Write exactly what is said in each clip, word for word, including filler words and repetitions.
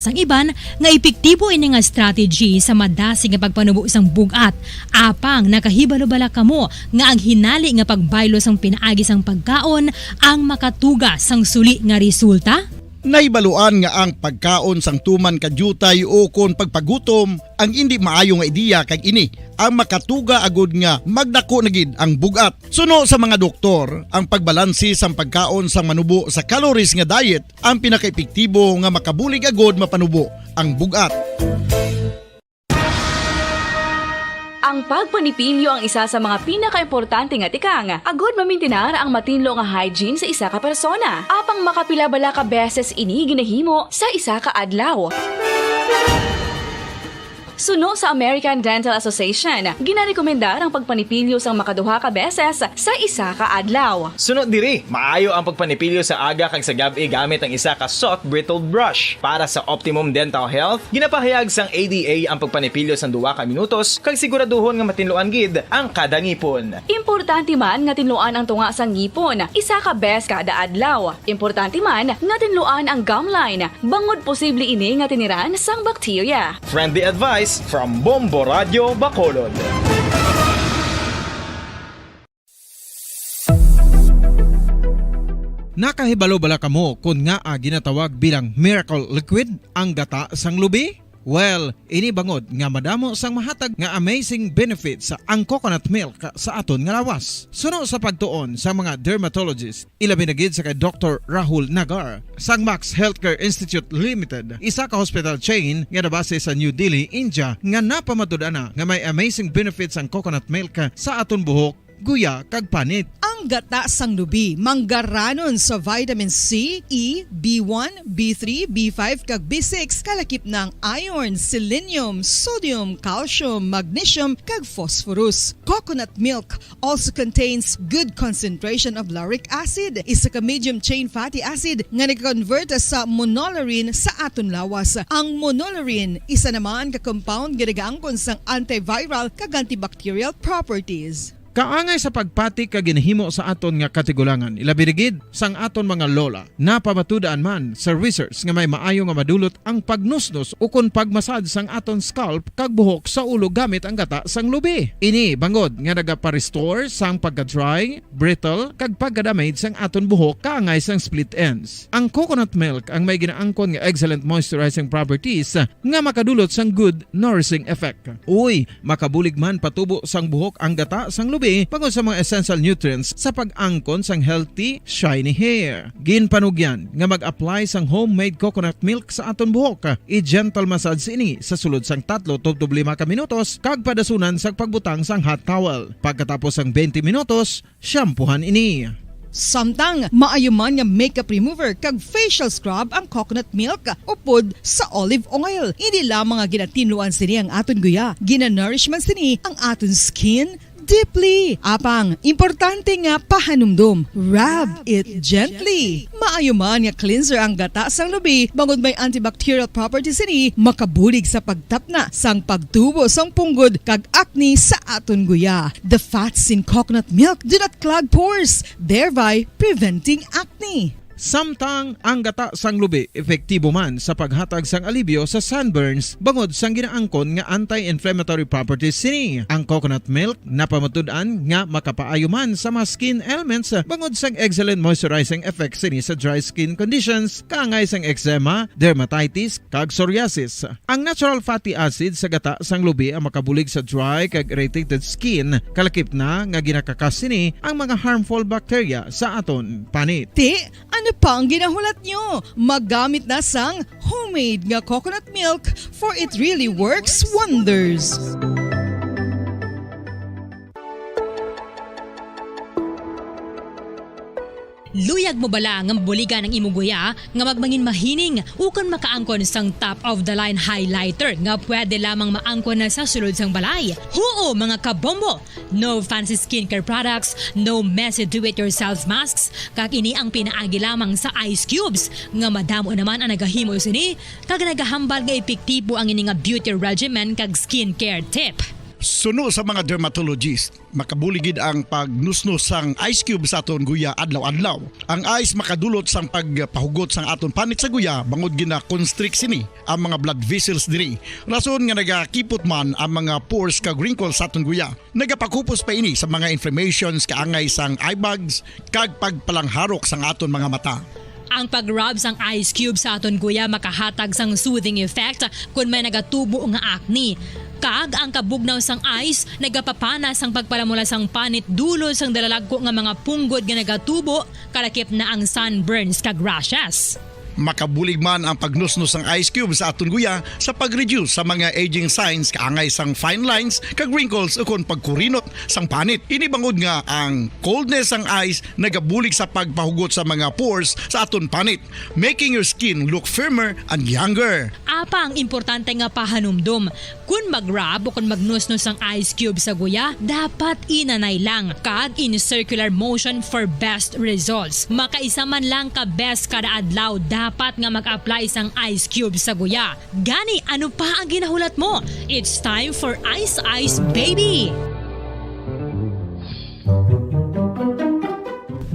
Ang iban nga epektibo ini nga strategy sa madasig nga pagpanubo sang bug-at. Apang nakahibalo bala kamo nga ang hinali nga pagbaylo sang pinaagi sang pagkaon ang makatuga sang suli nga resulta? Nahibaluan nga ang pagkaon sang tuman ka diutay ukon pagpagutom ang indi maayo nga ideya, kag ini ang makatuga agud nga magdako na gid ang bug-at. Suno sa mga doktor, ang pagbalanse sang pagkaon sang manubo sa calories nga diet ang pinakaepektibo nga makabulig agud mapanubo ang bug-at. Ang pagpanipilyo ang isa sa mga pinakaimportante nga tikang agud mamintinar ang matinlo nga hygiene sa isa ka persona. Apang makapila bala ka beses ini ginahimo sa isa ka adlaw? Suno sa American Dental Association, ginarekomendar ang pagpanipilyo sang makaduha ka beses sa isa ka adlaw. Suno diri, maayo ang pagpanipilyo sa aga kag sa gab-i gamit ang isa ka soft bristled brush. Para sa optimum dental health, ginapahayag sang A D A ang pagpanipilyo sang duha ka minutos kag siguraduhon nga matinluan gid ang kada ngipon. Importante man nga tinluan ang tunga sang ngipon isa ka bes kada adlaw. Importante man nga tinluan ang gum line, bangod posible ini nga tiniran sang bakterya. Friendly advice from Bombo Radyo Bacolod. Nakahibalo bala kamo kon ngaa ginatawag bilang miracle liquid ang gata sang lubi? Well, ini bangod nga madamo sang mahatag nga amazing benefits ang coconut milk sa aton nga lawas. Suno sa pagtuon sa mga dermatologist, ilabi na gid sa kay Doktor Rahul Nagar sang Max Healthcare Institute Limited, isa ka hospital chain nga nabase sa New Delhi, India, nga napamatud-an na nga may amazing benefits ang coconut milk sa aton buhok, guya, kag panit. Ang gata sang lubi manggaranon sa vitamin C, E, B one, B three, B five, kag B six, kalakip na ang iron, selenium, sodium, calcium, magnesium, kag phosphorus. Coconut milk also contains good concentration of lauric acid, isa ka medium chain fatty acid nga nag-convert sa monolaurin sa aton lawas. Ang monolaurin, isa naman ka compound nga nagaangkon sang antiviral kag antibacterial properties. Kaangay sa pagpati kag ginahimo sa aton nga katigulangan, ilabi na gid sang aton mga lola. Napamatud-an man sa research nga may maayo nga madulot ang pagnusnos ukon pagmasad sang aton scalp kag buhok sa ulo gamit ang gata sang lubi. Ini bangod nga nagapa-restore sang pagka-dry, brittle, kag pagka-damage sang aton buhok kaangay sang split ends. Ang coconut milk ang may ginaangkon nga excellent moisturizing properties nga makadulot sang good nourishing effect. Uy, makabulig man patubo sang buhok ang gata sang lubi bangod sa mga essential nutrients sa pag-angkon sang healthy, shiny hair. Ginpanugyan nga mag-apply sang homemade coconut milk sa aton buhok. I-gentle massage ini sa sulod sang tatlo tubtob lima ka minutos kag padasunan sang pagbutang sang hot towel. Pagkatapos sang twenty minutos, shampoohan ini. Samtang maayo man nga makeup remover kag facial scrub ang coconut milk upod sa olive oil. Hindi lamang nga ginatinluan sini ang aton guya, ginanourish man sini ang aton skin deeply. Apang, importante nga pahanumdom, rub it gently. Maayo man nga cleanser ang gata sang lubi bangod may antibacterial properties sini, makabulig sa pagtapna sang pagtubo sang punggod kag acne sa aton guya. The fats in coconut milk do not clog pores, thereby preventing acne. Samtang ang gata sang lubi epektibo man sa paghatag sang alibyo sa sunburns bangod sang ginaangkon nga anti-inflammatory properties sini. Ang coconut milk napamatud-an nga makapaayo man sa mga skin ailments bangod sang excellent moisturizing effect sini sa dry skin conditions kaangay sang eczema, dermatitis, kag psoriasis. Ang natural fatty acid sa gata sang lubi ang makabulig sa dry kag irritated skin, kalakip na nga ginakakas sini ang mga harmful bacteria sa aton panit. Ti, ano pa ang ginahulat nyo? Maggamit na sang homemade nga coconut milk, for it really works wonders. Luyag mo bala nga mabuligan ang imo guya nga magmangin mahining ukon makaangkon sang top of the line highlighter nga pwede lamang maangkon na sa sulod sang balay? Huo, mga kabombo! No fancy skincare products, no messy do-it-yourself masks, kag ini ang pinaagi lamang sa ice cubes, nga madamo naman ang nagahimo sini, kag nagahambal nga epektibo ang ini nga beauty regimen kag skincare tip. Suno sa mga dermatologist, makabulig gid ang pagnusnos sang ice cube sa aton guya adlaw-adlaw. Ang ice makadulot sang pagpahugot sang aton panit sa guya bangod gina-constrict sini ang mga blood vessels diri. Rason nga nagakipot man ang mga pores kag wrinkles sa aton guya. Nagapakupos pa ini sa mga inflammations kaangay sang eye bags kag pagpalangharok sang aton mga mata. Ang pag-rub sang ice cube sa aton guya makahatag sang soothing effect kon may nagatubo nga acne. Kag ang kabugnaw sang ice nagapapana sang pagpalamula sang panit dulot sang dalalagko nga mga punggod nga nagatubo, kalakip na ang sunburns kag rashes. Makabulig man ang pagnusnos sang ice cube sa aton guya sa pag-reduce sa mga aging signs kaangay sang fine lines kag wrinkles ukon pagkurinot sang panit. Ini bangod nga ang coldness sang ice nagabulig sa pagpahugot sa mga pores sa aton panit, making your skin look firmer and younger. Apang importante nga pahanumdom, kon mag-rub o kon magnusnos sang ice cube sa guya, dapat inanay lang kag in circular motion for best results. Makaisa man lang ka beses kada adlaw dapat nga mag-apply sang ice cube sa guya. Gani, ano pa ang ginahulat mo? It's time for Ice Ice Baby!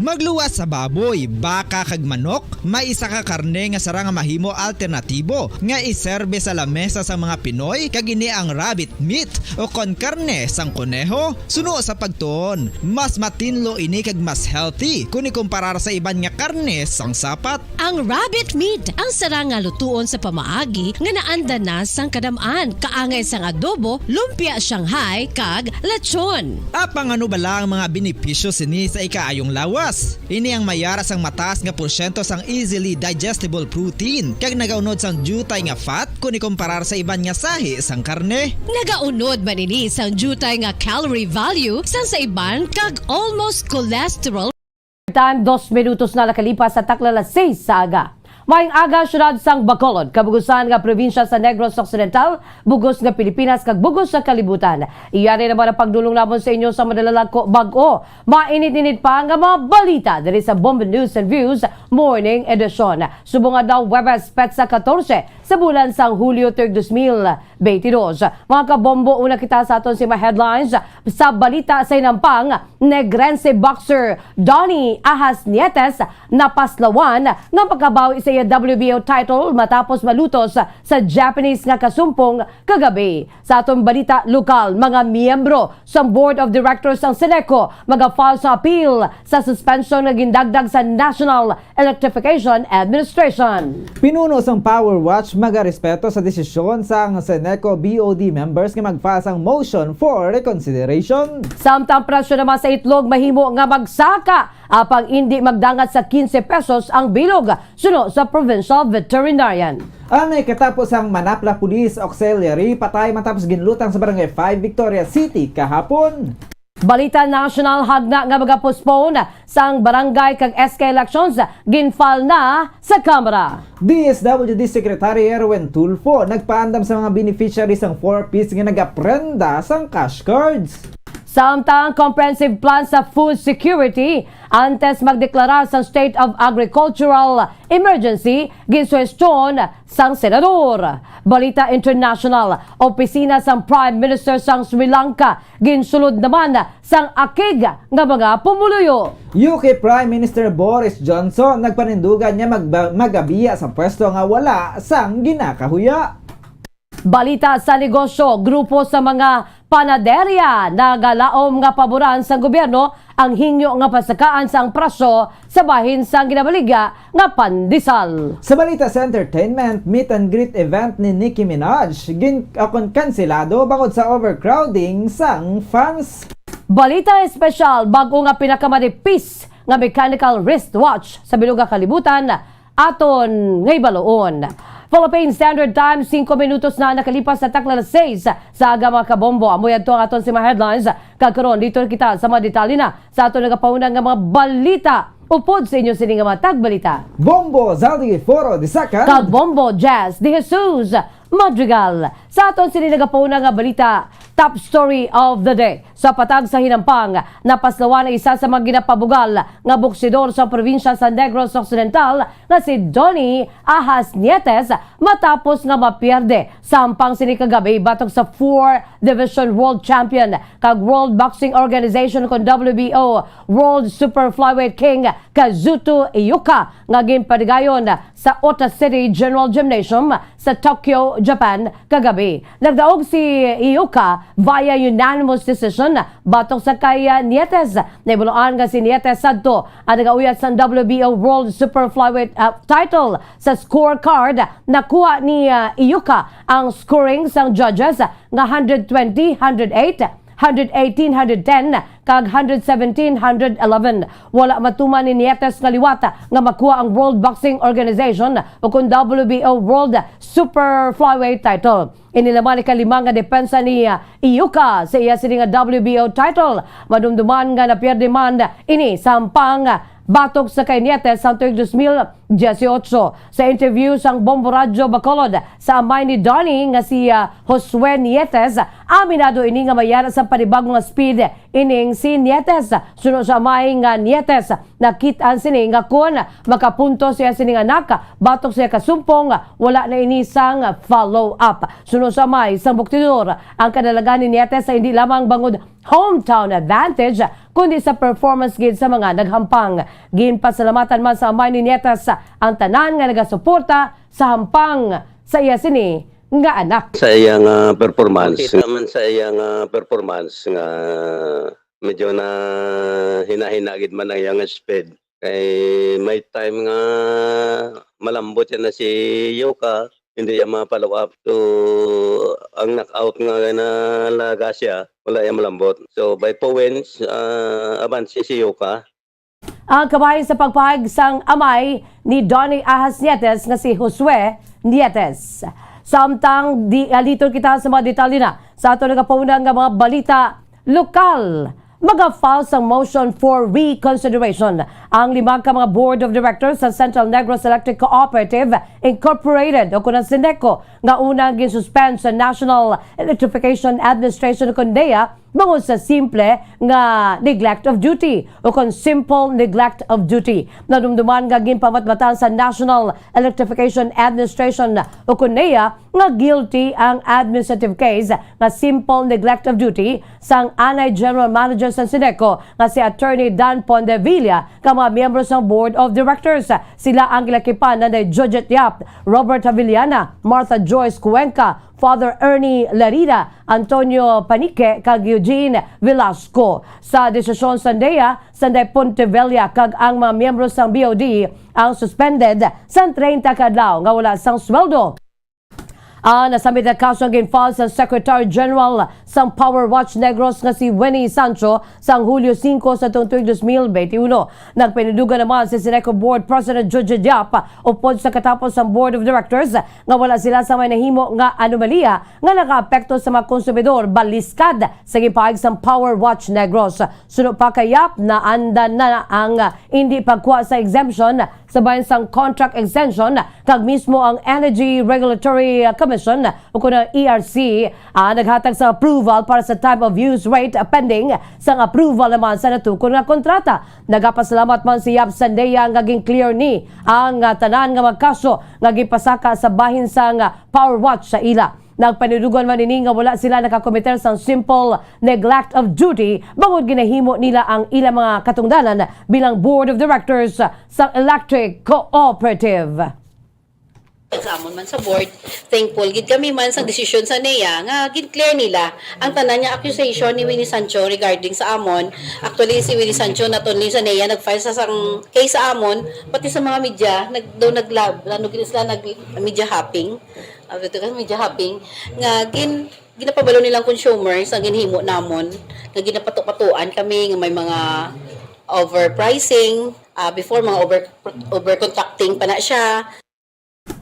Magluwas sa baboy, baka kag manok, may isa ka karne nga sarang nga mahimo alternatibo nga iserbe sa lamesa sa mga Pinoy, kag ini ang rabbit meat, o kon karne sang koneho. Suno sa pagtuon, mas matinlo ini kag mas healthy kon ikumparar sa iban nga karne sang sapat. Ang rabbit meat ang sarang nga lutuon sa pamaagi nga naanda na sang kadam-an, kaangay sang adobo, lumpia Shanghai, kag lechon. Apang ano bala ang mga benepisyo sini sa ikaayong lawas? Ini ang may ara sang mataas nga porsyento sang easily digestible protein, kag nagaunod sang diutay nga fat kon ikumparar sa iban nga sahi sang karne. Nagaunod man ini sang diutay nga calorie value sang sa iban kag almost cholesterol. Time, dos minutos na nakalipas sa takna alas seis sa aga. Maayong aga, siyudad sang Bacolod, kabugusan nga probinsya sa Negros Occidental, bugos nga Pilipinas, kag bugos sa kalibutan. Iya na naman ang pagdulong namon sa inyo sa madalalag ko bag-o, mainit-init pa nga mga balita diri sa Bombo News and Views Morning Edition. Subong adlaw, Huwebes, petsa katorse sa bulan sang Hulyo, tuig dos mil veintidós. Mga kabombo, una kita sa aton sima headlines. Sa balita sa hinampang, Negrense boxer Donnie Ajas Nietes napaslawan nga makabawi sa iya W B O title matapos malutos sa Japanese nga kasumpong kagabi. Sa aton balita lokal, mga miyembro sa Board of Directors sang Ceneco magafile sa appeal sa suspension nga gindagdag sa National Electrification Administration. Pinuno sang Power Watch magarespeto sa desisyon sang Ceneco B O D members nga mag-file sang motion for reconsideration. Samtang presyo naman sa itlog mahimo nga magsaka, apang indi magdangat sa quince pesos ang bilog, suno sa provincial veterinarian. Ang ikatapo sang Manapla Police Auxiliary patay matapos ginlutang sa Barangay five, Victoria City kahapon. Balita national, hagna nga maga-postpone sang barangay kag S K elections, ginfile na sa Kamara. D S W D Secretary Erwin Tulfo nagpaandam sa mga beneficiaries sang four Ps nga nagaprenda sang cash cards. Samtang comprehensive plan sa food security, antes magdeklara sa state of agricultural emergency, ginsuhestyon sang senador. Balita international, opisina sang Prime Minister sang Sri Lanka ginsulod naman sang akig nga mga pumuluyo. U K Prime Minister Boris Johnson nagpanindugan nga magba-, magabiya sa pwesto nga wala sang ginakahuya. Balita sa negosyo, grupo sa mga panaderya nagalaom nga paboran sang gobyerno ang hingyo nga pasakaan sang presyo sa bahin sang ginabaligya nga pandesal. Sa balita sa entertainment, meet and greet event ni Nicki Minaj gin-, akon kanselado bangod sa overcrowding sang fans. Balita espesyal, bag-o nga pinakamanipis nga mechanical wristwatch sa bilog nga kalibutan, aton nga hibaluon. Philippine Standard Time, singko minutos na nakalipas sa takna alas seis sa aga, mga kabombo. Amo yadto ang aton sima headlines. Kag karon, dito na kita sa mga detalye na sa aton nagapauna nga mga balita. Upod sa inyo sini nga mga tagbalita, Bombo Zaldi Foro the second. Kag Bombo Jazz de Jesus Madrigal. Sa aton sini nagapauna nga balita, top story of the day. Sa patag sa hinampang, napaslawan ang isa sa mga ginapabugal nga boksidor sa probinsya sa Negros Occidental nga si Donny Ahas Nietes matapos nga mapierde sa hampang sini kagabi batok sa four Division World Champion kag World Boxing Organization kon W B O World Super Flyweight King Kazuto Iuka nga ginpatigayon sa Ota City General Gymnasium sa Tokyo, Japan, kagabi. Nagdaog si Iuka via unanimous decision batok sa kay, ah, Nietes. Nahibaluan nga si Nietes sadto ang nagauyat sang W B O World Super Flyweight, ah, title. Sa scorecard, nakuha ni, ah, Iuka ang scoring sang judges nga hundred twenty, hundred eight, hundred eighteen, hundred ten, kag hundred seventeen, hundred eleven. Wala matuman ni Nietes nga liwat nga makuha ang World Boxing Organization o kon W B O World Super Flyweight title. Ini naman ikalima nga depensa ni, ah, Iuka sa iya sini nga W B O title. Madumduman nga napierde man ini sa hampang batok sa kay Nietes sang tuig dos mil dieciocho. Sa interview sang Bombo Radyo Bacolod sa amay ni Donny nga si, ah, Josue Nietes, aminado ini nga may ara sang panibago nga speed ining si Nietes. Suno sa amay nga Nietes, nakit-an sini nga kon makapunto siya sining anak batok siya kasumpong, wala na ini sang follow-up. Suno sa amay sang boktidor, ang kadalagan ni Nietes sa hindi lamang bangod hometown advantage, kundi sa performance gid sa mga naghampang. Ginpasalamatan man sa amay ni Nietes ang tanan nga nagasuporta sa hampang sa iya sini nga anak. Sa iya nga performance, naman sa iya nga performance nga medyo na hina-hina gid man ang iyang speed. Kay may time nga malambot siya na si Yoka, hindi siya ma-follow up. So, ang knockout nga nalaga siya, wala siya malambot. So, by points, ah, abansi si Yoka. Ang kabahin sa pagpahayag sang amay ni Donny Ahas Nietes nga si Josue Nietes. Samtang di aliton kita sa mga detalye na sa ato nagapauna nga mga balita lokal. Maga-file sang motion for reconsideration ang lima ka mga board of directors sa Central Negros Electric Cooperative Incorporated o kon ang Ceneco nga unang ginsuspend sa National Electrification Administration o kon NEA bangod sa simple nga neglect of duty o kon simple neglect of duty. Nadumduman nga ginpamatbatan sa National Electrification Administration o kon NEA nga guilty ang administrative case nga simple neglect of duty sang anay general manager sa Ceneco nga si Attorney Dan Pondevilla kag mga miyembro sang Board of Directors. Sila ang gilakipan ni Nanay Jojette Yap, Robert Javillana, Martha Joyce Cuenca, Father Ernie Larida, Antonio Panique, kag Eugene Velasco. Sa desisyon sa NEA, si Nanay Pondevilla kag ang mga miyembro sang B O D ang suspended sang treinta ka adlaw nga wala sang sweldo. Ang nasambit nga kaso ang gin-file sa Secretary General sang Power Watch Negros nga si Winnie Sancho sang Hulyo singko sa tuig dos mil benti uno. Nagpahinudugan naman si Ceneco Board President Jojette Yap upod sa katapos sang Board of Directors nga wala sila sa may nahimo nga anomalya nga nakaapekto sa mga konsumidor baliskad sa ginpahayag sang Power Watch Negros. Suno pa kay Yap, naandan na ang hindi pagkuha sa exemption sa bahin sang contract extension, kag mismo ang Energy Regulatory Commission o kon ang E R C, ah, naghatag sa approval para sa time of use rate pending sang approval naman sa natukod nga kontrata. Nagapasalamat man si Yap sa NEA nga gin-clear ni ang, ah, tanan nga mga kaso nga gipasaka sa bahin sang, ah, Power Watch sa ila. Nagpahinudugan man ini nga wala sila nakakomiter sang simple neglect of duty bangod ginahimo nila ang ilang mga katungdanan bilang Board of Directors sa Electric Cooperative. Sa amon man sa board, thankful gid kami man sa desisyon sa NEA nga gin-clear nila ang tanan nga accusation ni Winnie Sancho regarding sa amon. Actually, si Winnie Sancho not only sa NEA nag-file sa sang case sa amon, pati sa mga media, nag, daw nag-, ano gid sila, nag-, media hopping. Ano to, media hopping nga gin-, ginapabalo nilang consumers ang ginhimo namon, nga ginapato-patoan kami nga may mga overpricing, ah, before mga over, overcontracting pa na siya.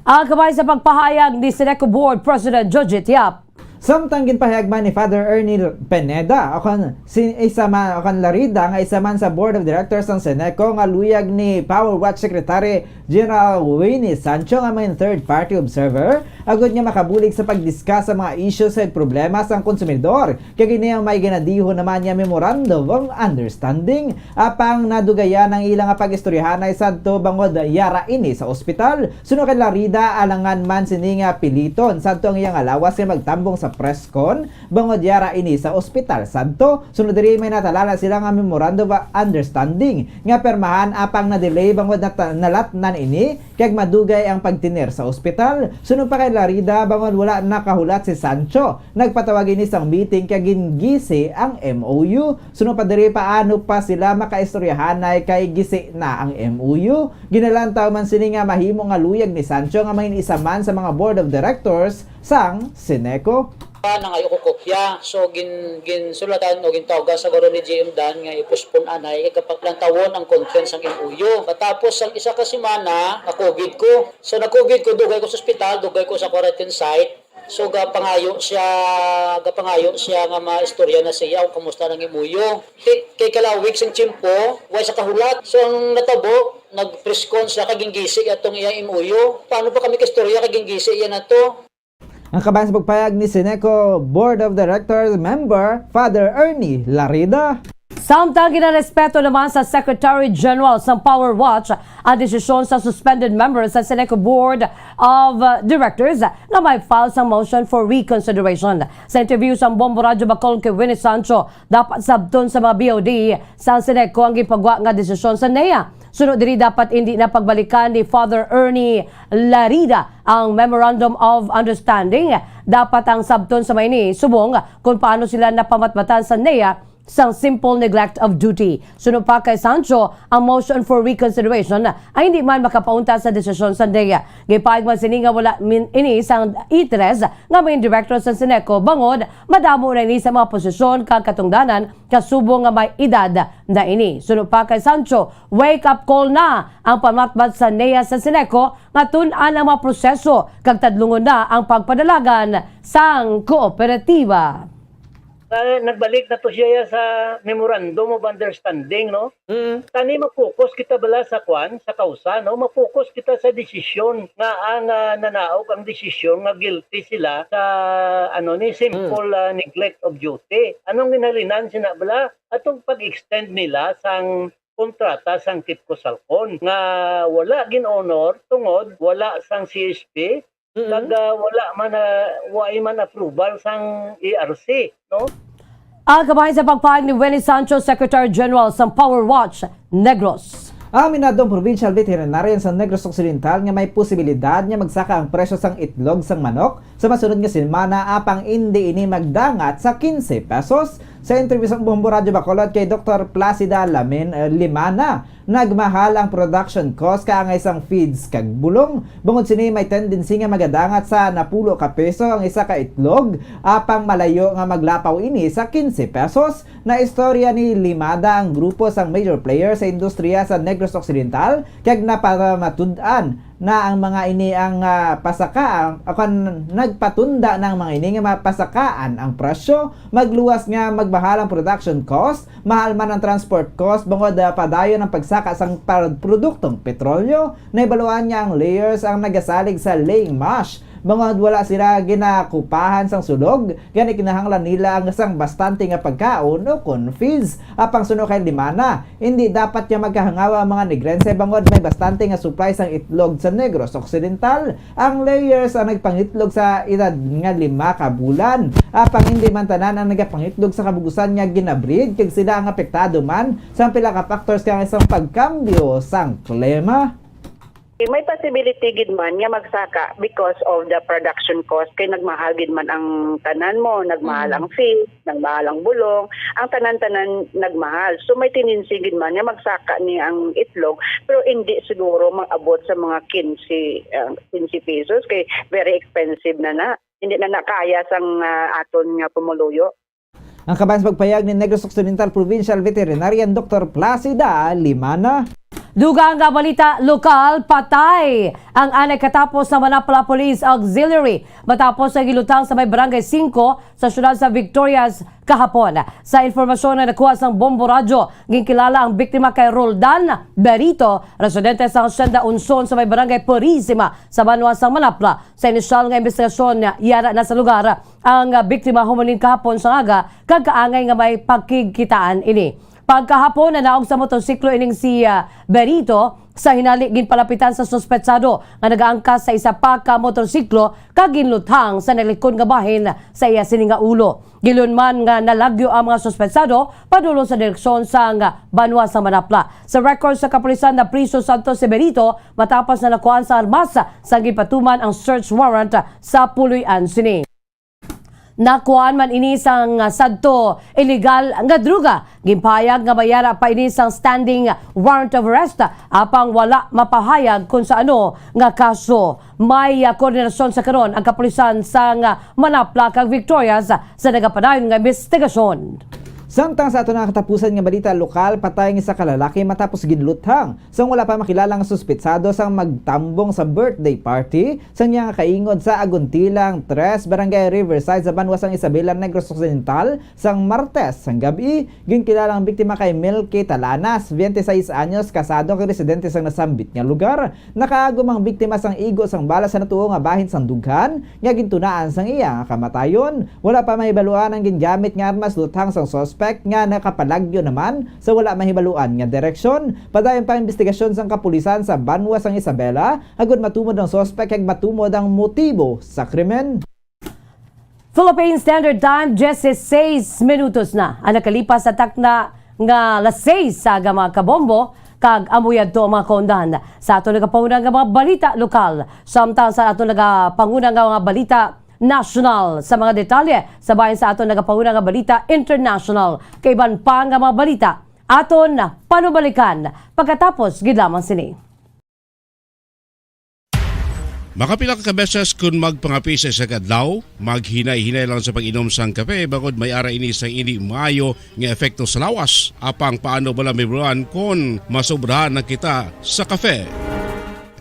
Ang kabahin sa pagpahayag ni Ceneco Board President Jojette Yap. Samtang ginpahayag man ni Father Ernie Pineda, o kon si, isa man, o kon Larida, nga isa man sa Board of Directors sang Ceneco, nga luyag ni Power Watch Secretary General Winnie Sancho nga main third party observer, agod nga makabulig sa pag-discuss sa mga issues kag problema sang konsumidor. Kag ini ang may ginadihon naman nga Memorandum of Understanding. Apang nadugayan ang ila nga pag-istoryahanay sadto bangod yara ini sa ospital. Suno kay Larida, alangan man sini nga piliton sadto ang iya nga lawas nga magtambong sa press con bangod yara ini sa ospital sadto. Sunod diri, may natala na sila nga Memorandum of Understanding nga pirmahan, apang na-delay bangod nata-, nalatnan ini kag madugay ang pagtener sa ospital. Suno pa kay Larida, bangod wala nakahulat si Sancho, nagpatawag ini sang meeting kag gingisi ang M O U. Suno pa diri, paano pa sila makaistoryahanay kay gisi na ang M O U? Ginalantaw man sini nga mahimo nga luyag ni Sancho nga mangin isa man sa mga board of directors sang Seneco. Nangayo ko kopya. So, gin-, ginsulatan o gintawgan sa garo ni G M Dan nga i-postpone anay kay kapag lantawon ang conference sang M O U. Katapos sang isa ka semana, na-COVID ko. So, na-COVID ko, dugay ko sa ospital, dugay ko sa quarantine site. So, gapangayo siya, gapangayo siya nga maistorya na siya kung kamusta ang M O U. Kay, kay kalawig sang tiyempo, way sa kahulat. So, ang natabo, nag-press con siya kag ginggisi atong iya M O U. Paano pa kami kaistorya kag ginggisi iya na to? Ang kabahin sa pagpayag ni Seneco Board of Directors member Father Ernie Larida. Samtang ginarespeto naman sa Secretary General sang Power Watch ang desisyon sa suspended member sa Seneco Board of, uh, Directors nga may file sang motion for reconsideration. Sa interview sang Bombo Radyo Bacolod kay Winnie Sancho, dapat sabton sa mga B O D sang Seneco ang gipagwa nga desisyon sa NEA. Suno diri, dapat indi na pagbalikan ni Father Ernie Larida ang Memorandum of Understanding. Dapat ang sabton sa may ini subong kung paano sila napamatbatan sa NEA sang simple neglect of duty. Suno pa kay Sancho, ang motion for reconsideration ay hindi man makapaunta sa desisyon sa NEA. Gipahayag man sini nga wala man ini sang interes nga main director sa Seneco bangod madamo na ini sa mga posisyon kag katungdanan kasubong nga may edad na ini. Suno pa kay Sancho, wake up call na ang pamatbat sa NEA sa Seneco nga tun-an ang mga proseso kag tadlungon na ang pagpadalagan sang kooperatiba. Ah, nagbalik na to siya sa Memorandum of Understanding, no? Mm. Tani, ma-focus kita bala sa kwan, sa kausa, no? Ma-focus kita sa desisyon nga ang, ah, nanaog ang desisyon nga guilty sila sa, ano ni, simple, Mm. ah, neglect of duty. Anong ginhalinan sina bala? Atong pag-extend nila sang kontrata sang Kipco Salcon nga wala gin-honor tungod wala sang C S P, Mm. kag, ah, wala man, ah, wa man approval sang E R C, no? Ang kabahin sa pagpahayag ni Winnie Sancho, Secretary General sang Power Watch Negros. Aminado ang Provincial Veterinarian sa Negros Occidental nga may posibilidad nga magsaka ang presyo sang itlog sang manok sa masunod nga semana, apang indi ini magdangat sa quince pesos. Sa interview sa Bombo Radyo Bacolod kay Doktor Placida Lamin, eh, Limana, nagmahal ang production cost kaangay sang feeds kag bulong. Bangod sini, may tendency nga magadangat sa napulo ka peso ang isa ka itlog, apang malayo nga maglapaw ini sa quince pesos. Naistorya ni Limada ang grupo sang major player sa industriya sa Negros Occidental, kag napamatud-an na ang mga ini ang, ah, pasaka, o kon nagpatunda na ang mga ini nga mapasakaan ang presyo, magluwas nga magmahal ang production cost, mahal man ang transport cost, bangod, ah, padayon ang pagsaka sang par-, produktong petrolyo. Nahibaluan nga ang layers ang nagasalig sa laying mash, bangod wala sila ginakupahan sang sulog, gani kinahanglan nila ang sang bastante nga pagkaon o kon feeds. Apang suno kay Limana, hindi dapat nga magkahangawa ang mga Negrense bangod may bastante nga supply sang itlog sa Negros Occidental. Ang layers ang nagpangitlog sa edad nga lima ka bulan. Apang hindi man tanan ang nagapangitlog sa kabug-usan nga ginabreed, kag sila ang apektado man sa pila ka factors kag sang pagkambyo sang klima. May possibility gid man nga magsaka because of the production cost, kay nagmahal gid man ang tanan mo, nagmahal Mm. ang feed, nagmahal ang bulong, ang tanan-tanan nagmahal. So may tendency gid man nga magsaka ni ang itlog, pero hindi siguro maabot sa mga quince, ah, quince pesos, kay very expensive na na. Hindi na nakaya sang, ah, aton nga pumuluyo. Ang kabahin sa pagpayag ni Negros Occidental Provincial Veterinarian Doktor Placida Limana. Dugang nga balita lokal, patay ang anay katapos sa Manapla Police Auxiliary matapos nga gilutang sa may Barangay Singko sa siyudad sa Victorias kahapon. Sa informasyon na nakuha sang Bombo Radyo, ginkilala ang biktima kay Roldan Berito, residente sa Hacienda Unson sa may Barangay Purisima sa banwa sang Manapla. Sa inisyal nga imbestigasyon, yara na sa lugar ang biktima humulin kahapon sa aga kag kaangay nga may pakigkitaan ini. Pagkahapon, nanaog sa motorsiklo ining si, ah, Berito. Sa hinali, ginpalapitan sa suspetsado nga nagaangkas sa isa pa ka motorsiklo kag ginluthang sa nalikod nga bahin sa iya sini nga ulo. Giluman nga nalagyo ang mga suspetsado padulong sa direksyon sang banwa sa Manapla. Sa record sa kapulisan, napriso sadto si Berito matapos na nakuhaan sa armas sang ginpatuman ang search warrant sa puloy-an sini. Nakuhaan man ini sang sadto illegal nga droga. Ginpahayag nga may ara pa ini sang standing warrant of arrest, apang wala mapahayag kon sa ano nga kaso. May, ah, koordinasyon sa karon ang kapulisan sang, ah, Manapla kag Victorias sa nagapadayon nga imbestigasyon. Samtang sa aton nga katapusan nga balita lokal, patay ang isa ka lalaki matapos ginluthang sang wala pa makilala nga suspetsado sang magtambong sa birthday party sang iya nga kaingod sa Aguntilang Tres, Barangay Riverside, sa banwa sang Isabela, Negros Occidental, sang Martes sang gab-i. Ginkilala ang biktima kay Milky Talanas, twenty-six anyos, kasado kag residente sang nasambit nga lugar. Nakaagom ang biktima sang igo sang bala sa natuo nga bahin sang dughan nga gintunaan sang iya nga kamatayon. Wala pa mahibaluan ang gingamit nga armas luthang sang suspek nga nakapalagyo naman sa wala mahibaluan nga direksyon. Padayon pa ang imbestigasyon sang kapulisan sa banwa sang Isabela agud matumod ang suspek kag matumod ang motibo sa krimen. Philippine Standard Time, diyes seis minutos na ang nakalipas sa takna nga alas seis sa aga, mga kabombo, kag amo yadto ang mga kaundan sa aton nagapanguna nga mga balita lokal. Samtang sa aton nagapanguna nga mga balita nasyonal, sa mga detalye sa bahin sa aton nagapanguna nga balita international, kaiban pa nga mga balita, aton panubalikan pagkatapos gid lamang sini. Makapila ka beses kun magpangape sa isa ka adlaw, maghinay-hinay lang sa pag-inom sang kape, bangod may ara ini sang indi maayo nga epekto sa lawas. Apang paano bala mahibaluan kon masobrahan na kita sa kape?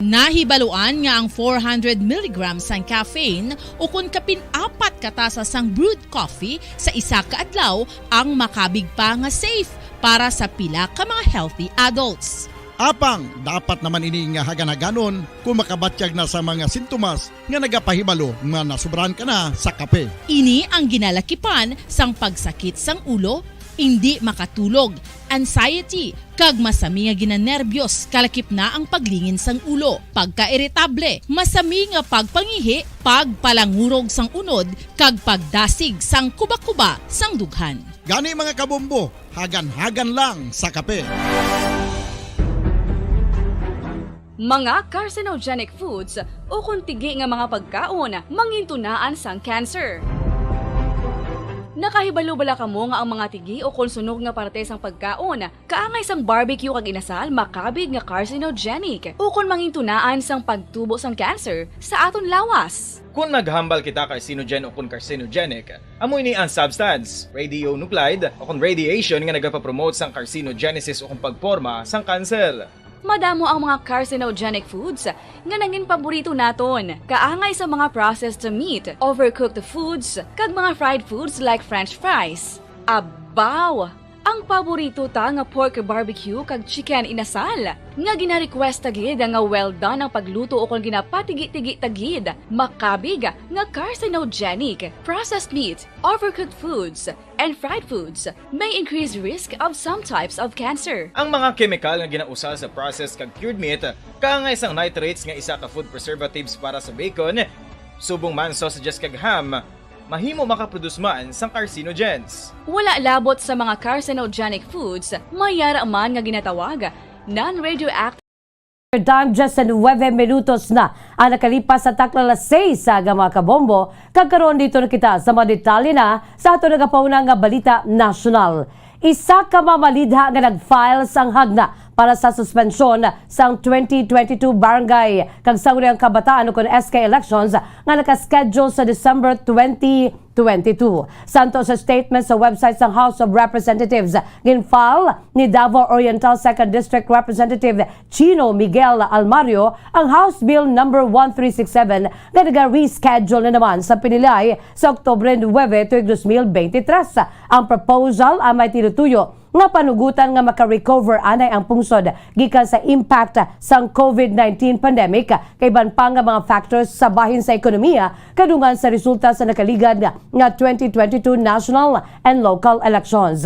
Nahibaluan nga ang four hundred milligrams sang caffeine, o kon kapin apat ka tasa sang brewed coffee sa isa ka adlaw, ang makabig pa nga safe para sa pila ka mga healthy adults. Apang dapat naman ini nga hagan-haganon kon makabatyag na sa mga sintomas nga nagapahibalo nga nasobrahan ka na sa kape. Ini ang ginalakipan sang pagsakit sang ulo, indi makatulog, anxiety, kag masami nga ginanerbiyos, kalakip na ang paglingin sang ulo, pagkairitable, masami nga pagpangihi, pagpalangurog sang unod, kag pagdasig sang kuba-kuba sang dughan. Gani, mga kabombo, hagan-hagan lang sa kape. Mga carcinogenic foods o kon tigi nga mga pagkaon mangintunaan sang cancer. Nakahibalo bala kamo nga ang mga tigi o kon sunog nga parte sang pagkaon, kaangay sang barbecue kag inasal, makabig nga carcinogenic o kon mangintunaan sang pagtubo sang cancer sa aton lawas? Kon maghambal kita carcinogen o kon carcinogenic, amo ini ang substance, radionuclide, o kon radiation nga nagapapromote sang carcinogenesis o kon pagporma sang kanser. Madamo ang mga carcinogenic foods nga nangin paborito naton, kaangay sa mga processed meat, overcooked foods, kag mga fried foods like French fries. Abaw! Ang paborito ta nga pork barbecue kag chicken inasal, nga gina-request ta gid nga well done ang pagluto o kon ginapatigi-tigi ta gid, makabig nga carcinogenic. Processed meat, overcooked foods, and fried foods may increase risk of some types of cancer. Ang mga kemikal nga ginausal sa processed kag cured meat, kaangay sang nitrates nga isa ka food preservatives para sa bacon, subong man sausages kag ham, mahimo makaproduce man sang carcinogens. Wala labot sa mga carcinogenic foods, may yara man nga ginatawag non-radioactive. Time, just nuwebe minutos na ang nakalipas sa takna alas seis sa aga, mga kabombo, kag karon dito na kita sa mga detalye na sa ato nagapauna nga balita nasyonal. Isa ka mamalidha nga nag-file sang hagna para sa suspensyon sang twenty twenty-two Barangay kag Sangguniang Kabataan ukon S K elections nga naka-schedule sa December twenty, twenty-two. Santo sa statement sa website sang House of Representatives, ginfile ni Davao Oriental Second District Representative Chino Miguel Almario ang House Bill number one three six seven nga naga-reschedule na naman sa pinilay sa Oktubre nuebe tuig dos mil bente tres. Ang proposal ang may tinutuyo nga panugutan nga maka-recover anay ang pungsod gikan sa impact sang covid nineteen pandemic kag iban pa nga mga factors sa bahin sa ekonomiya kadungan sa resulta sa nakaligad nga twenty twenty-two national and local elections.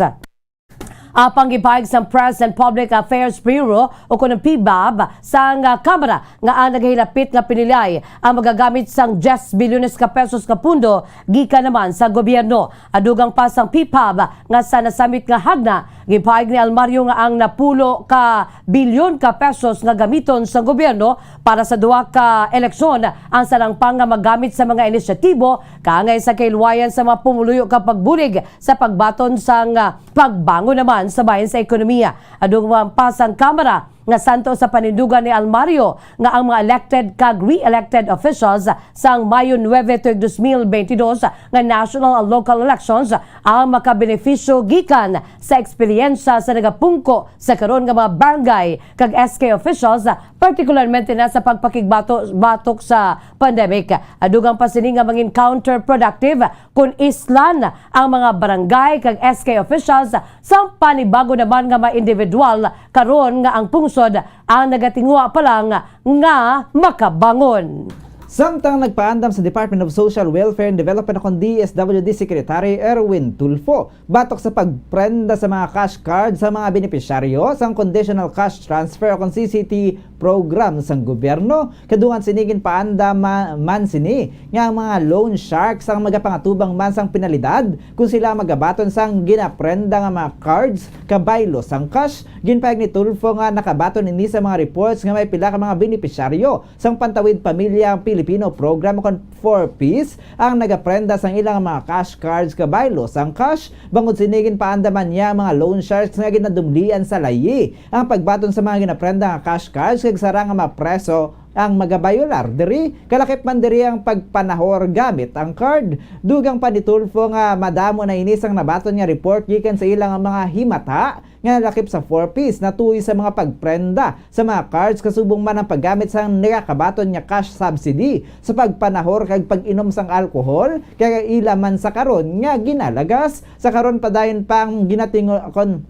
Apang gipahayag sang Press and Public Affairs Bureau o kon ang P B A B sang, ah, Kamara nga ang nagahilapit nga pinilay ang magagamit sang diyes bilyones ka pesos nga pundo gikan naman sa gobyerno. Adugang pa sang P P A B nga sa nasamit nga hagna, gipahayag ni Almario nga ang napulo ka bilyon ka pesos nga gamiton sang gobyerno para sa duha ka eleksyon ang sarang pa nga magamit sa mga inisyatibo kaangay sa kahilwayan sa mga pumuluyo kag pagbulig sa pagbaton sang, ah, pagbangon naman sa bahin sa ekonomiya. Adugang pa sang Kamara nga santo sa panindugan ni Almario nga ang mga elected kag re-elected officials sang Mayo nuebe tuig dos mil bente dos nga national and local elections ang makabenepisyo gikan sa eksperyensya sa nagapungko sa karon nga mga barangay kag S K officials, partikularmente na sa pagpakigbato-, batok sa pandemic. Adugang pa sini nga mangin counterproductive kon islan ang mga barangay kag S K officials sang panibago naman nga mga individual karon nga ang pungsod ang nagatinguha pa lang nga makabangon. Samtang nagpaandam sa Department of Social Welfare and Development o kon D S W D Secretary Erwin Tulfo batok sa pagprenda sa mga cash card sa mga benepisyaryo sang Conditional Cash Transfer o kon C C T program sang gobyerno. Kadungan sini, ginpaandam ma-, man sini nga ang mga loan sharks ang magapangatubang man sang penalidad kon sila magabaton sang ginaprenda nga mga cards kabaylo sang cash. Ginpahayag ni Tulfo nga nakabaton ini sa mga reports nga may pila ka mga benepisyaryo sang Pantawid Pamilya ang Pilipino Program o kon four Ps ang nagaprenda sang ilang mga cash cards kabaylo sang cash. Bangod sini, ginpaandaman niya ang mga loan sharks nga ginadumlian sa layi ang pagbaton sa mga ginaprenda nga cash cards kag sarang nga mapreso ang magabayolar diri. Kalakip man diri ang pagpanahor gamit ang card. Dugang pa ni Tulfo nga madamo na ini sang nabaton nga report gikan sa ilang mga himata nga nalakip sa four Ps natuy sa mga pagprenda sa mga cards, kasubong man ang paggamit sang nagakabaton nga cash subsidy sa pagpanahor kag pag-inom sang alkohol, kag ila man sa karon nga ginalagas. Sa karon, padayon pa ang ginatingo-, kon-,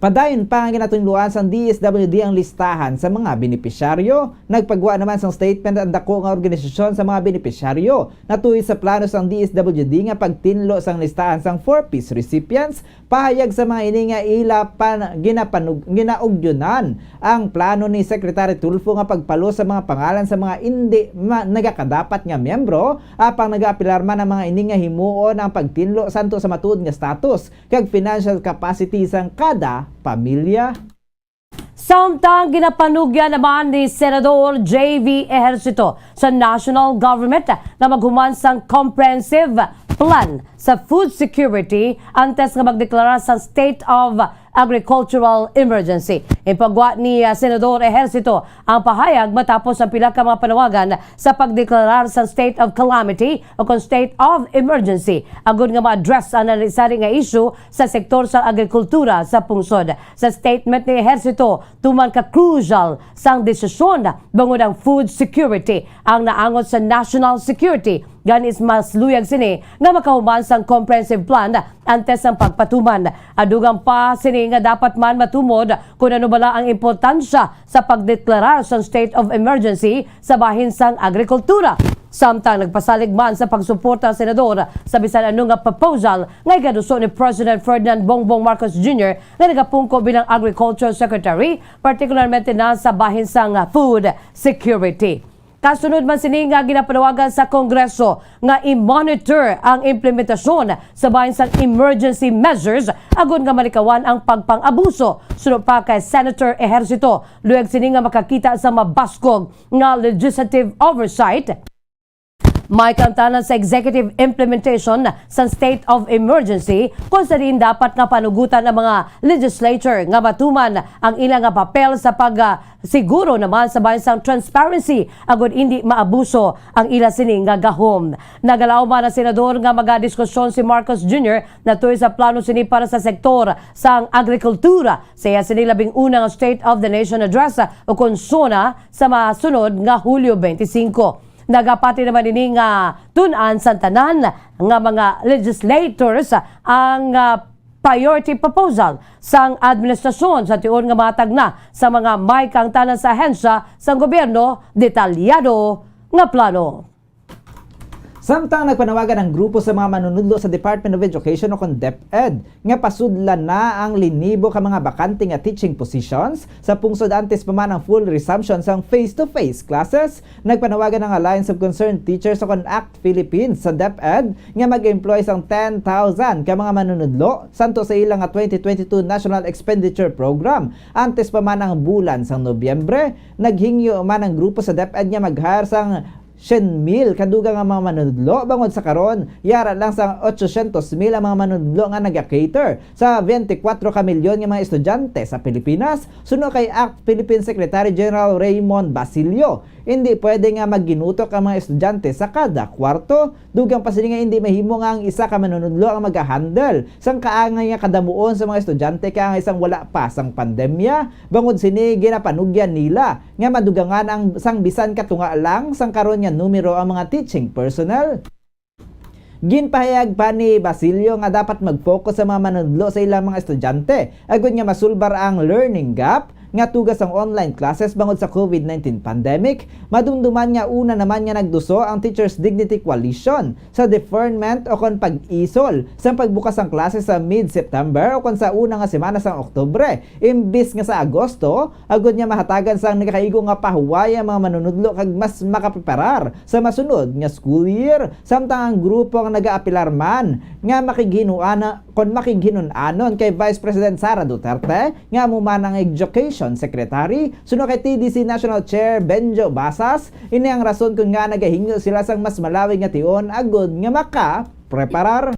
padayon pa ang ginatinluan sang D S W D ang listahan sa mga benepisyaryo. Nagpagwa naman sang statement ang dako nga organisasyon sa mga benepisyaryo. Natuy sa plano sang D S W D nga pagtinlo sang listahan sang four Ps recipients, pahayag sa mga ini nga ila pa ginapanug-, ginaugyonan ang plano ni Secretary Tulfo nga pagpalos sa mga pangalan sa mga indi ma-, nagakadapat nga miyembro, apang nagaapelar man ang mga ini nga himuon ang pagtinlo santo sa matuod nga status kag financial capacity sang kada pamilya. Samtang ginapanugyan naman ni Senador J V Ejercito sa national government nga maghuman sang comprehensive plan sa food security antes nga magdeklara sa state of agricultural emergency. Ginpagwa ni, ah, Senador Ejercito ang pahayag matapos ang pila ka mga panawagan sa pagdeklarar sa state of calamity o kon state of emergency agud nga ma-address ang nalisari nga issue sa sektor sa agrikultura sa pungsod. Sa statement ni Ejercito, tuman ka crucial sang desisyon bangod ang food security ang naangot sa national security. Gani, mas luyag sini nga makahuman sang comprehensive plan antes sang pagpatuman. Adugang pa sini nga dapat man matumod kon ano bala ang importansya sa pagdeklarar sang state of emergency sa bahin sang agrikultura. Samtang nagpasalig man sa pagsuporta ang senador sa bisan ano nga proposal nga igaduso ni President Ferdinand Bongbong Marcos Junior nga nagapungko bilang Agriculture Secretary, partikularmente na sa bahin sang food security. Kasunod man sini nga ginapanawagan sa Kongreso nga i-monitor ang implementasyon sa bahin sang emergency measures agud nga malikawan ang pagpang-abuso. Suno pa kay Senator Ejercito, luyag sini nga makakita sa mabaskog nga legislative oversight. May kaangtanan sa executive implementation sa state of emergency, kung sa diin dapat nga panugutan ang mga legislature nga matuman ang ila nga papel sa pag, ah, siguro naman sa bahin sang transparency agud indi maabuso ang ila sini nga gahom. Nagalaom man ang senador nga magadiskusyon si Marcos Junior natuy sa plano sini para sa sektor sang agrikultura sa iya sini labing una nga State of the Nation Address, ukon SONA, sa masunod nga Hulyo twenty-five. Nagapati naman ini nga tun-an sang tanan nga mga legislators ang, ah, priority proposal sang administrasyon sa tion nga matag na sa mga may kaangtanan sa ahensya sang gobyerno detalyado nga plano. Samtang nagpanawagan ang grupo sa mga manunudlo sa Department of Education o kon DepEd nga pasudlan na ang linibo ka mga bakante nga teaching positions sa pungsod antes pa man ang full resumption sang face-to-face classes, nagpanawagan ang Alliance of Concerned Teachers o kon ACT Philippines sa DepEd nga mag-employ sang ten thousand ka mga manunudlo santo sa ila nga twenty twenty-two National Expenditure Program antes pa man ang bulan sang Nobyembre. Naghingyo man ang grupo sa DepEd nga mag-hire sang syen mil kadugang ang mga manunudlo, bangod sa karon, yara lang sang ochocientos mil ang mga manunudlo nga naga-cater sa twenty-four ka milyon nga mga estudyante sa Pilipinas, suno kay ACT Philippine Secretary General Raymond Basilio. Hindi pwede nga magginutok ang mga estudyante sa kada kwarto. Dugang pa sini nga hindi mahimo nga ang isa ka manunudlo ang maga-handle sang kaangay nga kadamuon sa mga estudyante kay ang isang wala pa sang pandemya. Bangod sini, ginapanugyan nila nga madugangan ang sang bisan katunga lang sang karon nga numero ang mga teaching personnel. Ginpahayag pa ni Basilio nga dapat mag-focus ang mga manudlo sa ilang mga estudyante agud nga masulbar ang learning gap nga tuga sang online classes bangod sa COVID nineteen pandemic. Madumduman nga una naman nga nagduso ang Teachers Dignity Coalition sa deferment o kon pag-isol sang pagbukas sang klase sa mid-September o kon sa una nga semana sang Oktubre, imbis nga sa Agosto, agud nga mahatagan sang nagakaigo nga pahuway ang mga manunudlo kag mas makapreparar sa masunod nga school year. Samtang ang grupo nga nagaapilar man nga makighinuana, kon makighinun-anon kay Vice President Sara Duterte, nga amo man ang Education Secretary, suno kay T D C National Chair Benjo Basas, ini ang rason kon ngaa nagahingyo sila sang mas malawig nga tion agud nga makapreparar.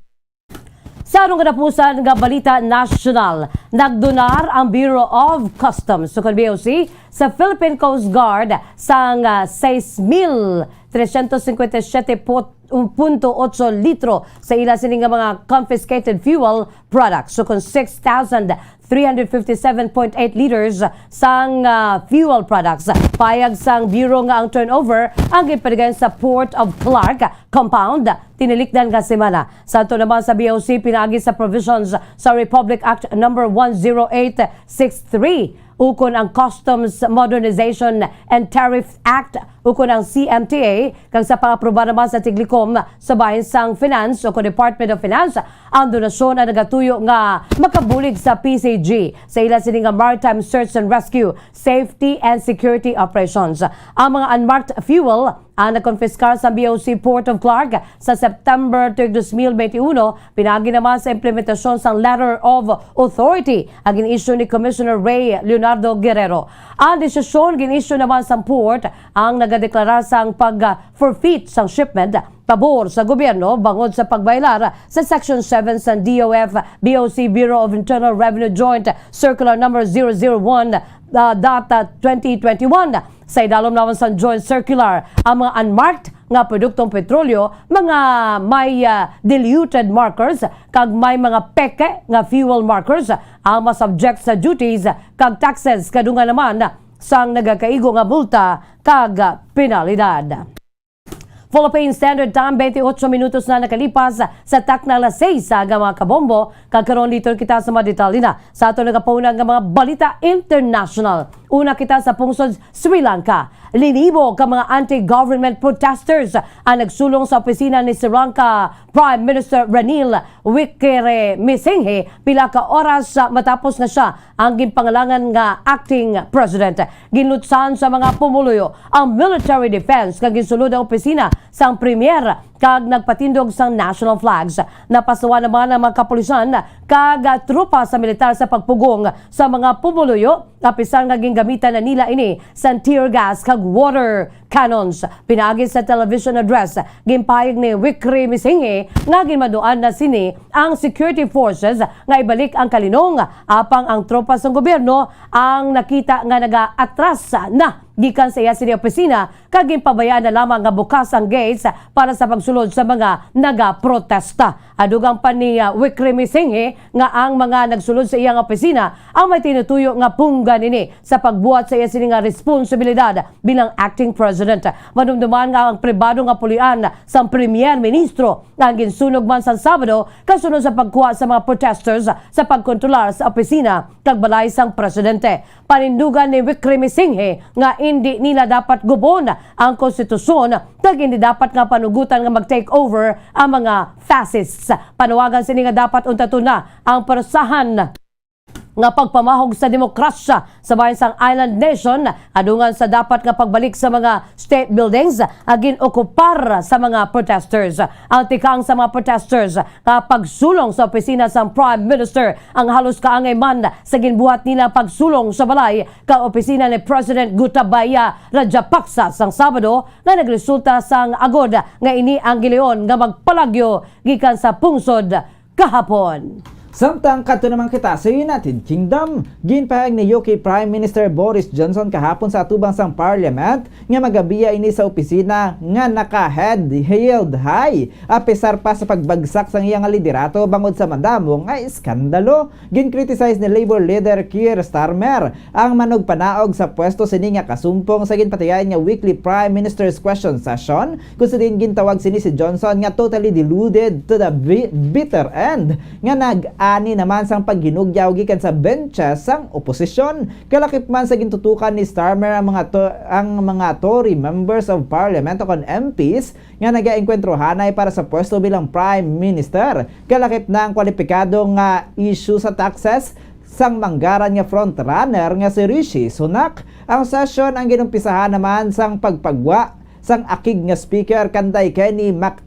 Sa atong katapusan nga balita nasyonal, nagdonar ang Bureau of Customs, sukon B O C, sa Philippine Coast Guard sang, ah, sais mil tresyentos singkwenta y siyete punto otso litro sa ila sini nga mga confiscated fuel products, sukon six thousand three hundred fifty-seven point eight liters sang, ah, fuel products. Payag sang Bureau nga ang turnover ang ginpadagan sa Port of Clark Compound tinilikdan nga semana. Sa ato naman sa B O C, pinaagi sa provisions sa Republic Act Number one zero eight six three, ukon ang Customs Modernization and Tariff Act, ukon ang C M T A, kag sa pang-aproba naman sa tiglikom sa bahin sang Finance o kon Department of Finance, ang donasyon ang nagatuyo nga makabulig sa P C G sa ila sini nga Maritime Search and Rescue, Safety and Security Operations. Ang mga unmarked fuel ang nakonpiskar sa B O C Port of Clark sa September twenty twenty-one, pinaagi naman sa implementasyon sang Letter of Authority ang gin-issue ni Commissioner Ray Leonardo Guerrero. Ang desisyon gin-issue naman sang port ang nagadeklarar sang pag-forfeit sang shipment pabor sa gobyerno bangod sa pagbayolar sa Section seven sang D O F B O C Bureau of Internal Revenue Joint Circular Number zero zero one, uh, dot, uh, twenty twenty-one. Sa idalom naman sang Joint Circular, ang mga unmarked nga produktong petrolyo, mga may, uh, diluted markers, kag may mga peke nga fuel markers ang masubject sa duties kag taxes, kadungan naman sang nagakaigo nga multa kag penalidad. Philippine Standard Time, twenty-eight minutos na nakalipas sa takna alas seis sa aga, mga kabombo, kag karon liton kita sa mga detalye na sa aton nagapauna nga mga balita international. Una kita sa pungsod Sri Lanka. Linibo ka mga anti-government protesters ang nagsulong sa opisina ni Sri Lanka Prime Minister Ranil Wickremesinghe pila ka oras, ah, matapos nga siya ang ginpangalangan nga acting president. Ginlutsan sa mga pumuluyo ang military defense kag ginsulod ang opisina sang premier kag nagpatindog sang national flags. Napasuhan naman ang mga kapulisan kag, ah, tropa sa militar sa pagpugong sa mga pumuluyo, apisar nga gingamitan na nila ini sa tear gas kag water cannons. Pinaagi sa television address, ginpahayag ni Wickremesinghe nga ginmaduan na sini ang security forces nga ibalik ang kalinong, apang ang tropa sang gobyerno ang nakita nga nagaatras na gikan sa iya sini opisina kag ginpabayaan na lamang nga bukas ang gates para sa pagsulod sa mga nagaprotesta. Adugang pa ni, ah, Wickremesinghe nga ang mga nagsulod sa iyang opisina ang may tinutuyo nga punggan ini sa pagbuhat sa iya sini nga responsibilidad bilang acting president. Madumduman nga ang pribado nga pulian sang Premier Ministro ang ginsunog man sa Sabado kasunod sa pagkuha sa mga protesters sa pagkontrolar sa opisina kag balay sang presidente. Panindugan ni Wickremesinghe nga indi nila dapat gubon ang konstitusyon kag indi dapat nga panugutan nga mag-take over ang mga fascists. Panawagan sini nga dapat untaton na ang parusahan nga pagpamahog sa demokrasya sa bahin sang island nation, adungan sa dapat nga pagbalik sa mga state buildings nga gin-okupar sa mga protesters. Ang tikang sa mga protesters nga pagsulong sa opisina sang Prime Minister ang halos kaangay man sa ginbuhat nila pagsulong sa balay kag opisina ni President Gotabaya Rajapaksa sang Sabado, nga nagresulta sang agod nga ini ang gilion nga magpalagyo gikan sa pungsod kahapon. Samtang kadto naman kita sa United Kingdom, ginpahayag ni U K Prime Minister Boris Johnson kahapon sa atubang sang Parliament nga magabiya ini sa opisina nga naka-head held high, apisar pa sa pagbagsak sang iya nga liderato bangod sa madamo nga iskandalo. Gin-criticize ni Labor leader Keir Starmer ang manugpanaog sa pwesto sini nga kasumpong sa ginpatigayon nga weekly Prime Minister's Question Session, kung sa diin gintawag sini si Johnson nga totally deluded to the bi-, bitter end, nga nag-ani naman sang paghinugyaw gikan sa benches sang oposisyon. Kalakip man sa gintutukan ni Starmer ang mga to-, ang mga Tory members of Parliament o kon M Ps nga nagaengkwentro hanay para sa pwesto bilang Prime Minister. Kalakip na ang kwalipikado nga issue sa taxes sang manggaran nga frontrunner nga si Rishi Sunak. Ang sesyon ang ginumpisahan naman sang pagpagwa sang akig nga speaker kanday Kenny Mac-,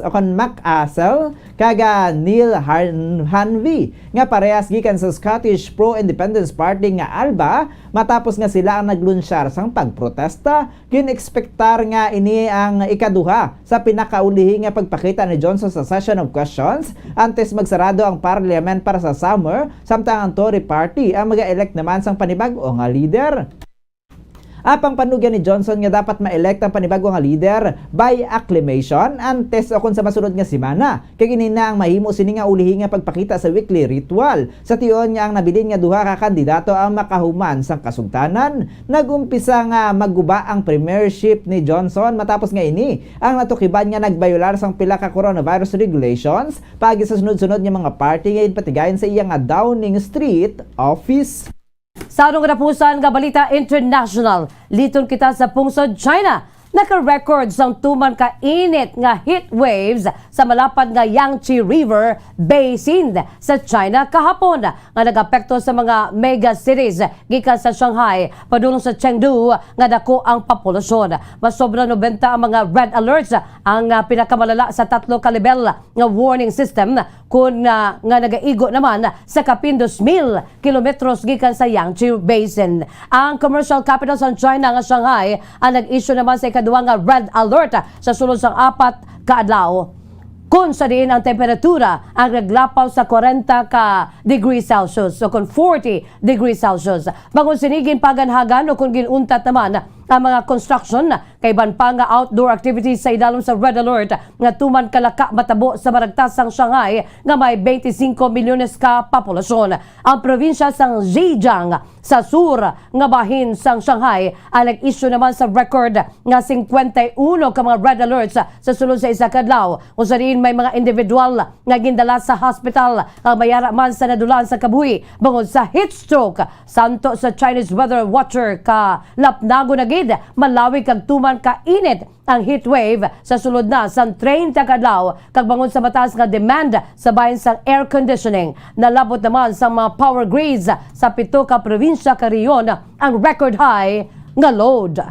o kon McAsel kag, ah, Neil Han-, Hanvey nga parehas gikan sa Scottish Pro-Independence Party nga ALBA, matapos nga sila ang naglunsyar sang pagprotesta. Gin-ekspektar nga ini ang ikaduha sa pinakaulihi nga pagpakita ni Johnson sa session of questions antes magsarado ang parliament para sa summer, samtang ang Tory Party ang maga-elect naman sang panibag-o nga leader. Apang panugyan ni Johnson nga dapat ma-elect ang panibag-o nga leader by acclamation antes o kon sa masunod nga semana, kay ini na ang mahimo sini nga ulihi nga pagpakita sa weekly ritual. Sa tion nga ang nabilin nga duha ka kandidato ang makahuman sang kasugtanan, nag-umpisa nga magguba ang premiership ni Johnson matapos nga ini ang natukiban nga nagbayolar sang pila ka coronavirus regulations paagi sa sunod-sunod nga mga party nga ginpatigayon sa iya nga Downing Street office. Sa atong katapusan nga balita international, liton kita sa pungsod China. Naka-record sang tuman ka init nga heat waves sa malapad nga Yangtze River Basin sa China kahapon, nga nag-apekto sa mga mega cities gikan sa Shanghai padulong sa Chengdu, nga dako ang populasyon. Masobra nobenta ang mga red alerts, ang, ah, pinakamalala sa tatlo ka lebel nga warning system, kun, ah, nga nagaigo naman sa kapin dos mil kilometros gikan sa Yangtze Basin. Ang commercial capital sang China nga Shanghai ang nag-issue naman sa ikaduha nga red alert sa sulod sang apat ka adlaw, kun sa diin ang temperatura ang naglapaw sa kwarenta ka degree Celsius o kon forty degree Celsius. Bangod sini, ginpaganhagan o kon gin-untat naman ang mga construction kag iban pa nga outdoor activities sa idalom sa red alert nga tuman kalaka matabo sa maragtasang Shanghai nga may twenty-five milyones ka populasyon. Ang probinsya sang Zhejiang sa sur nga bahin sang Shanghai ang nag-issue naman sa record nga cincuenta y uno ka mga red alerts sa sulod sa isa ka adlaw, kung sa diin may mga individual nga gindala sa hospital nga may ara man sa nadulaan sa kabuhi bangod sa heat stroke. Samtang sa Chinese weather watcher, kalapnagon na gid, malawig kag tuman ka init ang heat wave sa sulod na sang treinta ka adlaw, kag bangod sa mataas nga demand sa bahin sang air conditioning, nalabot naman sa mga power grids sa pito ka probinsya kag rehiyon ang record high nga load.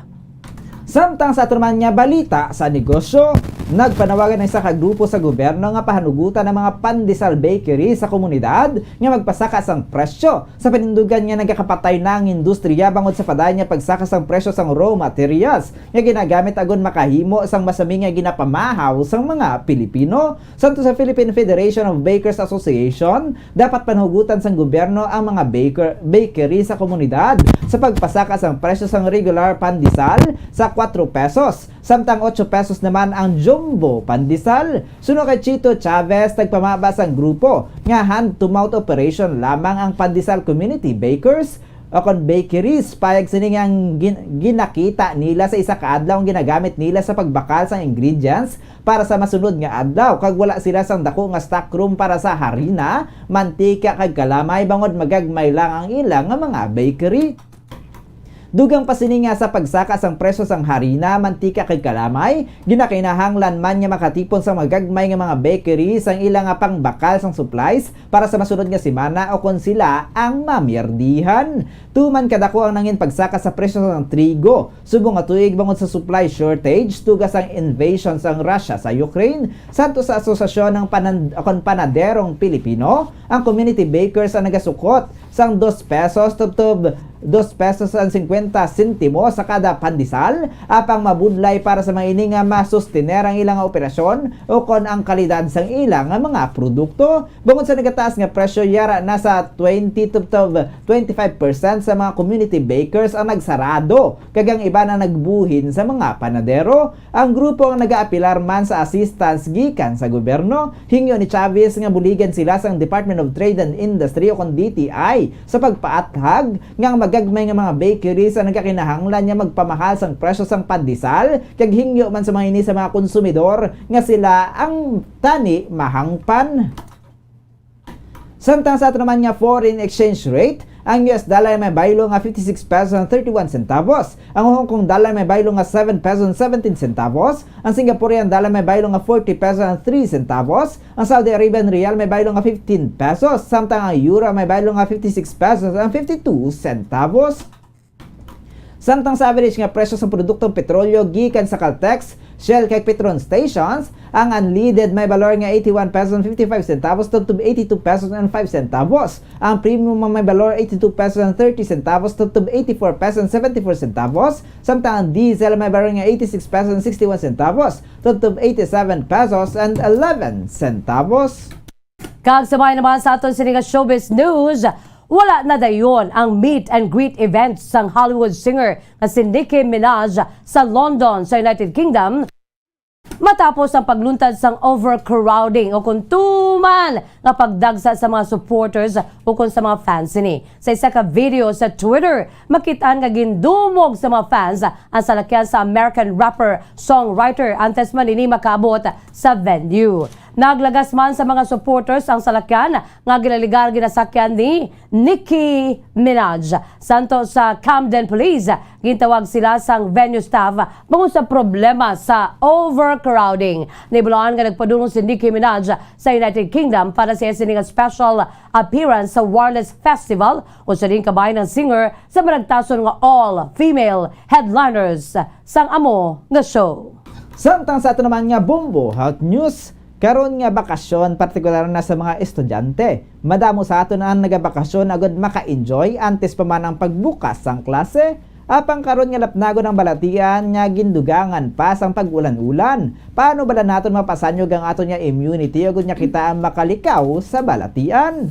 Samtang sa ato naman nga balita sa negosyo, nagpanawagan ang isa ka grupo sa gobyerno nga pahanugutan ang mga pandesal bakery sa komunidad nga magpasaka sang presyo sa panindugan nga nagakapatay na ang industriya bangod sa padayon nga pagsaka sang presyo sang raw materials nga ginagamit agon makahimo sang masami nga ginapamahaw sang mga Pilipino. Santo sa Philippine Federation of Bakers Association, dapat panhugutan sang gobyerno ang mga baker, bakery sa komunidad sa pagpasaka sang presyo sang regular pandesal sa kuwatro pesos, samtang otso pesos naman ang jumbo pandesal. Suno kay Chito Chavez, nagpamaba sang grupo nga hand-to-mouth operation lamang ang Pandesal Community Bakers o kon bakeries. Payag sini nga ang gin-, ginakita nila sa isa ka adlaw ang ginagamit nila sa pagbakal sang ingredients para sa masunod nga adlaw, kag wala sila sang dako nga stock room para sa harina, mantika, kag kalamay, bangod magagmay lang ang ila nga mga bakery. Dugang pa sini nga sa pagsaka sang presyo sang harina, mantika, kag kalamay, ginakinahanglan man nga makatipon sang magagmay nga mga bakery sang ila nga pangbakal sang supplies para sa masunod nga semana o kon sila ang mamirdihan. Tuman kadako ang nangin pagsaka sa presyo sang trigo subong nga tuig bangod sa supply shortage tuga sang invasion sang Russia sa Ukraine. Santo sa Asosasyon ng Panan-, kon Panaderong Pilipino, ang Community Bakers ang nagasukot sang dos pesos tubtob dos pesos ang cincuenta sentimo sa kada pandesal, apang mabudlay para sa mga ini nga masustiner ang ilang operasyon o kon ang kalidad sang ilang mga produkto. Bangod sa nagataas nga presyo, yara na sa twenty to, to twenty-five percent sa mga community bakers ang nagsarado, kag ang iban ang nagbuhin sa mga panadero. Ang grupo ang nagaapilar man sa assistance gikan sa gobyerno. Hingyo ni Chavez nga buligan sila sang Department of Trade and Industry o kon D T I sa pagpaathag nga ang magagmay nga mga bakeries ang nagakinahanglan nga magpamahal sang presyo sang pandesal, kag hingyo man sa mga ini sa mga konsumidor nga sila ang tani mahangpan. Samtang sa ato naman nga foreign exchange rate, ang U S dollar may baylo nga fifty-six pesos and thirty-one centavos, ang Hong Kong dollar may baylo nga seven pesos and seventeen centavos, ang Singaporean dollar may baylo nga forty pesos and three centavos, ang Saudi Arabian riyal may baylo nga fifteen pesos, samtang ang euro may baylo nga fifty-six pesos and fifty-two centavos. Samtang sa average nga presyo sang produktong petrolyo gikan sa Caltex, Shell kag Petron stations, ang unleaded may balor nga eighty-one pesos and fifty-five centavos tubtob eighty-two pesos and five centavos. Ang premium may balor eighty-two pesos and thirty centavos tubtob eighty-four pesos and seventy-four centavos, samtang ang diesel may balor nga eighty-six pesos and sixty-one centavos tubtob eighty-seven pesos and eleven centavos. Kag sabay naman sa aton sini nga showbiz news, wala na dayon ang meet and greet event sang Hollywood singer nga si Nicki Minaj sa London sa United Kingdom, matapos ang pagluntad sang overcrowding o kon tuman nga pagdagsa sa mga supporters o kon sa mga fans sini. Sa isa ka video sa Twitter, makit-an nga gindumog sa mga fans ang salakyan sa American rapper, songwriter, antes man ini makaabot sa venue. Naglagas man sa mga supporters ang salakyan nga ginaligar ginasakyan ni Nicki Minaj. Santo sa Camden Police, gintawag sila sang venue staff bangod sa problema sa overcrowding. Nahibaluan nga nagpadulong si Nicki Minaj sa United Kingdom para sa iya sini nga special appearance sa Wireless Festival, usa ding kabahin ang singer sa maragtason nga all-female headliners sang amo nga show. Samtang sa ato naman nga Bombo Health News, karon nga bakasyon, partikular na sa mga estudyante, madamo sa aton ang nagabakasyon agud maka-enjoy antes pa man ang pagbukas sang klase. Apang karon nga lapnagon ang balatian nga gindugangan pa sang pag-ulan-ulan, paano bala naton mapasanyog ang aton nga immunity agud nga kita ang makalikaw sa balatian?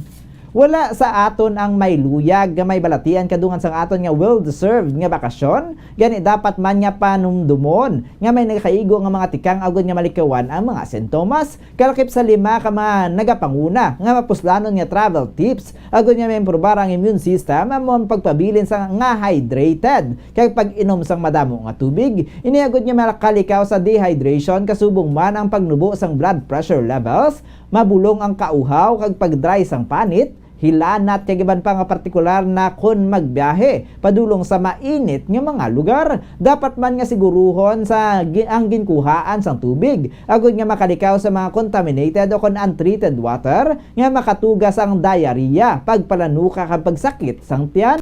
Wala sa aton ang may luyag nga may balatian kadungan sang aton nga well-deserved nga bakasyon, gani dapat man nga panumdumon nga may nagakaigo nga mga tikang agud nga malikawan ang mga sintomas, kalakip sa lima ka mga nagapanguna nga mapuslanon nga travel tips agud nga maimprobar ang immune system, amo ang pagpabilin sa nga hydrated kag pag-inom sang madamo nga tubig. Ini agud nga makalikaw sa dehydration, kasubong man ang pagnubo sang blood pressure levels, mabulong ang kauhaw kag pag-dry sang panit, hilanat kag iban pa nga partikular na kon magbiyahe padulong sa mainit nga mga lugar. Dapat man nga siguruhon sa gi-, ang ginkuhaan sang tubig agud nga makalikaw sa mga contaminated o kon untreated water nga makatuga sang diarrhea, pagpalanuka kag pagsakit sang tiyan.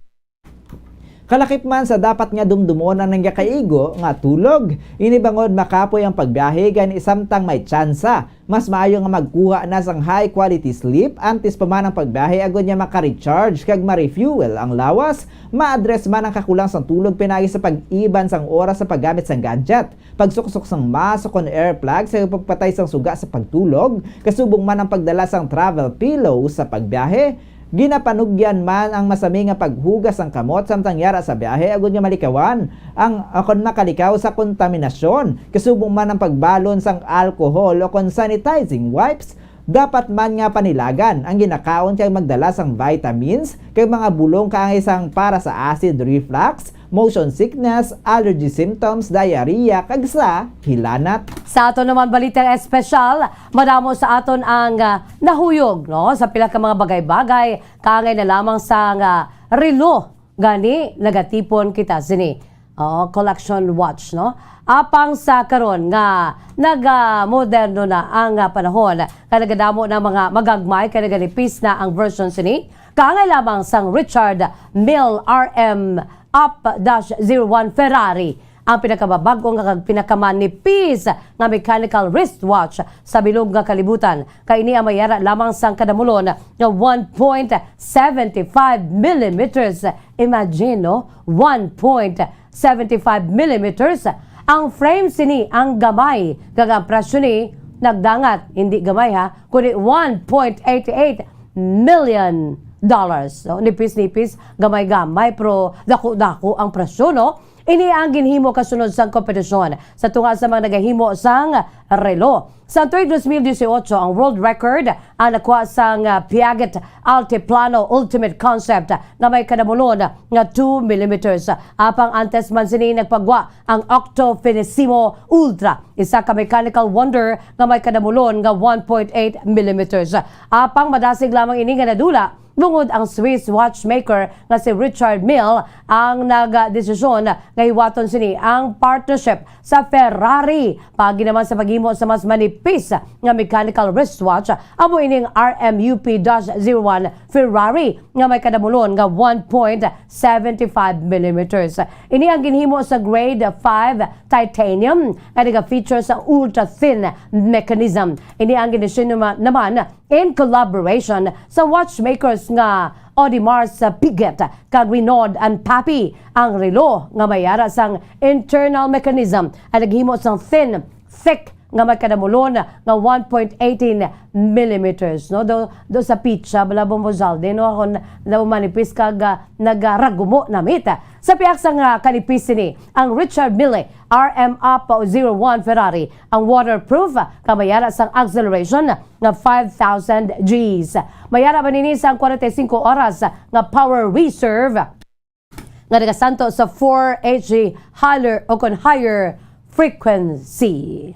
Kalakip man sa dapat nga dumdumon ang nagakaigo nga tulog. Ini bangod makapoy ang pagbiyahe, gani samtang may tsansa, mas maayo nga magkuha na sang high quality sleep antes pa man ang pagbiyahe, agod nga maka-recharge kag ma-refuel ang lawas. Ma-address man ang kakulang sang tulog pinaagi sa pag-iban sang oras sa paggamit sang gadget, pagsuksok sang mask ukon earplugs, kag pagpatay sang suga sa pagtulog, kasubong man ang pagdala sang travel pillow sa pagbiyahe. Ginapanugyan man ang masami nga paghugas sang kamot samtang yara sa biyahe, agod nga malikawan ang, kon makalikaw sa kontaminasyon, kasubong man ang pagbalon sang alcohol ukon sanitizing wipes. Dapat man nga panilagan ang ginakaon kag magdala sang vitamins kag mga bulong kaangay sang para sa acid reflux, motion sickness, allergy symptoms, diarrhea, kag sa hilanat. Sa aton naman balitang espesyal, madamo sa aton ang, ah, nahuyog, no, sa pila ka mga bagay-bagay, kaangay na lamang sang, ah, relo, gani nagatipon kita sini. Oo, collection watch, no? Apang sa karon nga nagamoderno na ang, ah, panahon, kag nagadamo na mga magagmay kag naganipis na ang version sini, kaangay lamang sang Richard Mille R M Up dash zero one Ferrari ang pinakababag-o nga kag pinakamanipis nga mechanical wristwatch sa bilog nga kalibutan, kay ini ang may yara lamang sang kadamulon nga one point seven five millimeters. Imagine, no? One point seven five millimeters. Ang frame sini ang gamay, kag ang presyo ni nagdangat, hindi gamay ha, kundi one point eight eight million dollars. So, nipis-nipis, gamay-gamay, pero dako-dako ang presyo, no? Ini ang ginhimo kasunod sang kompetisyon sa tunga sa mga nagahimo sang relo. Sa tuig dos mil dieciocho, ang world record ang nakuha sang, ah, Piaget Altiplano Ultimate Concept nga may kadamulon nga two millimeters. Apang antes man sini nagpagwa ang Octo Finissimo Ultra, isa ka mechanical wonder nga may kadamulon nga one point eight millimeters. Apang madasig lamang ini nga nadula, bangod ang Swiss watchmaker nga si Richard Mille ang nagdesisyon nga hiwaton sini ang partnership sa Ferrari. Paagi naman sa paghimo sa mas manipis nga mechanical wristwatch, amo ining R M U P dash zero one Ferrari nga may kadamulon nga one point seven five millimeters. Ini ang ginhimo sa grade five titanium nga naga-feature sa ultra-thin mechanism. Ini ang ginisenyo ma-, naman in collaboration sa watchmakers nga Audemars Piguet kag Renaud and Pappy. Ang relo nga may ara sang internal mechanism ang naghimo sang thin, thick nga may kadamulon nga one point eighteen millimeters, no? Do, do sa pitsa, bala, Bombo Zalde, no? Ako na, na manipis kag, ah, nagaragumo na mita. Sa pihak sang, ah, kanipis sini, ang Richard Mille R M Up zero one Ferrari ang waterproof, ah, kamayara sang acceleration nga five thousand Gs. Mayara man ini sang kwarenta y cinco oras nga power reserve nga nagasanto sa four H G higher o kon higher frequency.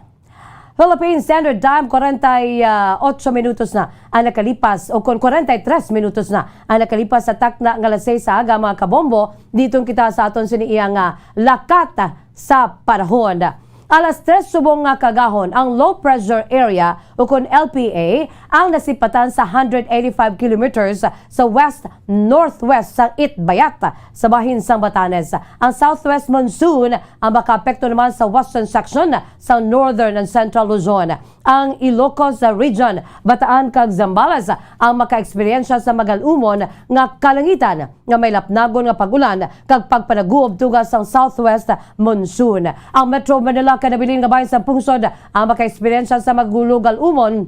Philippine Standard Time, kwarenta y ocho minutos na ang nakalipas, o kon kwarenta y tres minutos na ang nakalipas sa takna nga alas seis sa aga, mga kabombo. Dito kita sa aton sini iya nga lakat sa panahon. Alas tres subong nga kaagahon, ang low pressure area, ukon L P A, ang nasipatan sa hundred eighty-five kilometers sa west-northwest sang Itbayat sa bahin sang Batanes. Ang southwest monsoon ang makaapekto naman sa western section sa northern and central Luzon. Ang Ilocos Region, Bataan kag Zambales ang makaeksperyensya sa magal-umon nga kalangitan nga may lapnagon nga pag-ulan kag pagpanaguob tuga sang southwest monsoon. Ang Metro Manila kag nabilin nga bahin sang pungsod ang makaeksperyensya sa magulo gal-umon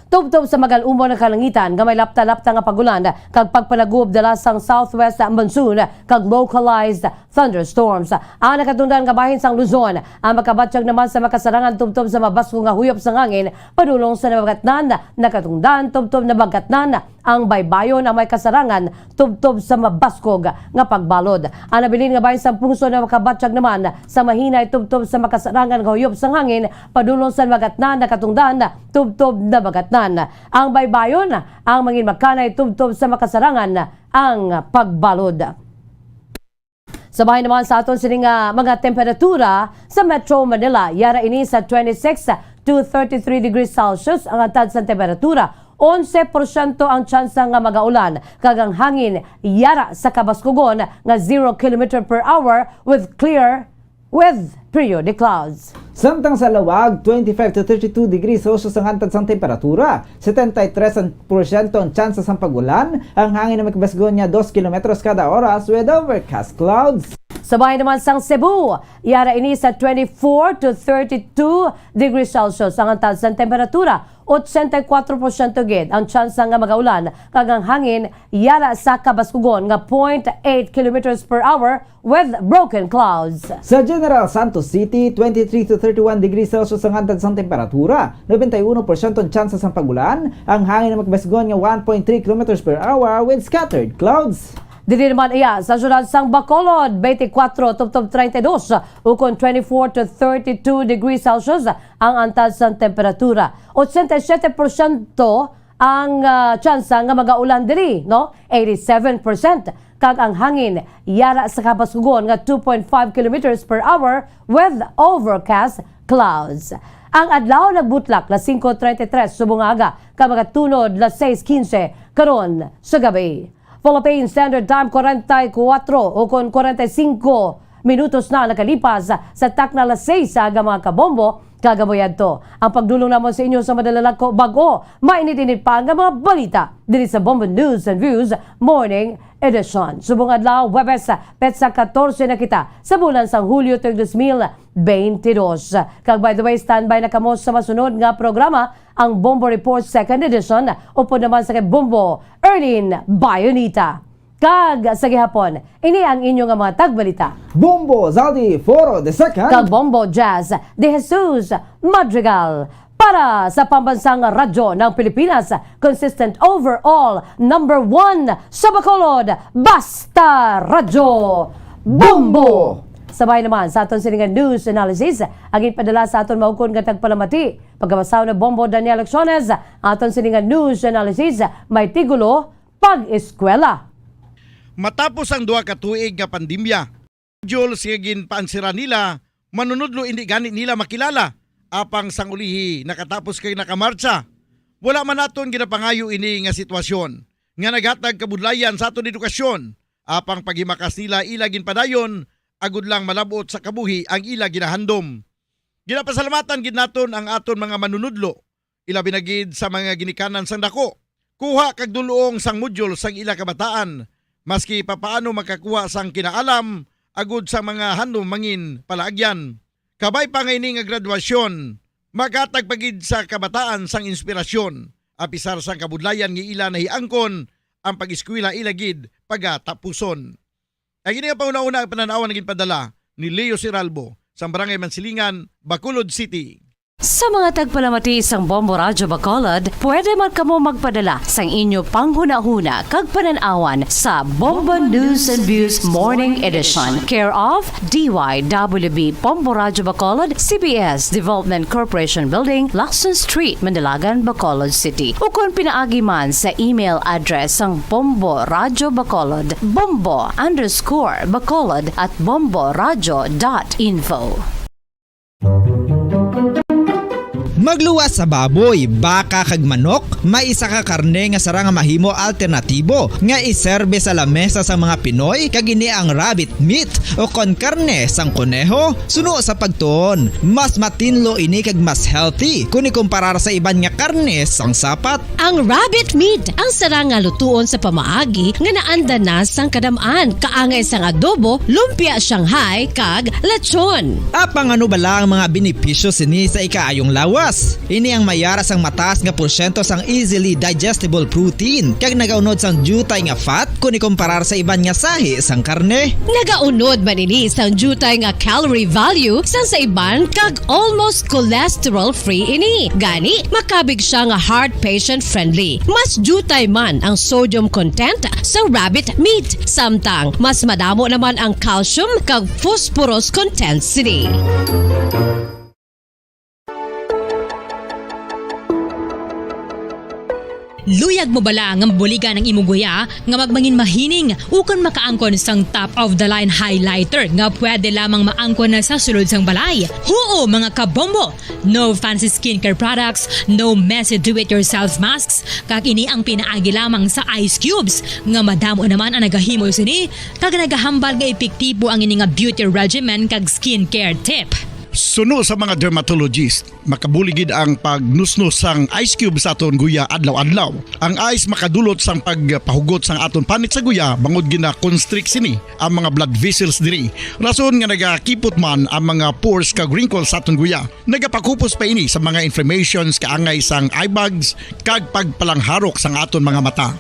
tubtob sa magal-umon nga kalangitan nga may lapta-lapta nga pag-ulan kag pagpanaguob dala sang southwest monsoon kag localized thunderstorms. Ang nakatundan nga bahin sang Luzon ang makabatyag naman sa makasarangan tubtob sa mabaskog nga huyop sang hangin padulong sa Nabagatnan, nakatundan tubtob Nabagatnan. Ang baybayon ang may kasarangan tubtob sa mabaskog nga pagbalod. Ang nabilin nga bahin sang pungsod ang makabatyag naman sa mahinay tubtob sa makasarangan nga huyop sang hangin padulong sa Nabagatnan, nakatundan tubtob Nabagatnan. Ang baybayon ang manginmakanay tubtob sa makasarangan ang pagbalod. Sa bahin naman sa aton sini nga mga temperatura sa Metro Manila, yara ini sa twenty-six to thirty-three degrees Celsius ang antad sang temperatura, Onse porsyento ang tsansa nga magaulan, kag ang hangin yara sa kabaskugon nga zero kilometer per hour with clear, with periodic clouds. Samtang sa Laoag, twenty-five to thirty-two degrees Celsius ang antad sang temperatura. Setenta y tres porsyento ang tsansa sang pag-ulan, ang hangin nga makabaskugon nga dos kilometros kada oras with overcast clouds. Sa bahin naman sang Cebu, yara ini sa twenty-four to thirty-two degrees Celsius ang antad sang temperatura. Ochenta y kuatro porsyento gid ang tsansa nga magaulan, kag ang hangin yara sa kabaskugon nga point eight kilometers per hour with broken clouds. Sa General Santos City, twenty-three to thirty-one degrees Celsius ang antad sang temperatura, noventa y uno porsyento ang tsansa sang pag-ulan, ang hangin nga makabaskugon nga one point three kilometers per hour with scattered clouds. Diri naman iya sa siyudad sang Bacolod, twenty-four tubtob treinta y dos, ukon twenty-four to thirty-two degrees Celsius ang antad sang temperatura. Ochenta y siete porsyento ang, ah, tsansa nga magaulan diri, no? Eighty-seven percent. Kag ang hangin yara sa kabaskugon nga two point five kilometers per hour with overcast clouds. Ang adlaw nagbutlak las singko treinta y tres subong nga aga, kag magatunod las sais quince karon sa gabi. Philippine Standard Time, kwarenta y kuwatro ukon kwarenta y singko minutos na nakalipas sa takna las sais sa aga, mga kabombo, kag amo yadto ang pagdulong namon sa inyo sa madalalako bag-o, mainit-init pa nga mga balita diri sa Bombo News and Views Morning Edition. Subong adlaw, Huwebes, petsa katorse na kita sa bulan sang Hulyo tuig dos mil twenty-two. Kag by the way, standby na kamo sa masunod nga programa, ang Bombo Report Second Edition, upod naman sa kay Bombo Erlin Bayonita. Kag sa gihapon, ini ang inyo nga mga tagbalita, Bombo Zaldi Foro the Second kag Bombo Jazz de Jesus Madrigal, para sa Pambansang Radyo ng Pilipinas, consistent overall, number one sa Bacolod, Basta Radyo Bombo! Sabay naman sa aton sini nga news analysis, ang ipadala sa aton maukon nga tagpalamati, pagkabasa ni Bombo Daniel Acciones. Aton sini nga news analysis may titulo, Pag-eskwela. Matapos ang duha ka tuig nga pandemya, modules nga ginpaansiran nila, manunodlo indi gani nila makilala, apang sang ulihi nakatapos kag nakamartsa. Wala man naton ginapangayo ini nga sitwasyon nga naghatag kabudlayan sa aton edukasyon, apang paghimakas nila ila ginpadayon agud lang malab-ot sa kabuhi ang ila ginahandom. Ginapasalamatan gid naton ang aton mga manunodlo, ilabi na gid sa mga ginikanan sang daku, kuha kag dul-ong sang modyul sang ila kabataan, maski papaano makakuha sang kinaalam agud sa mga handom mangin palaagyan. Kabay pa nga ini nga graduasyon, maghatag pa gid sa kabataan sang inspirasyon, apisar sang kabudlayan nga ila nahiangkon, ang pag-eskwela ila gid pagatapuson. Ang ini nga pahunahuna ang panan-awan nga ginpadala ni Leo Siralbo, sang Barangay Mansilingan, Bacolod City. Sa mga tagpalamati sang Bombo Radyo Bacolod, pwede man kamo magpadala sang inyo panghunahuna kag panan-awan sa Bombo News and Views Morning Edition, care of D Y W B Bombo Radyo Bacolod, C B S Development Corporation Building, Lacson Street, Mandilagan, Bacolod City. Ukon pinaagi man sa email address sang Bombo Radyo Bacolod, bombo underscore bacolod at bomboradyo dot info. Magluwas sa baboy, baka kag manok, may isa ka karne nga sarang nga mahimo alternatibo nga iserbe sa lamesa sang mga Pinoy, kag ini ang rabbit meat o kon karne sang koneho. Suno sa pagtuon, mas matinlo ini kag mas healthy kon ikumparar sa iban nga karne sang sapat. Ang rabbit meat ang sarang nga lutuon sa pamaagi nga naanda na sang kadam-an, kaangay sang adobo, lumpia Shanghai, kag lechon. Apang ano bala ang mga benepisyo sini sa ikaayong lawas? Ini ang may ara sang mataas nga porsyento sang easily digestible protein, kag nagaunod sang diutay nga fat kon ikumparar sa iban nga sahi sang karne. Nagaunod man ini sang diutay nga calorie value sang sa iban, kag almost cholesterol-free ini. Gani, makabig sia nga heart patient-friendly. Mas diutay man ang sodium content sa rabbit meat, samtang mas madamo naman ang calcium kag phosphorus content sini. Luyag mo bala nga mabuligan ang imo guya nga magmangin mahining ukon makaangkon sang top of the line highlighter nga pwede lamang maangkon na sa sulod sang balay? Huo, mga kabombo! No fancy skincare products, no messy do-it-yourself masks, kag ini ang pinaagi lamang sa ice cubes nga madamo naman ang nagahimo sini kag nagahambal nga epektibo ang ini nga beauty regimen kag skincare tip. Suno sa mga dermatologist, makabulig gid ang pagnusnos sang ice cube sa aton guya adlaw-adlaw. Ang ice makadulot sang pagpahugot sang aton panit sa guya bangod gina-constrict sini ang mga blood vessels diri, rason nga nagakipot man ang mga pores kag wrinkles sa aton guya. Nagapakupos pa ini sa mga inflammations kaangay sang eye bags kag pagpalangharok sang aton mga mata.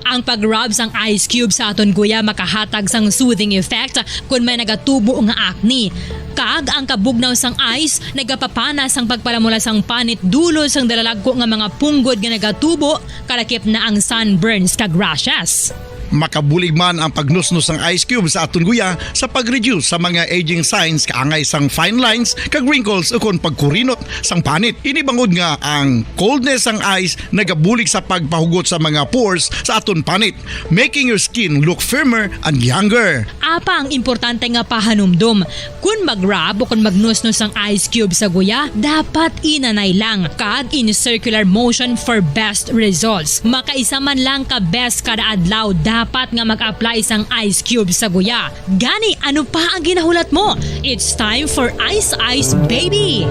Ang pag-rub sang ice cube sa aton guya makahatag sang soothing effect kon may nagatubo nga acne. Kag ang kabugnaw sang ice nagapapana sang pagpalamula sang panit dulot sang dalalagko nga mga punggod nga nagatubo, kalakip na ang sunburns kag rashes. Makabulig man ang pagnusnos sang ice cube sa aton guya sa pag-reduce sa mga aging signs kaangay sang fine lines kag wrinkles ukon pagkurinot sang panit. Ini bangod nga ang coldness sang ice nagabulig sa pagpahugot sa mga pores sa aton panit, making your skin look firmer and younger. Apang importante nga pahanumdom, kon mag-rub o kon magnusnos ang ice cube sa guya, dapat inanay lang kag in circular motion for best results. Makaisa man lang ka beses kada adlaw dapat nga mag-apply sang ice cube sa guya. Gani, ano pa ang ginahulat mo? It's time for Ice Ice Baby!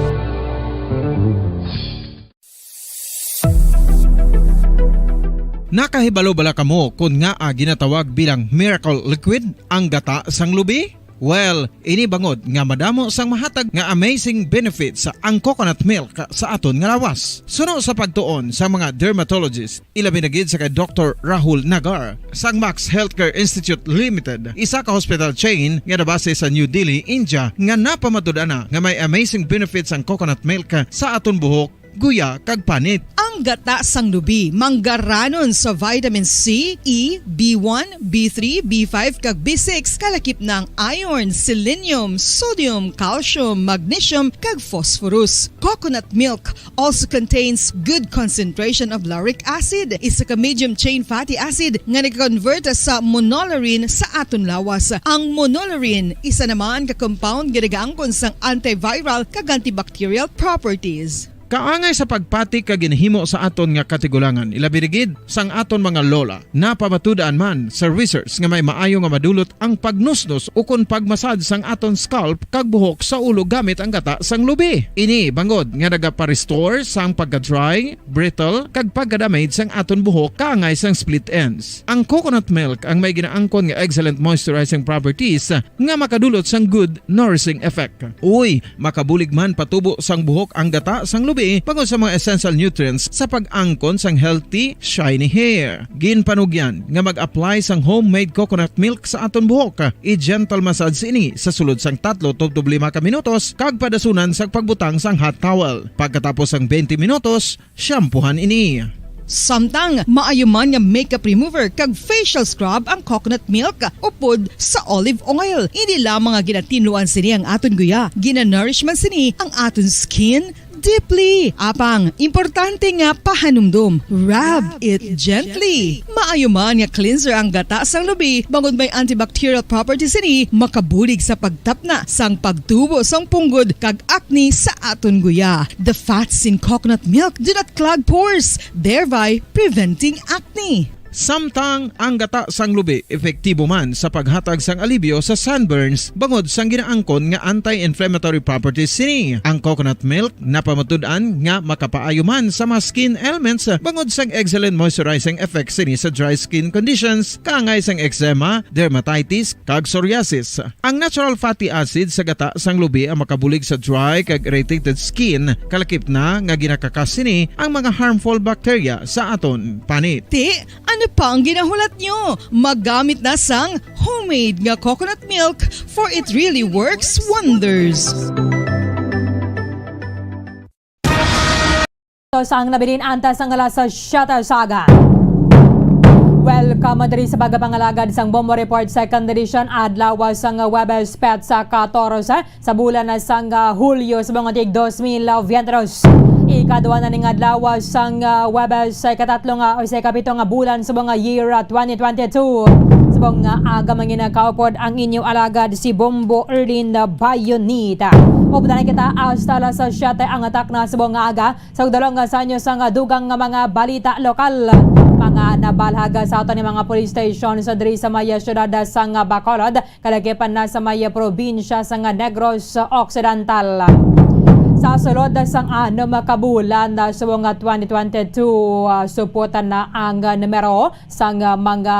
Nakahibalo bala kamo kon ngaa ginatawag bilang miracle liquid ang gata sang lubi? Well, ini bangod nga madamo sang mahatag nga amazing benefits ang coconut milk sa aton nga lawas. Suno sa pagtuon sa mga dermatologist, ilabi na gid sa kay Doktor Rahul Nagar sang Max Healthcare Institute Limited, isa ka hospital chain nga nabase sa New Delhi, India, nga napamatud-an na nga may amazing benefits ang coconut milk sa aton buhok, guya, kag panit. Ang gata sang lubi manggaranon sa vitamin C, E, B one, B three, B five, kag B six, kalakip na ang iron, selenium, sodium, calcium, magnesium, kag phosphorus. Coconut milk also contains good concentration of lauric acid, isa ka medium chain fatty acid nga nag-convert sa monolaurin sa aton lawas. Ang monolaurin isa naman ka compound nga nagaangkon sang antiviral kag antibacterial properties. Kaangay sa pagpati kag ginhimo sa aton nga katigulangan, ilabi na gid sang aton mga lola, napamatud-an man sa research nga may maayo nga madulot ang pagnusnos ukon pagmasad sang aton scalp kag buhok sa ulo gamit ang gata sang lubi. Ini bangod nga nagapa-restore sang pagka-dry, brittle, kag pagka-damage sang aton buhok kaangay sang split ends. Ang coconut milk ang may ginaangkon nga excellent moisturizing properties nga makadulot sang good nourishing effect. Uy, makabulig man patubo sang buhok ang gata sang lubi bangod sa mga essential nutrients sa pag-angkon sang healthy, shiny hair. Ginpanugyan nga mag-apply sang homemade coconut milk sa aton buhok. I-gentle massage ini sa sulod sang tatlo tubtob lima ka minutos kag padasunan sang pagbutang sang hot towel. Pagkatapos sang twenty minutos, shampoohan ini. Samtang maayo man nga makeup remover kag facial scrub ang coconut milk upod sa olive oil. Hindi lamang nga ginatinluan sini ang aton guya, ginanourish man sini ang aton skin deeply. Apang, importante nga pahanumdom, rub it gently. Maayo man nga cleanser ang gata sang lubi, bangod may antibacterial properties sini, makabulig sa pagtapna sang pagtubo sang punggod kag acne sa aton guya. The fats in coconut milk do not clog pores, thereby preventing acne. Samtang ang gata sang lubi epektibo man sa paghatag sang alibyo sa sunburns bangod sang ginaangkon nga anti-inflammatory properties sini. Ang coconut milk napamatud-an nga makapaayo man sa mga skin ailments bangod sang excellent moisturizing effect sini sa dry skin conditions kaangay sang eczema, dermatitis, kag psoriasis. Ang natural fatty acid sa gata sang lubi ang makabulig sa dry kag irritated skin, kalakip na nga ginakakas sini ang mga harmful bacteria sa aton panit. Ti, ano pa ang ginahulat nyo? Magamit na sang homemade nga coconut milk, for it really works wonders. Ito sang nabilin antas ang alas siyete sa aga. Welcome diri sa pagpangalagad sang Bombo Report Second Edition, adlaw sang Huwebes, petsa katorse sa bulan na sang Hulyo sa mga tig dos mil veintidos. Ikadua na ning adlaw sang Huwebes, sa ikatatlo nga o sa ikapito nga bulan sa mga year twenty twenty-two. Sa mga aga, mga ginakaupod, ang inyo alagad si Bombo Erlin Bayonita. Updan kita hasta alas siyete ang atak na sa mga aga. Sa dalong nga sanyo sa nga dugang nga mga balita lokal, mga nabalhag sa aton nga mga police station sa diri sa may siyudad sa nga Bacolod, kalagipan na sa may probinsya sa nga Negros Occidental. Sa sulod sang anom ka bulan sa mga twenty twenty-two, ah, suputan na ang numero sang mga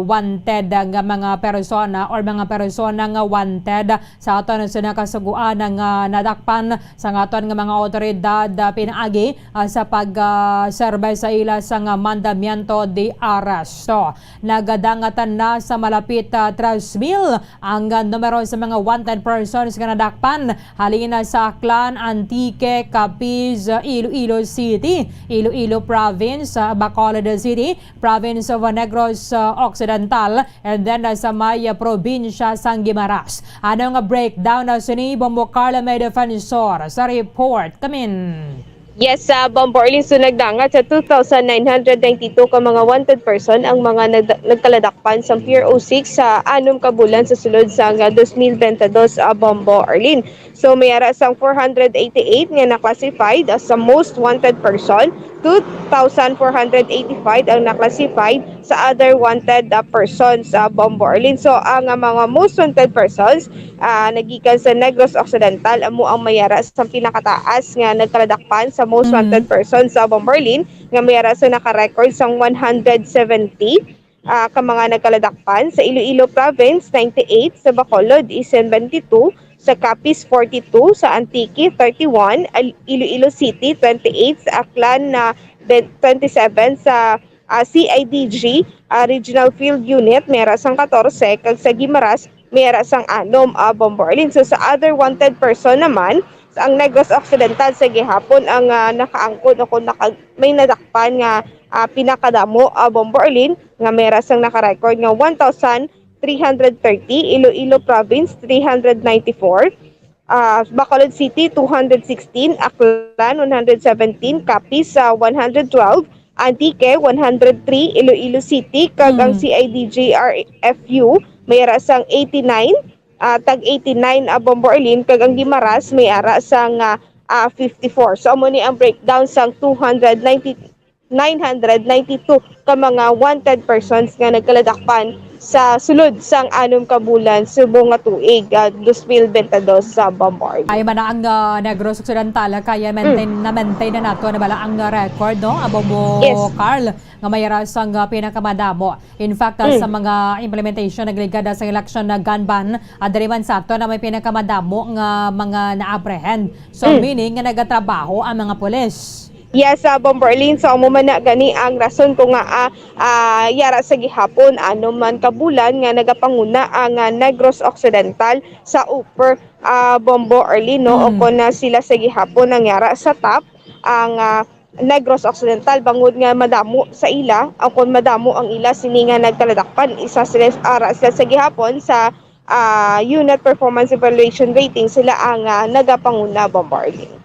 wanted nga mga persona or mga persona nga wanted sa aton sa nakasuguan nga nadakpan sa aton nga mga awtoridad, ah, pinaagi, ah, sa pag, ah, serve sa ila sang mandamiento de arresto. Nagadangatan na sa malapit, ah, tres mil ang, ah, numero sa mga wanted persons nga nadakpan halin sa Aklan, Antique, Capiz, Iloilo City, Iloilo Province, ah, Bacolod City, Province of Negros, ah, Occidental, and then, ah, sa may, ah, probinsya sang Guimaras. Ano nga breakdown na sini, Bombo Carla May Defensor sa report? Kamin. Yes, sa Bombo Orleans, so nagdangat sa two thousand nine hundred ninety-two ka mga wanted person ang mga nag-, nagkaladakpan sa Pier oh six sa anom ka bulan sa sulod sang, ah, dos mil bentadós, ah, Bombo Orleans. So, may ara sang four hundred eighty-eight nga na-classified as sa most wanted person, two thousand four hundred eighty-five ang na-classified sa other wanted, ah, persons sa Bombo Orleans. So, ang, ah, mga most wanted persons, ah, nagikan sa Negros Occidental, amo ang may ara sa pinakataas nga nagkaladakpan sa most Hmm. wanted persons sa Bombo Orleans, nga may ara sa naka-record sang one hundred seventy, ah, ka mga nagkaladakpan. Sa Iloilo Province, ninety-eight, sa Bacolod is seventy-two, sa Capiz, forty-two, sa Antique, thirty-one, Al-, Iloilo City, twenty-eight, sa Aklan na ben-, twenty-seven, sa, ah, C I D G, ah, Regional Field Unit, may ara sang katorse, kag sa Guimaras, may ara sang anom, ah, Bombo Orleans. So, sa other wanted person naman, sa ang Negros Occidental sa gihapon ang, ah, nakaangkon o kung naka-, may nadakpan nga, ah, pinakadamo, ah, Bombo Orleans, nga may ara sang naka-record nga one thousand three hundred thirty, Iloilo Province, three hundred ninety-four, ah, Bacolod City, two hundred sixteen, Aklan, one hundred seventeen, Capiz, ah, one hundred twelve, Antique, one hundred three, Iloilo City, kag ang Mm. C I D G R F U, may ara sang eighty-nine, ah, tag eighty-nine, ah, Bombo Orleans, kag ang Guimaras, may ara sang, ah, ah, fifty-four. So, amo ni ang breakdown sang two hundred ninety, nine hundred ninety-two ka mga wanted persons nga nagkaladakpan sa sulod sang anom ka bulan subong nga tuig, ah, dos mil bentadós sa Bombo Orleans. Ay man ang, ah, Negros Occidental, kaya maintain Mm. na maintain na nato na bala ang, ah, record, no? Abo mo, Yes. Carl, nga may ara sang, ah, pinakamadamo. In fact, ah, Mm. sa mga implementation nagligad, ah, sa election na gun ban, ah, diri man sa ato na may pinakamadamo nga mga na-apprehend. So, Mm. meaning nga nagatrabaho ang mga pulis. Yes, ah, Bombo Orleans, so amo man na gani ang rason kung nga, ah, ah, yara sa gihapon, ano man ka bulan nga nagapanguna ang, ah, Negros Occidental sa upper, ah, Bombo Orleans, no? O Mm. kung na sila sa gihapon ang yara sa top, ang, ah, Negros Occidental, bangod nga madamo sa ila, o kung madamo ang ila sini nga nagkaladakpan, isa sila, ara sila sa gihapon sa, ah, unit performance evaluation rating, sila ang, ah, nagapanguna, Bombo Orleans.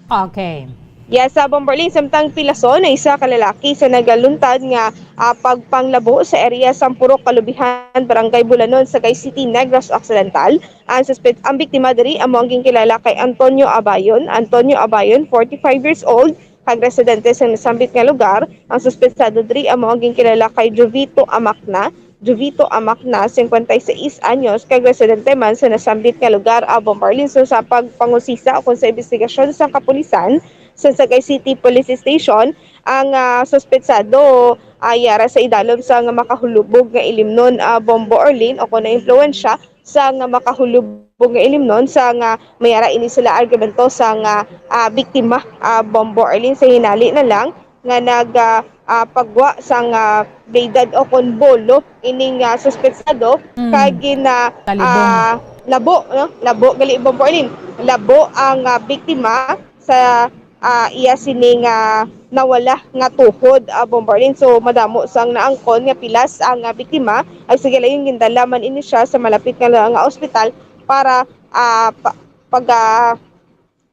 Okay. Yes, sa Bombo Orleans, samtang pilason na isa ka lalaki sa nagaluntad nga, ah, pagpanglabo sa area sang Purok Kalubihan, Barangay Bulanon, Sagay City, Negros Occidental. Ang suspet-, ang biktima diri amo ang ginkilala kay Antonio Abayon. Antonio Abayon, forty-five years old, kag residente sa nasambit nga lugar. Ang suspetsado diri amo ang ginkilala kay Jovito Amacna. Jovito Amacna, cincuenta y seis anyos, kag residente man sa nasambit nga lugar, ah, Bombo Orleans. So, sa pagpangusisa ukon sa imbestigasyon sa kapulisan sa Sagay City Police Station, ang, ah, suspetsado, ah, yara sa idalom sa nga makahulubog nga ilimnon, ah, Bombo Orleans, o kung naimpluwensya sa nga makahulubog nga ilimnon sa nga may ara ini sila argumento sa nga, ah, biktima, ah, Bombo Orleans, sa hinali na lang nga nag, ah, ah, pagwa sa nga bladed o kon bolo ining, ah, suspetsado Mm. kay gina-, Talibong. ah, labo, no? Labo gali, Bombo Orleans. Labo ang, ah, biktima sa ah, iya sini nga nawala nga tuhod, ah, Bomb Berlin. So, madamo sang naangkon nga pilas ang, ah, biktima. Ay, sige, layon gindala man ini siya sa malapit nga, nga ospital para, ah, pa-, pag, ah,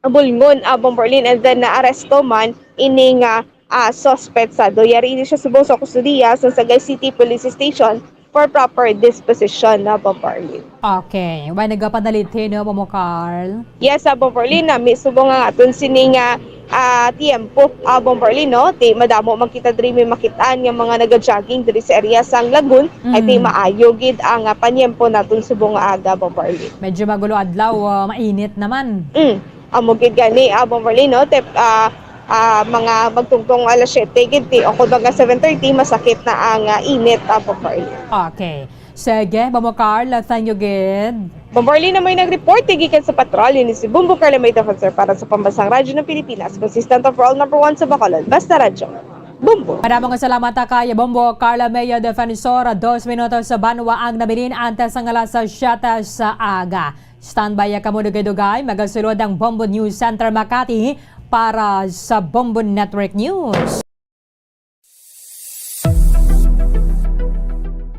bulngon, ah, Bomb Berlin, and then naaresto man ini nga, ah, suspetsado. Yari ini siya subong sa kustodiya sa Sagay City Police Station for proper disposition, ah, Bomb Berlin. Okay. Way nagapadaliti, no, Bombo Carl? Yes, ah, Bomb Berlin, na mismo nga aton sini nga, ah, tiyempo, ah, Bomb Berlin, no? Ti madamo man kita diri may makitaan nga mga naga-jogging diri sa area sang Lagun, ay ti Mm. maayo gid ang, ah, panyempo naton subong nga aga, Bomb Berlin. Medyo magulo adlaw, ah, mainit naman. Mm. Amo gid gani, ah, Bomb Berlin, no? Tep-, ah, ah, mga magtungtong alas siyete gid ti, o kung baga seven thirty, masakit na ang, ah, init, ah, Bomb Berlin. Okay. Sige, Bombo Carl, thank you gid. Bomb Berlin na may nag-report, gikan sa patrol, ini si Bombo Carl, may defensor para sa Pambansang Radyo ng Pilipinas, consistent overall number one sa Bacolod. Basta Radyo. Bombo. Maraming salamat kay Bombo Carla Maya Defensor. Dos minutos sa banwa ang nabilin antes ang alas siyete sa aga. Standby kamo dugay-dugay. Magasulod ang Bombo News Center Makati para sa Bombo Network News.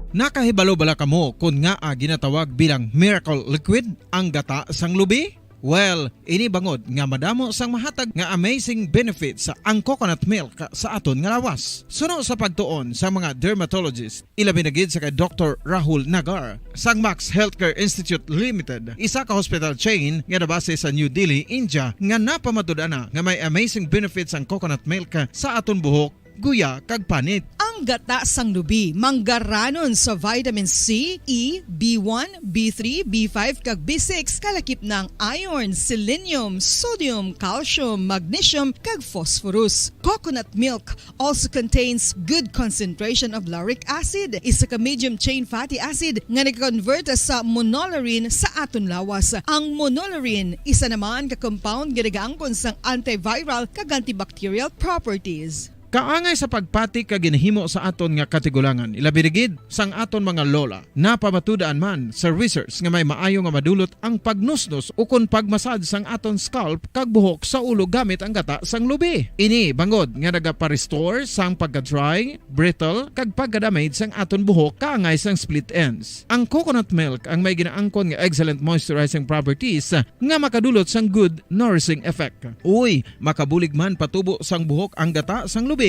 Nakahibalo bala kamo kon ngaa ginatawag bilang miracle liquid ang gata sang lubi? Well, ini bangod nga madamo sang mahatag nga amazing benefits ang coconut milk sa aton nga lawas. Suno sa pagtuon sa mga dermatologist, ilabi na gid sa kay Doktor Rahul Nagar sang Max Healthcare Institute Limited, isa ka hospital chain nga nabase sa New Delhi, India, nga napamatud-an na nga may amazing benefits ang coconut milk sa aton buhok, guya, kag panit. Ang gata sang lubi manggaranon sa vitamin C, E, B one, B three, B five, kag B six, kalakip na ang iron, selenium, sodium, calcium, magnesium, kag phosphorus. Coconut milk also contains good concentration of lauric acid, isa ka medium chain fatty acid nga nag-convert sa monolaurin sa aton lawas. Ang monolaurin, isa naman ka compound nga nagaangkon sang antiviral kag antibacterial properties. Kaangay sa pagpati kag ginahimo sa aton nga katigulangan, ilabi na gid sang aton mga lola. Napamatud-an man sa research nga may maayo nga madulot ang pagnusnos ukon pagmasad sang aton scalp kag buhok sa ulo gamit ang gata sang lubi. Ini bangod nga nagapa-restore sang pagka-dry, brittle, kag pagka-damage sang aton buhok kaangay sang split ends. Ang coconut milk ang may ginaangkon nga excellent moisturizing properties nga makadulot sang good nourishing effect. Uy, makabulig man patubo sang buhok ang gata sang lubi.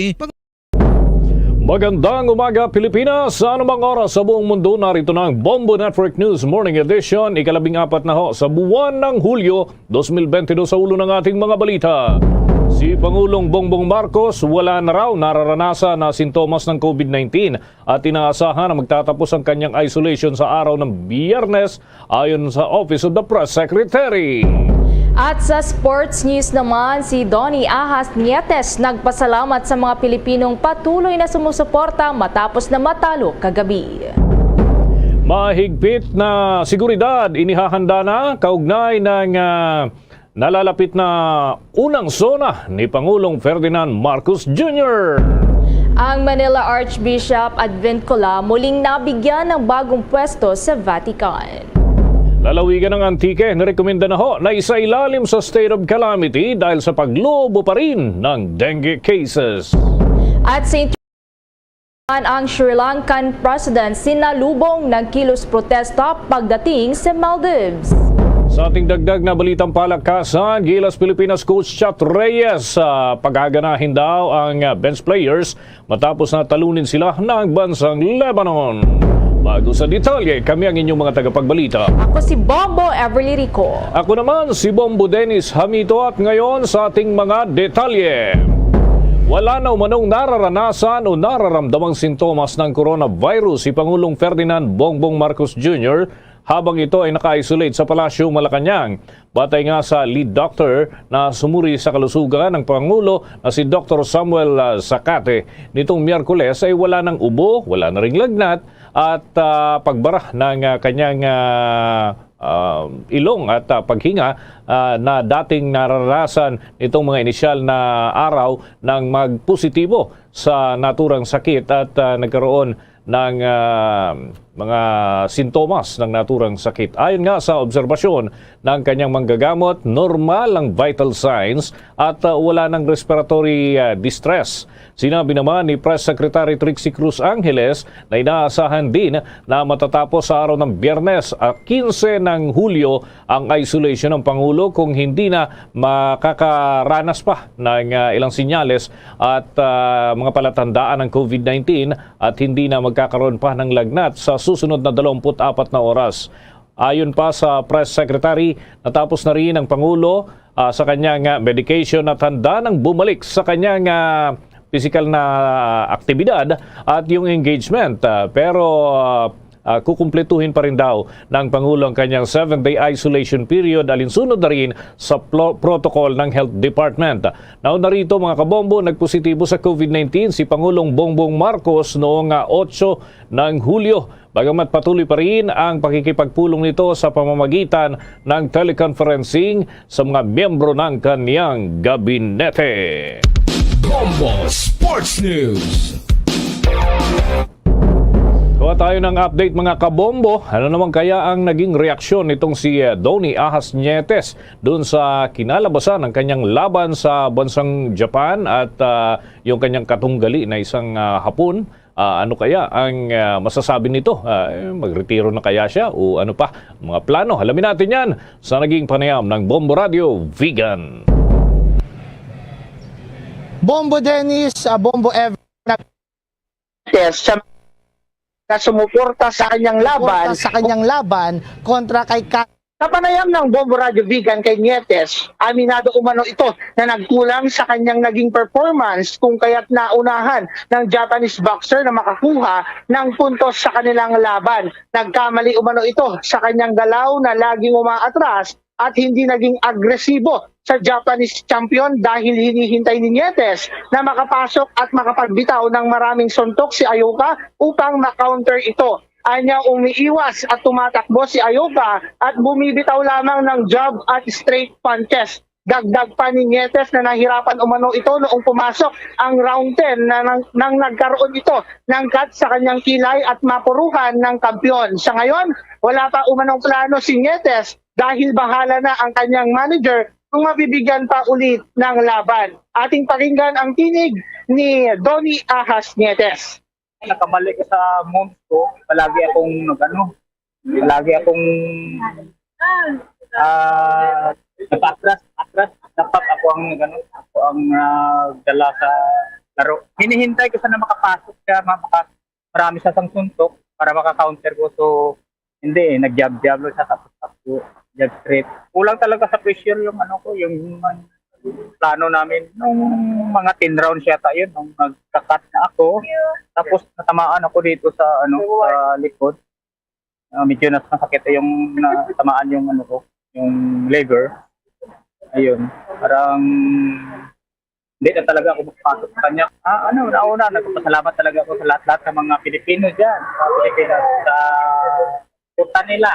Magandang umaga, Pilipinas. Sa anumang oras sa buong mundo, narito na ang Bombo Network News Morning Edition, ikalabing apat na ho sa buwan ng Hulyo, dos mil bente dos, sa ulo ng ating mga balita. Si Pangulong Bongbong Marcos wala na raw nararanasan na sintomas ng COVID nineteen at inaasahan na magtatapos ang kanyang isolation sa araw ng Biyernes, ayon sa Office of the Press Secretary. At sa sports news naman, si Donny Ahas Nietes nagpasalamat sa mga Pilipinong patuloy na sumusuporta matapos na matalo kagabi. Mahigpit na seguridad inihahanda na kaugnay ng, ah, nalalapit na unang SONA ni Pangulong Ferdinand Marcos Junior. Ang Manila Archbishop Advincula muling nabigyan ng bagong pwesto sa Vatican. Lalawigan ng Antique, nirekomenda na ho na isailalim sa state of calamity dahil sa paglobo pa rin ng dengue cases. At Saint ang Sri Lankan President sinalubong ng kilos protesta pagdating sa Maldives. Sa ating dagdag na balitang palakasan, gilas Pilipinas coach Chat Reyes sa pagaganahin daw ang, ah, bench players matapos na talunin sila ng bansang Lebanon. Bago sa detalye, kami ang inyong mga tagapagbalita. Ako si Bombo Everly Rico. Ako naman si Bombo Dennis Hamito, at ngayon sa ating mga detalye. Wala na umanong nararanasan o nararamdamang sintomas ng coronavirus si Pangulong Ferdinand Bongbong Marcos Junior habang ito ay naka-isolate sa Palasyong Malacañang. Batay nga sa lead doctor na sumuri sa kalusugan ng Pangulo na si Doktor Samuel, ah, Zacate, nitong Miyerkules ay wala ng ubo, wala na ring lagnat at, ah, pagbara ng, ah, kanyang, ah, ah, ilong at, ah, paghinga, ah, na dating naranasan nitong mga inisyal na araw ng magpositibo sa naturang sakit at, ah, nagkaroon ng ah, mga sintomas ng naturang sakit. Ayon nga sa obserbasyon ng kanyang manggagamot, normal ang vital signs at ah, wala ng respiratory ah, distress. Sinabi naman ni Press Secretary Trixie Cruz Angeles na inaasahan din na matatapos sa araw ng Biyernes, ah, kinse ng Hulyo, ang isolation ng Pangulo kung hindi na makakaranas pa ng ah, ilang sinyales at ah, mga palatandaan ng covid nineteen at hindi na magkakaroon pa ng lagnat sa susunod na dalawampu't apat na oras. Ayon pa sa Press Secretary, natapos na rin ang Pangulo ah, sa kanyang ah, medication at handa nang bumalik sa kanyang ah, pisikal na aktibidad at yung engagement. Ah, pero ah, ah, kukumpletuhin pa rin daw ng Pangulo ang kanyang seven-day isolation period, alinsunod na rin sa plo- protocol ng Health Department. Nauna rito, mga kabombo, nagpositibo sa covid nineteen si Pangulong Bongbong Marcos noong ah, otso ng Hulyo. Bagamat patuloy pa rin ang pakikipagpulong nito sa pamamagitan ng teleconferencing sa mga miyembro ng kanyang gabinete. Bombo Sports News. Kuha tayo ng update, mga kabombo. Ano naman kaya ang naging reaksyon nitong si eh, Donny Ahas Nietes doon sa kinalabasan ng kanyang laban sa bansang Japan at ah, yung kanyang katunggali na isang ah, Hapon? Ah, ano kaya ang ah, masasabi nito? Ah, eh, magretiro na kaya siya o ano pa mga plano? Alamin natin yan sa naging panayam ng Bombo Radio Vigan. Bombo Dennis, ah, Bombo Ever, Test sa na sumuporta sa kanyang laban. Sa kanyang laban kontra kay Ka- Sa panayam ng Bombo Radio Vigan kay Nietes, aminado umano ito na nagkulang sa kanyang naging performance kung kaya't naunahan ng Japanese boxer na makakuha ng puntos sa kanilang laban. Nagkamali umano ito sa kanyang galaw na laging umaatras at hindi naging agresibo sa Japanese champion dahil hinihintay ni Nietes na makapasok at makapagbitaw ng maraming suntok si Ayoka upang ma-counter ito. Anya, umiiwas at tumatakbo si Ayoka at bumibitaw lamang ng jab at straight punches. Dagdag pa ni Nietes na nahirapan umano ito noong pumasok ang round ten na nang, nang nagkaroon ito ng cut sa kanyang kilay at mapuruhan ng kampiyon. Sa ngayon, wala pa umanong plano si Nietes dahil bahala na ang kanyang manager kung mabibigyan pa ulit ng laban. Ating pakinggan ang tinig ni Donny Ahas Nietes. Nakamali ko sa moves ko, palagi akong nagano, palagi akong ah nagpa-atras, atras, dapat ako ang nagano, ako ang ah, dala sa laro. Hinihintay ko sana makapasok siya, ma- maka, marami siya sang suntok para maka-counter ko. So hindi eh, nag-jab-jab lang siya, tapos ako jab straight. Kulang talaga sa pressure yung ano ko, yung plano namin nung mga ten rounds yata yun, nung nagka-cut na ako. Tapos natamaan ako dito sa ano, sa likod. Ah, medyo nas masakit yung natamaan yung ano ko, yung liver. Ayun, parang hindi na talaga ako makapasok sa kanya. Ah, ano, nauna, nagpapasalamat talaga ako sa lahat-lahat ng mga Pilipino dyan, sa Pilipinas, sa suporta nila.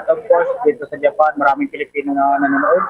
At of course, dito sa Japan, maraming Pilipino na nanonood.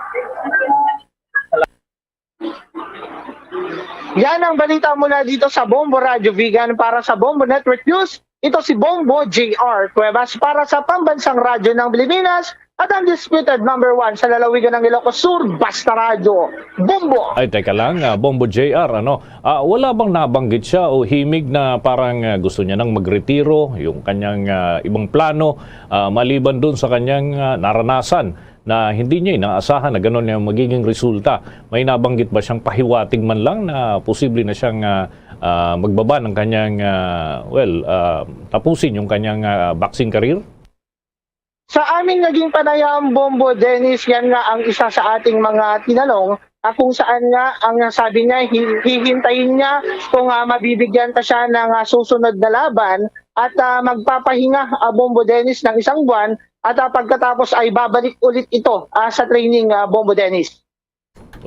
Yan ang balita mula dito sa Bombo Radio Vigan para sa Bombo Network News. Ito si Bombo J R Cuevas para sa Pambansang Radyo ng Pilipinas at ang disputed number one sa lalawigan ng Ilocos Sur, Basta Radyo. Bombo! Ay, teka lang, ah, Bombo J R, ano? Ah, wala bang nabanggit siya o himig na parang ah, gusto niya nang magretiro, yung kanyang ah, ibang plano, ah, maliban dun sa kanyang ah, naranasan na hindi niya inaasahan na ganun yung magiging resulta? May nabanggit ba siyang pahiwatig man lang na posible na siyang ah, ah, magbaba ng kanyang, ah, well, ah, tapusin yung kanyang ah, boxing career? Sa aming naging panayam, Bombo Dennis, yan nga ang isa sa ating mga tinanong, ah, kung saan nga ang sabi niya, hi- hihintayin niya kung ah, mabibigyan pa siya ng ah, susunod na laban at ah, magpapahinga, ah, Bombo Dennis, ng isang buwan at ah, pagkatapos ay babalik ulit ito ah, sa training, ah, Bombo Dennis.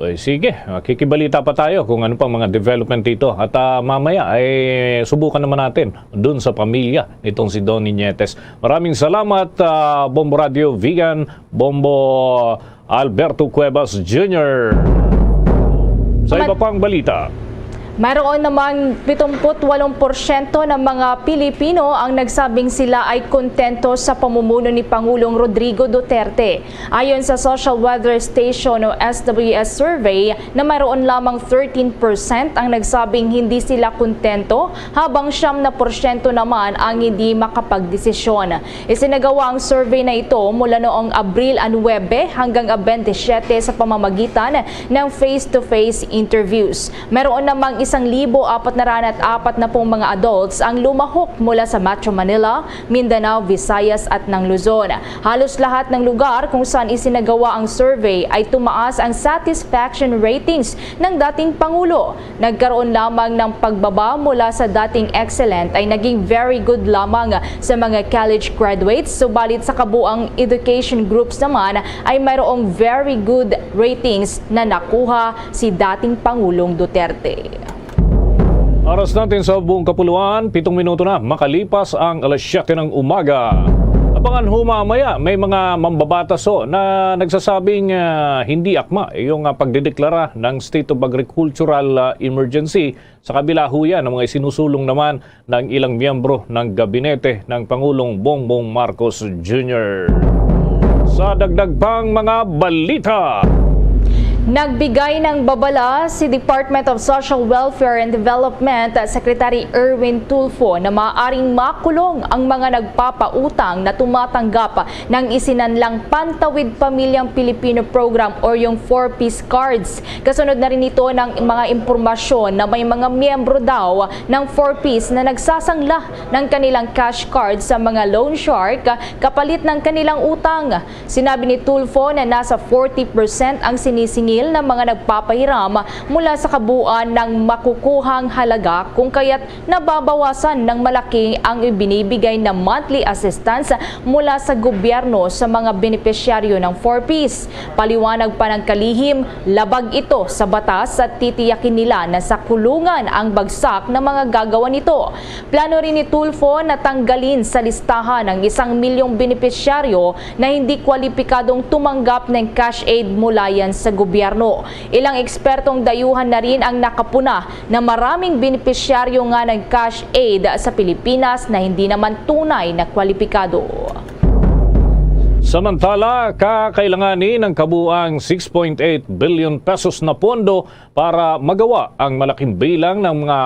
Uy, sige, ah, kikibalita pa tayo kung ano pang mga development dito. At ah, mamaya ay subukan naman natin dun sa pamilya nitong si Donny Nietes. Maraming salamat, ah, Bombo Radio Vigan, Bombo Alberto Cuevas Junior Sa iba pang balita, Mayroon namang pitong put walong porsyento ng mga Pilipino ang nagsabing sila ay kontento sa pamumuno ni Pangulong Rodrigo Duterte. Ayon sa Social Weather Station o S W S survey, na mayroon lamang thirteen percent ang nagsabing hindi sila kontento, habang siyam na porsyento naman ang hindi makapagdesisyon. Isinagawa ang survey na ito mula noong Abril nuebe hanggang bente siyete sa pamamagitan ng face-to-face interviews. Meron namang isang libo apat na raat apat na pung mga adults ang lumahok mula sa Metro Manila, Mindanao, Visayas at ng Luzon. Halos lahat ng lugar kung saan isinagawa ang survey ay tumaas ang satisfaction ratings ng dating Pangulo. Nagkaroon lamang ng pagbaba mula sa dating excellent ay naging very good lamang sa mga college graduates, subalit sa kabuang education groups naman ay mayroong very good ratings na nakuha si dating Pangulong Duterte. Oras natin sa buong kapuluan, pitong minuto na makalipas ang alas siyete ng umaga. Abangan ho mamaya, may mga mambabatas ho na nagsasabing, ah, hindi akma yung, ah, pagdedeklara ng state of agricultural, ah, emergency. Sa kabila ho yan, ang mga isinusulong naman ng ilang miyembro ng gabinete ng Pangulong Bongbong Marcos Junior. Sa dagdag pang mga balita. Nagbigay ng babala si Department of Social Welfare and Development Secretary Erwin Tulfo na maaaring makulong ang mga nagpapautang na tumatanggap ng isinanlang Pantawid Pamilyang Pilipino Program or yung four Ps cards. Kasunod na rin ito ng mga impormasyon na may mga miyembro daw ng four Ps na nagsasangla ng kanilang cash card sa mga loan shark kapalit ng kanilang utang. Sinabi ni Tulfo na nasa forty percent ang sinisingil ng mga nagpapahiram mula sa kabuuan ng makukuhang halaga, kung kaya't nababawasan ng malaki ang ibinibigay na monthly assistance mula sa gobyerno sa mga benepisyaryo ng four Ps. Paliwanag pa ng kalihim, labag ito sa batas at titiyakin nila na sa kulungan ang bagsak ng mga gagawa nito. Plano rin ni Tulfo na tanggalin sa listahan ang isang milyong benepisyaryo na hindi kwalipikadong tumanggap ng cash aid mula yan sa gobyerno. Ilang ekspertong dayuhan na rin ang nakapuna na maraming benepisyaryo nga ng cash aid sa Pilipinas na hindi naman tunay na kwalipikado. Samantala, kakailanganin ng kabuang six point eight billion pesos na pondo para magawa ang malaking bilang ng mga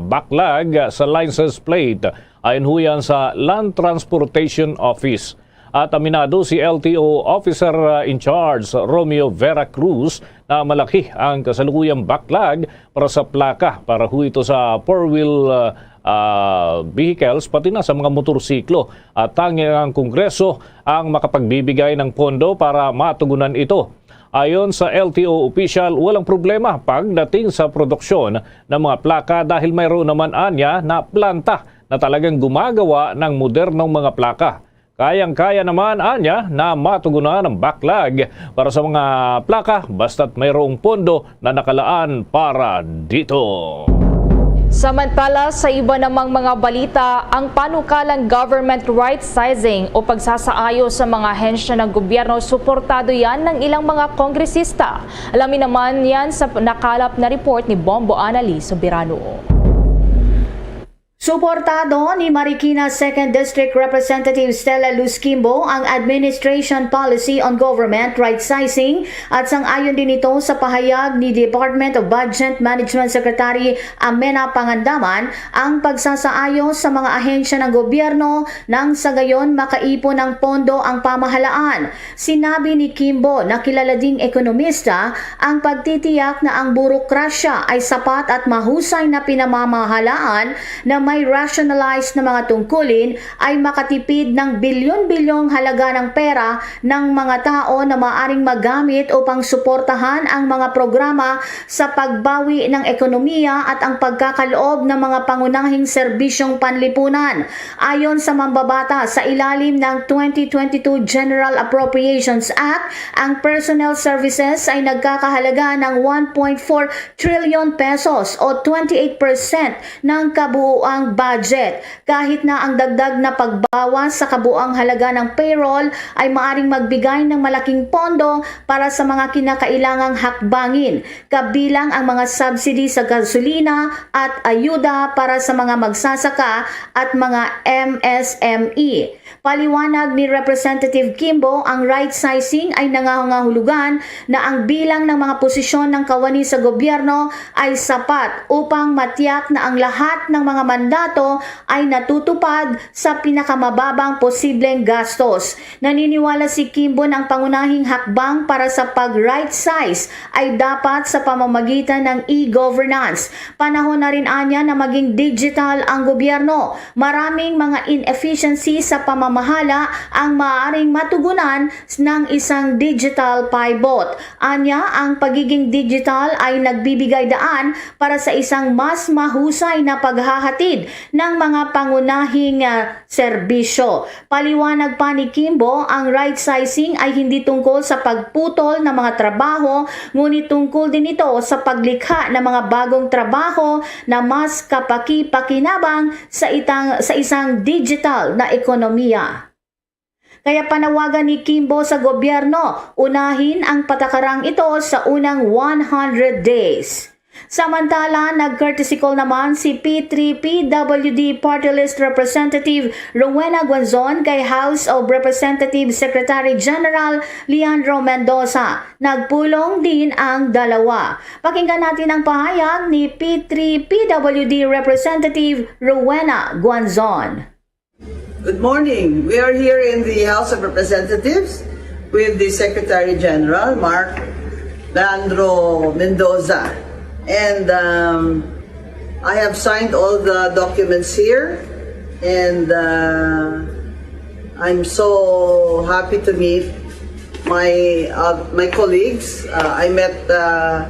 backlog sa license plate, ayon ho yan sa Land Transportation Office. At aminado si L T O Officer, uh, in Charge Romeo Vera Cruz na malaki ang kasalukuyang backlog para sa plaka, para ho ito sa four-wheel, uh, uh, vehicles, pati na sa mga motorsiklo. At tanging ang Kongreso ang makapagbibigay ng pondo para matugunan ito. Ayon sa L T O official, walang problema pagdating sa produksyon ng mga plaka dahil mayroon naman anya na planta na talagang gumagawa ng modernong mga plaka. Kayang-kaya naman anya na matugunan ang backlog para sa mga plaka basta't mayroong pondo na nakalaan para dito. Samantala, sa iba namang mga balita, ang panukalang government right sizing o pagsasaayos sa mga ahensya ng gobyerno, suportado yan ng ilang mga kongresista. Alamin naman yan sa nakalap na report ni Bombo Anali Soberano. Suportado ni Marikina Second District Representative Stella Luz Kimbo ang administration policy on government right sizing at sang-ayon din ito sa pahayag ni Department of Budget Management Secretary Amena Pangandaman ang pagsasaayo sa mga ahensya ng gobyerno nang sa gayon makaipon ng pondo ang pamahalaan. Sinabi ni Kimbo na kilala ding ekonomista ang pagtitiyak na ang burokrasya ay sapat at mahusay na pinamamahalaan na may rationalized na mga tungkulin ay makatipid ng bilyon-bilyong halaga ng pera ng mga tao na maaring magamit upang suportahan ang mga programa sa pagbawi ng ekonomiya at ang pagkakaloob ng mga pangunahing serbisyong panlipunan. Ayon sa mambabata, sa ilalim ng twenty twenty-two General Appropriations Act, ang personnel services ay nagkakahalaga ng one point four trillion pesos o twenty-eight percent ng kabuuang budget. Kahit na ang dagdag na pagbawas sa kabuang halaga ng payroll ay maaring magbigay ng malaking pondo para sa mga kinakailangang hakbangin, kabilang ang mga subsidy sa gasolina at ayuda para sa mga magsasaka at mga M S M E. Paliwanag ni Representative Kimbo, ang right sizing ay nangangahulugan na ang bilang ng mga posisyon ng kawani sa gobyerno ay sapat upang matiyak na ang lahat ng mga mandato ay natutupad sa pinakamababang posibleng gastos. Naniniwala si Kimbo na ang pangunahing hakbang para sa pag-right size ay dapat sa pamamagitan ng e-governance. Panahon na rin anya na maging digital ang gobyerno. Maraming mga inefficiency sa pamamahala ang maaaring matugunan ng isang digital pivot. Anya, ang pagiging digital ay nagbibigay daan para sa isang mas mahusay na paghahatid ng mga pangunahing, ah, serbisyo. Paliwanag pa ni Kimbo, ang right sizing ay hindi tungkol sa pagputol ng mga trabaho, ngunit tungkol din ito sa paglikha ng mga bagong trabaho na mas kapaki-pakinabang sa itang, sa isang digital na ekonomiya. Kaya panawagan ni Kimbo sa gobyerno, unahin ang patakarang ito sa unang one hundred days. Samantala, nag-courtesy call naman si P three P W D Party List Representative Rowena Guanzon kay House of Representatives Secretary General Leandro Mendoza. Nagpulong din ang dalawa. Pakinggan natin ang pahayag ni P three P W D Representative Rowena Guanzon. Good morning. We are here in the House of Representatives with the Secretary General, Mark Leandro Mendoza. And um, I have signed all the documents here. And uh, I'm so happy to meet my uh, my colleagues. Uh, I met uh,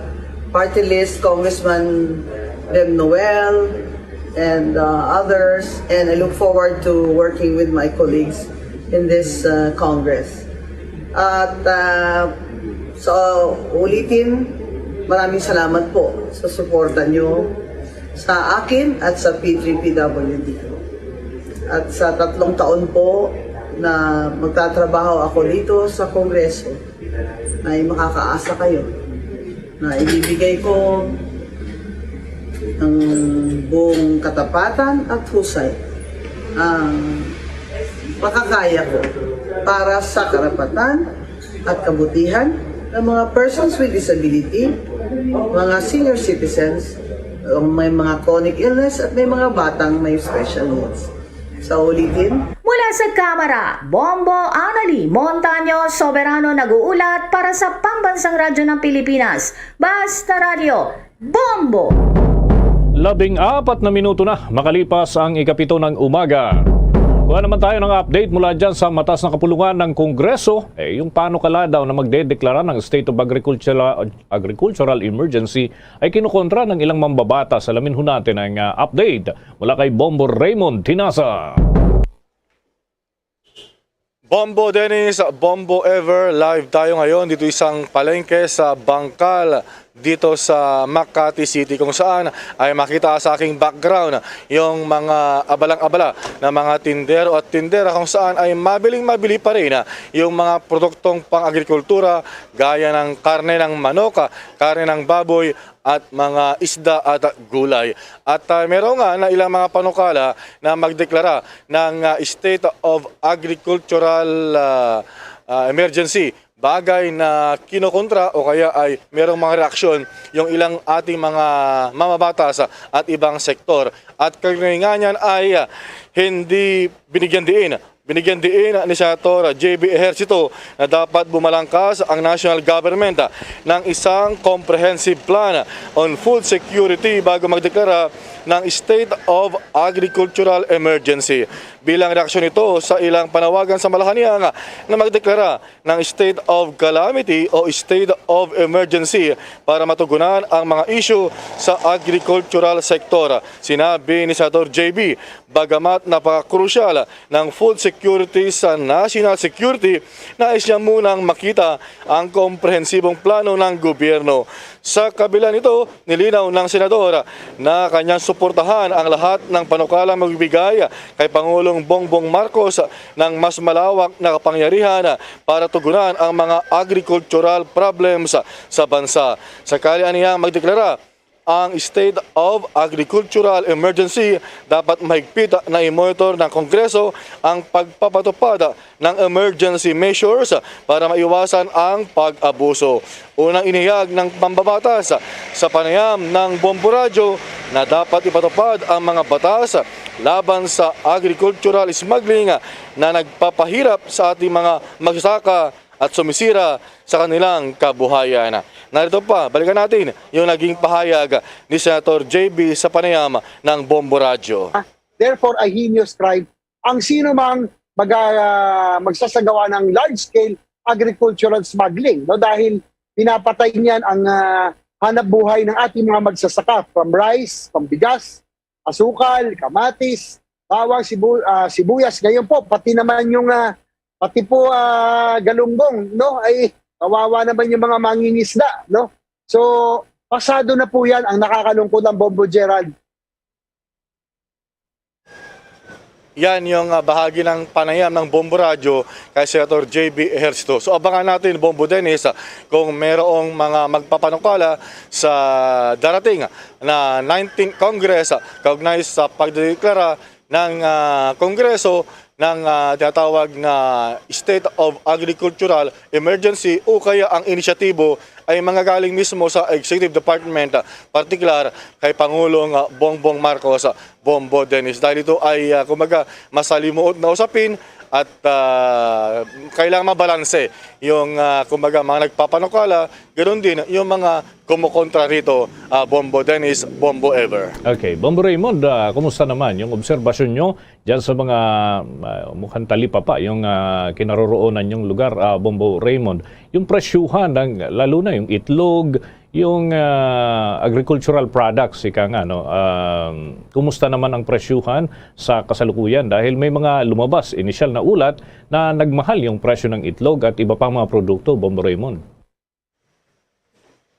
party list Congressman Rem Noel and uh, others, and I look forward to working with my colleagues in this uh, Congress. At uh, so ulitin, maraming salamat po sa suporta nyo sa akin at sa P three P W D. At sa tatlong taon po na magtatrabaho ako dito sa Kongreso, ay makakaasa kayo na ibibigay ko ng buong katapatan at husay ang makakaya ko para sa karapatan at kabutihan ng mga persons with disability, mga senior citizens, may mga chronic illness at may mga batang may special needs. Sa ulitin, Mula sa Kamara, Bombo Annalie Montaño Soberano nag-uulat para sa Pambansang Radyo ng Pilipinas, Basta Radyo, Bombo! Labing apat na minuto na makalipas ang ikapito ng umaga. Kuha naman tayo ng update mula dyan sa mataas na kapulungan ng Kongreso, eh, yung panukala daw na magdedeklara ng State of Agricultural, Agricultural Emergency ay kinukontra ng ilang mambabata. Alamin ho natin ang ah, update mula kay Bombo Raymond Tinasa. Bombo Dennis, Bombo Ever, live tayo ngayon dito isang palengke sa Bangkal dito sa Makati City, kung saan ay makita sa aking background yung mga abalang-abala na mga tindero at tindera, kung saan ay mabiling mabili pa rin yung mga produktong pang-agrikultura gaya ng karne ng manok, karne ng baboy at mga isda at gulay. At uh, meron nga na ilang mga panukala na magdeklara ng uh, state of agricultural uh, uh, emergency, bagay na kinokontra o kaya ay merong mga reaksyon yung ilang ating mga mamabatas at ibang sektor. At kaguningan niyan ay uh, hindi binigyan diin Binigyan diin ni Senator J B Ejercito na dapat bumalangkas ang national government ng isang comprehensive plan on food security bago magdeklara ng state of agricultural emergency. Bilang reaksyon ito sa ilang panawagan sa Malacañang na magdeklara ng state of calamity o state of emergency para matugunan ang mga isyu sa agricultural sector. Sinabi ni Senator J B, bagamat napaka-crucial ng food security, Security sa National Security, nais niya munang makita ang komprehensibong plano ng gobyerno. Sa kabila nito, nilinaw ng senador na kanyang suportahan ang lahat ng panukalang magbibigay kay Pangulong Bongbong Marcos ng mas malawak na kapangyarihan para tugunan ang mga agricultural problems sa bansa. Sakali aniyang magdeklara ang State of Agricultural Emergency, dapat mahigpit na i-monitor ng Kongreso ang pagpapatupad ng emergency measures para maiwasan ang pag-abuso. Unang inihayag ng mambabatas sa panayam ng Bombo Radyo na dapat ipatupad ang mga batas laban sa agricultural smuggling na nagpapahirap sa ating mga magsasaka at sumisira sa kanilang kabuhayan. Narito pa, balikan natin yung naging pahayag ni Senator J B sa panayam ng Bombo Radyo. Therefore, a heinous crime ang sino mang mag-, ah, magsasagawa ng large-scale agricultural smuggling, no? Dahil pinapatay niyan ang, ah, hanap buhay ng ating mga magsasaka, from rice, pambigas, asukal, kamatis, bawang, sibu-, ah, sibuyas. Ngayon po, pati naman yung, ah, pati po, ah, galunggong, no? Ay, kawawa naman yung mga mangingisda, no? So, pasado na po yan ang nakakalungkot ng Bombo Gerald. Yan yung, ah, bahagi ng panayam ng Bombo Radyo kay Senator J B Ejercito. So, abangan natin, Bombo Dennis, ah, kung merong mga magpapanukala sa darating na nineteenth Congress, ah, kaugnay sa pagdedeklara ng, ah, Kongreso ng, ah, tinatawag na State of Agricultural Emergency o kaya ang inisyatibo ay manggagaling mismo sa Executive Department, ah, partikular kay Pangulong, ah, Bongbong Marcos, ah, Bombo Dennis. Dahil ito ay, ah, kumbaga, masalimuot na usapin at, ah, kailangan mabalanse yung, ah, kumbaga, mga nagpapanukala, ganoon din yung mga kumukontra rito, ah, Bombo Dennis, Bombo Ever. Okay, Bombo Raymond, ah, kumusta naman yung obserbasyon nyo diyan sa mga, ah, mukhang talipapa yung, ah, kinaroroonan yung lugar, ah, Bombo Raymond? Yung presyuhan, ng, lalo na yung itlog, yung, ah, agricultural products, ika nga, no? Um, kumusta naman ang presyuhan sa kasalukuyan? Dahil may mga lumabas, inisyal na ulat na nagmahal yung presyo ng itlog at iba pang mga produkto, Bombo Raymond.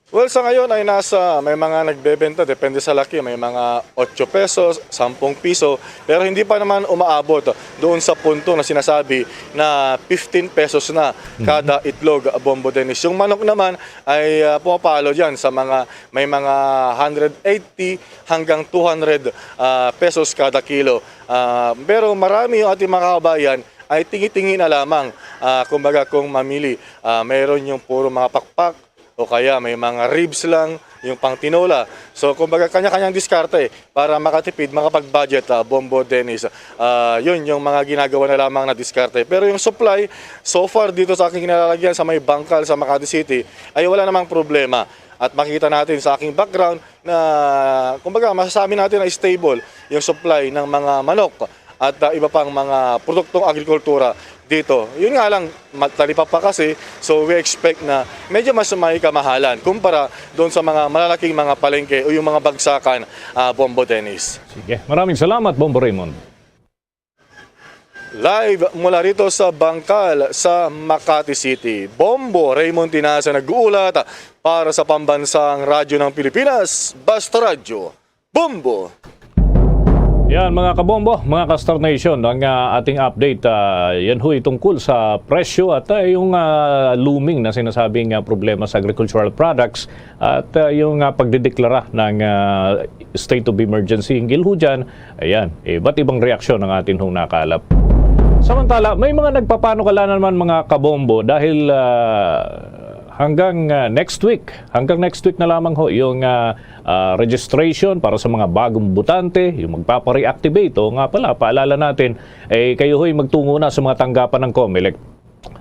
Well, sa ngayon ay nasa, may mga nagbebenta, depende sa laki, may mga otso pesos, sampung piso, pero hindi pa naman umaabot doon sa punto na sinasabi na fifteen pesos na Mhm. kada itlog, Bombo Dennis. Yung manok naman ay, ah, pumapalo dyan sa mga, may mga hundred eighty hanggang two hundred, ah, pesos kada kilo. Ah, pero marami yung ating mga kababayan ay tingi-tingi na lamang, ah, kumbaga kung mamili, ah, mayroon yung puro mga pakpak o kaya may mga ribs lang, yung pang tinola. So, kumbaga, kanya-kanyang diskarte para makatipid, makapag-budget, ah, Bombo Dennis. Ah, yun, yung mga ginagawa na lamang na diskarte. Pero yung supply, so far dito sa aking kinalalagyan sa may Bangkal, sa Makati City, ay wala namang problema. At makikita natin sa aking background na, kumbaga, masasabi natin na stable yung supply ng mga manok at, ah, iba pang mga produktong agrikultura dito. Yun nga lang, matalipapa kasi, so we expect na medyo mas may kamahalan kumpara doon sa mga malalaking mga palengke o yung mga bagsakan, ah, Bombo Dennis. Sige. Maraming salamat, Bombo Raymond. Live mula rito sa Bangkal, sa Makati City, Bombo Raymond Tinasa nag-uulat para sa Pambansang Radyo ng Pilipinas, Basta Radyo, Bombo! Yan, mga kabombo, mga ka-Star Nation, ang, ah, ating update, ah, yan ho'y tungkol sa presyo at, ah, yung, ah, looming na sinasabing, ah, problema sa agricultural products at, ah, yung, ah, pagdideklara ng, ah, state of emergency hinggil ho dyan. Ayan, iba't ibang reaksyon ang atin hong nakalap. Samantala, may mga nagpapanukala naman, mga kabombo, dahil, ah, hanggang, ah, next week, hanggang next week na lamang ho yung, ah, ah, registration para sa mga bagong botante, yung magpapa-reactivate. O nga pala, paalala natin, eh, kayo ho'y magtungo na sa mga tanggapan ng Comelec.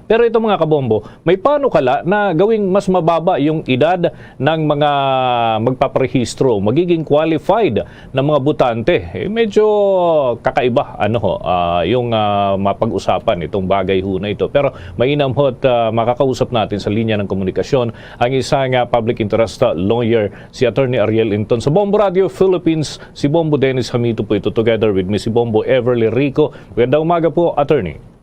Pero ito, mga kabombo, may panukala na gawing mas mababa yung edad ng mga magpaparehistro, magiging qualified na mga botante. Eh, medyo kakaiba, ano ho, ah, yung, ah, mapag-usapan itong bagay ho na ito. Pero mainam ho at, ah, makakausap natin sa linya ng komunikasyon ang isang, ah, public interest, ah, lawyer, si Attorney Ariel Inton. Sa Bombo Radio Philippines, si Bombo Dennis Hamito po ito, together with me, si Bombo Everly Rico. Magandang umaga po, Attorney.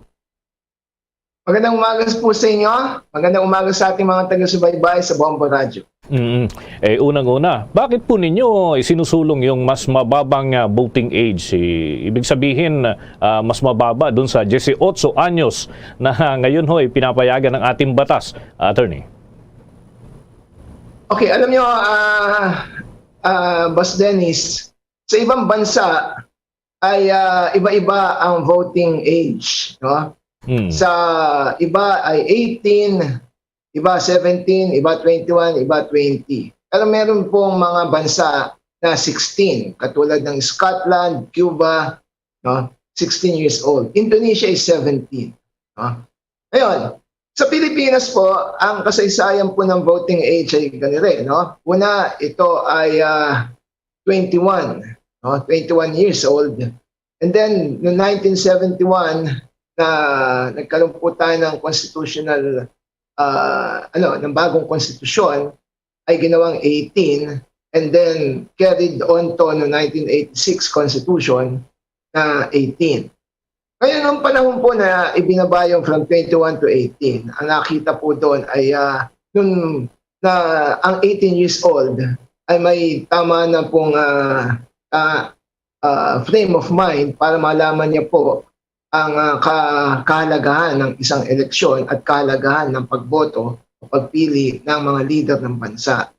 Magandang umaga po sa inyo. Magandang umaga sa ating mga taga-subaybay sa Bombo Radio. Mm. Eh, unang-una, bakit po ninyo isinusulong yung mas mababang, ah, voting age? I-, ibig sabihin, ah, mas mababa dun sa dieciocho anyos na ngayon ho ay pinapayagan ng ating batas, Attorney. Okay, alam nyo, ah, ah, Boss Dennis, sa ibang bansa ay, ah, iba-iba ang voting age, no? Hmm. Sa iba ay eighteen, iba seventeen, iba twenty-one, iba twenty. Pero meron pong mga bansa na sixteen, katulad ng Scotland, Cuba, no? Sixteen years old. Indonesia is seventeen, no? Ngayon, sa Pilipinas po, ang kasaysayan po ng voting age ay ganire, no? Una, ito ay, ah, twenty-one, no? Twenty-one years old. And then, noong nineteen seventy-one, na nagkaroon po tayo ng constitutional, ah, ano, ng bagong konstitusyon, ay ginawang eighteen, and then carried on to no nineteen eighty-six Constitution na eighteen. Ngayon, nung panahon po na ibinaba yung from twenty-one to eighteen, ang nakita po doon ay, ah, nung na ang eighteen years old ay may tama na pong, ah, ah, ah, frame of mind para malaman niya po ang, ah, ka-, kahalagahan ng isang eleksyon at kahalagahan ng pagboto o pagpili ng mga lider ng bansa.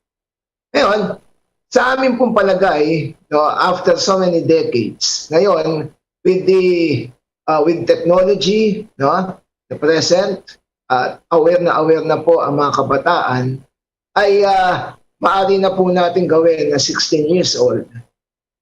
Ngayon, sa amin pong palagay, no, after so many decades, ngayon, with the, ah, with technology, no, the present, at aware na aware na po ang mga kabataan, ay, ah, maaari na po natin gawin na sixteen years old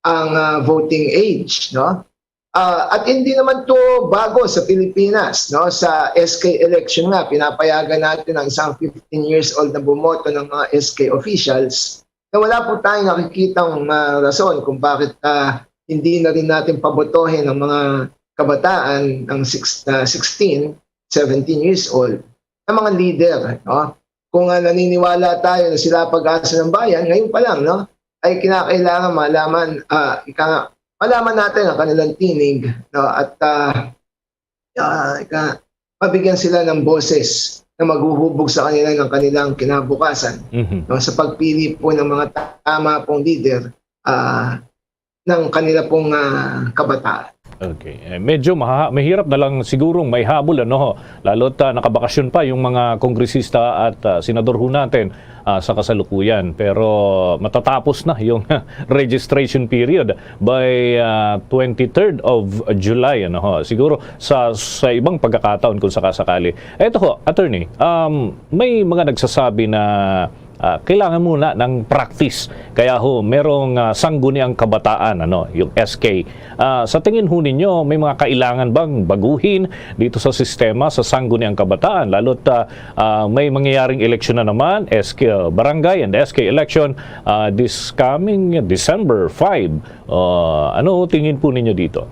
ang, ah, voting age, no? Ah, at hindi naman to bago sa Pilipinas, no? Sa S K election nga, pinapayagan natin ang isang fifteen years old na bumoto ng mga S K officials na wala po tayong nakikitang, ah, rason kung bakit, ah, hindi na rin natin pabotohin ang mga kabataan ng six-, ah, sixteen, seventeen years old na mga leader, no? Kung, ah, naniniwala tayo na sila pag-asa ng bayan, ngayon pa lang, no, ay kinakailangan malaman, ah, ika nga, malaman natin ang kanilang tinig, no, at, ah, ah, ika, mabigyan sila ng boses na maghuhubog sa kanila ng kanilang kinabukasan, Mhm. no, sa pagpili po ng mga tama pong leader, ah, ng kanila pong, ah, kabataan. Okay. Eh, medyo maha-, mahirap na lang sigurong maihabol, ano ho? Lalo't, ah, nakabakasyon pa yung mga kongresista at, ah, senador ho natin, ah, sa kasalukuyan. Pero matatapos na yung registration period by, ah, twenty-third of July, ano ho? Siguro sa, sa ibang pagkakataon kung sakasakali. Eto ho, attorney, um, may mga nagsasabi na, ah, kailangan muna ng practice. Kaya ho, merong, ah, Sangguniang Kabataan, ano, yung S K. Ah, sa tingin ho ninyo, may mga kailangan bang baguhin dito sa sistema sa Sangguniang Kabataan? Lalo't, ah, ah, may mangyayaring eleksyon na naman, S K, ah, barangay and S K election, ah, this coming December five. Ah, ano ho tingin po ninyo dito?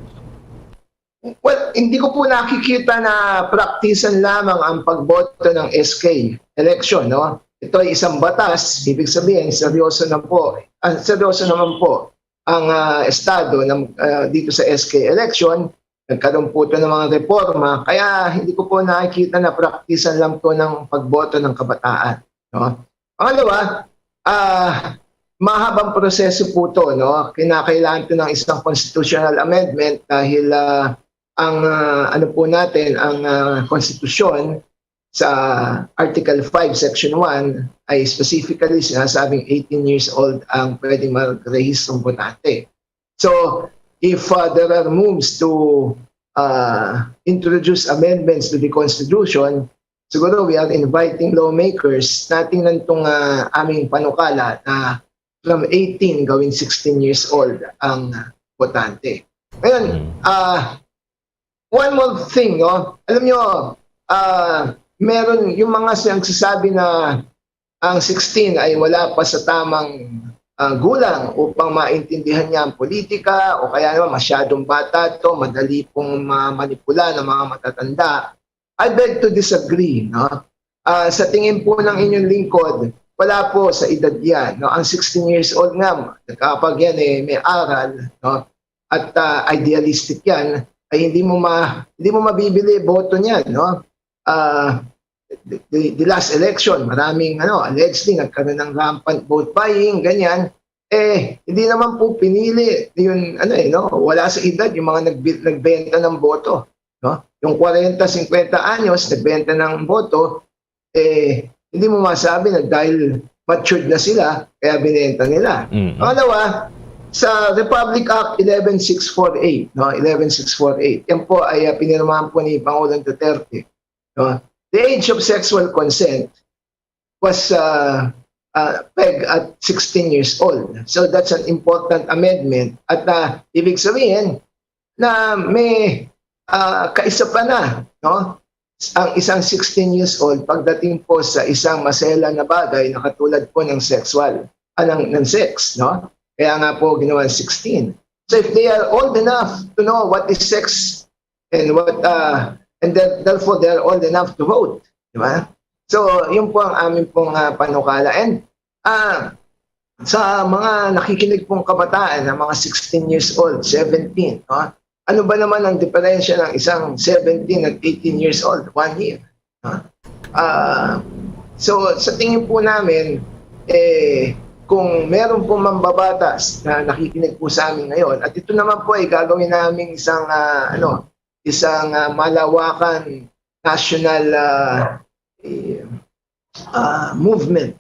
Well, hindi ko po nakikita na praktisan lamang ang pagboto ng S K election, no? Ito ay isang batas, ibig sabihin, seryoso na po, ah, seryoso naman po ang, ah, Estado ng, ah, dito sa S K election. Nagkaroon po ito ng mga reforma, kaya hindi ko po nakikita na praktisan lang po ng pagboto ng kabataan, no? Pangalawa, ah, mahabang proseso po to, no? Kinakailangan to ng isang constitutional amendment dahil, ah, ang, ah, ano po natin, ang, ah, konstitusyon sa Article five, Section one, ay specifically sinasabing eighteen years old ang pwedeng magrehistrong botante. So, if, ah, there are moves to, ah, introduce amendments to the Constitution, siguro we are inviting lawmakers na tingnan tong, ah, aming panukala na from eighteen gawin sixteen years old ang botante. Ngayon, Mm. ah, one more thing, no? Alam nyo, Ah, meron yung mga siyang sasabi na ang sixteen ay wala pa sa tamang, ah, gulang upang maintindihan niya ang politika o kaya naman masyadong bata 'to, madali pong mamanipula ng mga matatanda. I beg to disagree, no? Ah, sa tingin po ng inyong lingkod, wala po sa edad 'yan, no? Ang sixteen years old nga, kapag 'yan, eh, may aral, no? At, ah, idealistic 'yan, ay hindi mo ma-, hindi mo mabibili boto niyan, no? Ah, the, the, the last election, maraming, ano, allegedly nagkaroon ng rampant vote buying, ganyan. Eh, hindi naman po pinili yun, ano, eh, no? Wala sa edad yung mga nagbi-, nagbenta ng boto, no? Yung kwarenta, singkwenta anyos, nagbenta ng boto, eh, hindi mo masabi na dahil matured na sila, kaya binenta nila. Mm. Pangalawa, sa Republic Act eleven six four eight, no? Eleven six four eight. Yan po ay, ah, pinirmahan po ni Pangulong Duterte, no? The age of sexual consent was, uh, uh, pegged at sixteen years old. So that's an important amendment. At, uh, ibig sabihin na may, uh, kaisa pa na, no? Ang isang sixteen years old pagdating po sa isang maselan na bagay na katulad po ng sexual, ah, ng, ng sex, no? Kaya nga po ginawa sixteen. So if they are old enough to know what is sex and what, uh, and then, therefore they are old enough to vote, di ba? So, yun po ang amin pong, ah, panukala. And, ah, sa mga nakikinig pong kabataan, na mga sixteen years old, seventeen, no? Ano ba naman ang diferensya ng isang seventeen at eighteen years old? One year, no? Ah, so, sa tingin po namin, eh, kung meron pong mambabatas na nakikinig po sa amin ngayon, at ito naman po ay gagawin namin isang, ah, ano, isang, ah, malawakan national, ah, eh, ah, movement,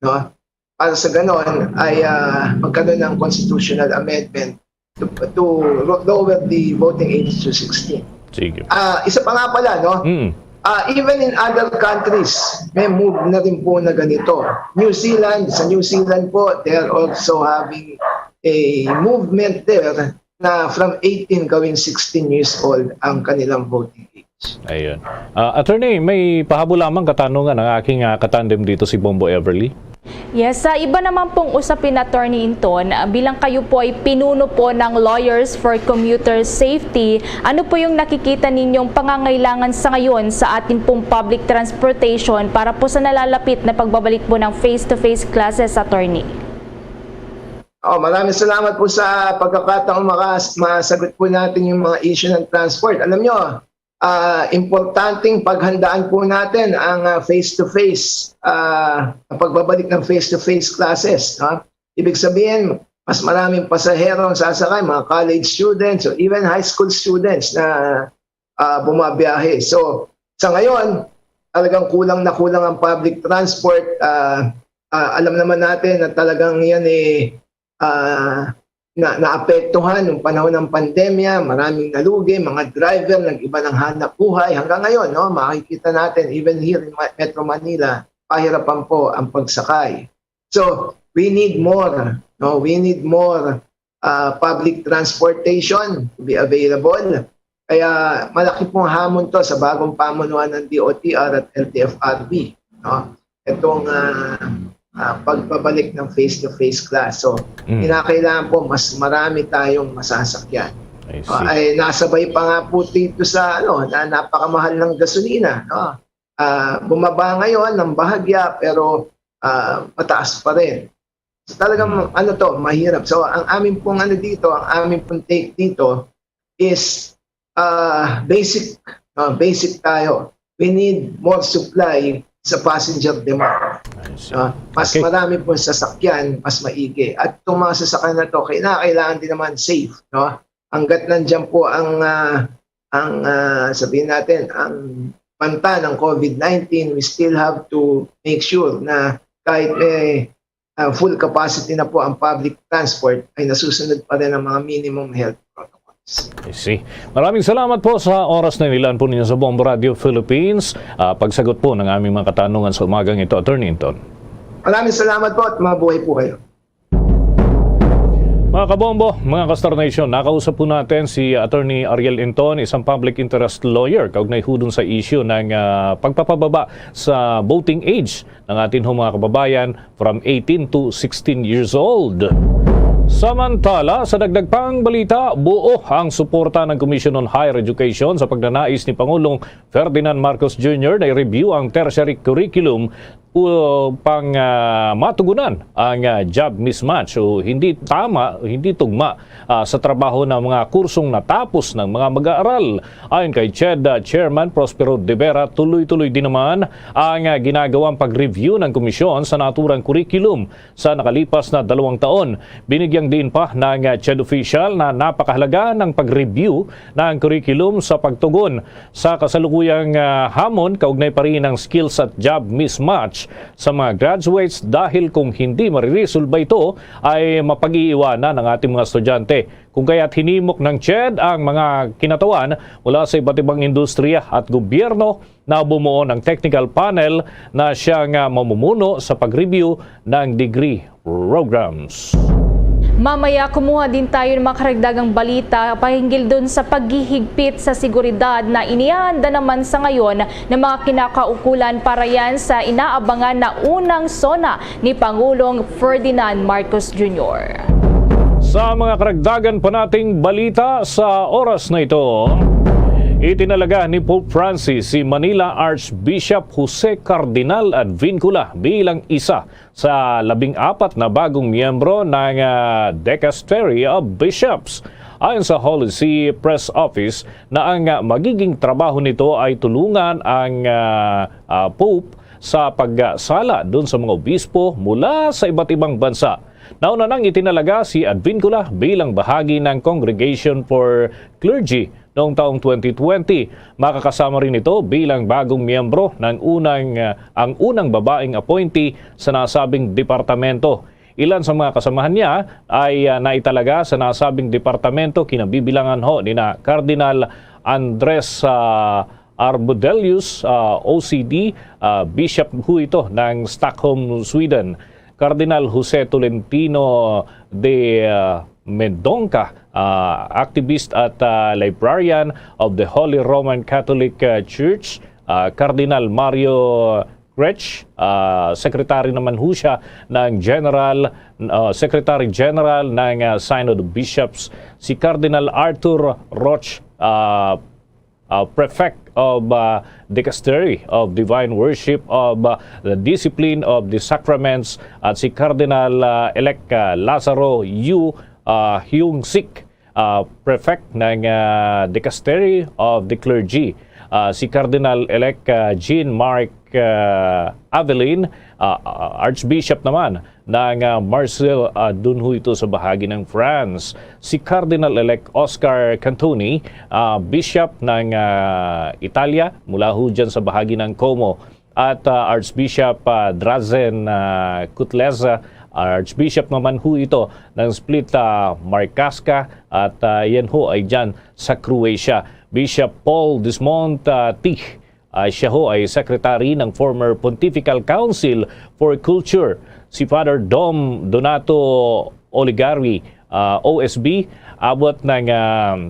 no? Para sa ganon ay, ah, magkaroon ng constitutional amendment to, to ro-, lower the voting age to sixteen. Sige. Ah, isa pa nga pala, no? Mm. Ah, even in other countries, may move na rin po na ganito. New Zealand, sa New Zealand po, they are also having a movement there na from eighteen gawing sixteen years old ang kanilang voting age. Ayun. Ah, attorney, may pahabol lamang katanungan ang aking, ah, katandem dito, si Bombo Everly. Yes, sa iba naman pong usapin, Attorney Inton, ah, bilang kayo po ay pinuno po ng Lawyers for Commuter Safety, ano po yung nakikita ninyong pangangailangan sa ngayon sa ating pong public transportation para po sa nalalapit na pagbabalik po ng face-to-face classes, Attorney? Oh, maraming salamat po sa pagkakataon makas-, masagot po natin yung mga issue ng transport. Alam nyo, ah, importanteng paghandaan po natin ang, ah, face-to-face, ah, ang pagbabalik ng face-to-face classes, no? Ibig sabihin, mas maraming pasahero ang sasakay, mga college students, o even high school students na, ah, bumabiyahe. So, sa ngayon, talagang kulang na kulang ang public transport. Ah, ah, alam naman natin na talagang yan, eh, ah, na, naapektuhan nung panahon ng pandemya, maraming nalugi, mga driver, nag-iba ng hanap buhay. Hanggang ngayon, no, makikita natin, even here in Ma-, Metro Manila, pahirapan po ang pagsakay. So, we need more, no? We need more, ah, public transportation to be available. Kaya malaki pong hamon 'to sa bagong pamunuan ng D O T R at L T F R B, no? Itong, ah, ah, pagbabalik ng face-to-face class. So, Mm. kinakailangan po mas marami tayong masasakyan. I see. Ah, ay nasabay pa nga po dito sa, ano, na napakamahal ng gasolina, no? Ah, bumaba ngayon ng bahagya, pero, ah, mataas pa rin. So, talagang, Mm. ano 'to, mahirap. So, ang amin pong ano dito, ang amin pong take dito is, ah, basic, ah, basic tayo. We need more supply sa passenger demand. I see. Ah, mas Okay. marami pong sasakyan, mas maigi. At itong mga sasakyan na 'to, kinakailangan din naman safe, no? Hanggat nandiyan po ang, ah, ang, ah, sabihin natin, ang banta ng COVID nineteen, we still have to make sure na kahit may, ah, full capacity na po ang public transport, ay nasusunod pa rin ang mga minimum health protocols. I see. Maraming salamat po sa oras na inilaan po ninyo sa Bombo Radio Philippines. Ah, pagsagot po ng aming mga katanungan sa umagang ito, Attorney Inton. Maraming salamat po at mabuhay po kayo. Mga kabombo, mga ka-Star Nation, nakausap po natin si Attorney Ariel Inton, isang public interest lawyer, kaugnay hudon sa issue ng ah, pagpapababa sa voting age ng atin ho mga kababayan from eighteen to sixteen years old. Samantala, sa dagdag pang balita, buo ang suporta ng Commission on Higher Education sa pagnanais ni Pangulong Ferdinand Marcos Junior na i-review ang tertiary curriculum upang ah, matugunan ang ah, job mismatch o hindi tama, hindi tugma ah, sa trabaho ng mga kursong natapos ng mga mag-aaral. Ayon kay CHED ah, Chairman Prospero De Vera, tuloy-tuloy din naman ang ah, ginagawang pag-review ng komisyon sa naturang curriculum sa nakalipas na dalawang taon. Binigyang diin pa ng ah, CHED official na napakahalaga ng pag-review ng curriculum sa pagtugon sa kasalukuyang ah, hamon kaugnay pa rin ng skills at job mismatch sa mga graduates, dahil kung hindi mariresolba ito ay mapag-iiwanan ang ating mga estudyante. Kung kaya't hinimok ng CHED ang mga kinatawan mula sa iba't ibang industriya at gobyerno na bumuo ng technical panel na siyang ah, mamumuno sa pag-review ng degree programs. Mamaya, kumuha din tayo ng mga karagdagang balita pahinggil dun sa paghihigpit sa seguridad na inihanda naman sa ngayon ng mga kinakaukulan para yan sa inaabangan na unang SONA ni Pangulong Ferdinand Marcos Junior. Sa mga karagdagan pa nating balita sa oras na ito, itinalaga ni Pope Francis si Manila Archbishop Jose Cardinal Advincula bilang isa sa labing apat na bagong miyembro ng ah, Dicastery of Bishops. Ayon sa Holy See Press Office na ang ah, magiging trabaho nito ay tulungan ang ah, ah, Pope sa pagsala dun sa mga obispo mula sa iba't ibang bansa. Nauna nang itinalaga si Advincula bilang bahagi ng Congregation for Clergy noong taong twenty twenty. Makakasama rin ito bilang bagong miyembro ng unang, ah, ang unang babaeng appointee sa nasabing departamento. Ilan sa mga kasamahan niya ay ah, naitalaga sa nasabing departamento, kinabibilangan ho nina Cardinal Andres ah, Arbudelius, ah, O C D, ah, Bishop ho ito ng Stockholm, Sweden. Cardinal Jose Tolentino de ah, Mendonca, ah, activist at ah, librarian of the Holy Roman Catholic ah, Church, ah, Cardinal Mario Grech, ah, secretary naman ho siya ng General, ah, Secretary General ng ah, Synod of Bishops, si Cardinal Arthur Roche, ah, uh, Prefect of uh, Dicastery of Divine Worship of uh, the Discipline of the Sacraments, at si Cardinal uh, Elect uh, Lazaro Yu uh, Hyung Sik, uh, Prefect ng uh, Dicastery of the Clergy, uh, si Cardinal Elect uh, Jean Mark uh, Avelin, uh, Archbishop naman ng ah, Marseille, ah, dun ho ito sa bahagi ng France. Si Cardinal-elect Oscar Cantoni, ah, Bishop ng ah, Italia, mula ho dyan sa bahagi ng Como, at ah, Archbishop ah, Drazen ah, Cutleza, Archbishop naman ho ito ng Split ah, Marcasca, at ah, yan ho ay dyan sa Croatia. Bishop Paul Dismont ah, Tih, Ah, siya ho ay secretary ng former Pontifical Council for Culture. Si Father Dom Donato Oligari, ah, O S B, abot ng ah,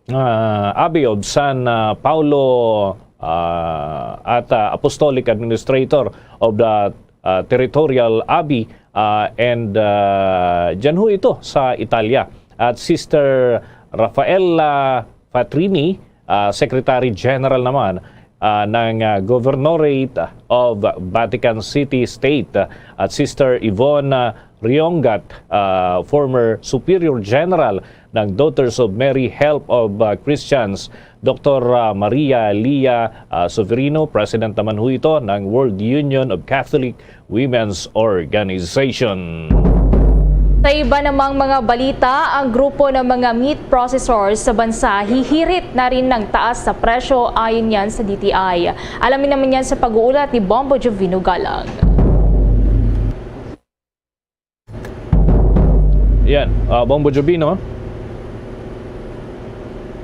ah, Abbey of San ah, Paulo ah, at ah, Apostolic Administrator of the ah, Territorial Abbey, ah, and ah, dyan ho ito sa Italia. At Sister Rafaela Fatrini, ah, Secretary General naman ah, ng ah, Governorate of Vatican City State, ah, at Sister Yvonne ah, Riongat, ah, former Superior General ng Daughters of Mary Help of ah, Christians, Doktor ah, Maria Lia ah, Soverino, President naman ho ito ng World Union of Catholic Women's Organization. Sa iba namang mga balita, ang grupo ng mga meat processors sa bansa hihirit na rin ng taas sa presyo, ayon yan sa D T I. Alamin naman yan sa pag-uulat ni Bombo Jovino Galang. Yan, ah, Bombo Jovino.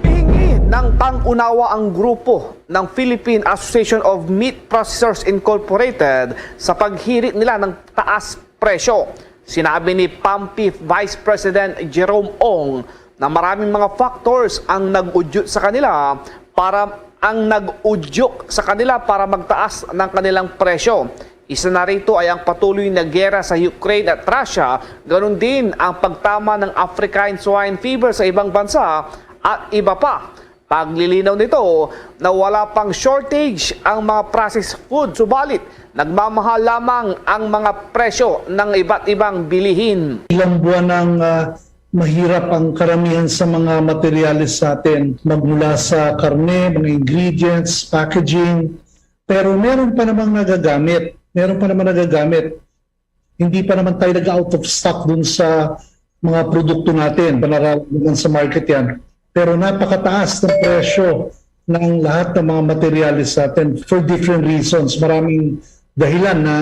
Hihingi ng pang-unawa ang grupo ng Philippine Association of Meat Processors Incorporated sa paghirit nila ng taas presyo. Sinabi ni PAMPIF Vice President Jerome Ong na maraming mga factors ang nag-udyok sa kanila para ang nag-udyok sa kanila para magtaas ng kanilang presyo. Isa na rito ay ang patuloy na gera sa Ukraine at Russia, ganun din ang pagtama ng African swine fever sa ibang bansa at iba pa. Paglilinaw nito na wala pang shortage ang mga processed food, subalit nagmamahal lamang ang mga presyo ng iba't ibang bilihin. Ilang buwan ang, ah, mahirap ang karamihan sa mga materyales sa atin, magmula sa karne, mga ingredients, packaging, pero meron pa namang nagagamit. Meron pa naman nagagamit. Hindi pa naman tayo nag-out of stock dun sa mga produkto natin. Panaralaman sa market yan. Pero napakataas ng presyo ng lahat ng mga materyales sa atin for different reasons. Maraming dahilan na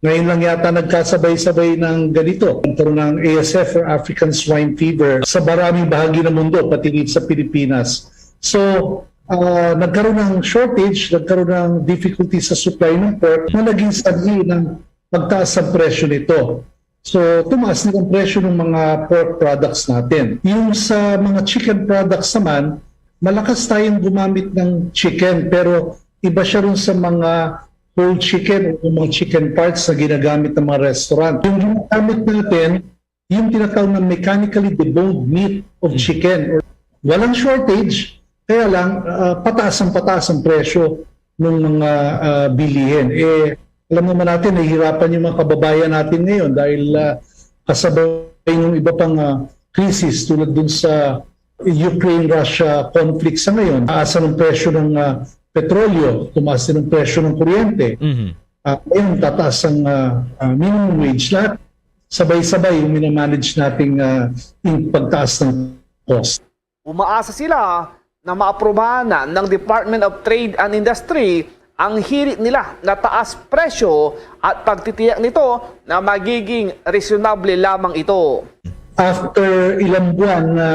ngayon lang yata nagkasabay-sabay ng ganito. Nagkaroon ng A S F or African Swine Fever sa maraming bahagi ng mundo, pati rin sa Pilipinas. So, ah, nagkaroon ng shortage, nagkaroon ng difficulty sa supply ng pork na naging sanhi ng pagtaas ang presyo nito. So, tumaas din ang presyo ng mga pork products natin. Yung sa mga chicken products naman, malakas tayong gumamit ng chicken, pero iba siya rin sa mga whole chicken o mga chicken parts na ginagamit ng mga restaurant. Yung ginagamit natin, yung tinatawag na mechanically deboned meat of chicken. Walang shortage, kaya lang, ah, pataas ang pataas ang presyo ng mga, ah, bilihin. Eh, alam naman natin, nahihirapan yung mga kababayan natin ngayon dahil, ah, kasabay ng iba pang, ah, krisis tulad dun sa Ukraine-Russia conflict sa ngayon. Taas ang presyo ng, ah, petrolyo, tumaas din ang presyo ng kuryente. Mhm. Ah, ngayon, tataas ang, ah, ah, minimum wage. Lahat, sabay-sabay yung minamanage nating, ah, yung pagtaas ng cost. Umaasa sila na maaprubahan na ng Department of Trade and Industry ang hirit nila na taas presyo at pagtitiyak nito na magiging reasonable lamang ito. After ilang buwan na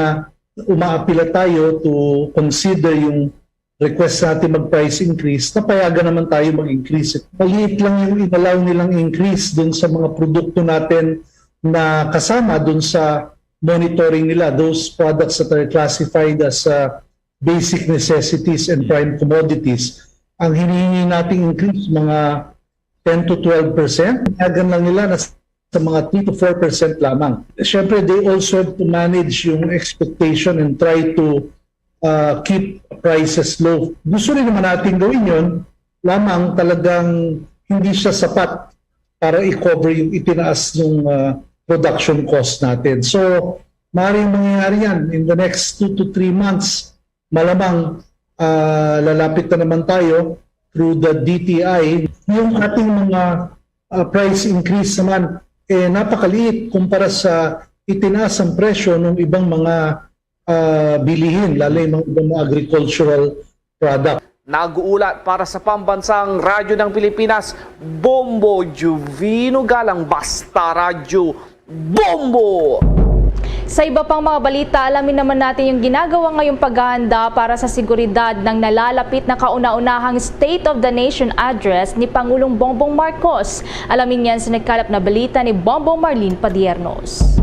umaapila tayo to consider yung request natin mag-price increase, napayagan naman tayo mag-increase. Maliit lang yung inalaw nilang increase dun sa mga produkto natin na kasama dun sa monitoring nila, those products that are classified as, uh, basic necessities and prime commodities. Ang hinihingi nating increase, mga ten to twelve percent. Payagan lang nila na sa mga three to four percent lamang. Siyempre, they also have to manage yung expectation and try to, uh, keep prices low. Gusto rin naman natin gawin yun, lamang talagang hindi siya sapat para i-cover yung itinaas ng, uh, production cost natin. So, maaaring mangyayari yan in the next two to three months. Malamang, ah, lalapit na naman tayo through the D T I. Yung ating mga, ah, price increase naman, eh, napakaliit kumpara sa itinaas ang presyo ng ibang mga, ah, bilihin, lalo yung mga ibang mga agricultural product. Nag-uulat para sa Pambansang Radyo ng Pilipinas, Bombo Juvino Galang, Basta Radyo, Bombo! Sa iba pang mga balita, alamin naman natin yung ginagawa ngayong paghahanda para sa seguridad ng nalalapit na kauna-unahang State of the Nation Address ni Pangulong Bongbong Marcos. Alamin yan sa nagkalap na balita ni Bombo Marlene Padiernos.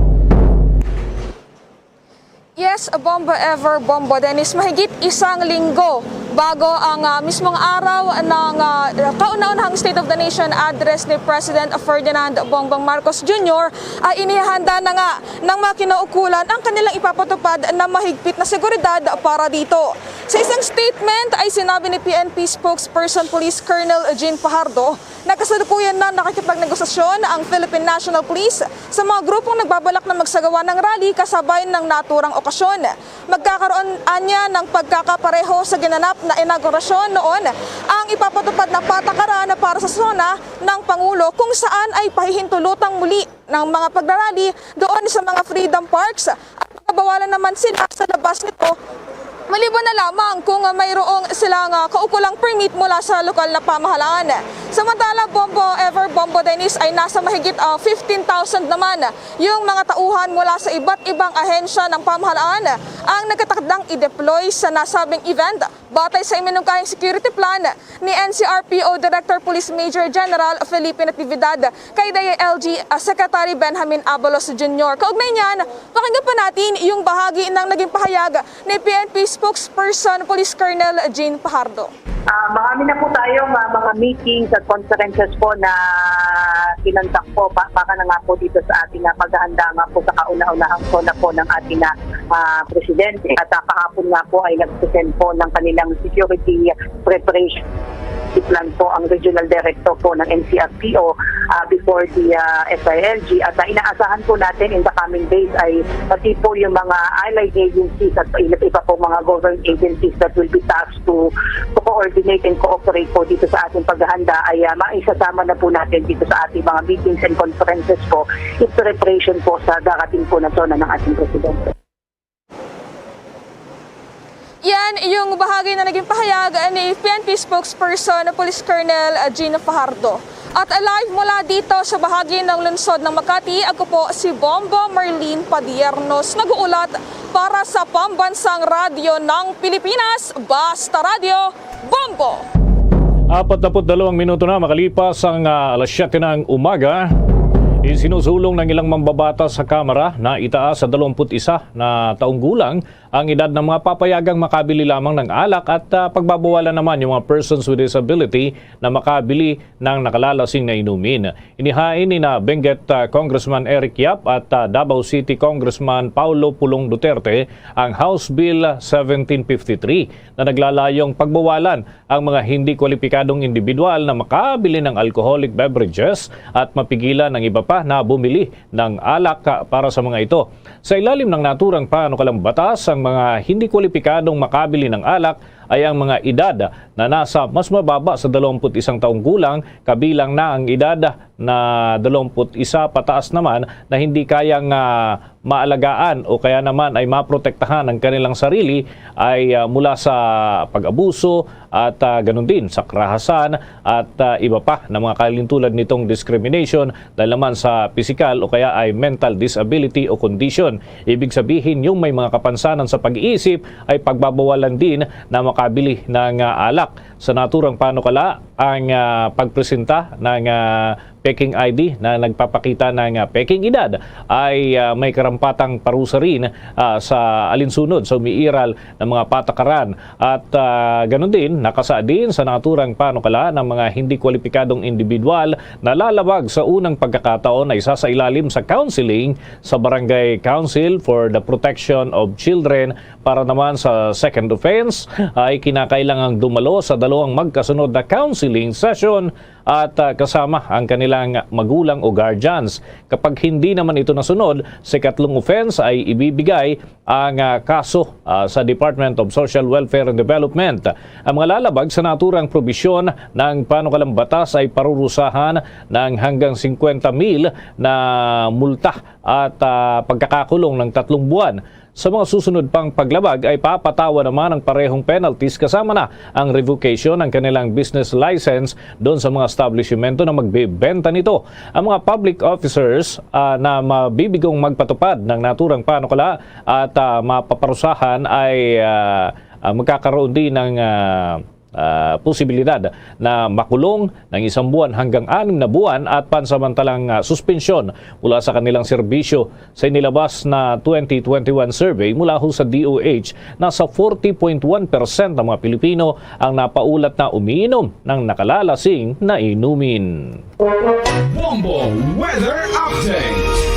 Yes, Bombo Ever, Bombo Dennis, mahigit isang linggo bago ang, ah, mismong araw ng, ah, kauna-unahang State of the Nation Address ni President Ferdinand Bongbong Marcos Junior, ay inihanda na nga ng mga kinaukulan ang kanilang ipapatupad na mahigpit na seguridad para dito. Sa isang statement ay sinabi ni P N P spokesperson Police Colonel Jean Fajardo na kasalukuyan na nakikipagnegosasyon ang Philippine National Police sa mga grupong nagbabalak na magsagawa ng rally kasabay ng naturang okasyon. Magkakaroon anya ng pagkakapareho sa ginanap na inaugurasyon noon ang ipapatupad na patakaran para sa zona ng Pangulo, kung saan ay pahihintulutang muli ng mga pagrarally doon sa mga Freedom Parks at pagbabawalan naman sila sa labas nito, maliban na lamang kung mayroong silang, ah, kaukulang permit mula sa lokal na pamahalaan. Samantala, Bombo Ever, Bombo Dennis, ay nasa mahigit, ah, fifteen thousand naman yung mga tauhan mula sa iba't ibang ahensya ng pamahalaan ang nagkatakdang i-deploy sa nasabing event. Batay sa iminungkahing security plan ni N C R P O Director Police Major General Felipe Natividad kay D I L G, ah, Secretary Benjamin Abalos Junior. Kaugnay niyan, pakinggan pa natin yung bahagi ng naging pahayag ni P N P spokesperson Police Colonel Jean Fajardo. Ah, marami na po tayo mga, mga meetings at conferences po na kinonduct po pa, para na nga po dito sa ating, ah, paghahanda nga po sa kauna-unahang SONA po ng ating, ah, ah, presidente. At, ah, kahapon nga po ay nag-present po ng kanilang security preparation plan po ang regional director po ng N C R P O, ah, before the, ah, S I L G. At, ah, inaasahan po natin in the coming days ay pati po yung mga allied agencies at iba't iba po mga government agencies that will be tasked to, to coordinate and cooperate po dito sa ating paghahanda ay, ah, maisasama na po natin dito sa ating mga meetings and conferences po in preparation po sa darating po na SONA ng ating presidente. Yan yung bahagi na naging pahayag ni P N P spokesperson Police Colonel Jean Fajardo. At live mula dito sa bahagi ng lungsod ng Makati, ako po si Bombo Marlene Padiernos, nag-uulat para sa Pambansang Radyo ng Pilipinas, Basta Radyo, Bombo! Apat na put dalawang minuto na makalipas ang, ah, alas siyete ng umaga. Isinusulong ng ilang mambabatas sa Kamara na itaas sa dalawampu't isa na taong gulang ang edad ng mga papayagang makabili lamang ng alak at, ah, pagbabawalan naman yung mga persons with disability na makabili ng nakalalasing na inumin. Inihain ni na Benguet, ah, Congressman Eric Yap at, ah, Davao City Congressman Paulo Pulong Duterte ang House Bill seventeen fifty-three na naglalayong pagbawalan ang mga hindi kwalipikadong individual na makabili ng alcoholic beverages at mapigilan ang iba pa na bumili ng alak, ah, para sa mga ito. Sa ilalim ng naturang panukalang batas, ang mga hindi kwalipikadong makabili ng alak ay ang mga edad na nasa mas mababa sa dalawampu't isang taong gulang, kabilang na ang edad na dalawampu't isa pataas naman na hindi kayang, ah, maalagaan o kaya naman ay maprotektahan ang kanilang sarili ay, ah, mula sa pag-abuso at, ah, ganun din sa karahasan at, ah, iba pa na mga kalintulad nitong discrimination dahil naman sa pisikal o kaya ay mental disability o condition. Ibig sabihin, yung may mga kapansanan sa pag-iisip ay pagbabawalan din na makabili ng, ah, alak. Sa naturang panukala, ang, ah, pagpresenta ng, ah, peking I D na nagpapakita ng, ah, peking edad ay, ah, may karampatang parusa rin, ah, sa alinsunod sa umiiral ng mga patakaran. At, ah, ganun din, nakasaad din sa naturang panukala ng mga hindi kwalipikadong individual na lalabag sa unang pagkakataon ay sasailalim sa counseling sa Barangay Council for the Protection of Children. Para naman sa second offense, ay kinakailangang dumalo sa dalawang magkasunod na counseling session at, ah, kasama ang kanilang magulang o guardians. Kapag hindi naman ito nasunod, sa ikatlong offense ay ibibigay ang, ah, kaso, ah, sa Department of Social Welfare and Development. Ang mga lalabag sa naturang probisyon ng panukalang batas ay parurusahan ng hanggang singkwenta mil na multa at, ah, pagkakakulong ng tatlong buwan. Sa mga susunod pang paglabag ay papatawa naman ang parehong penalties, kasama na ang revocation ng kanilang business license doon sa mga establishmento na magbebenta nito. Ang mga public officers, ah, na mabibigong magpatupad ng naturang panukala at, ah, mapaparusahan ay, ah, ah, magkakaroon din ng, ah, ah, posibilidad na makulong ng isang buwan hanggang anim na buwan at pansamantalang, ah, suspensyon mula sa kanilang serbisyo. Sa inilabas na twenty twenty-one survey mula ho sa D O H, nasa forty point one percent ang mga Pilipino ang napaulat na umiinom ng nakalalasing na inumin. Bombo Weather Update.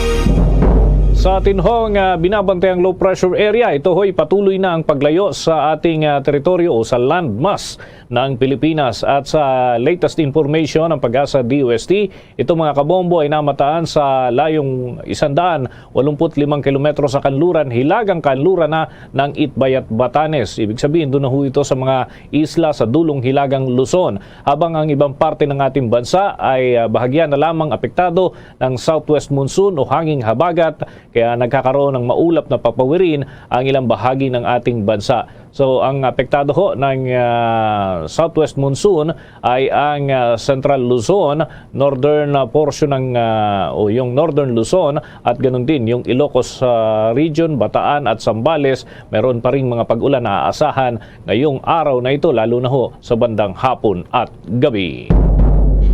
Sa atin hong, ah, binabantayang low pressure area, ito ho'y patuloy na ang paglayo sa ating, ah, teritoryo o sa landmass ng Pilipinas. At sa latest information ng PAGASA D O S T, itong mga kabombo ay namataan sa layong isandaan walumput limang kilometro sa kanluran, hilagang kanluran na ng Itbayat, Batanes. Ibig sabihin, doon na ho ito sa mga isla sa dulong hilagang Luzon. Habang ang ibang parte ng ating bansa ay, ah, bahagyan na lamang apektado ng southwest monsoon o hanging habagat, Kaya nagkakaroon ng maulap na papawirin ang ilang bahagi ng ating bansa. So, ang apektado ho ng, ah, southwest monsoon ay ang, ah, Central Luzon, northern, ah, portion ng, ah, o yung Northern Luzon at ganun din yung Ilocos, ah, Region, Bataan at Zambales. Meron pa ring mga pag-ulan na aasahan ngayong araw na ito, lalo na ho sa bandang hapon at gabi.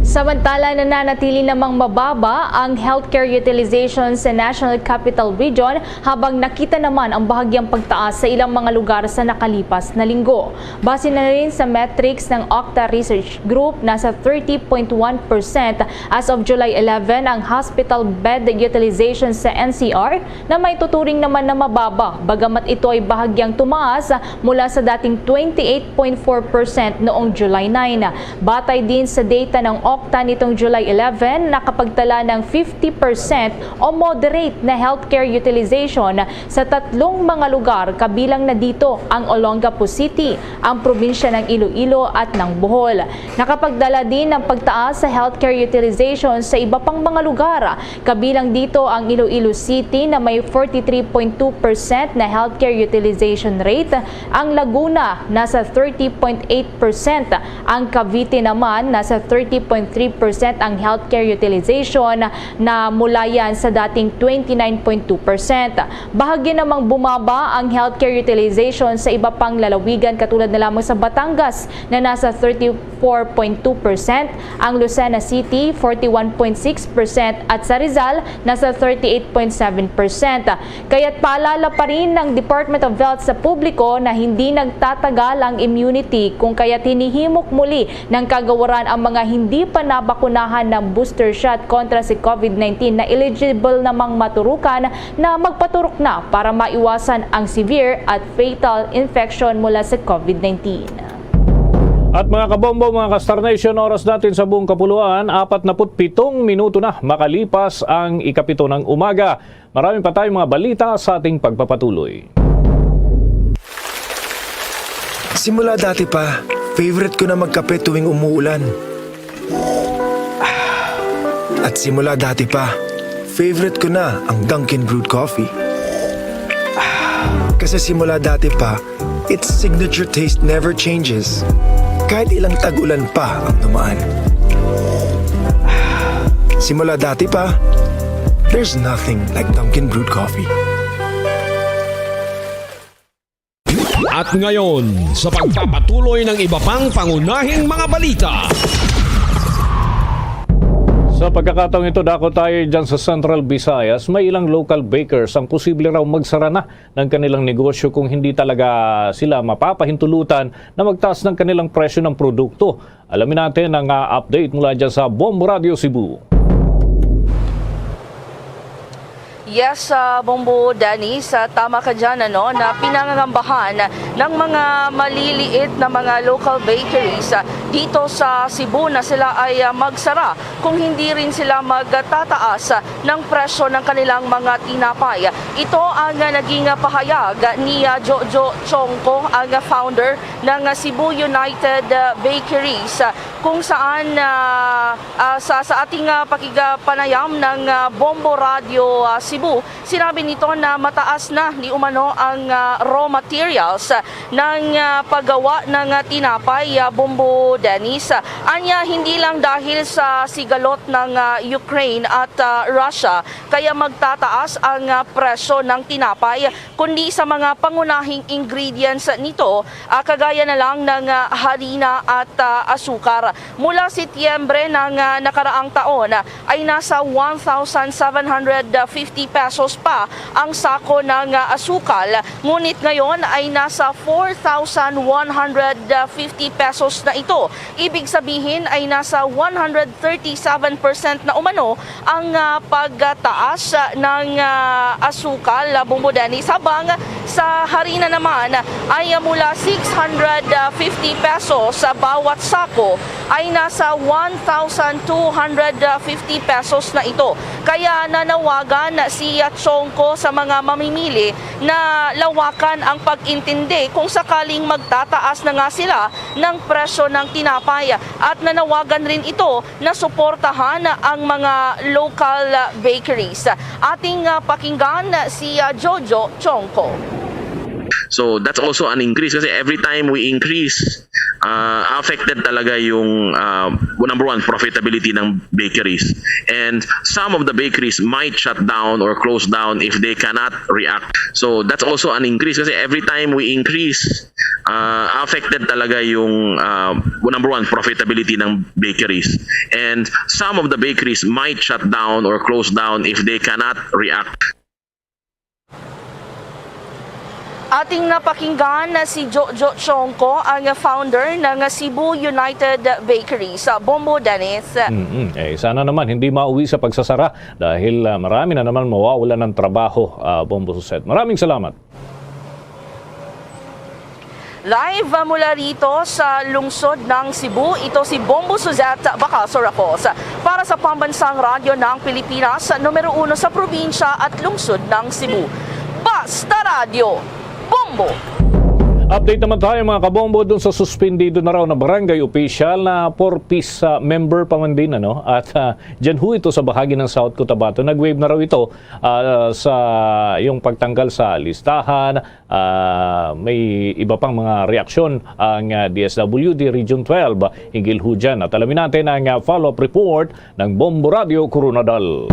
Samantala, nananatili namang mababa ang healthcare utilization sa National Capital Region, habang nakita naman ang bahagyang pagtaas sa ilang mga lugar sa nakalipas na linggo. Base na rin sa metrics ng Octa Research Group, nasa thirty point one percent as of July eleven ang hospital bed utilization sa N C R, na maituturing naman na mababa, bagamat ito ay bahagyang tumaas mula sa dating twenty-eight point four percent noong July nine. Batay din sa data ng Octa nitong July eleven, nakapagtala ng fifty percent o moderate na healthcare utilization sa tatlong mga lugar, kabilang na dito ang Olongapo City, ang probinsya ng Iloilo at ng Bohol. Nakapagdala din ng pagtaas sa healthcare utilization sa iba pang mga lugar, kabilang dito ang Iloilo City na may forty-three point two percent na healthcare utilization rate, ang Laguna nasa thirty point eight percent, ang Cavite naman nasa thirty point three percent ang healthcare utilization, na mula yan sa dating twenty-nine point two percent. Bahagya namang bumaba ang healthcare utilization sa iba pang lalawigan, katulad na lamang sa Batangas na nasa thirty-four point two percent, ang Lucena City forty-one point six percent, at sa Rizal nasa thirty-eight point seven percent. Kaya't paalala pa rin ng Department of Health sa publiko na hindi nagtatagal ang immunity, kung kaya't hinihimok muli ng kagawaran ang mga hindi pa nabakunahan ng booster shot kontra si COVID nineteen na eligible namang maturukan na magpaturok na para maiwasan ang severe at fatal infection mula sa COVID nineteen. At mga kabombo, mga ka-Star Nation, oras natin sa buong kapuluan, apat na put pitong minuto na makalipas ang ikapito ng umaga. Marami pa tayong mga balita sa ating pagpapatuloy. Simula dati pa, favorite ko na magkape tuwing umuulan. At simula dati pa, favorite ko na ang Dunkin Brewed Coffee. Kasi simula dati pa, its signature taste never changes. Kahit ilang tag-ulan pa ang dumaan. Simula dati pa, there's nothing like Dunkin Brewed Coffee. At ngayon, sa pagpapatuloy ng iba pang pangunahing mga balita. Sa pagkakataong ito, dako tayo dyan sa Central Visayas. May ilang local bakers ang posible raw magsara na ng kanilang negosyo kung hindi talaga sila mapapahintulutan na magtaas ng kanilang presyo ng produkto. Alamin natin ang, ah, update mula dyan sa Bombo Radio Cebu. Yes, ah, Bombo Dennis, ah, tama ka dyan, ano, na pinangangambahan ng mga maliliit na mga local bakeries, ah, dito sa Cebu na sila ay, ah, magsara kung hindi rin sila magtataas, ah, ng presyo ng kanilang mga tinapay. Ito ang, ah, naging, ah, pahayag ni, ah, Jojo Chongco, ang, ah, founder ng, ah, Cebu United, ah, Bakeries, ah, kung saan, ah, ah, sa, sa ating, ah, pakigapanayam ng, ah, Bombo Radio, ah, Cebu, sinabi nito na mataas na ni umano ang, ah, raw materials, ah, ng, ah, paggawa ng, ah, tinapay, ah, Bombo Dennis. Ah, anya, hindi lang dahil sa sigalot ng, ah, Ukraine at, ah, Russia kaya magtataas ang, ah, presyo ng tinapay, kundi sa mga pangunahing ingredients nito, ah, kagaya na lang ng, ah, harina at, ah, asukar. Mula Setyembre ng, ah, nakaraang taon, ah, ay nasa one thousand seven hundred fifty pesos pa ang sako ng, ah, asukal, ngunit ngayon ay nasa four thousand one hundred fifty pesos na ito. Ibig sabihin ay nasa one hundred thirty-seven percent na umano ang, ah, pagtaas, ah, ng, ah, asukal, ah, Bombo Dennis, habang sa harina naman ay, ah, mula six hundred fifty pesos sa bawat sako ay nasa one thousand two hundred fifty pesos na ito. Kaya nanawagan si Chongco sa mga mamimili na lawakan ang pag-intindi kung sakaling magtataas na nga sila ng presyo ng tinapay, at nanawagan rin ito na suportahan ang mga local bakeries. Ating ah, pakinggan si ah, Jojo Chongco. So that's also an increase kasi every time we increase, uh, affected talaga yung uh, number one, profitability ng bakeries. And some of the bakeries might shut down or close down if they cannot react. So that's also an increase kasi every time we increase, uh, affected talaga yung uh, number one, profitability ng bakeries. And some of the bakeries might shut down or close down if they cannot react. Ating napakinggan na si Jojo Chongco, ang founder ng Cebu United Bakeries. Bombo Dennis. Mm-mm. Eh, sana naman hindi mauwi sa pagsasara dahil ah, marami na naman mawawala ng trabaho, ah, Bombo Suset. Maraming salamat. Live mula rito sa lungsod ng Cebu, ito si Bombo Suzette Bacaso Racos para sa Pambansang Radyo ng Pilipinas, numero uno sa probinsya at lungsod ng Cebu. Basta Radyo, Bombo! Update naman tayo, mga kabombo, dun sa suspendido na raw na barangay official na four Ps ah, member pa man din, ano? At ah, dyan ho ito sa bahagi ng South Cotabato. Nag-waive na raw ito ah, sa yung pagtanggal sa listahan. Ah, may iba pang mga reaksyon ang ah, D S W D Region twelve hinggil ho dyan. At alamin natin ang ah, follow-up report ng Bombo Radio Coronadal.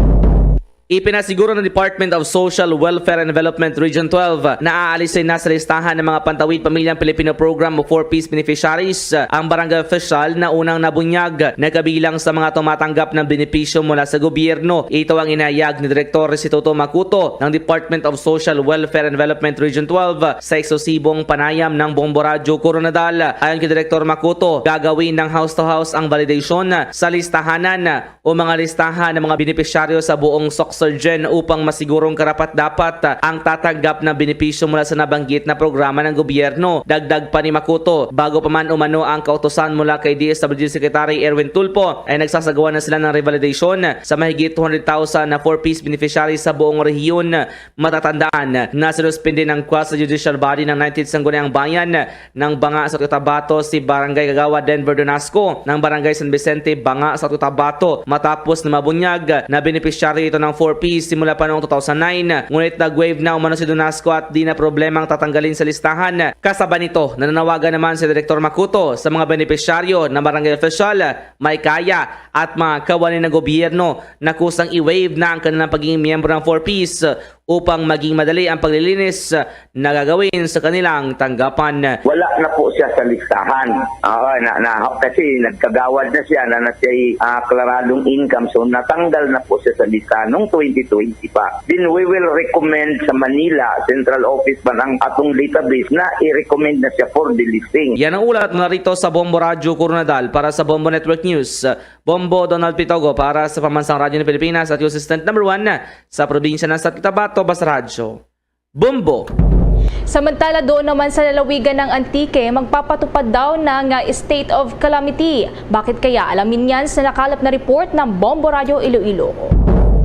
Ipinasiguro ng Department of Social Welfare and Development Region twelve na aalisin na sa listahan ng mga Pantawid Pamilyang Pilipino Program o four Ps beneficiaries ang barangay official na unang nabunyag na kabilang sa mga tumatanggap ng benepisyo mula sa gobyerno. Ito ang inayag ni Direktor Restituto Makuto ng Department of Social Welfare and Development Region twelve sa eksklusibong panayam ng Bombo Radyo Coronadal. Ayon kay Direktor Makuto, gagawin ng house-to-house ang validation sa listahanan o mga listahan ng mga benepisyaryo sa buong Socsurgen upang masigurong karapat-dapat ang tatanggap ng benepisyo mula sa nabanggit na programa ng gobyerno. Dagdag pa ni Makuto, bago pa man umano ang kautusan mula kay D S W D Secretary Erwin Tulfo, ay nagsasagawa na sila ng revalidation sa mahigit two hundred thousand na four Ps beneficiaries sa buong rehiyon. Matatandaan na sinuspindi ng quasi-judicial body ng nineteenth Sangguniang Bayan ng Banga sa Cotabato si Barangay Kagawad Denver Donasco, ng Barangay San Vicente, Banga sa Cotabato, matapos na mabunyag na benepisyaryo ito ng four Ps simula pa noong two thousand nine. Ngunit nag-waive na umano si Donasco at di na problema ang tatanggalin sa listahan. Kasabay nito, nananawagan naman si Direktor Makuto sa mga benepisyaryo na barangay official, may kaya at mga kawani ng gobyerno na kusang i-waive na ang kanilang pagiging miyembro ng four Ps upang maging madali ang paglilinis na gagawin sa kanilang tanggapan. Wala na po siya sa listahan. Oo, na, na, kasi nagkagawad na siya na, na siya'y ah, klaradong income. So natanggal na po siya sa listahan noong twenty twenty pa. Then we will recommend sa Manila, central office pa ng atong database na i-recommend na siya for delisting. Yan ang ulat mula rito sa Bombo Radyo Coronadal para sa Bombo Network News. Bombo Donald Pitogo para sa Pambansang Radyo ng Pilipinas at yung assistant number one sa probinsya ng South Cotabato, Basta Radyo Bombo. Samantala, doon naman sa lalawigan ng Antique, magpapatupad daw ng ah, state of calamity. Bakit kaya? Alamin yan sa nakalap na report ng Bombo Radyo Iloilo.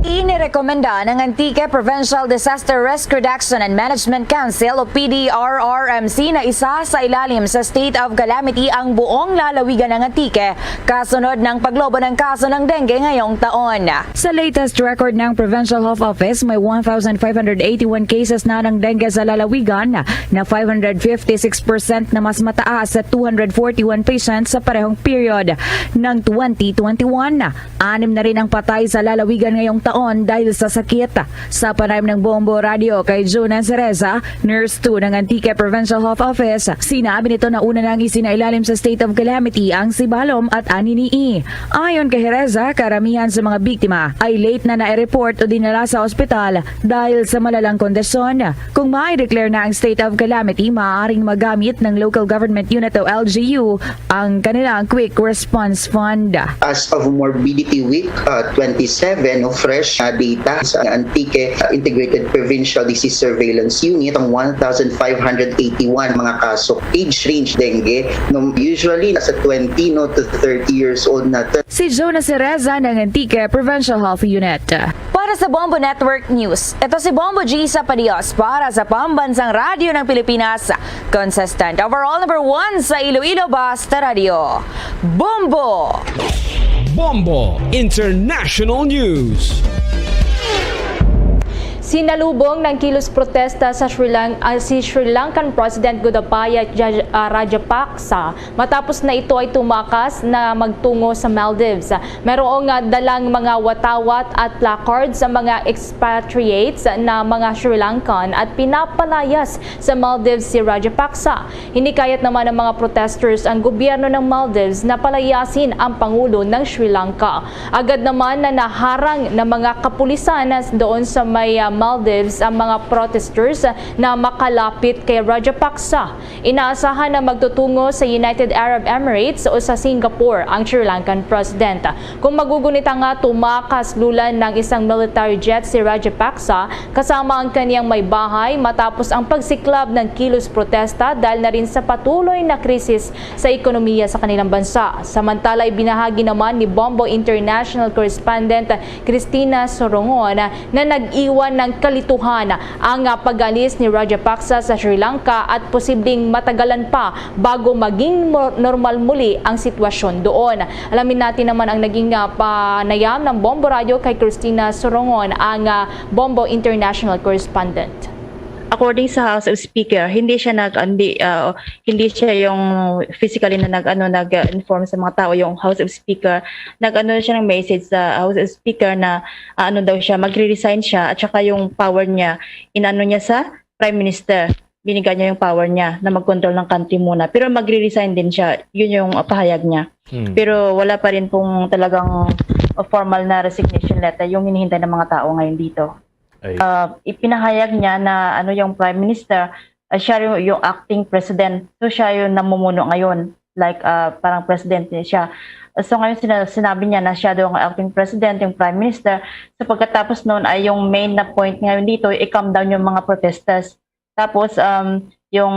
Inirekomenda ng Antique Provincial Disaster Risk Reduction and Management Council o P D R R M C na isa sa ilalim sa state of calamity ang buong lalawigan ng Antique kasunod ng paglobo ng kaso ng dengue ngayong taon. Sa latest record ng Provincial Health Office, may one thousand five hundred eighty-one cases na ng dengue sa lalawigan, na five hundred fifty-six percent na mas mataas sa two hundred forty-one patients sa parehong period ng twenty twenty-one. Anim na rin ang patay sa lalawigan ngayong taon dahil sa sakit. Sa panayam ng Bombo Radio kay Jonas Reza, Nurse two ng Antique Provincial Health Office, sinabi nito na una nang isinailalim sa state of calamity ang Sibalom at Anini-y. Ayon kay Reza, karamihan sa mga biktima ay late na nai-report o dinala sa ospital dahil sa malalang kondisyon. Kung ma-declare na ang state of calamity, maaaring magamit ng local government unit o L G U ang kanilang Quick Response Fund. As of Morbidity Week uh, twenty-seven, no, fresh na data sa Antique, uh, Integrated Provincial Disease Surveillance Unit, ang one thousand five hundred eighty-one mga kaso. Age range dengue, no, usually nasa twenty, no, to thirty years old na. Si Jonas Cereza ng Antique Provincial Health Unit. Para sa Bombo Network News, ito si Bombo Gisa Padios para sa Pambansang Radyo ng Pilipinas, consistent overall number one sa Iloilo, Basta Radio. Bombo! Bombo International News. Sinalubong ng kilos protesta sa Sri Lang-, ah, si Sri Lankan President Gotabaya Jaj-, ah, Rajapaksa matapos na ito ay tumakas na magtungo sa Maldives. Merong, ah, dalang mga watawat at placard sa mga expatriates na mga Sri Lankan at pinapalayas sa Maldives si Rajapaksa. Hinikayat naman ng mga protesters ang gobyerno ng Maldives na palayasin ang pangulo ng Sri Lanka. Agad naman na naharang ng mga kapulisan na doon sa may, ah, Maldives ang mga protesters na makalapit kay Rajapaksa. Inaasahan na magtutungo sa United Arab Emirates o sa Singapore ang Sri Lankan president. Kung magugunita nga, tumakas lulan ng isang military jet si Rajapaksa kasama ang kaniyang may bahay matapos ang pagsiklab ng kilos protesta dahil na rin sa patuloy na krisis sa ekonomiya sa kanilang bansa. Samantala, ibinahagi naman ni Bombo International Correspondent Christina Sorongon na nag-iwan ng kalituhan ang, ah, pag-alis ni Rajapaksa sa Sri Lanka at posibleng matagalan pa bago maging mo-, normal muli ang sitwasyon doon. Alamin natin naman ang naging, ah, panayam ng Bombo Radio kay Christina Sorongon, ang, ah, Bombo International Correspondent. According sa House of Speaker, hindi siya nag-, hindi, ah, hindi siya yung physically na nag-, ano, nag-inform sa mga tao, yung House of Speaker. Nag-ano siya ng message sa House of Speaker na, ah, ano daw siya, magre-resign siya, at saka yung power niya, inano niya sa Prime Minister. Binigyan niya yung power niya na mag-control ng country muna. Pero magre-resign din siya. Yun yung, ah, pahayag niya. Hmm. Pero wala pa rin pong talagang, ah, formal na resignation letter yung hinihintay ng mga tao ngayon dito. Ay. Ah, ipinahayag niya na ano yung Prime Minister, ah, siya yung, yung acting president. So siya yung namumuno ngayon. Like, ah, parang president niya siya. So ngayon sina-, sinabi niya na siya daw ang acting president, yung Prime Minister. So pagkatapos noon ay yung main na point ngayon dito, i-calm down yung mga protesters. Tapos, um, yung,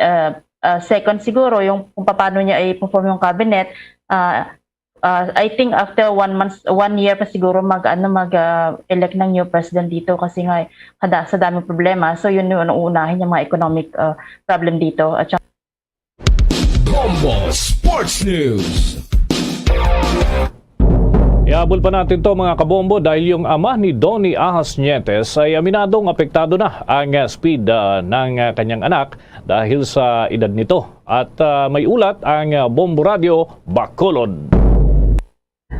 ah, ah, second siguro, yung kung paano niya i-perform yung cabinet, ah, ah, I think after one month, one year pa siguro mag, ano, mag, ah, elect ng new president dito kasi nga kada, sa daming problema. So yun yung uunahin yung mga economic, ah, problem dito. At saka Bombo Sports News. Ihabol pa natin to, mga kabombo, dahil yung ama ni Donnie Ahas Nietes ay aminadong apektado na ang, ah, speed, ah, ng, ah, kanyang anak dahil sa edad nito. At, ah, may ulat ang, ah, Bombo Radio Bacolod.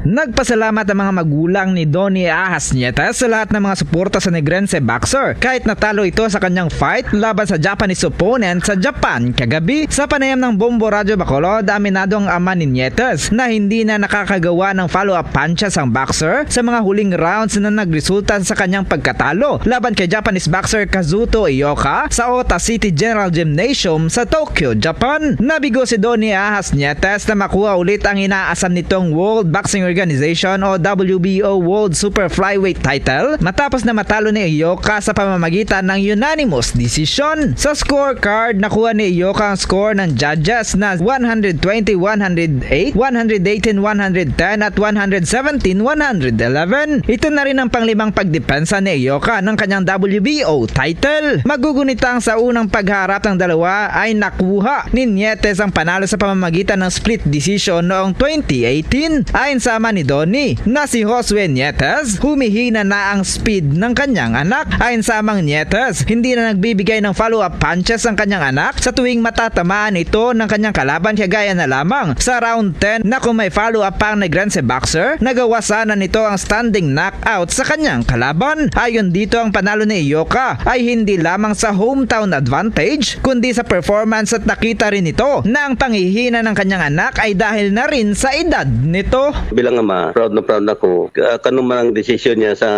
Nagpasalamat ang mga magulang ni Donnie Ahas Nietes sa lahat ng mga suporta sa Negrense boxer, kahit natalo ito sa kanyang fight laban sa Japanese opponent sa Japan kagabi. Sa panayam ng Bombo Radyo Bacolod, aminado ang ama ni Nietes na hindi na nakakagawa ng follow-up punches ang boxer sa mga huling rounds na nagresulta sa kanyang pagkatalo laban kay Japanese boxer Kazuto Iyoka sa Ota City General Gymnasium sa Tokyo, Japan. Nabigo si Donnie Ahas Nietes na makuha ulit ang inaasam nitong World Boxing Organization o W B O World Super Flyweight title matapos na matalo ni Iyoka sa pamamagitan ng unanimous decision. Sa scorecard, nakuha ni Iyoka ang score ng judges na one hundred twenty, one hundred eight, one hundred eighteen, one hundred ten at one hundred seventeen, one hundred eleven. Ito na rin ang panglimang pagdepensa ni Iyoka ng kanyang W B O title. Magugunita ang sa unang pagharap ng dalawa ay nakuha ni Nietes ang panalo sa pamamagitan ng split decision noong twenty eighteen. Ayon sa ama ni Donnie na si Josue Nietes, humihina na ang speed ng kanyang anak. Ayon sa amang Nietes, hindi na nagbibigay ng follow-up punches ang kanyang anak sa tuwing matatamaan ito ng kanyang kalaban, kagaya na lamang sa round ten na kung may follow-up pa ang Negrense boxer, nagawa sana nito ang standing knockout sa kanyang kalaban. Ayon dito, ang panalo ni Iyoka ay hindi lamang sa hometown advantage, kundi sa performance, at nakita rin nito na ang panghihina ng kanyang anak ay dahil na rin sa edad nito. Ang ama, proud na proud ako. Ka-, kano man ang desisyon niya sa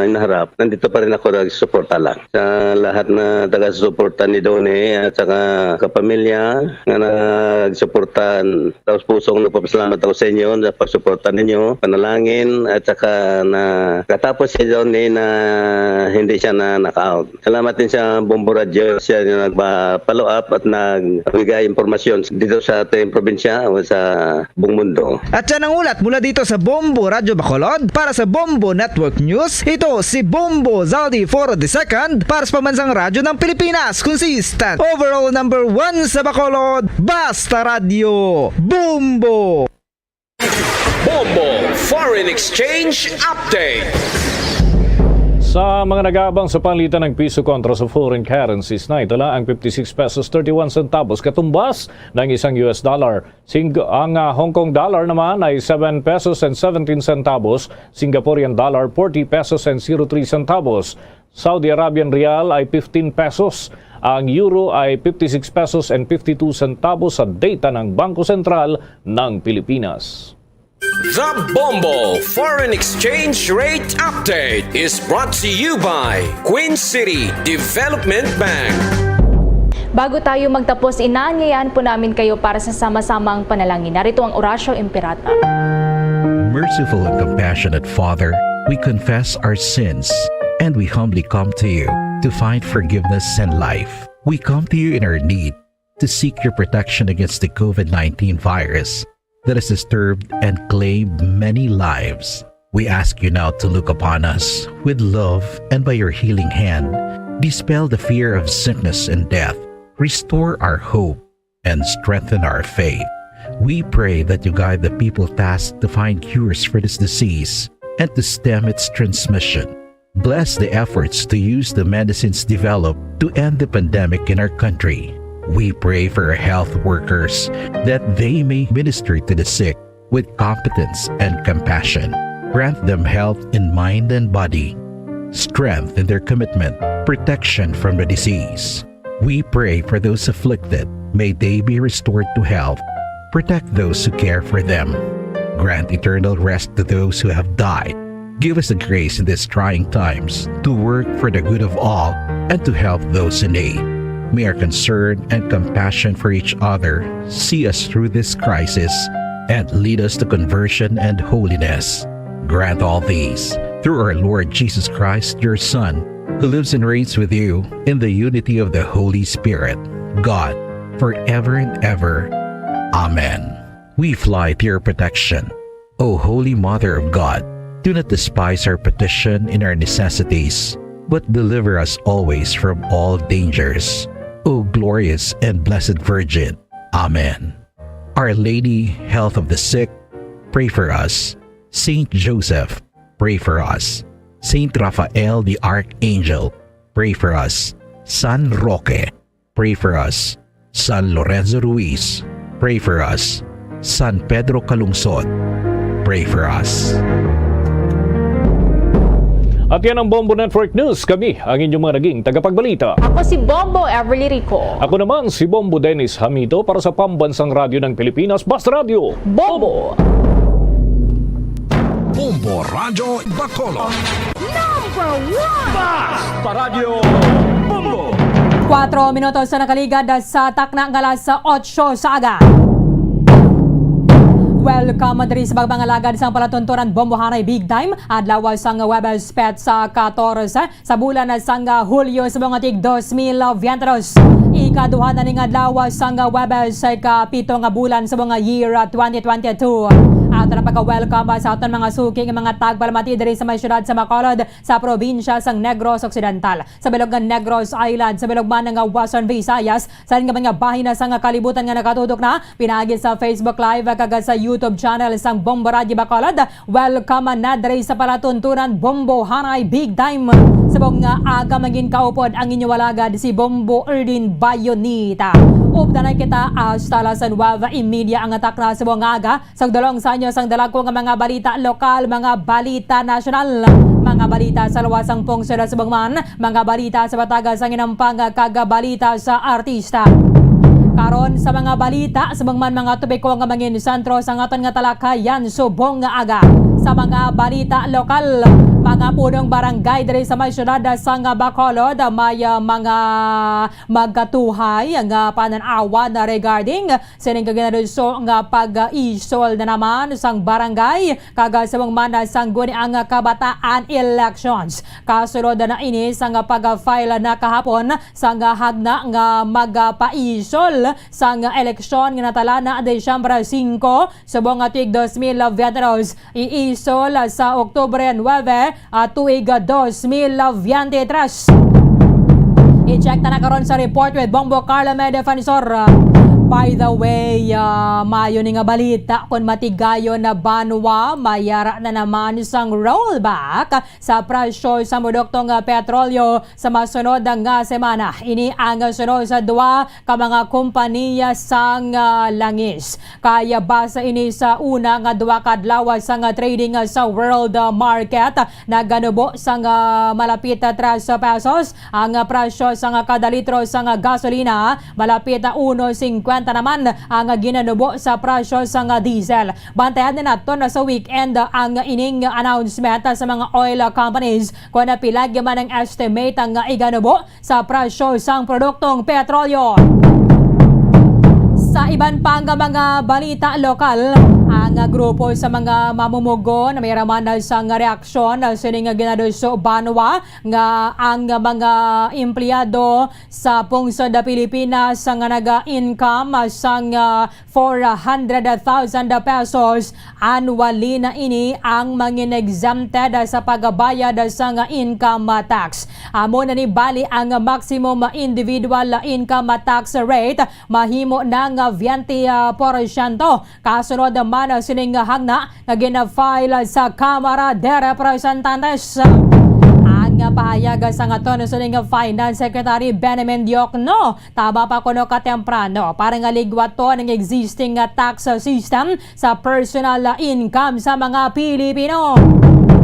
hinaharap, nandito pa rin ako nagsusuporta lang. Sa lahat na taga-suporta ni Donnie at saka kapamilya nga nagsuportahan, taos pusong nagpapasalamat ako sa inyo sa pagsuporta ninyo, panalangin, at saka na katapos si Donnie na hindi siya na knock out. Salamat din sa Bombo Radyo, siya yung nagpa-follow up at nagbigay impormasyon dito sa ating probinsya o sa buong mundo. At yan ang ulat mula dito sa Bombo Radyo Bacolod. Para sa Bombo Network News, ito si Bombo Zaldi Foro the second para sa Pambansang Radyo ng Pilipinas. Consistent. Overall number one sa Bacolod. Basta Radyo. Bombo! Bombo Foreign Exchange Update. Sa mga nag-aabang sa palitan ng piso kontra sa foreign currencies, naitala ang fifty-six pesos thirty-one centavos katumbas ng isang U S dollar. Sing-, ang, ah, Hong Kong dollar naman ay seven pesos and seventeen centavos, Singaporean dollar forty pesos and zero three centavos, Saudi Arabian rial ay fifteen pesos, ang euro ay fifty-six pesos and fifty-two centavos sa data ng Bangko Sentral ng Pilipinas. The Bombo Foreign Exchange Rate Update is brought to you by Queen City Development Bank. Bago tayo magtapos, inaanyayahan po namin kayo para sa sama-samang panalangin. Narito ang Oratio Imperata. Merciful and compassionate Father, we confess our sins and we humbly come to you to find forgiveness and life. We come to you in our need to seek your protection against the COVID nineteen virus that has disturbed and claimed many lives. We ask you now to look upon us with love and by your healing hand, dispel the fear of sickness and death, restore our hope, and strengthen our faith. We pray that you guide the people tasked to find cures for this disease and to stem its transmission. Bless the efforts to use the medicines developed to end the pandemic in our country. We pray for our health workers that they may minister to the sick with competence and compassion. Grant them health in mind and body, strength in their commitment, protection from the disease. We pray for those afflicted. May they be restored to health. Protect those who care for them. Grant eternal rest to those who have died. Give us the grace in these trying times to work for the good of all and to help those in need. May our concern and compassion for each other see us through this crisis and lead us to conversion and holiness. Grant all these through our Lord Jesus Christ, your Son, who lives and reigns with you in the unity of the Holy Spirit, God, forever and ever. Amen. We fly to your protection, O Holy Mother of God. Do not despise our petition in our necessities, but deliver us always from all dangers, O glorious and blessed Virgin. Amen. Our Lady, Health of the Sick, pray for us. Saint Joseph, pray for us. Saint Raphael the Archangel, pray for us. San Roque, pray for us. San Lorenzo Ruiz, pray for us. San Pedro Calungsod, pray for us. At yan ang Bombo Network News. Kami ang inyong mga naging tagapagbalita. Ako si Bombo Everly Rico. Ako naman si Bombo Dennis Hamito para sa Pambansang Radyo ng Pilipinas, Basta Radyo. Bombo! Bombo Radyo Bacolod. Number one! Basta Radyo Bombo! Kuwatro minutos sa nakaligad sa takna nga alas otso sa aga. Welcome diri sa pagpangalagad sang palatuntunan Bombohanay Big Time, adlaw sang Huwebes, petsa katorse sa bulan sang Hulyo sa mga tig dos mil veintidos. Ikaduha na ning adlaw sang Huwebes sa ikapito nga bulan sa mga year twenty twenty-two. Ato na pagka-welcome sa aton mga suki nga mga tagpalamati diri sa may siyudad sa Bacolod, sa probinsya sang Negros Occidental, sa bilog nga Negros Island, sa bilog man nga Western Visayas, sa nga mga bahin na sa nga kalibutan nga nakatutok na pinaagi sa Facebook Live kag sa YouTube channel sang Bombo Radyo Bacolod. Welcome na diri sa palatuntunan Bombohanay Big Time. Subong nga aga, mangin kaupod ang inyo alagad si Bombo Erdin Bayonita. Updan na kita hasta alas nuwebe y media ang takna subong nga aga. Sa dalong sa inyo sang dalagko nga mga balita lokal, mga balita nasyonal, mga balita sa luwas sang pungsod, subong man mga balita sa bataga sang inampang kag balita sa artista. Karon sa mga balita, sa bangman mga topiko nga mangin sentro sa aton nga talakayan subong nga aga. Sa mga balita lokal, mga punong barangay diri sa may syudad sang Bacolod may, ah, mga magkatuhay nga panan-awan regarding sining gaginaduso nga pag-isol na naman sang barangay kag sa bangman sang guni ang kabataan elections. Kasulod na ini sang pag-file na kahapon sang hagna nga magapaisol sang eleksyon nga natala na Disyembre singko, subong nga tuig dos mil veintitrés, iisol sa Oktubre nuebe, ah, tuig dos mil veintitrés. I-check ta na karon sa report with Bongbo Carlo May Defensor. By the way, ah, maayo ni nga balita kon matigayon na banwa, mayara na naman sang rollback sa presyo sa produkto nga petrolyo sa masunod nga semana. Ini ang sunod sa duha ka mga kompaniya sang, ah, langis. Kaya base ini sa una nga duha ka adlaw sang trading sa world market, naganubo sang, ah, malapit tres pesos ang presyo sang kada litro sang gasolina, malapit uno cincuenta naman ang ginanubo sa presyo sang diesel. Bantayan na naton sa weekend ang ining announcement sa mga oil companies kon pila man ang estimate ang iganubo sa presyo sang produktong petrolyo. Sa iban pa nga mga balita lokal, ang grupo sa mga mamumugon na may raman sang reaksyon sining ginaduso banwa nga ang mga empleyado sa pungsod Pilipinas nga naga-income sang, ah, four hundred thousand pesos annually na ini ang mangin exempted sa pagbayad sang income tax. Amo na ni bali ang maximum individual income tax rate mahimo na nga twenty porsyento. Kasunod man sining hagna nga gina-file sa Kamara de Representantes. Ang pahayag sang aton sining Finance Secretary Benjamin Diokno, tama pa kuno ka temprano para nga ligwaton ang existing nga tax system sa personal income sa mga Pilipino.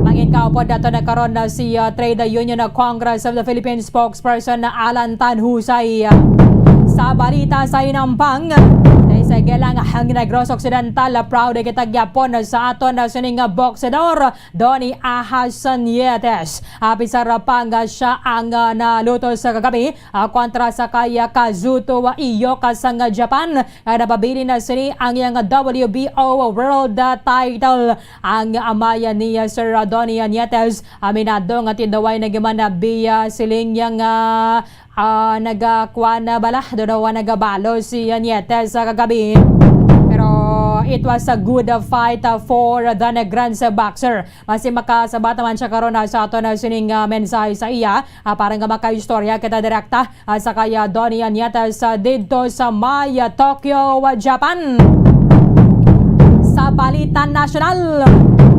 Mangin kaupod nato na karon na si, uh, Trade Union Congress of the Philippines spokesperson na Alan Tan Husay. Sa balita sa inampang, kay sige lang ang Negros Occidental, proud kita gyapon sa aton na sining boxer Donny Ahas Nietes. Apisar pa nga siya ang, ah, naluto sa kagabi, ah, kontra sa kay, ah, Kazuto Iyoka sang Japan, nga napabilin na sini ang iyang W B O World, ah, title. Ang amaya ni, ah, Sir Donny Nietes, aminado nga tinduway na giman na biya siling yang, ah, ah, nagakuan na bala, daw daw nagabalo si, ah, Nietes sa kagabi. Pero it was a good, ah, fight, ah, for the Negrense boxer. Basi makasabat naman siya karon, ah, sa aton, ah, sining, ah, mensahe sa iya, ah, para nga makaistorya kita direkta, ah, sa kay, ah, Donny Nietes, ah, didto sa may, ah, Tokyo, ah, Japan. Sa balita nasyonal,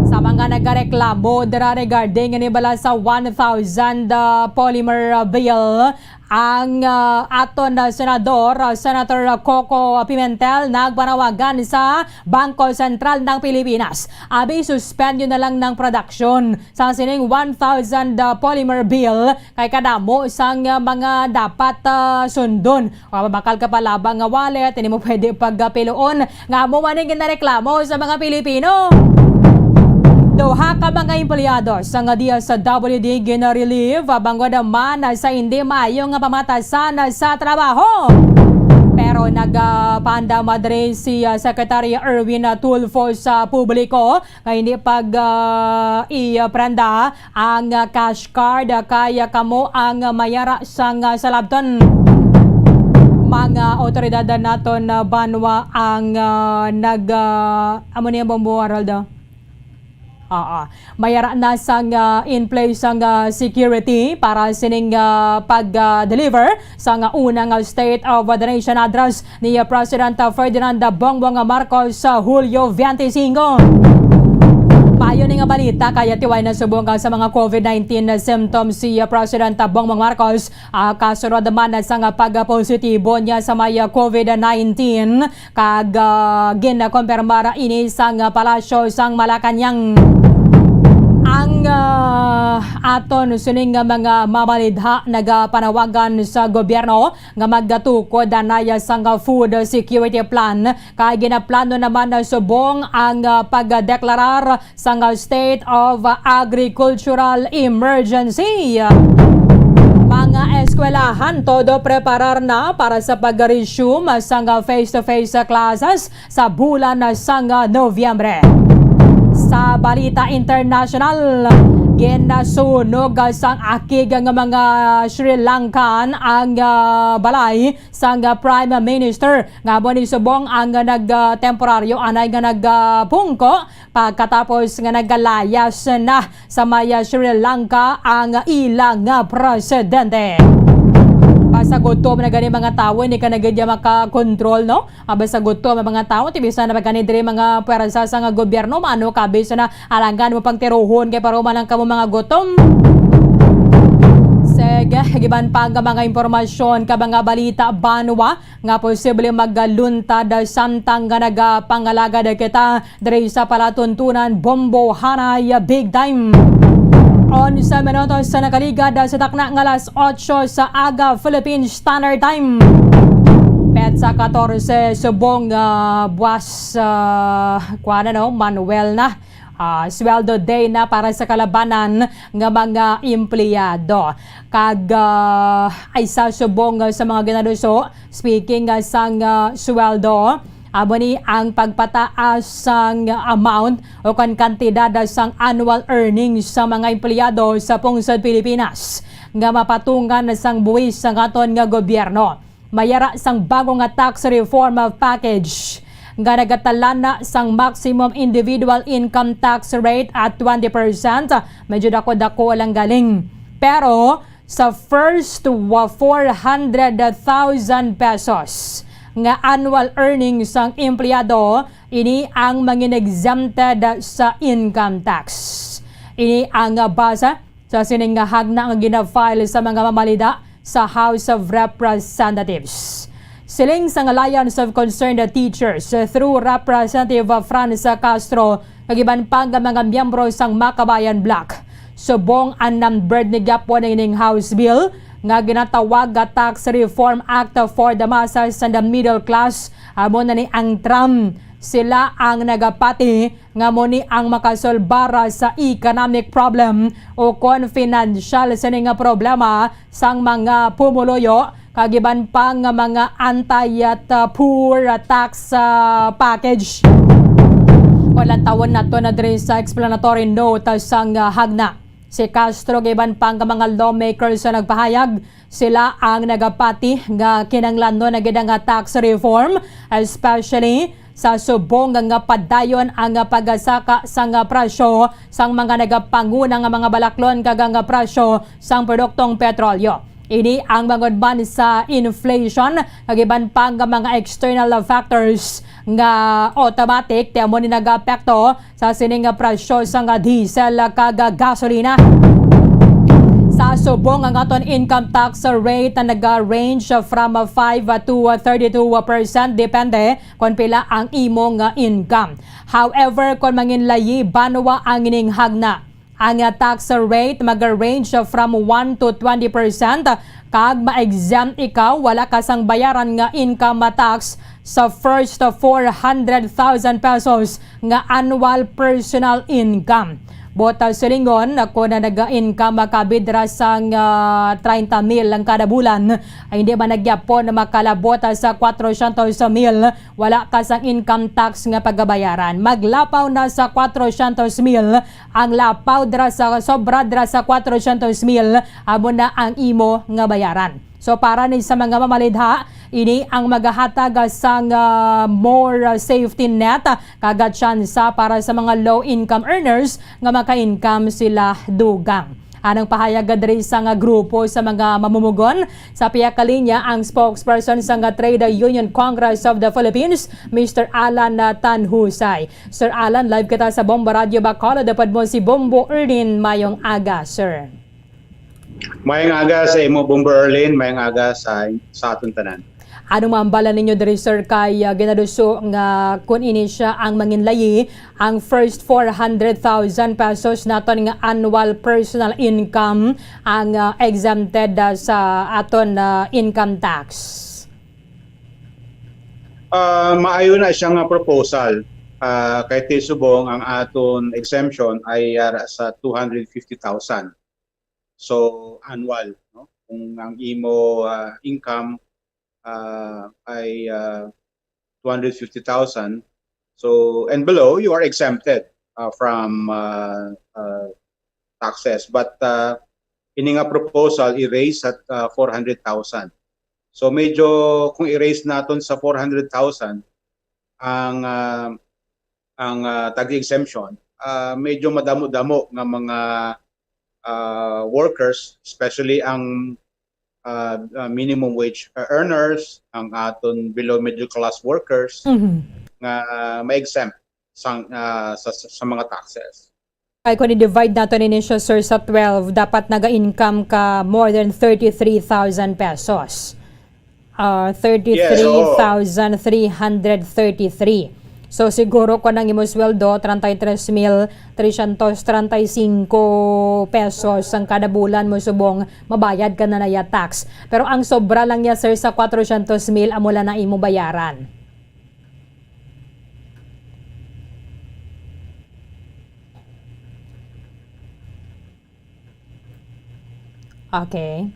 sa mga nagareklamo dira regarding ini bala sa one thousand, ah, polymer, ah, bill, ang, ah, aton, ah, senador, ah, Senator Coco Pimentel, nagpanawagan sa Bangko Sentral ng Pilipinas. Abi, suspend na lang ng production sa sining one thousand, ah, polymer bill kay kadamo sang, ah, mga dapat, ah, sundon. Wa, mabakal ka pa labang nga wallet, hindi mo pwede pagpiloon. Nga amo man ang ginareklamo sa mga Pilipino. Duha ka mga empleyado sang D S W D gina-relieve bangod man sa hindi maayo nga pamatasan sa trabaho. Pero nagapanda madre si, ah, Secretary Erwin Tulfo sa publiko nga hindi pag, ah, i-prenda ang, ah, cash card, ah, kay kamo ang mayara sang, ah, salabton. Mga awtoridad naton, ah, banwa ang, ah, nag, ah, amo niya, Bombo Araldo? Oo. Mayara na sang, ah, in place sang, ah, security para sining, ah, pag, ah, deliver sang, ah, una nga State of the Nation Address ni, ah, President, ah, Ferdinand Bongbong Marcos sa Hulyo twenty-five. Payo ni nga balita kaya tiway na subong, ah, sa mga COVID nineteen na symptoms si, ah, President, ah, Bongbong Marcos, ah, kasunod man sang, ah, pagpositibo niya sa may, ah, COVID nineteen, kag, ah, ginkumpirmar ini sang, ah, Palasyo sang Malacañang. Ang, ah, aton sining nga mga mamalidha nagapanawagan sa gobyerno nga magatukod anay sang food security plan kay ginaplano naman na subong ang, ah, pagdeklarar sang state of agricultural emergency. Mga eskwelahan todo preparar na para sa pag-resume sang face-to-face classes sa bulan sang Nobyembre. Sa balita international, ginasunog sang akig nga mga Sri Lankan ang, ah, balay sang Prime Minister nga amo ni subong ang nag, ah, temporaryo anay nga nagpungko pagkatapos nga nagalayas na sa may, ah, Sri Lanka ang ila nga presidente. Basta gutom na gani mga tawo, hindi ka na gid ya makakontrol, no? Ah, basta gutom ang mga tawo, ti bisan na ba gani diri mga pwersa sa nga gobyerno, mano ka bisan na alangan mo pang tiruhon kay paruman lang kamo mga gutom. Sige, giban pa nga mga impormasyon ka mga balita, banwa nga posible magaluntad samtang nga nagapangalagad kita diri sa palatuntunan, bombohanay big time. Onse minutos sa nakaligad sa takna nga alas otso sa aga, Philippine Standard Time. Petsa katorse, subong, ah, buwas, ah, kuwan na, no? Manuel na. Ah, sweldo day na para sa kalabanan nga mga empleyado. Kag, ah, ay sa subong, ah, sa mga ginaduso, speaking, ah, sang, ah, sweldo, amo ni ang pagpataas sang amount o kon kantidad sang annual earnings sa mga empleyado sa pungsod Pilipinas nga mapatungan sang buhis sang aton nga gobyerno. Mayara sang bago nga tax reform package nga nagatalana sang maximum individual income tax rate at twenty percent, medyo dako-dako lang galing. Pero sa first wa-, four hundred thousand pesos nga annual earnings sang empleyado, ini ang mangin-exempted sa income tax. Ini ang base sa sining nga hagna nga gina-file sa mga mamalida sa House of Representatives. Siling sang Alliance of Concerned Teachers, through Representative Franz Castro, kag iban pa nga mga miyembro sang Makabayan Bloc, subong ang numbered ni gyapon ining House Bill nga ginatawag nga Tax Reform Act for the Masses and the Middle Class, amo na ni ang TRAM. Sila ang nagapati nga mo ni ang makasolbara sa economic problem o kon financial sini nga problema sang mga pumuluyo, kag iban pa nga mga anti-poor tax, ah, package. Kon lantawon nato na diri sa explanatory note sang, ah, hagna, si Castro kag iban pa nga mga lawmakers sa nagpahayag, sila ang nagapati nga kinahanglanon na gid ang tax reform, especially sa subong nga padayon ang pagsaka sang presyo sang mga nagapanguna nga mga balaklon kag ang presyo sang produktong petrolyo. Ini ang bangod man sa inflation kag iban pa nga mga external factors nga automatic ti amo ni nagaapekto sa sining nga presyo sang diesel kag gasolina. Sa subong, ang aton income tax rate naga-range from five to thirty-two percent, depende kon pila ang imo nga income. However, kon manginlayi banwa ang ining hagna, ang tax rate maga-range from one to twenty percent, kag ma-exempt ikaw, wala ka sang bayaran nga income tax sa first four hundred thousand pesos nga annual personal income. Buot silingon, kon naga-income ka bidra sang, ah, treinta mil lang kada bulan, ay hindi man na gyapon makalabot sa kwatro syentos mil, wala ka sang income tax nga pagabayaran. Maglapaw na sa kwatro syentos mil, ang lapaw dira sa sobra dira sa kwatro syentos mil, amo na ang imo nga bayaran. So, para ni sa mga mamalidha, ini ang magahatag sang, ah, more, ah, safety net, ah, kag tsansa para sa mga low income earners nga maka-income sila dugang. Anang pahayag diri sa nga grupo sa mga mamumugon, sa pihak ka linya ang spokesperson sa nga Trade Union Congress of the Philippines, Mister Alan, ah, Tanhusay. Sir Alan, live kita sa Bombo Radio Bacolod. Upod mo si Bombo Erlin. Mayong aga, sir. Mayong aga sa imo, Bombo Erlin. Mayong aga sa, sa aton tanan. Ano man bala ninyo diri, sir, kay, ah, ginaduso nga kun ini sia ang manginlayi, ang first four hundred thousand pesos naton nga annual personal income ang, ah, exempted, ah, sa aton, ah, income tax? Ah, maayo na siya nga proposal. Ah, kay ti subong ang aton exemption ay yara sa two hundred fifty thousand. So, annual, no? Kung ang imo, ah, income, ah, ay, ah, two hundred fifty thousand, so, and below, you are exempted, ah, from, ah, ah, taxes. But, ah, ini nga proposal, i-raise at, ah, four hundred thousand. So, medyo kung i-raise naton sa four hundred thousand, ang, ah, ang, ah, tax exemption, ah, medyo madamo-damo nga mga, ah, workers, especially ang, ah, ah, minimum wage earners, ang aton below middle class workers Mhm. nga ma-exempt sang, ah, sa, sa, sa mga taxes. Ay, kung i-divide nato nini siya, sir, sa twelve, dapat naga-income ka more than thirty-three thousand pesos. Ah, Yes, oo. thirty-three thousand three hundred thirty-three. So, siguro kung ang imo sweldo, treinta y tres mil trescientos treinta y cinco pesos ang kada bulan mo subong, mabayad ka na naya tax. Pero ang sobra lang niya, sir, sa quatrocientos mil, amo lang na imo bayaran. Okay.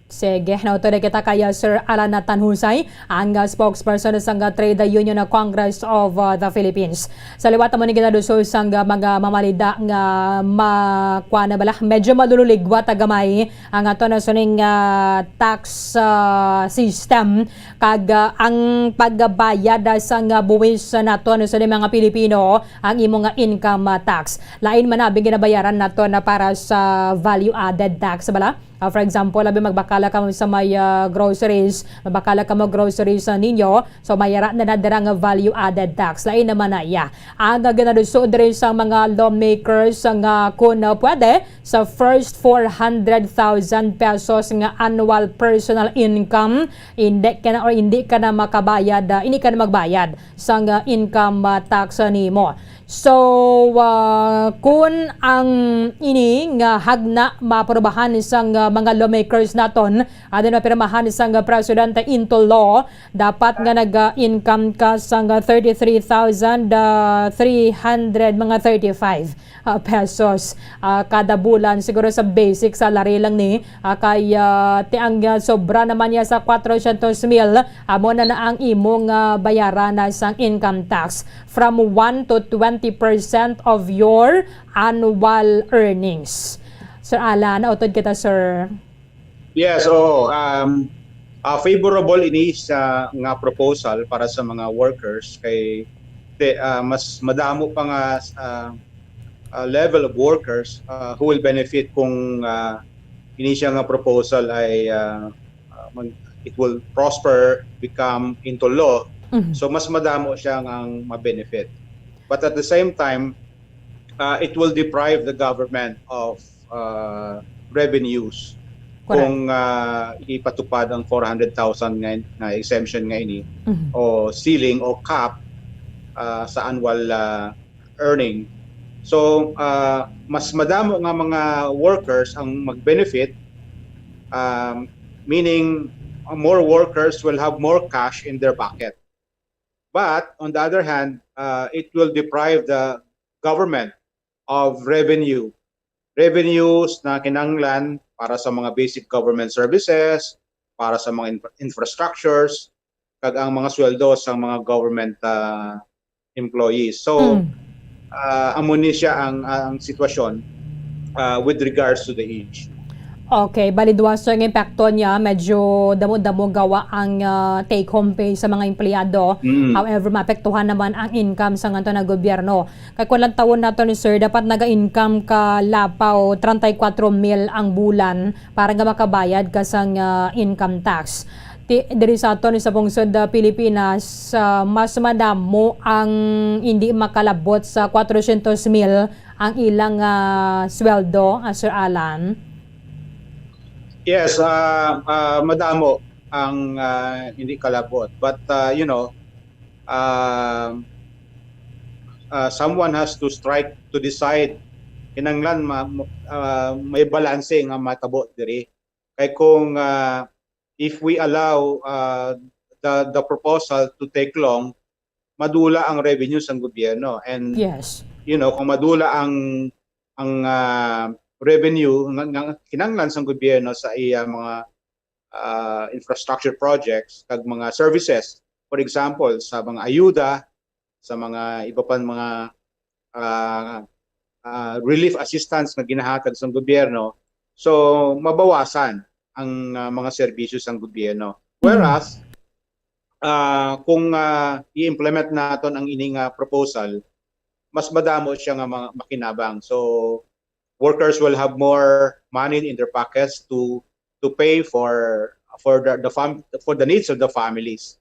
Sige, nautod na kita kay, uh, Sir Alan Tanhusay, ang, uh, spokesperson sang, uh, Trade Union Congress of, uh, the Philippines. Sa liwat mo ni ginaduso sang, uh, mga mamalida nga ma-, kuwan na bala, medyo malululigwa ta gamay ang ato na suning, uh, tax, uh, system, kag, uh, ang pagbayad, uh, sang, uh, buwis nato na suning mga Pilipino, ang imo nga income, uh, tax. Lain man na ang ginabayaran nato na para sa value added tax, bala. Ah, for example, abi magbakala kamo sa may, ah, groceries, magbakala kamo groceries sa ninyo, so may ara na na dira nga value added tax. Lain naman na iya. Ang, ah, ginaduso diri sa mga lawmakers nga kun, ah, pwede, sa first four hundred thousand pesos nga annual personal income, hindi ka na or hindi ka na makabayad, ah, hindi ka na magbayad sang, ah, income, ah, tax, ah, nimo. So, ah, kun ang ini nga hagna maaprubahan sang, ah, mga lawmakers naton, ano na pirmahan sang, ah, presidente into law, dapat nga nag-income ka sang, ah, thirty-three thousand, ah, three hundred, mga thirty-five, ah, pesos, ah, kada bulan. Siguro sa basic salary lang ni, ah, kay, ah, ti ang, ah, sobra naman niya sa quatrocientos mil, amo na na ang imong, ah, bayaran na sang income tax from one to twenty percent of your annual earnings. Sir Alan, nautod kita, sir. Yes, oo. Um, ah, favorable ini sa nga proposal para sa mga workers kay te, ah, mas madamo pa nga, ah, ah, level of workers, ah, who will benefit kung, ah, ini siya nga proposal ay, ah, ah, mag-, it will prosper, become into law. Mhm. So, mas madamo siya nga ang ma-benefit. But at the same time, ah, it will deprive the government of, ah, revenues Correct. kung, ah, ipatupad ang four hundred thousand nga, nga exemption nga ini Mhm. o ceiling o cap, ah, sa annual, ah, earning. So, ah, mas madamo nga mga workers ang mag-benefit, um, meaning, uh, more workers will have more cash in their pocket. But on the other hand, uh, it will deprive the government of revenue. Revenues na kinahanglan para sa mga basic government services, para sa mga infra-, infrastructures, kag ang mga sweldo sa mga government, ah, employees. So, Mm. ah, amo ni siya ang, ang sitwasyon, ah, with regards to the issue. Okay, bali duha, sir, nga impakto niya, medyo damo-damo gawa ang, ah, take-home pay sa mga empleyado. Mm. However, maapektuhan naman ang income sa nganto na gobyerno. Kay kung lantawon nato ni sir, dapat naga-income ka lapaw treinta y cuatro mil ang bulan para nga makabayad ka sang, ah, income tax. Ti-, diri sa aton sa pungsod, ah, Pilipinas, ah, mas madamo ang hindi makalabot sa quatrocientos mil ang ilang, ah, sweldo, ah, Sir Alan. Yes, ah, ah, madamo. ang, ah, hindi kalabot. But, ah, you know, um, ah, someone has to strike to decide. Kinahanglan ma-, ma-, ah, may balanse nga matabo diri. Kay kung, ah, if we allow, ah, the, the proposal to take long, madula ang revenue sang gobyerno. And, Yes. you know, kung madula ang, ang, ah, revenue nga, nga kinahanglan sang gobyerno sa iya mga, ah, infrastructure projects kag mga services, for example, sa mga ayuda, sa mga iba pang mga, ah, ah, relief assistance nga ginahatag sang gobyerno, so mabawasan ang, ah, mga serbisyo sang gobyerno. Mm. Whereas, ah, kung, ah, i-implement naton ang ini nga proposal, mas madamo siya nga mga makinabang. So, workers will have more money in their pockets to, to pay for, for the, the fam-, for the needs of the families.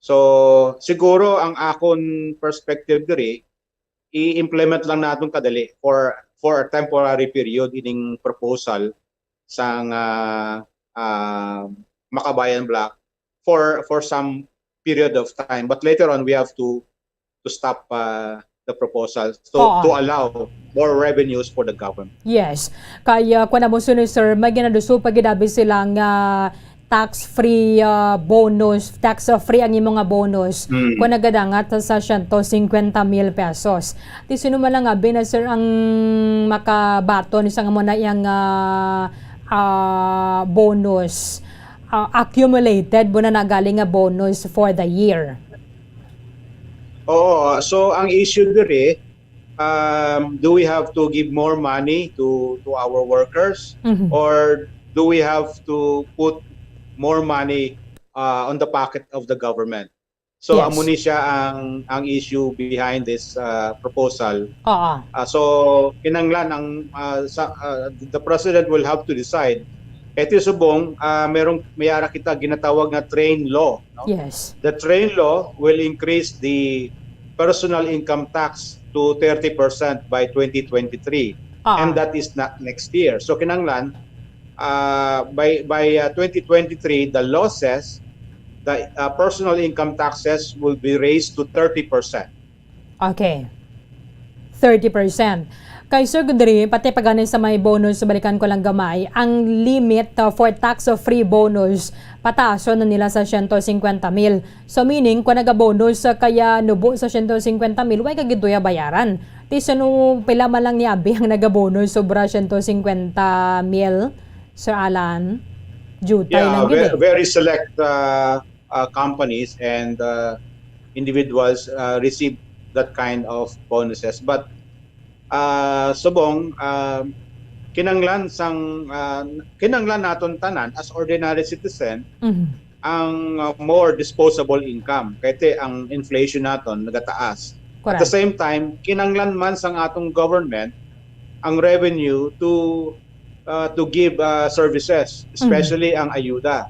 So, siguro ang akon perspective diri, i-implement lang naton kadali for, for a temporary period ining proposal sang, ah, ah, Makabayan Bloc for, for some period of time. But later on, we have to, to stop, ah, the proposal to, Oo. to allow more revenues for the government. Yes. Kaya, kuwan na mo, sir, may ginaduso pa gid abi sila nga tax-free, ah, bonus, tax-free ang imo nga bonus Mm. kung nagadangat sa siyento singkwenta mil pesos. Ti sino man lang abi na, sir, ang makabaton sa amo na yang, ah, ah, bonus, ah, accumulated mo na nagali nga bonus for the year? Oo, so ang issue diri, um, do we have to give more money to, to our workers? Mhm. Or do we have to put more money, uh, on the pocket of the government? So, Yes. amo ni siya ang, ang issue behind this, uh, proposal. Oo. Uh, so, kinanglan ang, uh, sa, uh, the president will have to decide. Ito subong, uh, merong, may ara kita ginatawag nga train law, no? Yes. The train law will increase the personal income tax to thirty percent by twenty twenty-three. Ah. And that is not next year. So, kinanglan, uh, by, by, uh, twenty twenty-three, the law says the, uh, personal income taxes will be raised to thirty percent. Okay. Thirty percent. Kay Sir Godri, pati pa gani sa may bonus, balikan ko lang gamay, ang limit, uh, for tax-free bonus, pataason na nila sa siyento singkwenta mil. So, meaning, kung naga-bonus, uh, kaya nubo sa siyento singkwenta mil, way ka gid tuya bayaran. Ti sino, pila man lang ni abi ang naga-bonus, sobra siyento singkwenta mil, Sir Alan? Jutay Yeah, lang gid ve-, eh. very select, uh, uh, companies and, uh, individuals, uh, receive that kind of bonuses. But, uh, subong, uh, kinanglan sang, uh, kinanglan naton tanan as ordinary citizen Mhm. ang, uh, more disposable income. Kay ti ang inflation naton nagataas. At the Correct. same time, kinanglan man sang atong government ang revenue to, uh, to give, uh, services, Mhm. especially ang ayuda.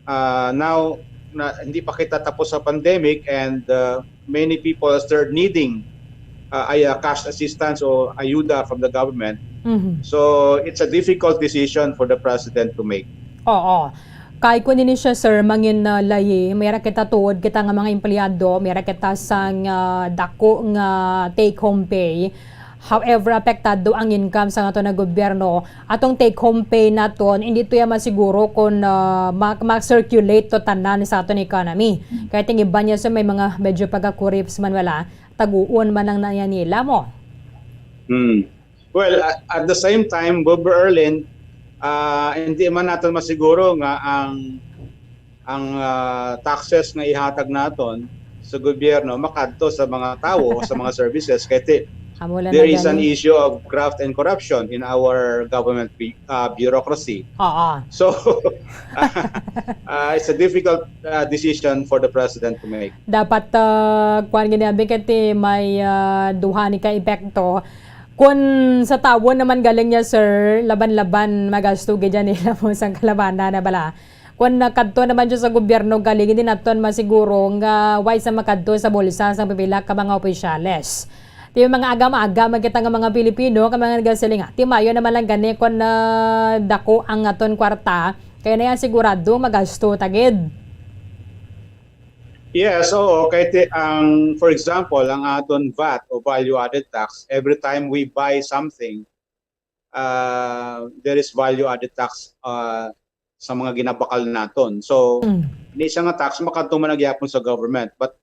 Uh, now, na, hindi pa kita tapos sa pandemic and, uh, many people are still needing, uh, ay, uh, cash assistance o ayuda from the government. Mhm. So, it's a difficult decision for the president to make. Oo. Kay kung ini siya, sir, mangin, uh, layi, may ra kita tuod kita nga mga empleyado, may ra kita sang, uh, dako nga take-home pay. However, apektado ang income sa aton nga gobyerno. Atong take-home pay naton, hindi to ya masiguro kung, ah, ma-, ma-circulate to tanan sa aton economy. Kay ting iban niya sa may mga medyo pagkakurips man wala, taguon man ang naya nila mo. Hmm. Well, a-, at the same time, Bob Erlin, ah, hindi man naton masiguro nga ang ang, ah, taxes nga ihatag naton sa gobyerno makadto sa mga tawo o sa mga services, kay ti-, Amo lang there na is an gani. issue of graft and corruption in our government bu-, ah, bureaucracy. Oo. So, ah, it's a difficult, ah, decision for the president to make. Dapat, ah, kuwan gani abi kay ti may, ah, duha ni ka epekto. Kun sa tawo naman galing niya, sir, laban-laban magasto gid yan nila mo sang kalabana na bala. Kung nakadto naman siya sa gobyerno, galing din naton masiguro nga way sa makadto sa bulsa sang pipila ka mga opisyales. Ti may mga agam-agam man kita nga mga Pilipino, ka mga nagasiling, "Ah, ti maayo naman lang gani kung, ah, dako ang aton kwarta, Kaya na yan sigurado, magasto ta gid. Yes, oo. Kay ti, ang, for example, ang aton V A T o value added tax, every time we buy something, uh, there is value added tax uh, sa mga ginabakal naton. So, Mm. ni siya nga tax makadto man na gyapon sa government. But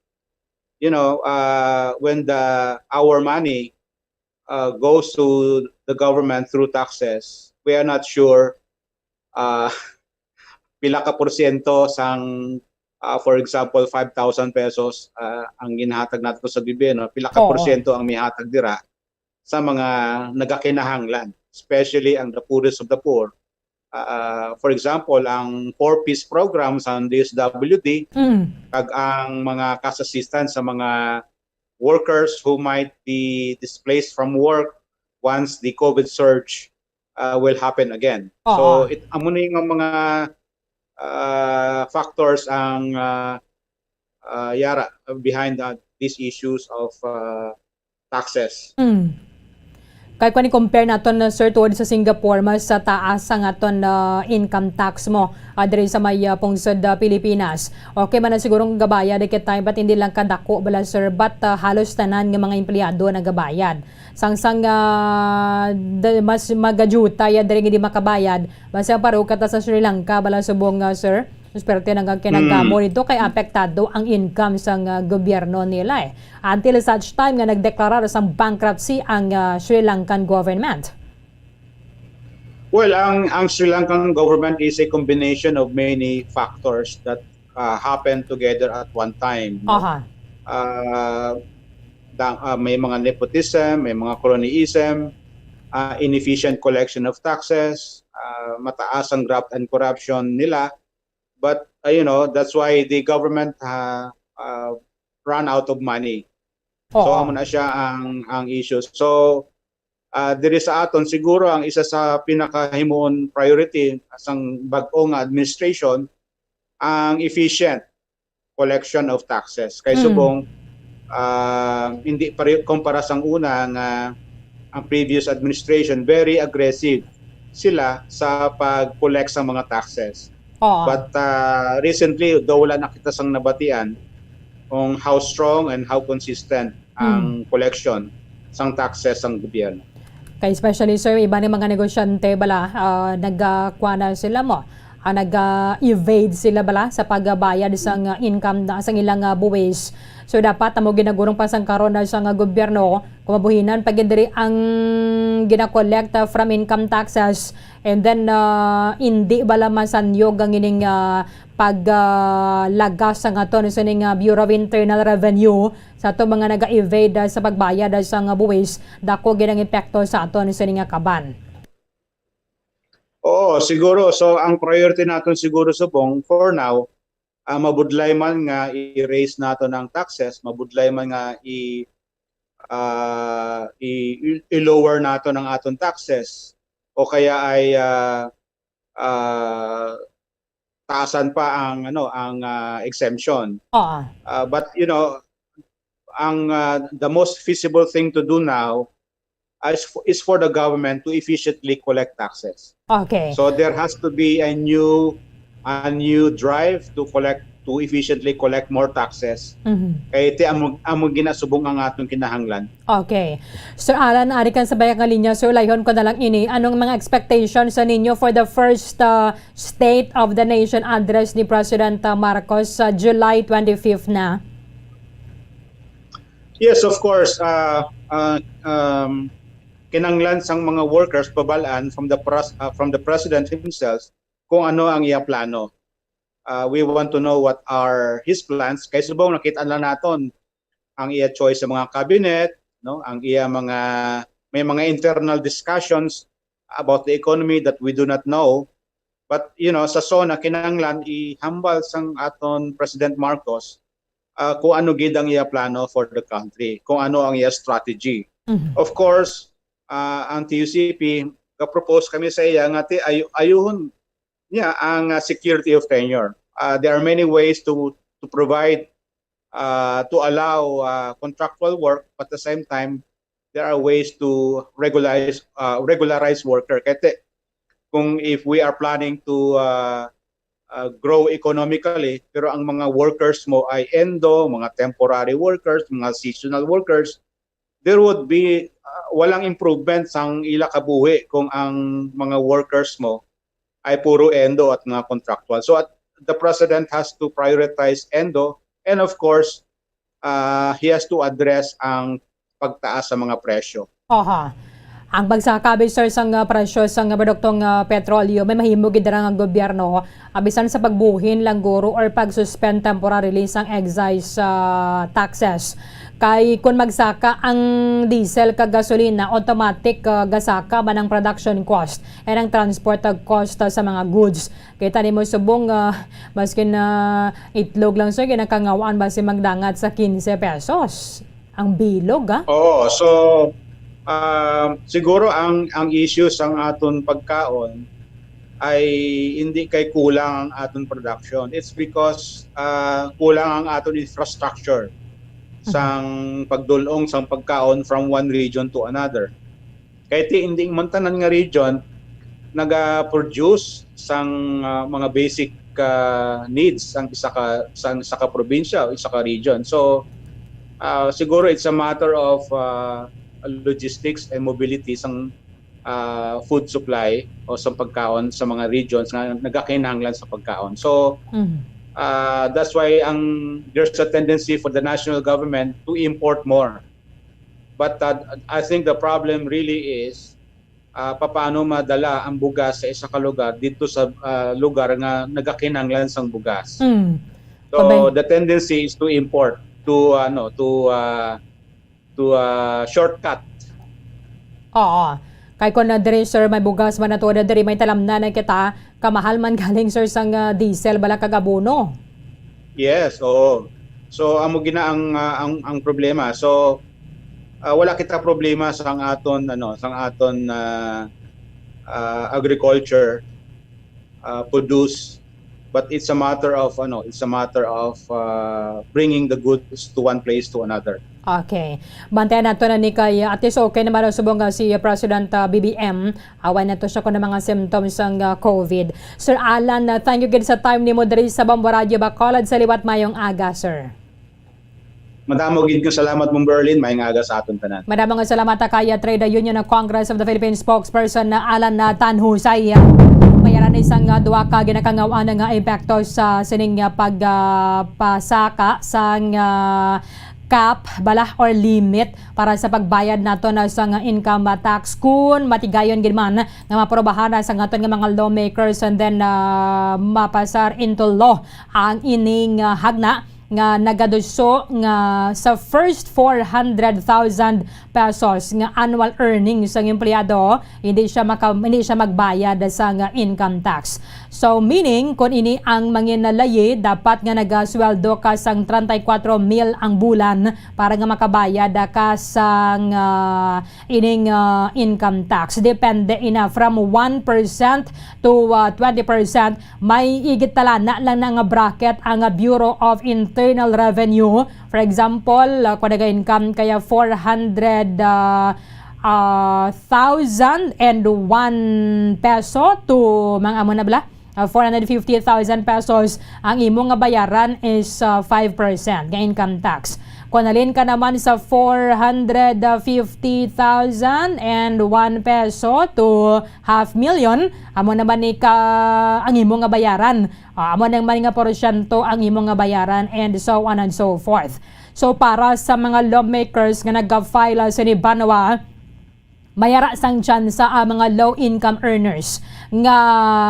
you know, uh, when the our money uh, goes to the government through taxes, we are not sure uh, pila ka porsyento sang, uh, for example, five thousand pesos uh, ang ginhatag nato sa gobyerno, pila ka Oo. porsyento ang mihatag dira sa mga nagakinahanglan, especially ang the poorest of the poor. Uh, for example, ang four Ps program sa D S W D Mm. kag ang mga cash assistance sa mga workers who might be displaced from work once the COVID surge uh, will happen again. So, Oo. it, amo ni nga mga uh, factors ang uh, uh, yara behind uh, these issues of uh, taxes. Mm. Kay kung i-compare naton, uh, sir, tuod sa Singapore, mas sa taas ang aton uh, income tax mo uh, diri sa may uh, pungsod uh, Pilipinas. Okay man na siguro ang gabayad kita, but hindi lang kadako bala, sir, but uh, halos tanan nga mga empleyado nagabayad. Sang sang uh, da- mas magajuta ya diri nga di makabayad, basta pareho kata sa Sri Lanka bala subong, uh, sir. Mas pero tinanggang kinagamo dito kay apektado ang income sang uh, gobyerno nila eh. Until such time nga nagdeklarar sang bankruptcy ang uh, Sri Lankan government. Well, ang ang Sri Lankan government is a combination of many factors that uh, happen together at one time. No? Aha. Uh, da- uh, may mga nepotism, may mga cronyism, uh, inefficient collection of taxes, uh, mataas ang graft and corruption nila. But uh, you know, that's why the government uh, uh, run out of money. So Oo. amo na siya ang ang issue. So uh, diri sa aton siguro ang isa sa pinakahimuon priority sang bag-o nga administration ang efficient collection of taxes. Kay Mm. Subong uh, hindi pare kumpara sang una nga ang previous administration very aggressive sila sa pag-collect sa mga taxes. Oo. But uh, recently, daw wala na kita sang nabatian kung how strong and how consistent ang collection sang taxes sang gobyerno. Kay especially, sir, iba ni mga negosyante bala, ah, nagkuha na sila mo, ah, nag-evade sila bala sa pagbayad sang ah, income na sang ilang ah, buwis. So dapat amo ginagurong pa sang karon na sang ah, gobyerno kung mabuhinan pa gid diri ang ginakolekta from income taxes, and then ah, hindi bala masanyog ang ining ah, pag ah, lagas sang aton sining ah, Bureau of Internal Revenue sa ato mga naga-evade ah, sa pagbayad ah, sang ah, buwis, dako gid ang epekto sa aton sining ah, kaban. Oo, siguro. So ang priority naton siguro Subong for now, ah, mabudlay man nga i-raise naton ang taxes, mabudlay man nga i ah, i i- i-lower naton ang aton taxes o kaya ay ah, ah, taasan pa ang ano ang ah, exemption. Oo. Uh, but you know, ang uh, the most feasible thing to do now is for, is for the government to efficiently collect taxes. Okay. So there has to be a new a new drive to collect to efficiently collect more taxes. Mhm. Kay ti amo amo ginasubong ang atong kinahanglan. Okay. Sir Alan, ari kan sa bayang nga linya, sir, layhon ko na lang ini. Anong mga expectations sa ninyo for the first uh, State of the Nation Address ni President uh, Marcos sa July twenty-fifth na? Yes, of course. Uh, uh, um, kinanglan sang mga workers pabal-an from the pres- uh, from the president himself kung ano ang iya plano. Uh, we want to know what are his plans. Kay subong nakita na naton ang iya choice sa mga cabinet, no, ang iya mga may mga internal discussions about the economy that we do not know. But you know, sa SONA kinahanglan ihambal sang aton President Marcos uh, kung ano gid ang iya plano for the country, kung ano ang iya strategy. Mhm. Of course, uh, ang T U C P, ga-propose kami sa iya nga ti ayu ayuhon niya ang uh, security of tenure. Uh, there are many ways to to provide uh, to allow uh, contractual work, but at the same time there are ways to regularize uh, regularize worker. Kaya kung if we are planning to uh, uh, grow economically, pero ang mga workers mo ay endo, mga temporary workers, mga seasonal workers, there would be uh, walang improvement sang ila kabuhi kung ang mga workers mo ay puro endo at mga contractual. So at, the president has to prioritize endo, and of course, uh, he has to address ang pagtaas sa mga presyo. Aha. Ang pagsakabi, sir, sang, ah, presyo sang, ah, produktong, ah, petrolyo, may mahimo gid dira nga gobyerno, ah, bisan sa pagbuhin lang guro or pag-suspend temporarily sang excise, ah, taxes. Kay kun magsaka ang diesel kag gasolina, automatic, ah, gasaka man ang production cost and ang transport, ah, cost, ah, sa mga goods. Kita nimo subong, ah, maskin na itlog lang, sir, ginakangawaan basi magdangat sa quince pesos ang bilog, ah. Oo, so, ah, siguro ang, ang issue sang aton pagkaon ay hindi kay kulang ang aton production. It's because, ah, kulang ang aton infrastructure sang pagdulong sang pagkaon from one region to another. Kay ti hindi man tanan nga region naga-produce sang, ah, mga basic, ah, needs sang isa ka, sang isa ka probinsya o isa ka region. So, ah, siguro it's a matter of, ah, logistics and mobility sang, ah, food supply o sang pagkaon sa mga regions nga nagakinahanglan sa pagkaon. So, Mhm. ah, that's why ang, there's a tendency for the national government to import more. But, uh, I think the problem really is, ah, papaano madala ang bugas sa isa ka lugar dito sa, ah, lugar nga nagakinahanglan sang bugas. Mm. So, Pabay. the tendency is to import, to, ano, to, ah, to, ah, shortcut. Oo. Kay kun na diri, sir, may bugas man ato na diri, may talamnan na kita, kamahal man galing, sir, sang, ah, diesel bala kag abono. Yes, oo. So, amo gina ang, ah, ang, ang problema. So, ah, wala kita problema sa ang aton, ano, sa ang aton, ah, ah, agriculture, ah, produce, but it's a matter of, ano, it's a matter of, ah, bringing the goods to one place to another. Okay. Bantayan nato na ni kay, at least okay naman daw subong nga si President, ah, B B M. Awan na to siya kung mga symptoms sang, ah, COVID. Sir Alan, ah, thank you gid sa time nimo diri sa Bombo Radio Bacolod. Sa liwat, mayong aga, sir. Madamo gid nga salamat, Ma'am Berlin. Mayong aga sa aton tanan. Madamo nga salamat, ah, kay, ah, Trade Union Congress of the Philippines spokesperson na Alan, ah, Tanhusay. Bayaran ni sang, ah, duha ka ginakangawan nga epekto sa sining, ah, pag, ah, pasaka sang, ah, cap bala or limit para sa pagbayad nato na sang income tax, kun matigayon gid man nga maprobahan na sang aton nga mga lawmakers and then, ah, mapasar into law ang ining, ah, hagna nga nagaduso nga sa first four hundred thousand pesos nga annual earnings sang empleyado, hindi siya maka-, hindi siya magbayad sang income tax. So, meaning, kung ini ang manginalayi, dapat nga nagasweldo ka sang treinta y cuatro mil ang bulan para nga makabayad ka sang, ah, ining, ah, income tax. Depende ina from one percent to, ah, twenty percent. May igit talana lang na nga bracket ang, ah, Bureau of Internal Revenue. For example, ah, kung naga-income kaya four hundred, ah, ah, thousand and one peso to mga amo na bala, ah, four hundred fifty thousand pesos, ang imo nga bayaran is, ah, five percent nga income tax. Kung halin ka naman sa four hundred fifty thousand and one peso to half million, amo naman ni ka ang imo nga bayaran. Ah, amo nang man nga porsyento ang imo nga bayaran, and so on and so forth. So, para sa mga lawmakers nga nagka-file, ah, sini banwa, may ara sang tsansa ang mga low income earners nga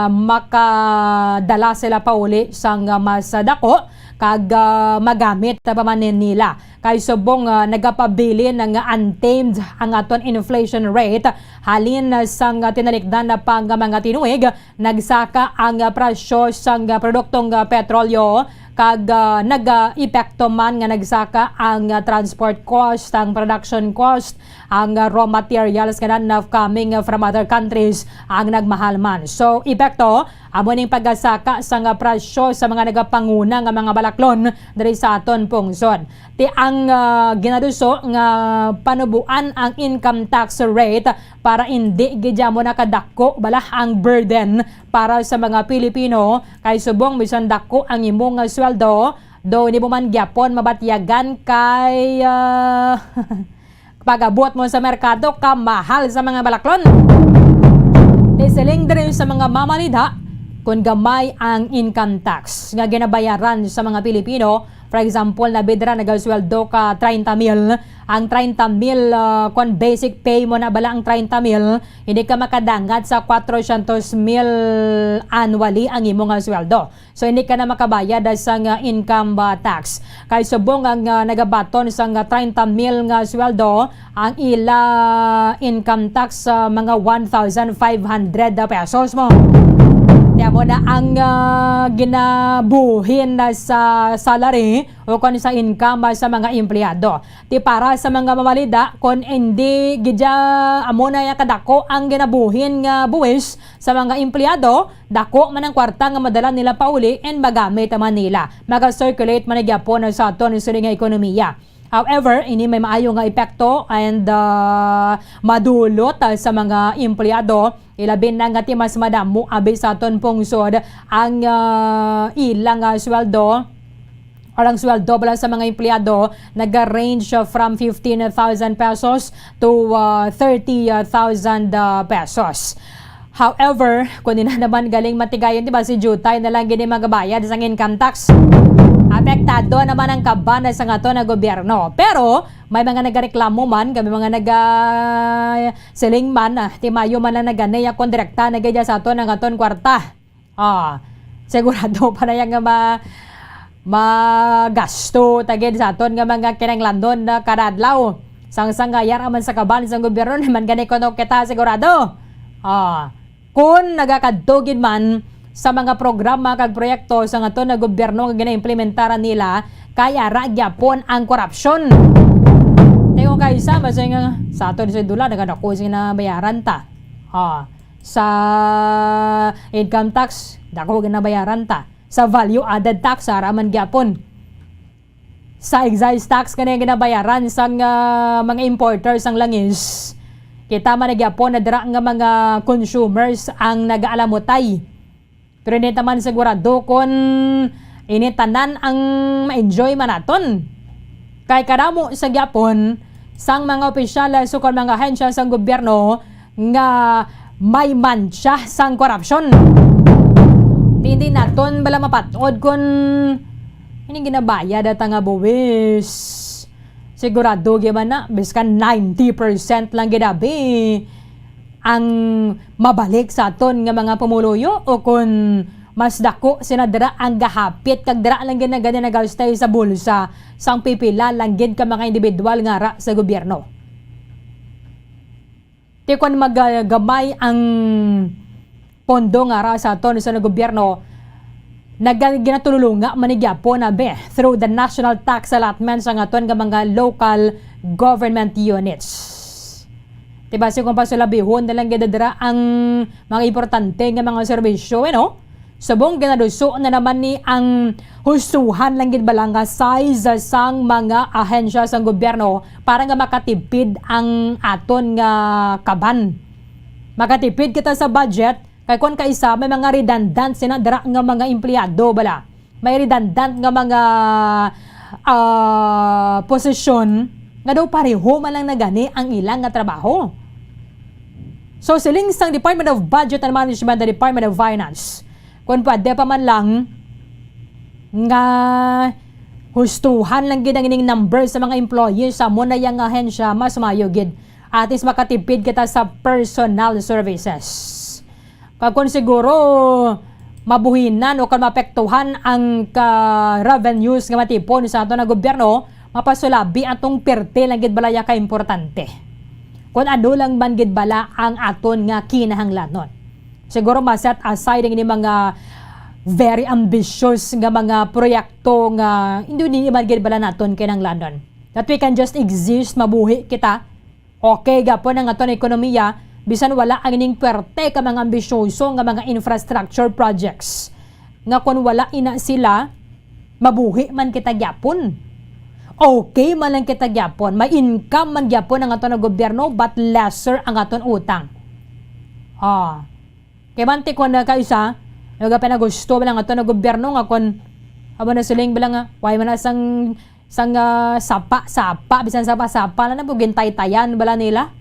makadala sila pauli sang mas dako kag, ah, magamit pa man nila. Kay subong, ah, nagapabilin nga untamed ang aton inflation rate halin sang tinalikdan na pa nga mga tinuig, nagsaka ang presyo sang produktong petrolyo, kag, ah, nag-epekto man nga nagsaka ang transport cost, ang production cost, ang raw materials nga na coming from other countries ang nagmahal man. So, epekto Amo ning pagasaka sa nga presyo sa mga nagapanguna nga mga balaklon diri sa aton pungsod. Ti ang, ah, ginaduso nga panubuan ang income tax rate para indi gid amo na kadako bala ang burden para sa mga Pilipino, kay subong bisan dako ang imo nga sweldo, do hindi mo man gyapon mabatyagan kay, ah, pag-abot mo sa merkado, kamahal sa mga balaklon. Ti siling diri sa mga mamanida, kung gamay ang income tax nga ginabayaran sa mga Pilipino, for example, na bidra nagasweldo ka treinta mil, ang treinta mil, ah, kung basic pay mo na bala ang treinta mil, hindi ka makadangat sa kwatrocientos mil annually ang imo nga sweldo. So, hindi ka na makabayad sang, ah, income, ah, tax. Kay subong ang, ah, nagabaton sang, ah, treinta mil nga sweldo, ang ila income tax sa mga one thousand five hundred pesos mo. Ti amo na ang, ah, ginabuhin na sa salary o kon sa income, ah, sa mga empleyado. Ti para sa mga mamalida, kon hindi gidya amo na ya kadako ang ginabuhin nga buwis sa mga empleyado, dako man ang kwarta nga madala nila pauli and magamit man nila. Maga-circulate man gyapon sa aton sini nga ekonomiya. However, ini may maayo nga epekto and, ah, madulot, ah, sa mga empleyado, ilabi na nga ti mas madamo abi sa aton pungsod ang, ah, ilang, ah, sweldo or ang sweldo bala sa mga empleyado naga-range, ah, from fifteen thousand pesos to, ah, thirty thousand, ah, pesos. However, kung ina naman galing matigayon, di ba, si Jutay na lang gini magabayad sang income tax. Apektado naman ang kaban sa aton nga gobyerno. Pero may mga nagareklamo man, kami mga naga siling man, ah, ti maayo man lang na gani ya kon direkta na gid sa aton ang aton kwarta. Ah, sigurado pa na ya nga ma-, magasto ta gid sa aton nga mga kinahanglanon na kada adlaw. Sang, sang gayar man sa kaban sa gobyerno naman gani kuno kita sigurado. Ah, kun nagakadto gid man sa mga programa kag proyekto sa aton nga gobyerno nga ginaimplementaran nila, kay ara gyapon ang korupsyon. Tingo kay sa, basta nga sa aton sa dula, nagadako sing nabayaran ta. Ah, sa income tax, dako ginabayaran ta. Sa value added tax, ara man gyapon. Sa excise tax, kani ginabayaran sang, ah, mga importer sang langis. Kita man na gyapon na dira nga mga consumers ang nagaalamutay. Pero hindi ta man sigurado kon ini tanan ang ma-enjoy man naton. Kay kadamo sa gyapon sang mga opisyales ukon mga ahensya sang gobyerno nga may mantsa sang korupsyon. Hindi naton bala mapat-od kon ini ginabayad ata nga buwis. Sigurado gyud man na, biskan ninety percent lang gid abi ang mabalik sa aton nga mga pumuluyo, o kon mas dako sina dira ang gahapit kag dira lang gid na gani nagastay sa bulsa sang pipila lang gid ka mga individual nga ara sa gobyerno. Ti kon magagamay ang pondo nga ara sa aton sa gobyerno, naga-, ginatululunga man ni gyapon abi through the national tax allotment sa aton nga mga local government units. Diba, si kung pasulabihon na lang gid dira ang mga importante nga mga serbisyo, eh, no? Subong ginaduso na naman ni ang hustuhan lang gid bala nga size sang mga ahensya sang gobyerno para nga makatipid ang aton nga kaban. Makatipid kita sa budget, kay kon kaisa may mga redundant sina dira nga mga empleyado bala. May redundant nga mga, ah, posisyon nga daw pareho man lang na gani ang ilang nga trabaho. So, siling sang Department of Budget and Management, the Department of Finance, kung pwede pa man lang nga hustuhan lang gid ang ining number sa mga employees sa amo na yang ahensya, mas maayo gid. At least makatipid kita sa personal services. Kag kung siguro mabuhinan o kung maapektuhan ang ka revenues nga matipon sa aton nga gobyerno, mapasulabi atong pirti lang gid balaya ka importante. Kung ano lang man gid bala ang aton nga kinahanglanon. Siguro ma-set aside ang ini mga very ambitious nga mga proyekto nga hindi, hindi man gid bala naton kinahanglanon. That we can just exist, mabuhi kita, okay gapon ang aton ekonomiya, Bisan wala ang ining puwerte ka mga ambisyoso nga mga infrastructure projects, nga kon wala ina sila, mabuhi man kita gyapon. Okay man lang kita gyapon. May income man gyapon ang aton nga gobyerno, but lesser ang aton utang. Ah. Kay mantik ko na kaisa, nagapanagusto ba lang aton nga gobyerno nga kon, amo na siling ba lang nga, why man na sang sang, ah, sapa-sapa, bisan sapa-sapa na na, gintaytayan bala nila.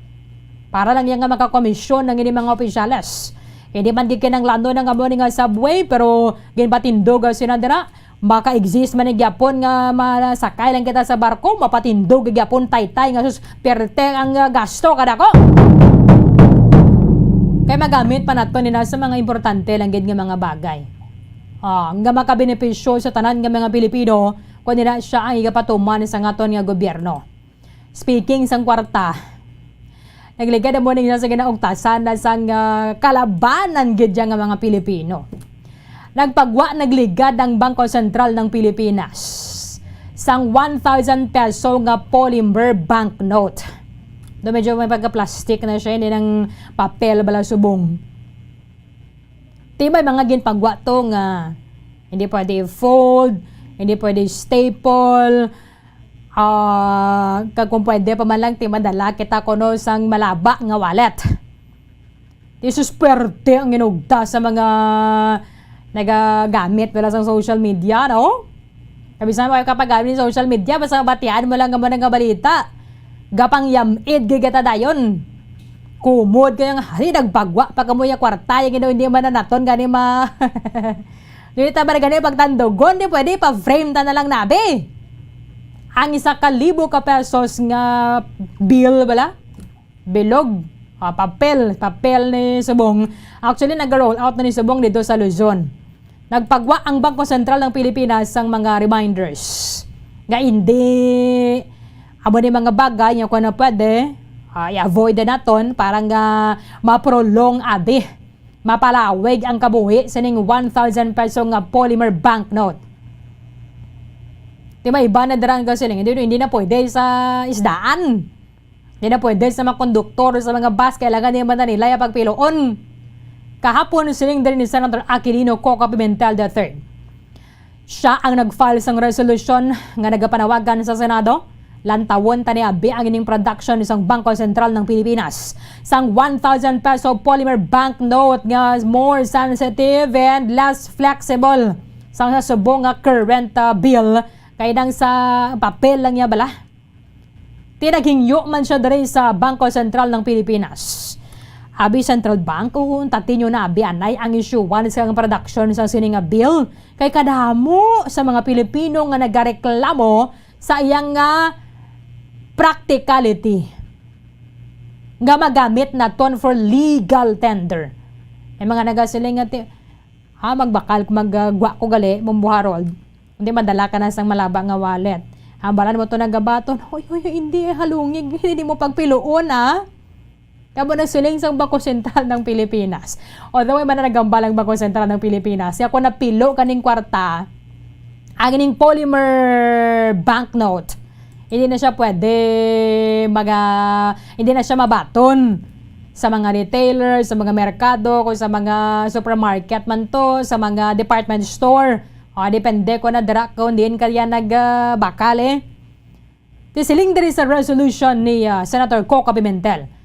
Para lang yan nga makakomisyon ang ini mga opisyales. Hindi man gid kinahanglan na nga mo ni nga subway, pero ginpatindog ang sila dira. Maka-exist man ni gyapon nga masakay lang kita sa barko, mapatindog gyapon taytay nga sus, perte ang, ah, gasto kadako. Kay magamit pa nato ni na sa mga importante lang gid nga mga bagay. Ah, nga makabenepisyo sa tanan nga mga Pilipino, kundi na siya ang igapatuman sa ngaton nga gobyerno. Speaking sang kwarta, nagligad mo ning sa ginaugtasan na sang, ah, kalabanan gid nga mga Pilipino. Nagpagwa, nagligad ang Bangko Sentral ng Pilipinas sang one thousand peso nga polymer banknote. Do medyo may pagka-plastic na siya, hindi nang papel bala subong. Di may mga ginpagwa to nga hindi pwede fold, hindi pwede staple, ah, kag kung pwede pa man lang, ti madala kita kuno sang malaba nga wallet. Ti sus, puwerte ang ginugta sa mga nagagamit nila sa social media, no? Kabisan mo kapag gamit sa social media, basta batian mo lang nga mga balita. Gapang yamid gid kita dayon. Kumod kaya nga, "Hari, nagpagwa pa kamo ya kwarta, yung ino, hindi man na naton gani ma-" Dili ta ba gani pagtandogon, di pwede, pa-frame ta na lang nabi. Ang isa ka libo ka pesos nga bill bala, bilog, ah, papel, papel ni subong. Actually, nag-roll out na ni subong dito sa Luzon. Nagpagwa ang Bangko Sentral ng Pilipinas sang mga reminders nga hindi amo ni mga bagay nga kuwan na pwede, ah, i-avoid na naton para nga ma-prolong abi, mapalawig ang kabuhi sining one thousand peso nga polymer banknote. Di ba, iba na dira ang gasoline? Hindi, hindi na pwede sa isdaan. Di na pwede sa mga konduktor sa mga bus, kailangan di man nila ya pagpiloon. Kahapon, siling diri ni Senator Aquilino Coco Pimentel the third. Siya ang nag-file sang resolusyon nga nagapanawagan sa Senado. Lantawon ta ni abi ang ining production sang Bangko Sentral ng Pilipinas sang one thousand peso polymer banknote nga more sensitive and less flexible sang sa subong nga current, ah, bill kay nang sa papel lang niya bala. Tinaghingyo man siya diri sa Bangko Sentral ng Pilipinas. Abi Central Bank, unta tinyo na abi anay ang issuance kag production sa sini nga bill. Kay kadamo sa mga Pilipino nga nagareklamo sa iyang nga practicality nga magamit naton for legal tender. May mga nagasiling nga ti-, ha, magbakal, magagwa ko gali, Mumbo Harold. Hindi madala ka na sang malaba nga wallet. Hambalan mo to nagabaton, "Hoy, hoy, hoy, hindi, eh, halungig, hindi mo pagpiluon, ah." Kamo nagsiling sang Bangko Sentral ng Pilipinas. Although, may man na nagambal ang Bangko Sentral ng Pilipinas. Kaya kung napilo kaning kwarta, ang ining polymer banknote, hindi na siya pwede maga-, hindi na siya mabaton sa mga retailer, sa mga merkado, kung sa mga supermarket man to, sa mga department store. O, depende ko na dira kung diin kaya nag, ah, bakal, eh. Ti siling diri sa resolution ni, ah, Senator Coco Pimentel,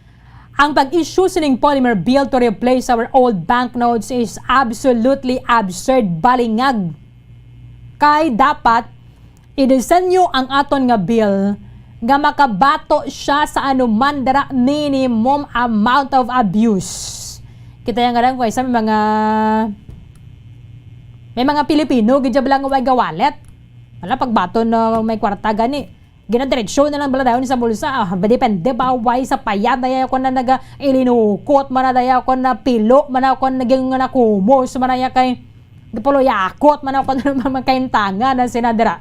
ang pag-issue sining polymer bill to replace our old banknotes is absolutely absurd, balingag. Kay dapat i-disenyo ang aton nga bill nga makabato siya sa anuman dira minimum amount of abuse. Kita nga lang kung isa may mga, may mga Pilipino gid lang nga way gawalet. Wala pagbaton na may kwarta gani. Ginadiretso na lang bala dayon sa bulsa. Ah, depende ba, way sa payat na ya kon na naga ilinukot man na daya kon na pilo man na kon naging nakumos man na ya kay gipuluyakot man na kon na makaintangan na sina dira.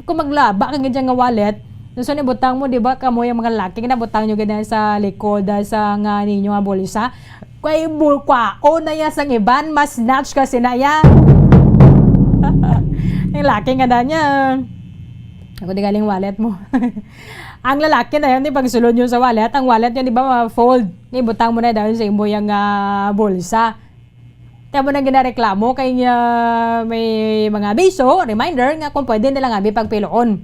Kung maglaba ka gid nga wallet, gusto ni butang mo, di ba, kamo yung mga lalaki, ginabutang nyo gid sa likod, ah, sa nga ninyo nga bulsa. Kay bu-, kwaon na ya sang iban, mas snatch ka sina ya. Yung laki nga na niya. Ako di galing wallet mo. Ang lalaki na yun, di pagsulod nyo sa wallet, ang wallet nyo, di ba, ma-fold? Ibutang mo na daw sa imo yung, ah, bulsa. Kaya mo na ginareklamo kay, ah, may mga abiso, reminder nga kung pwede nila nga may pagpiloon.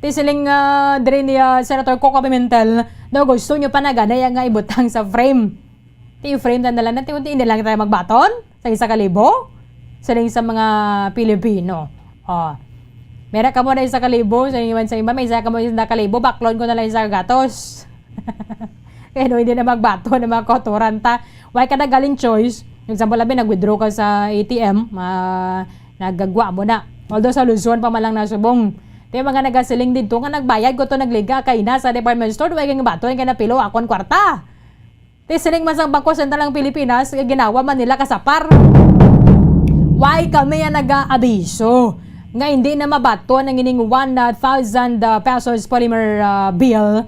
Ti siling, ah, diri ni, ah, Senator Coco Pimentel, daw gusto nyo pa na gani nga ibutang sa frame. Ti frame ta na lang natin, hindi lang tayo magbaton sa isa ka libo. Siling sa mga Pilipino. Oh. Mera ka mo na isa ka libo, sa iwan sa iba, may isa ka mo isa ka libo, baklon ko na lang isa ka gatos. Kaya no, hindi na magbato ng mga kauturan ta. Why ka na galing choice? Example, labi, nag-withdraw ka sa A T M, ma, nagagwa mo na. Although sa Luzon pa man lang nasubong. Kaya mga nagasiling dito nga nagbayad ko to, nagliga kay na sa department store, why kang bato, kaya napilo akon kwarta. Ti siling man sang Bangko Sentral ng Pilipinas, kay ginawa man nila kasapar. Why kami ang nag-aabiso nga hindi na mabato ang ining one thousand, uh, pesos polymer, uh, bill?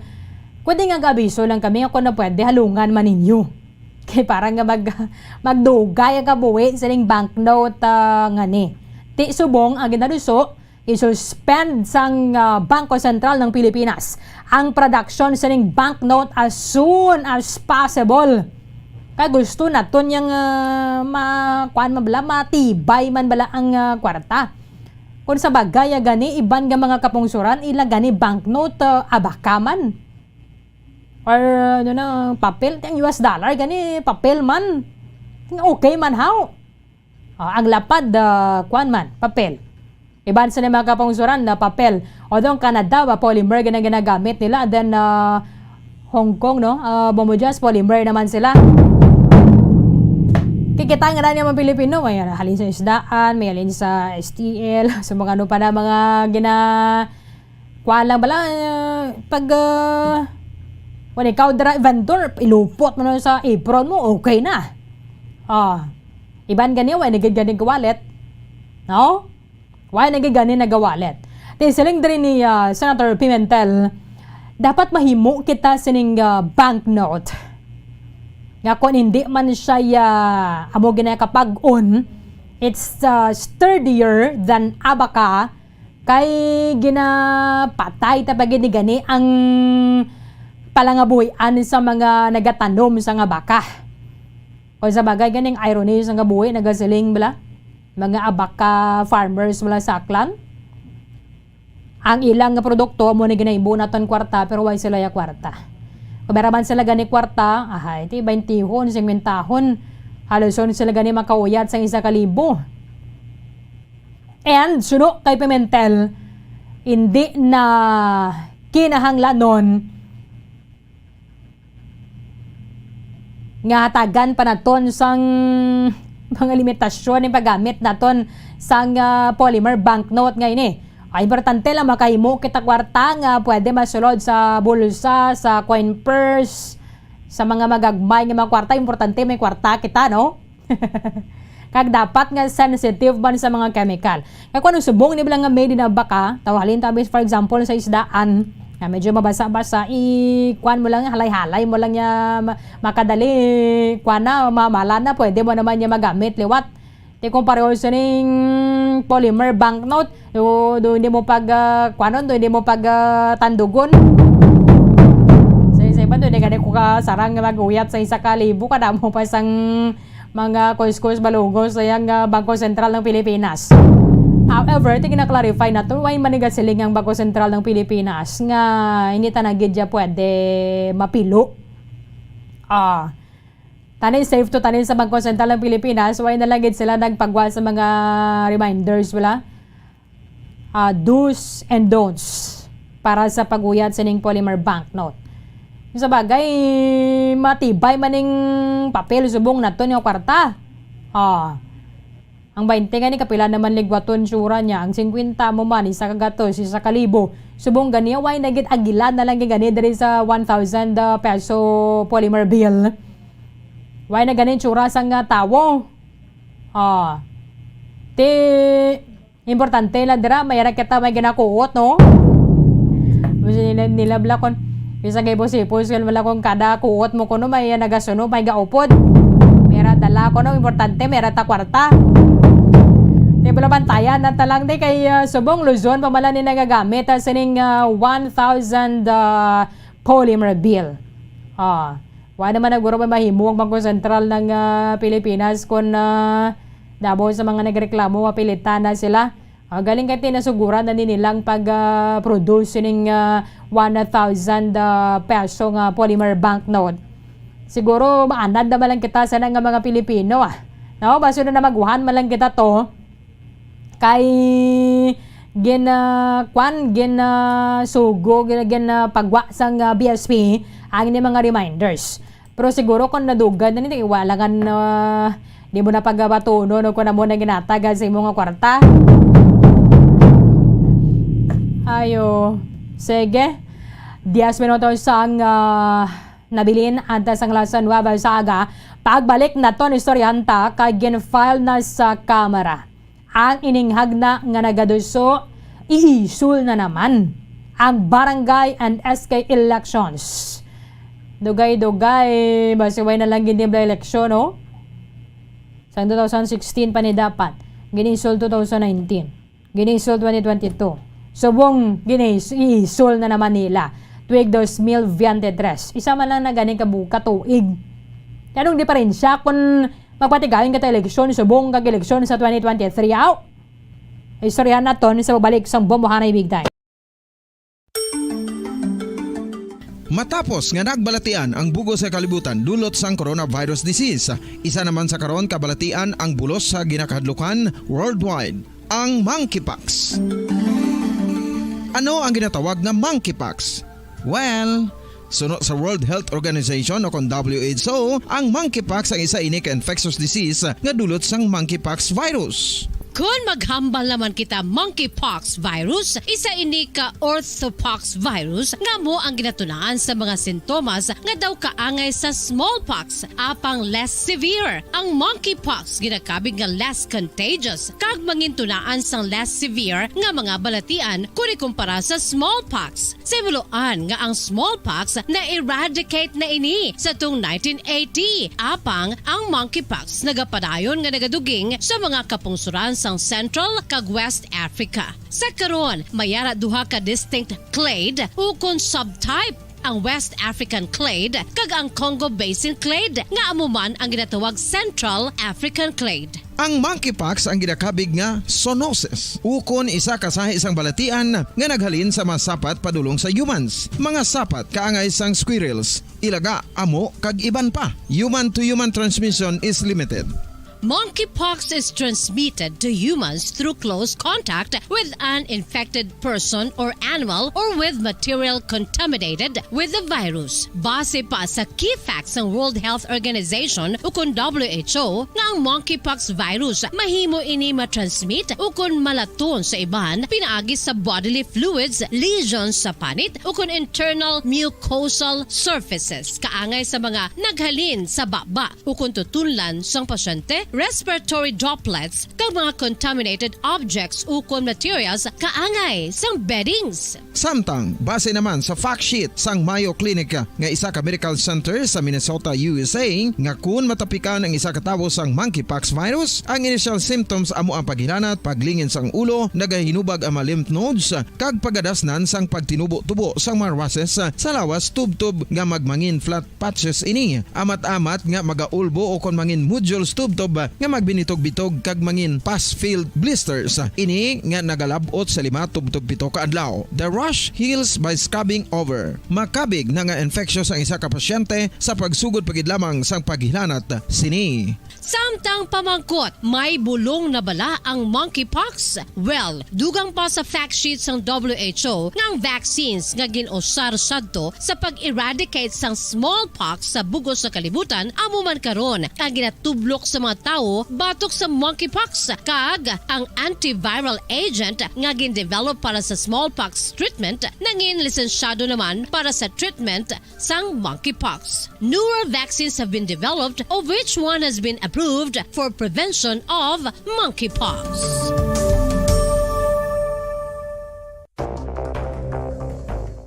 Kundi nga gabiso lang kami nga kung na pwede, halungan man ninyo. Kay para nga mag-, magdugay ang kabuhi sining banknote, ah, nga ni. Ti subong ang ginaduso, i-suspend sang, ah, Bangko Sentral ng Pilipinas ang production sining banknote as soon as possible. Kay gusto naton yang, ah, ma-, kuan man bala, matibay man bala ang, ah, kwarta. Kung sa bagay, ah, gani, iban nga mga kapungsuran, ila gani banknote, ah, abaka man. Or, ano na, papel. Ang U S dollar, gani, papel man. Ang okay man, how? Ah, ang lapad, ah, kuan man, papel. Iban sa mga kapungsuran na papel. Although ang Canada, ba, polymer, gina-, ginagamit nila. And then, ah, Hong Kong, no? Ah, Bomojas, polymer naman sila. Kikita nga na niya mga Pilipino, may halin sa isdaan, may halin sa S T L, sa mga ano pa na, mga gina-, kuan lang bala, ah, pag, ah, when ikaw dra-, vendor, ilupot mo na sa apron mo, okay na. Ah, iban gani, wala na gid gani ka wallet. No? Wala na gid gani naga-wallet. Ti siling diri ni, ah, Senator Pimentel, dapat mahimo kita sining, ah, banknote. Nga kung hindi man siya, ah, amo ginakapag-on, it's, ah, sturdier than abaka, kay ginapatay ta pa gid ni gani ang palangabuhian sa mga nagatanom sa nga baka. Kung sa bagay, ganing irony sa nga buhi, nagasiling bala, mga abaka farmers mula sa Aklan. Ang ilang nga produkto, amo ni ginahimo naton kwarta, pero way sila ya kwarta. Kung meron man sila gani kwarta, ahay, ti baintihon, singkwentahon, halos sila gani makauyat sa isa ka libo. And suno kay Pimentel, hindi na kinahanglanon nga hatagan pa naton sang mga limitasyon ang paggamit naton sang, ah, polymer banknote nga ini. Ah, importante lang makahimo kita kwarta nga pwede masulod sa bulsa, sa coin purse, sa mga magagmay nga mga kwarta. Importante may kwarta kita, no? Kag dapat nga sensitive man sa mga chemical. Kag kung ano subong ni bala nga made in abaka, taw halin tabi, for example, sa isdaan, na medyo mabasa-basa, i-, kuan mo lang, halay-halay mo lang niya, ma-, makadali, kuan na, mamala na, pwede mo naman niya magamit liwat. Ti kung pareho sining polymer banknote, do, do hindi mo pag, ah, kuanon, do hindi mo pag, ah, tandugon. Sa isa iba, do hindi gani ko kasarang nga mag-uyat sa isa ka libo, kadamo pa sang mga kuskus balugos sa yang, ah, Bangko Sentral ng Pilipinas. However, ti gina-clarify naton, why man nagasiling ang Bangko Sentral ng Pilipinas nga hindi ta na gid ya pwede mapilo. Ah, tanin safe to tanin sa Bangko Sentral ng Pilipinas, why na lang gid sila nagpagwa sa mga reminders, wala? Ah, do's and don'ts para sa pag-uyat sining polymer banknote. Sa bagay, matibay man ning papel subong naton nga kwarta. Ah, ang baynte gani, kapila naman ligwaton sura niya? Ang singkwenta mo man, isa ka gatos, isa ka libo. Subong gani, way na gid agilan na lang gid gani diri sa one thousand, ah, peso polymer bill. Way na gani tsura sang, ah, tawo. Ah, ti Importante lang dira, may ara kita may ginakuot, no? Kasi nila, nila bala kon, bisag kay boss, ipos, kan bala kon kada kuot mo kuno, may nagasuno, may gaupod. May ara dala kuno, importante, may ara ta kwarta. Di pala bantayan na talang di kay, ah, subong Luzon pa man lang ni nagagamit, ah, sining, ah, one thousand, ah, polymer bill. Ah, wa naman na guro may mahimo ang Bangko Sentral ng, ah, Pilipinas kung, ah, damo sa mga nagreklamo, mapilitan na sila. Ah, galing kay tinasuguran na ni nilang pag, ah, produce sining, ah, one thousand, ah, peso nga polymer banknote. Siguro maanad naman lang kita sana nga mga Pilipino, ah. No, baso na namaguhan man lang kita to. Kay gin, ah, kwan, gin, ah, sugo, gin, gin, ah, pagwa sang, ah, B S P ang ini mga reminders. Pero siguro kung nadugay na nito, iwalangan na di mo na pagabatuno no, kung amo na ginatagan sa imo nga kwarta. Ayo. Sige. Diyes minutos ang, ah, nabilin antes ang alas nuwebe sa aga. Pagbalik naton istoryahan ta kay gin-file na sa Kamara ang ining hagna nga nagaduso, iisul na naman ang barangay and S K elections. Dugay-dugay, basiway na lang gid nila eleksyon, no? Sa two thousand sixteen pa ni dapat, ginisul two thousand nineteen, ginisul twenty twenty-two. Subong ginis iisul na naman nila tuig dos mil veintitrés. Isa man lang na gani ka bu-, ka tuig. Anong diferensya kung magpatigayon kita eleksyon subong kag eleksyon sa twenty twenty-three, aw? Istoryahan naton sa pagbalik sang Bombohanay Big Time. Matapos nga nagbalatian ang bug-os nga kalibutan dulot sang coronavirus disease, isa naman sa karon kabalatian ang bulos sa ginakahadlukan worldwide, ang monkeypox. Ano ang ginatawag nga monkeypox? Well, suno sa World Health Organization o kon W H O, ang monkeypox ang isa ini ka infectious disease nga dulot sang monkeypox virus. Kon maghambal naman kita monkeypox virus, isa ini ka orthopox virus nga amo ang ginatunaan sa mga sintomas nga daw kaangay sa smallpox, apang less severe. Ang monkeypox ginakabig nga less contagious kag mangintunaan sang less severe nga mga balatian kon ikumpara sa smallpox. Sa buloan nga ang smallpox na-eradicate na ini sa tung nineteen eighty, apang ang monkeypox nagapadayon nga nagaduging sa mga kapungsoran sang Central kag West Africa. Sa karon, may ara duha ka distinct clade ukon subtype, ang West African clade kag ang Congo Basin clade, nga amo man ang ginatawag Central African clade. Ang monkeypox ang ginakabig nga zoonosis, ukon isa ka sahi sang balatian nga naghalin sa mga sapat padulong sa humans, mga sapat kaangay sang squirrels, ilaga, amo, kag iban pa. Human-to-human transmission is limited. Monkeypox is transmitted to humans through close contact with an infected person or animal or with material contaminated with the virus. Base pa sa key facts sang World Health Organization ukon W H O, nga ang monkeypox virus mahimo ini matransmit ukon malaton sa iban pinaagi sa bodily fluids, lesions sa panit, ukon internal mucosal surfaces kaangay sa mga naghalin sa baba ukon tutunlan sang pasyente, respiratory droplets, kag mga contaminated objects ukon materials kaangay sang beddings. Samtang, base naman sa fact sheet sang Mayo Clinic nga isa ka medical center sa Minnesota, U S A, nga kun matapikan ang isa ka tawo sang monkeypox virus, ang initial symptoms amo ang paghilanat, paglingin sang ulo, nagahinubag ang mga lymph nodes, kag pagadasnan sang pagtinubo-tubo sang mga rushes sa lawas tubtob nga magmangin flat patches ini. Amat-amat nga magaulbo o kon mangin nodules tubtob nga magbinitog-bitog kag mangin pus-filled blisters. Ini nga nagalab-ot sa lima tubtob pito ka adlaw. The rash heals by scabbing over. Makabig na nga infectious ang isa ka pasyente sa pagsugod pa gid lamang sang paghilanat sini. Samtang pamangkot, may bulong na bala ang monkeypox? Well, dugang pa sa fact sheet sang W H O nga ang vaccines nga gin-usar sadto sa pag-eradicate sang smallpox sa bug-os nga kalibutan amo man karon ang ginatublok sa mga tawo batok sa monkeypox, kag ang antiviral agent nga gin-develop para sa smallpox treatment nangin lisensyado naman para sa treatment sang monkeypox. Newer vaccines have been developed, of which one has been approved for prevention of monkeypox.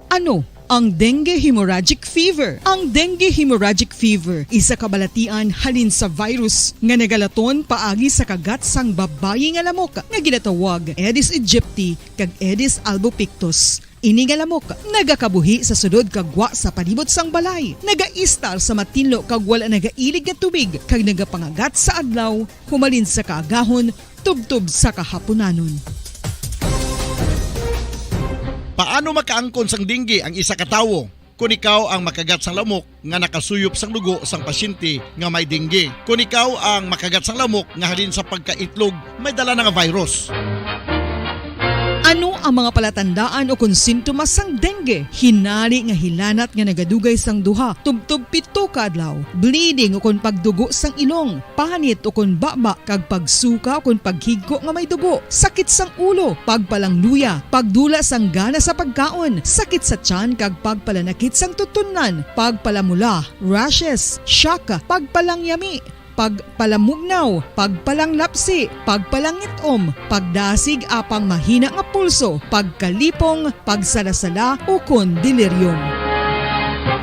Ano Ang dengue hemorrhagic fever. Ang dengue hemorrhagic fever isa ka balatian halin sa virus nga nagalaton paagi sa kagat sang babayi nga lamok nga ginatawag Aedes aegypti kag Aedes albopictus. Ini nga lamok nagakabuhi sa sulod kag gwa sa palibot sang balay, nagaistar sa matinlo kag wala nagailig nga tubig, kag nagapangagat sa adlaw humalin sa kaagahon tubtob sa kahapunanon. Paano makaangkon sang dengue ang isa ka tawo? Kon ikaw ang makagat sang lamok nga nakasuyop sang dugo sang pasyente nga may dengue, kon ikaw ang makagat sang lamok nga halin sa pagkaitlog may dala na nga virus. Ano ang mga palatandaan ukon sintomas sang dengue? Hinari nga hilanat nga nagadugay sang duha tubtob pito ka adlaw, bleeding ukon pagdugo sang ilong, panit ukon baba, kag pagsuka ukon paghigko nga may dugo, sakit sang ulo, pagpalangluya, pagdula sang gana sa pagkaon, sakit sa tiyan kag pagpalanakit sang tutunlan, pagpalamula, rashes, shock, pagpalangyami, pagpalamugnaw, pagpalanglapsi, pagpalangit-om, pagdasig apang mahina nga pulso, pagkalipong, pagsalasala, ukon delirium.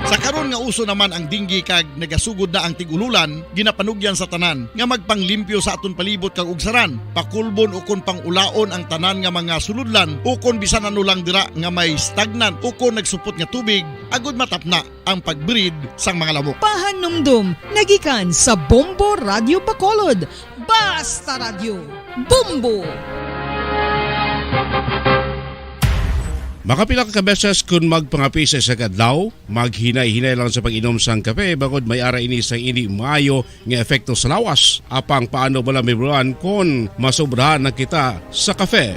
Sa karon nga uso naman ang dengue kag nagasugod na ang tig-ululan, ginapanugyan sa tanan nga magpanglimpyo sa aton palibot kag ugsaran, pakulbon ukon pang-ulaon ang tanan nga mga sulodlan ukon bisan ano lang dira nga may stagnant ukon nagsupot nga tubig, agud matapna ang pag-breed sang mga lamok. Pahanumdom nagikan sa Bombo Radyo Bacolod. Basta Radyo, Bombo! Makapila ka beses kon magpangape sa isa ka adlaw, maghinay-hinay lang sa pag-inom sang kape, bangod may ara ini sang indi maayo nga epekto sa lawas. Apang paano bala, Mibruan, kon masobrahan na kita sa kape?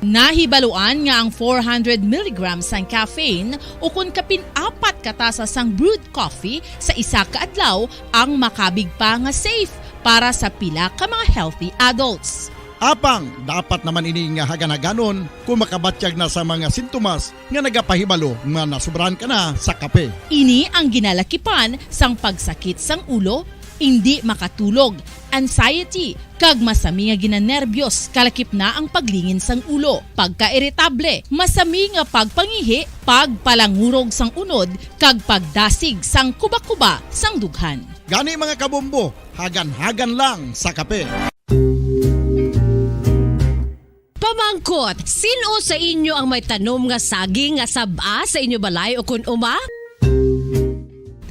Nahibaluan nga ang four hundred milligrams sang caffeine ukon kapin apat ka tasa sang brewed coffee sa isa ka adlaw ang makabig pa nga safe para sa pila ka mga healthy adults. Apang dapat naman ini nga hagan-haganon kon makabatyag na sa mga sintomas nga nagapahibalo nga nasobrahan ka na sa kape. Ini ang ginalakipan sang pagsakit sang ulo, indi makatulog, anxiety, kag masami nga ginanerbiyos, kalakip na ang paglingin sang ulo, pagkairitable, masami nga pagpangihi, pagpalangurog sang unod, kag pagdasig sang kubakuba sang dughan. Gani, mga kabombo, hagan-hagan lang sa kape. Pamangkot, sin-o sa inyo ang may tanom nga saging nga sab-a sa inyo balay ukon uma?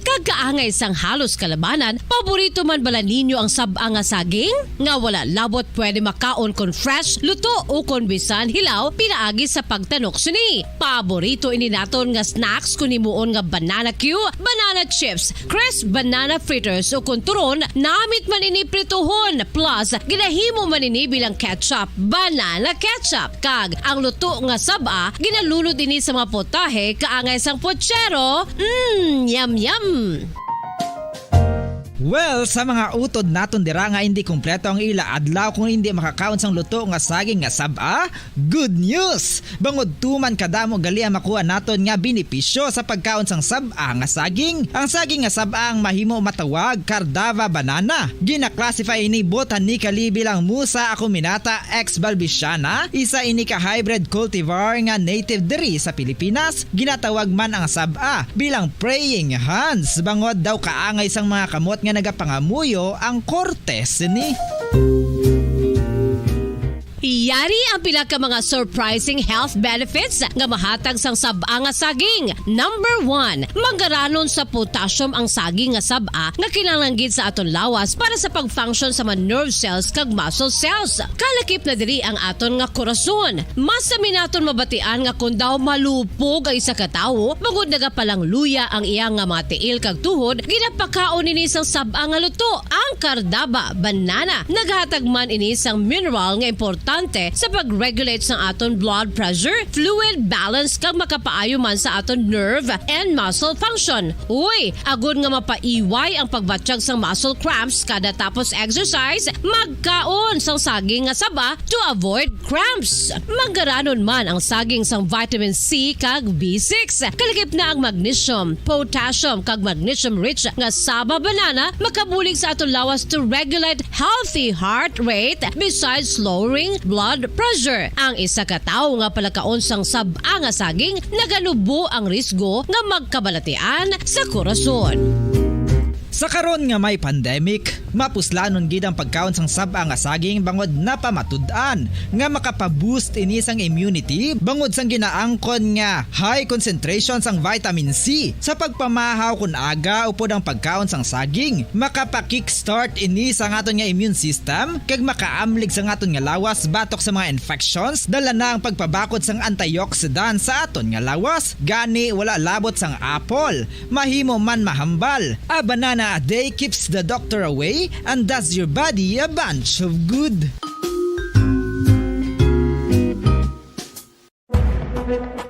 Kag kaangay sang halos kalabanan, paborito man bala ninyo ang sab-a nga saging? Nga wala labot pwede makaon kon fresh, luto, ukon bisan hilaw pinaagi sa pagtanok sini. Paborito ini naton nga snacks kon himuon nga banana cue, banana chips, crisp banana fritters, ukon turon, namit man ini prituhon, plus ginahimo man ini bilang ketchup, banana ketchup, kag ang luto nga sab-a ginalunod ini sa mga potahe kaangay sang pochero. Mm, yum, yum! Well, sa mga utod naton dira nga indi kompleto ang ila adlaw kung indi makakaon sang luto nga saging nga sab-a, good news! Bangod tuman kadamo gali ang makuha naton nga benepisyo sa pagkaon sang sab-a nga saging. Ang saging nga sab-a ang mahimo matawag Cardava banana. Gina-classify ini botanically bilang Musa acuminata ex balbisiana, isa ini ka hybrid cultivar nga native diri sa Pilipinas. Ginatawag man ang sab-a bilang praying hands, bangod daw kaangay sang mga kamot nga nagapangamuyo ang korte sini. Yari ang pila ka mga surprising health benefits nga mahatag sang sab-a nga saging. Number one, manggaranon sa potassium ang saging nga sab-a nga kinahanglan gid sa aton lawas para sa pag-function sa mga nerve cells kag muscle cells. Kalakip na diri ang aton nga korason. Masami naton mabatian nga kon daw malupog ang isa ka tawo, bangod nagapalangluya ang iya nga mga tiil kag tuhod, ginapakaon ini sang sab-a nga luto, ang Cardaba banana. Naghatag man ini sang mineral nga importante sa pag-regulate sang aton blood pressure, fluid balance, kag makapaayo man sa aton nerve and muscle function. Uy, agod nga mapaiway ang pagbatyag sang muscle cramps kada tapos exercise, magkaon sang saging nga saba to avoid cramps. Manggaranon man ang saging sang vitamin C kag B six. Kalakip na ang magnesium, potassium, kag magnesium-rich nga saba banana makabulig sa aton lawas to regulate healthy heart rate, besides lowering blood pressure. Ang isa ka tawo nga palakaon sang sab-a nga saging nagalubo ang risgo nga magkabalatian sa korason. Sa karon nga may pandemic, mapuslanon gid ang pagkaon sang sab-a nga saging bangod napamatud-an nga makapa-boost ini sang immunity bangod sang ginaangkon nga high concentration sang vitamin C. Sa pagpamahaw kon aga upod ang pagkaon sang saging, makapa-kickstart ini sa aton nga immune system kag makaamlig sa aton nga lawas batok sa mga infections. Dala na ang pagpabakod sang antioxidant sa aton nga lawas, gani wala labot sang apple. Mahimo man mahambal. A banana a day keeps the doctor away and does your body a bunch of good.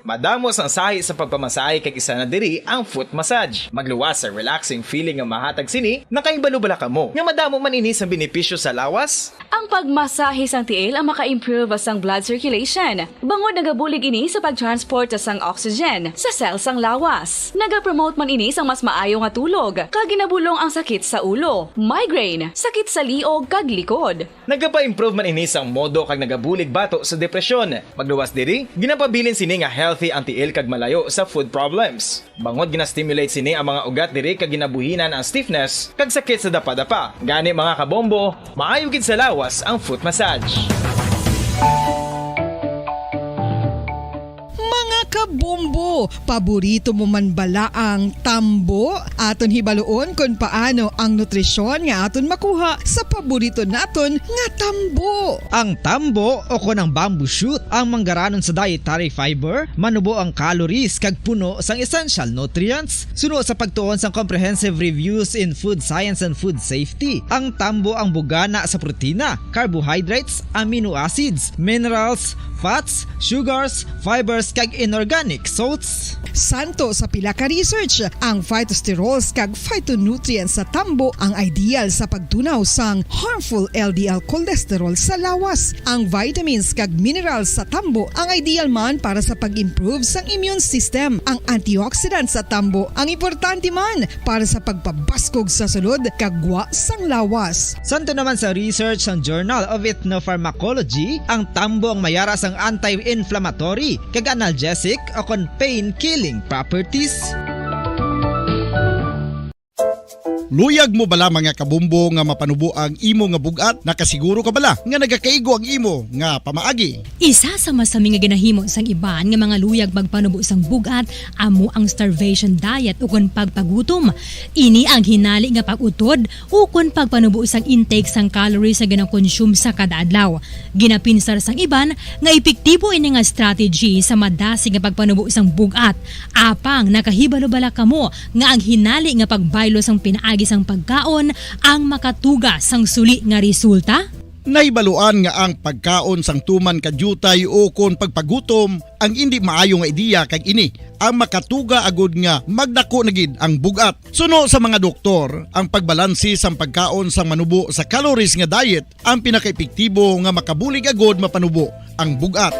Madamo sang sahi sa pagpamasahe kag isa na diri ang foot massage. Magluwas sa relaxing feeling nga mahatag sini, nakahibalo bala kamo nga madamo man ini sang benepisyo sa lawas? Ang pagmasahe sang tiil ang maka-improve sang blood circulation, bangod nagabulig ini sa pag-transport sang oxygen sa cell sang lawas. Nagapromote man ini sang mas maayo nga tulog, kag ginabulong ang sakit sa ulo, migraine, sakit sa liog, kag likod. Nagapa-improve man ini sang modo kag nagabulig bato sa depresyon. Magluwas diri, ginapabilin sini nga healthy ang tiil kag malayo sa foot problems. Bangod gina-stimulate sini ang mga ugat diri kag ginabuhinan ang stiffness kag sakit sa dapadapa. Gani, mga kabombo, maayo gid sa lawas ang foot massage. Mga kabombo, paborito mo man bala ang tambo? Aton hibaluon kon paano ang nutrisyon nga aton makuha sa paborito naton nga tambo. Ang tambo o kon ang bamboo shoot ang manggaranon sa dietary fiber, manubo ang calories kag puno sang essential nutrients. Suno sa pagtuon sang Comprehensive Reviews in Food Science and Food Safety, ang tambo ang bugana sa protina, carbohydrates, amino acids, minerals, fats, sugars, fibers, kag inorganic salts. Santo sa pila ka research, ang phytosterols kag phytonutrients sa tambo ang ideal sa pagtunaw sang harmful L D L cholesterol sa lawas. Ang vitamins kag minerals sa tambo ang ideal man para sa pag-improve sang immune system. Ang antioxidants sa tambo ang importante man para sa pagpabaskog sa sulod kag gwa sang lawas. Santo naman sa research sang Journal of Ethnopharmacology, ang tambo ang mayara sang anti-inflammatory kag analgesic o kon pain-killing properties. Luyag mo bala, mga kabombo, nga mapanubo ang imo nga bug-at? Nakasiguro ka bala nga nagakaigo ang imo nga pamaagi? Isa sa masami nga ginahimo sang iban nga mga luyag magpanubo sang bug-at amo ang starvation diet ukon pagpagutom. Ini ang hinali nga pag-utod ukon pagpanubo sang intake sang calories nga ginakonsume sa kada adlaw. Ginapinsar sang iban nga epektibo ini nga strategy sa madasig nga pagpanubo sang bug-at. Apang nakahibalo bala kamo nga ang hinali nga pagbaylo sang pinaagi sang pagkaon ang makatuga sang suli nga resulta? Nahibaluan nga ang pagkaon sang tuman ka diutay ukon pagpagutom ang indi maayo nga ideya, kag ini ang makatuga agud nga magdako na gid ang bug-at. Suno sa mga doktor, ang pagbalanse sang pagkaon sang manubo sa calories nga diet ang pinakaepektibo nga makabulig agud mapanubo ang bug-at.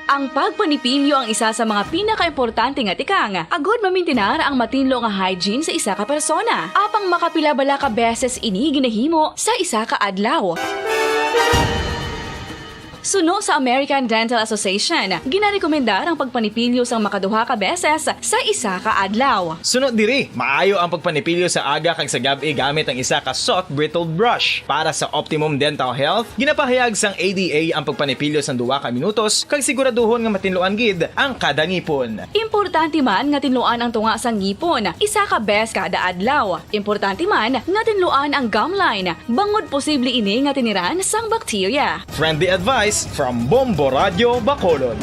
Ang pagpanipilyo ang isa sa mga pinakaimportante nga tikang agud mamintinar ang matinlo nga hygiene sa isa ka persona. Apang makapila bala ka beses ini ginahimo sa isa ka adlaw? Suno sa American Dental Association, ginarekomendar ang pagpanipilyo sang makaduha ka beses sa isa ka adlaw. Suno diri, maayo ang pagpanipilyo sa aga kag sa gab-i gamit ang isa ka soft bristled brush. Para sa optimum dental health, ginapahayag sang A D A ang pagpanipilyo sang duha ka minutos kag siguraduhon nga matinluan gid ang kada ngipon. Importante man nga tinluan ang tunga sang ngipon isa ka beses kada adlaw. Importante man nga tinluan ang gum line, bangod posible ini nga tiniran sang bakterya. Friendly advice from Bombo Radyo Bacolod.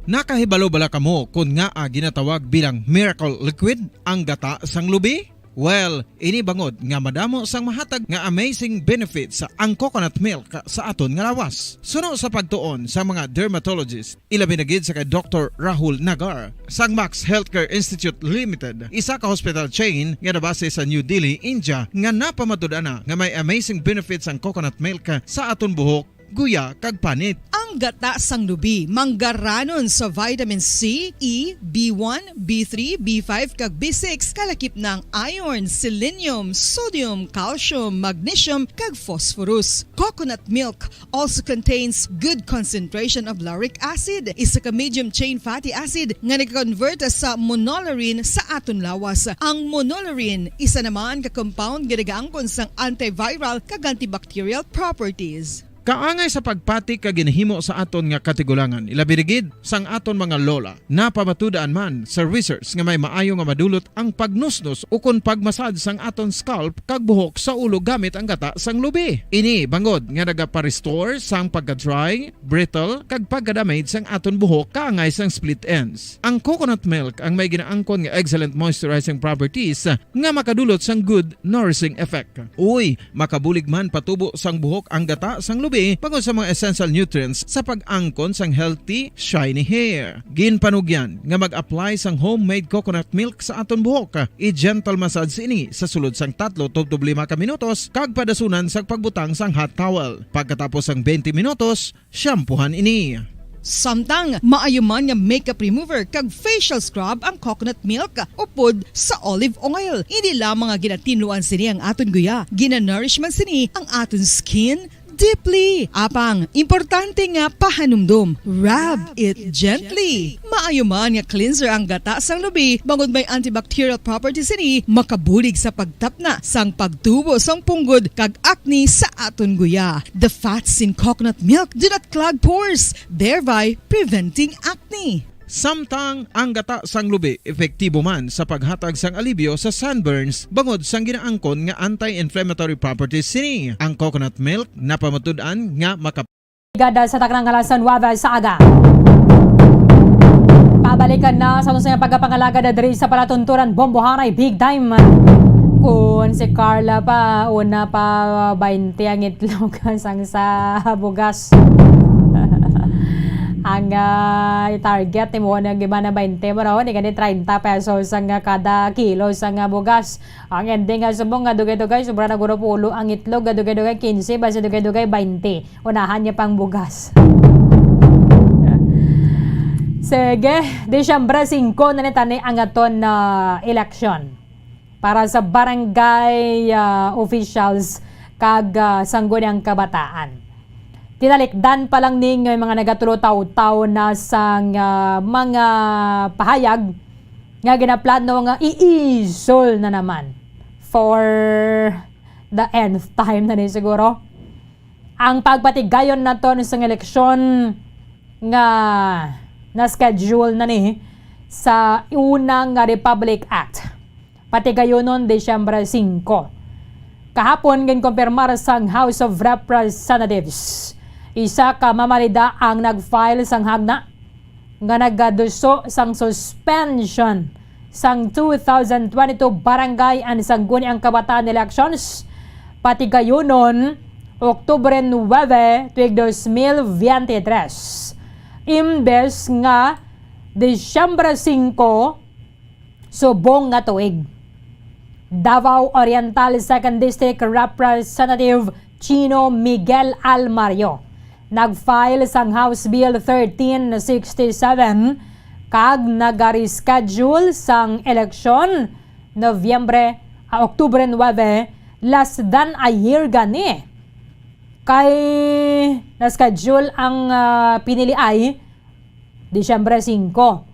Nakahibalo bala kamo kon ngaa ginatawag bilang miracle liquid ang gata sang lubi? Well, ini bangod nga madamo sang mahatag nga amazing benefits ang coconut milk sa aton nga lawas. Suno sa pagtuon sa mga dermatologist, ilabi na gid sa kay Doktor Rahul Nagar sang Max Healthcare Institute Limited, isa ka hospital chain nga nabase sa New Delhi, India, nga napamatud-an na nga may amazing benefits ang coconut milk sa aton buhok guya, kag panit. Ang gata sang lubi manggaranon sa vitamin C, E, B one, B three, B five, kag B six, kalakip na ang iron, selenium, sodium, calcium, magnesium, kag phosphorus. Coconut milk also contains good concentration of lauric acid, isa ka medium chain fatty acid nga nagakonvert sa monolaurin sa aton lawas. Ang monolaurin isa naman ka compound nga nagaangkon sang antiviral kag antibacterial properties. Kaangay sa pagpati ka ginahimo sa aton nga katigulangan, ilabi na gid sang aton mga lola. Napamatud-an man sa research nga may maayo nga madulot ang pagnusnos ukon pagmasad sang aton scalp kag buhok sa ulo gamit ang gata sang lubi. Ini bangod nga nagaparestore sang pagka-dry, brittle, kag pagka-damage sang aton buhok kaangay sang split ends. Ang coconut milk ang may ginaangkon nga excellent moisturizing properties nga makadulot sang good nourishing effect. Uy, makabulig man patubo sang buhok ang gata sang lubi bangod sa mga essential nutrients sa pag-angkon sang healthy, shiny hair. Ginpanugyan nga mag-apply sang homemade coconut milk sa aton buhok. I-gentle massage ini sa sulod sang tatlo tubtob lima ka minutos kag padasunan sa pagbutang sang hot towel. Pagkatapos sang twenty minutos, shampoohan ini. Samtang maayo man nga makeup remover kag facial scrub ang coconut milk upod sa olive oil. Hindi lamang nga ginatinluan sini ang aton guya, ginanourish man sini ang aton skin deeply. Apang, importante nga pahanumdom, rub it gently. Maayo man nga cleanser ang gata sang lubi, bangod may antibacterial properties sini, makabulig sa pagtapna sang pagtubo sang punggod kag acne sa aton guya. The fats in coconut milk do not clog pores, thereby preventing acne. Samtang ang gata sang lubi epektibo man sa paghatag sang alibyo sa sunburns bangod sang ginaangkon nga anti-inflammatory properties sini. Ang coconut milk napamatud-an nga maka- Gada sa taknang alas nuwebe sa aga. Pabalikan na sa aton sa pagkapangalagad diri sa palatunturan Bombohanay Big Time. Kung si Carla pa, una pa, baynte ang itlog sang sa bugas. Ang, ah, target ni mo nang gimana baynte mo raw, ni gani treinta pesos ang, ah, kada kilo sang, ah, bugas. Ang ending nga subong nga dugay-dugay, sobra na guro pulo ang itlog, nga dugay-dugay quince, basi dugay-dugay baynte. Unahan niya pang bugas. Sige, Disyembre singko na ni tani ang aton, ah, eleksyon para sa barangay, ah, officials kag, ah, sangguniang kabataan. Tinalikdan pa lang ning mga nagatulo taw-taw na sang, ah, mga pahayag nga ginaplano nga iisol na naman for the nth time na ni siguro ang pagpatigayon naton sang eleksyon nga na-schedule na ni sa unang nga Republic Act. Patigayunon, Disyembre singko. Kahapon, ginkumpirmar sang House of Representatives, isa ka mamalida ang nag-file sang hagna nga nagaduso sang suspension sang two thousand twenty-two Barangay and Sangguniang Kabataan elections, patigayunon, Oktubre nuwebe, tuig dos mil biyente tres, imbes nga Disyembre singko, subong nga tuig. Davao Oriental Second District Representative Chino Miguel Almario nag-file sang House Bill thirteen sixty-seven kag nagareschedule sang eleksyon Nobyembre, ah, Oktubre nuwebe, less than a year gani. Kay na-schedule ang, ah, piniliay Disyembre singko.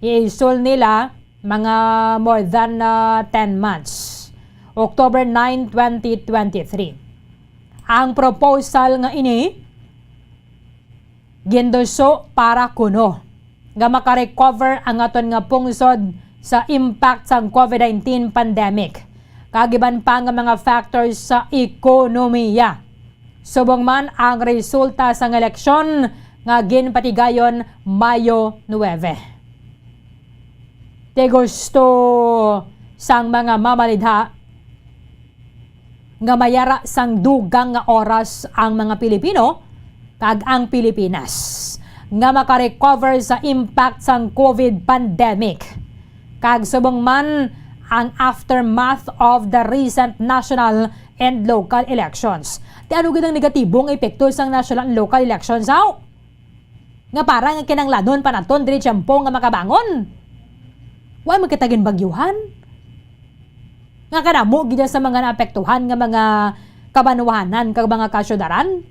Iisol nila mga more than, ah, ten months. October nine, twenty twenty-three. Ang proposal nga ini ginduso para kuno nga makarecover ang aton nga pungsod sa impact sang COVID nineteen pandemic kag iban pa nga mga factors sa ekonomiya. Subong man ang resulta sang eleksyon nga ginpatigayon Mayo nuwebe. Ti gusto sang mga mamalidha nga mayara sang dugang nga oras ang mga Pilipino kag ang Pilipinas nga makarecover sa impact sang COVID pandemic, kag subong man ang aftermath of the recent national and local elections. Ti ano gid ang negatibo nga epekto sang national and local elections, haw? Nga para nga kinahanglanon pa naton diri tiyempo nga makabangon? Wa man kita ginbagyuhan? Nga kadamo gid sa mga naapektuhan nga mga kabanwahanan kag mga kasyudaran?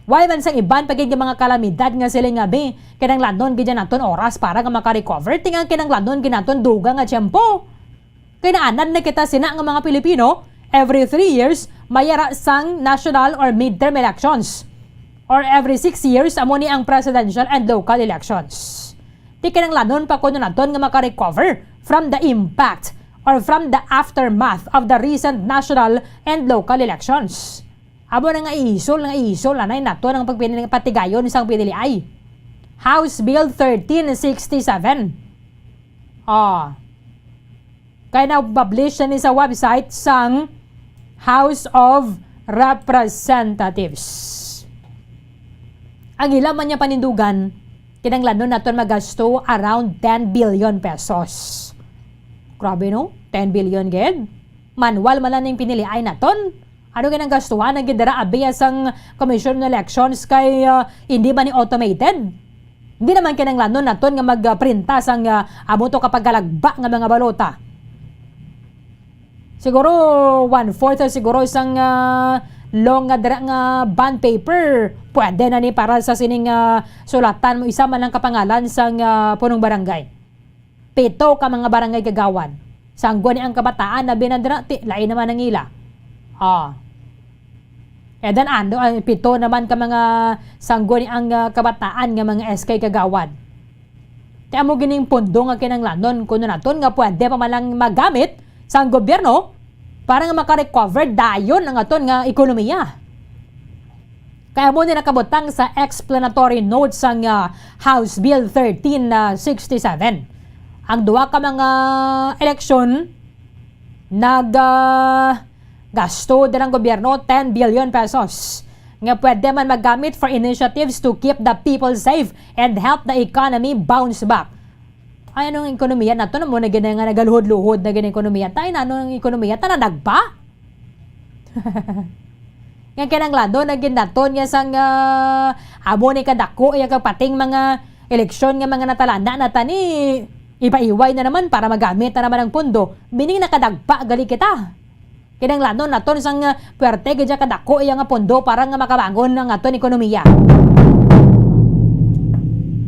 Wa man sang iban pa gid nga mga kalamidad nga sila nga bi, kinahanglanon gid naton oras para nga maka-recover, ti nga kinahanglanon gid naton dugang nga tiyempo. Kay naanad na kita sina nga mga Pilipino, every three years, may ara sang national or midterm elections. Or every six years, amo ni ang presidential and local elections. Ti kinahanglanon pa kuno naton nga maka-recover from the impact or from the aftermath of the recent national and local elections. Amo na nga ihisol nga ihisol anay naton ang pagpin-, patigayon sang P D L I. House Bill thirteen sixty-seven. Ah. Kay na-publish na ni sa website sang House of Representatives. Ang ila man niya panindugan, kinahanglanon naton magasto around ten billion pesos. Grabe, no? Ten billion gid. Manual man lang ning piniliay naton. Ano gid ang gastuhan ang gidara abiya sang Commission on Elections kay, ah, hindi man ni automated? Hindi naman kinahanglanon naton nga magprinta sang, ah, amo to kapagkalagba nga mga balota. Siguro one-fourth siguro sang, ah, long nga dira nga bond paper. Pwede na ni para sa sining, ah, sulatan mo isa man lang kapangalan sang, ah, punong barangay. Pito ka mga barangay kagawad. Sangguni ang kabataan na binandra, ti, lain naman ang ila. Ah. And then, ano, ang pito naman ka mga sangguni ang, ah, kabataan nga mga S K kagawad. Ti amo gining pondo nga kinahanglanon kuno naton nga pwede pa man lang magamit sang gobyerno para nga maka-recover dayon ang aton nga ekonomiya. Kaya mo ni nakabutang sa explanatory notes sang, ah, House Bill thirteen sixty-seven. Ang duha ka mga eleksyon, nag, ah, gasto din ang gobyerno ten billion pesos nga pwede man magamit for initiatives to keep the people safe and help the economy bounce back. Ay, anong ekonomiya naton? Amo na gid nga nagaluhod-luhod na gid ang ekonomiya. Tay, na anong ekonomiya? Ta nadagpa? Nga kinahanglanon na gid naton nga sang, ah, amo ni kadako iya kapating mga eleksyon nga mga natalana na tani, ipaiway na naman para magamit na naman ang pondo. Meaning nakadagpa gali kita. Kinahanglanon naton sang, ah, puwerte gid kadako iya nga pondo para nga makabangon ang aton ekonomiya.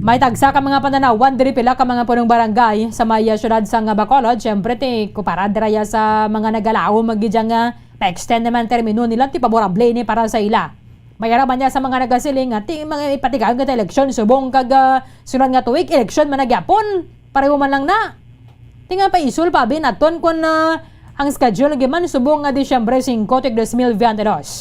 May tagsa ka mga pananawan diri pila ka mga punong barangay sa may, ah, siyudad sang Bacolod. Siyempre, ti, kumpara dira ya sa mga nagalaom gid nga ma-extend naman termino nila, ti favorable ini para sa ila. May ara man niya sa mga nagasiling nga, ti, mga ipatigayon kita eleksyon subong kag, ah, sunod nga tuig, eleksyon man na gyapon. Pareho man lang na. Ti nga paisol pa abi naton kon, ah, ang schedule giman subong nga Disyembre singko, tuig dos mil biyente dos.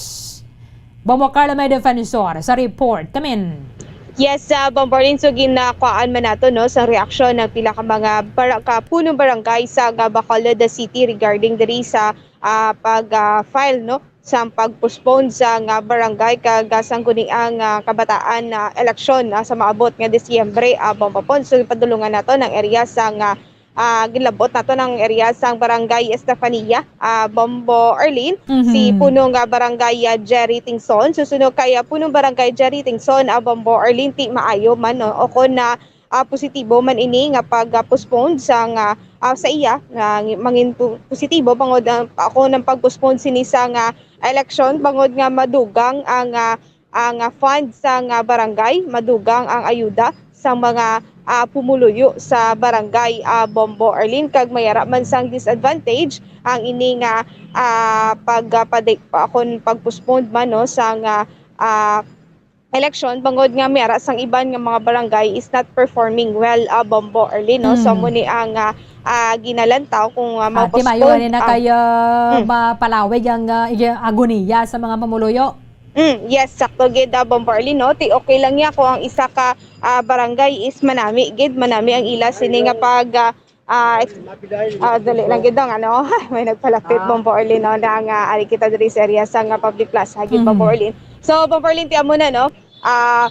Bombo Carla May Defensor sa report. Kamin. Yes, ah, Bombo Arlene, so ginakuhaan man nato, no, sa reaksyon ng pila ka mga bara-, ka punong barangay sa, ah, Bacolod City regarding diri sa, ah, pag, ah, file, no, sa pag-postpone sa nga barangay kag, ah, sangguniang, ah, kabataan na eleksyon, ah, sa maabot nga Disyembre, ah, Bombo Pon. So, padulungan nato ng area sa nga ah, ginlabot nato ng area sang Barangay Estefania, ah, Bombo Arlene, si Mhm. Punong, ah, Barangay, ah, Jerry Tingson. Susunod kay, ah, Punong Barangay Jerry Tingson, ah, Bombo Arlene, ti maayo man, no? O kon na, ah, positibo man ini nga pag, ah, postpone sa nga, ah, sa iya, nga mangin pu-, positibo bangod ang, ako ng pag-postpone sini sa nga eleksyon, bangod nga madugang ang, ah, ang, ah, fund sang, ah, barangay, madugang ang ayuda sang mga, ah, pumuluyo sa barangay, ah, Bombo Arlene, kag may ara man sang disadvantage ang ini nga, ah, pag, ah, padi-, pa-, kon pag-postpone man, no, sang, ah, ah, eleksyon, bangod nga may ara sang iban nga mga barangay is not performing well, ah, Bombo Arlene, no? So, Mm. amo ni ang, ah, ah, ginalantaw kung, ah, Ah, ti maayo ma-postpone ni na ang kay, ah, Mm. mapalawig ang, ah, ig-, agoniya sa mga pumuluyo. Mm, yes, sakto gid, ah, Bombo Arlene, no? Ti okay lang niya kung ang isa ka, ah, barangay is manami gid, manami ang ila sini nga pag, ah, ah, ex-, ah, dali lang gid dong, ano? May nagpalapit, Ah. Bombo Arlene, no, na nga ari kita diri sa area sa nga public plaza gid, Bombo Mhm. Arlene. So, Bombo Arlene, ti amo na, no? Ah,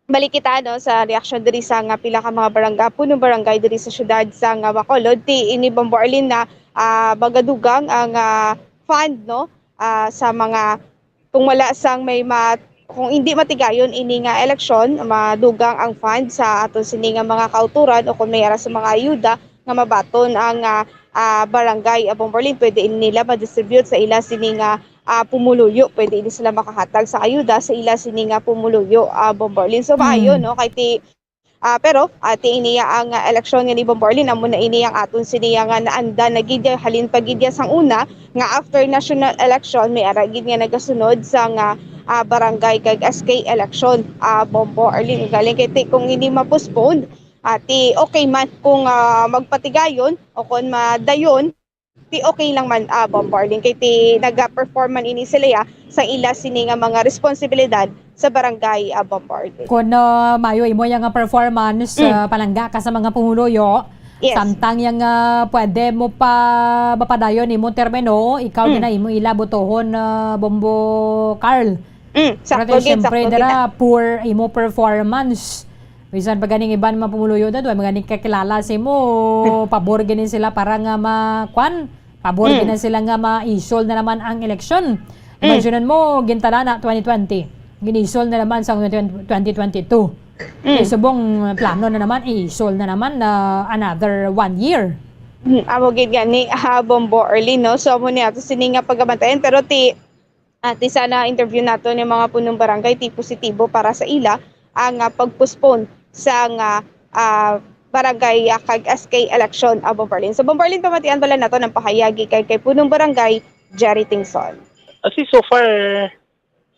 balik kita, no, sa reaksyon diri sa nga pila ka mga barangay, punong barangay diri sa siyudad sa nga Bacolod. Ti ini, Bombo Arlene, na, ah, magadugang ang, ah, fund, no, ah, sa mga kung wala sang may ma-, kung hindi matigayon ini nga eleksyon, madugang ang fund sa aton sini nga mga kauturan o kung may ara sa mga ayuda nga mabaton ang, ah, ah, barangay, ah, Bomborlin, pwede ini nila ma-distribute sa ila sini nga, ah, pumuluyo. Pwede ini sila makahatag sa ayuda sa ila sini nga pumuluyo, ah, Bomborlin. So, maayo, Mm. no? Kay ti-, ah, pero, ah, ti iniya ang, ah, eleksyon nga ni Bomborlin, amo na ini ang aton siniya nga naanda na gid ya, halin pa gid ya sang una, nga after national election, may ara gid nga nagasunod sa nga, ah, barangay kag S K election, ah, Bombo Arlene. Galing kay ti-, kung hindi ma-postpone, ah, ti okay man kung, ah, magpatigayon o kung madayon, ti okay lang man, ah, Bombo Arlene. Kay ti naga-perform man ini sila ya sa ila sini nga mga responsibilidad sa barangay, ah, Bombo Arlene. Kung, ah, maayo imo yang, ah, performance, Mm. ah, palangga ka sa mga pumuluyo, Yes. Samtang yang, ah, pwede mo pa mapadayon imong termino, ikaw Mm. na imo ila botohon, ah, Bombo Carl. Mm, Pero sakto ti gid, siyempre, sakto gid dira, na. Poor imo performance. Bisan pa ganing iban mga pumuluyo dad, wa man ganing kakilala sa imo, pabor gani sila para nga ma-, kwan, pabor Mm. gani sila nga ma-isol na naman ang eleksyon. Mm. Imagine mo, gintala na twenty twenty, ginisol na naman sa twenty twenty-two. Mm. Eh, subong plano na naman, isol na naman na another one year. Mm, amo gid gani, ah, Bombo Arlene, no? So, amo ni ato sini nga pagabantayan, pero ti, ah, ti sana interview nato ni mga punong barangay, ti positibo para sa ila ang, ah, pag-postpone sa nga, ah, barangay, ah, kag S K election, ah, Bombo Arlene. So, Bombo Arlene, pamatian bala nato ang pahayag kay, kay punong barangay, Jerry Tingson. Actually, so far,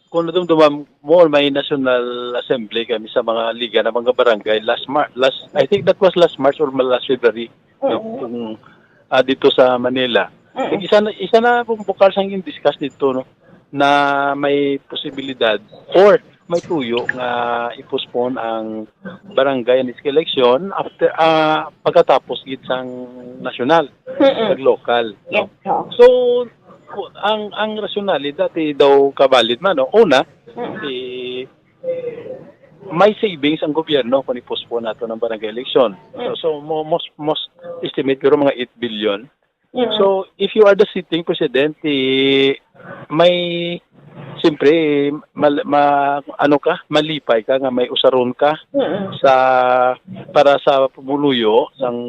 kung nadumduman mo, may National Assembly kami sa mga liga ng mga barangay last Mar-, last, I think that was last March or last February, no? Oo. Kung, ah, dito sa Manila. Oo. Isa na, isa na pong bukal sang discuss dito, no, na may posibilidad or may tuyo nga i-postpone ang barangay and S K election after, ah, pagkatapos gid sang national Mm-mm. kag local, no? Yes, oo. So, ang, ang rasyonalidad, eh, daw kabalid man, no? Una, Mm. eh, may savings ang gobyerno kung i-postpone nato ng barangay election. So, Mm. so, mo-, most, most estimate, pero mga eight billion. Mm. So, if you are the sitting president, eh, may, siyempre, mal-, ma-, ano ka, malipay ka nga may usaron ka Mm. sa, para sa pumuluyo sang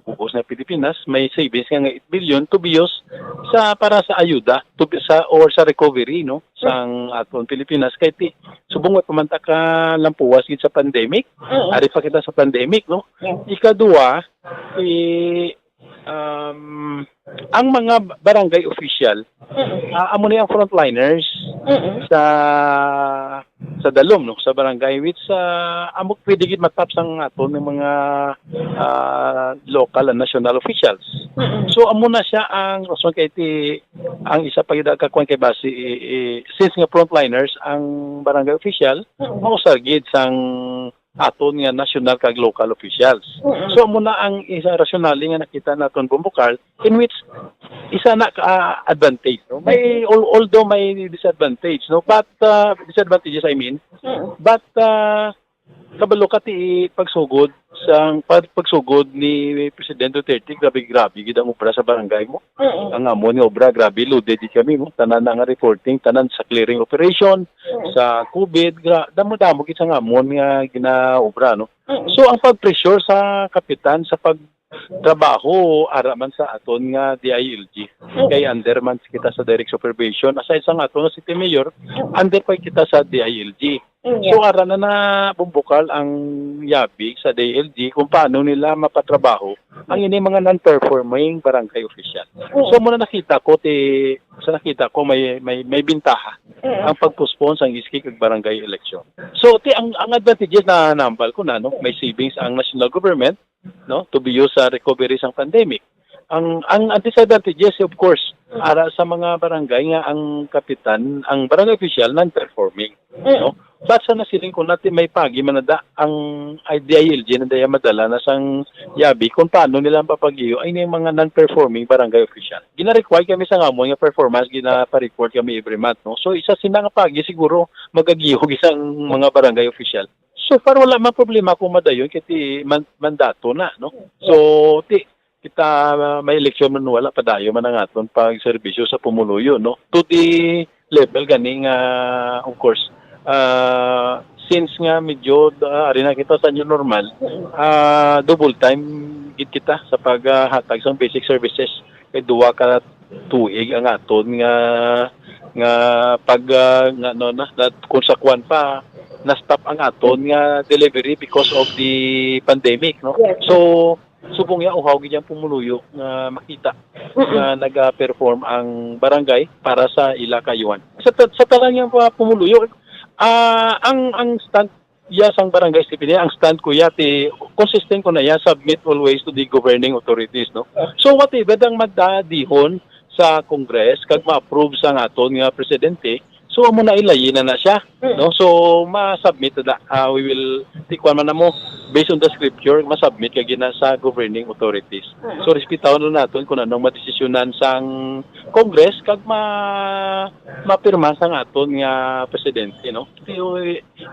bug-os nga Pilipinas, may savings nga, nga eight billion to be used sa, para sa ayuda, to be, sa, or sa recovery, no, sang aton Pilipinas. Kay ti-, subong wa pa man ta ka lampuwas gid sa pandemic, Mm. ari pa kita sa pandemic, no? Yeah. Ikaduha, eh, um, ang mga barangay official, Mm. ah, amo ni ang frontliners Mm. sa, sa dalom, no, sa barangay, which, ah, amo pwede gid matap sang aton ng mga, ah, local and national officials. Mm. So, amo na siya ang rason kay ti, ang isa pa gid ka kwan kay basi, i-, i-, since nga frontliners ang barangay official, Mm. mausar gid sang aton nga national kag local officials. Mm-mm. So, amo na ang isa rasyonal nga nakita naton, Bombo Carl, in which isa na ka advantage, no? May, al-, although may disadvantage, no? But, uh, disadvantages, I mean. Mm. But, uh, kabalo ka ti pagsugod sang pag-, pagsugod ni President Duterte, grabe, grabe gid ang obra sa barangay mo. Mm. Ang amon nga obra, grabe, loaded gid kami, no? Tanan na nga reporting, tanan sa clearing operation, Mm. sa COVID, gra-, damo-damo gid sa amon nga ginaobra, no? Mm. So, ang pag-pressure sa kapitan sa pagtrabaho, ara man sa aton nga D I L G. Mm. Kay under man kita sa direct supervision. Aside sa aton nga city mayor, Mm. under pa kita sa D I L G. Mm, yeah. So, ara na na bumbukal ang yabi sa D I L G kung paano nila mapatrabaho ang ini mga non-performing barangay official. Mm. So, muna nakita ko, ti, sa nakita ko, may, may, may bintaha Mm. ang pag-postpone sang S K kag barangay election. So, ti, ang, ang advantages na nambal ko na, no, may savings ang national government, no, to be used sa recovery sang pandemic. Ang, ang disadvantages, of course, Mm. ara sa mga barangay nga ang kapitan, ang barangay official, non-performing, Mm. no? But sa nasiling ko natin, may pagi man na da ang I D I L G na daya madala na sang yabi kung paano nila ang papagiyo ay yung mga non-performing barangay official. Gina-require kami sa ngamon nga performance, gina-report kami every month, no? So, isa sina nga pagi siguro magagihog isang mga barangay official. So far, wala man problema kung madayon kay ti man-, mandato na, no? So, ti, kita, uh, may eleksyon man, wala, padayon man ang aton pagserbisyo sa pumuluyo, no? To the, level gani nga, of course, ah, since nga medyo, ah, ari na kita sa new normal, ah, double time gid kita sa paghatag sang basic services. Kay duha ka tuig ang aton nga, nga pag, ah, nga, ano na, na, kung sa kwan pa, na-stop ang aton nga delivery because of the pandemic, no? Yes. So, subong ya, uhaw gid ang pumuluyo nga makita Mm-mm. nga naga-perform ang barangay para sa ila kaayuhan. Sa ta-, sa tanan nga mga pumuluyo, ah, ang, ang stand ya sang barangay S T P D, ang stand ko ya, ti, consistent ko na ya, submit always to the governing authorities, no? So, whatever ang madadihon sa Congress, kag ma-approve sa aton nga presidente, so, amo na ilayi na na siya, Mm. no? So, ma-submit na, ah, we will, ti, kuwan man namo, based on the scripture, ma-submit ka gina sa governing authorities. Mm. So, respetahon lang naton kung anong madesisyonan sang Congress, kag ma-, mapirma sang aton nga presidente, no? Ti,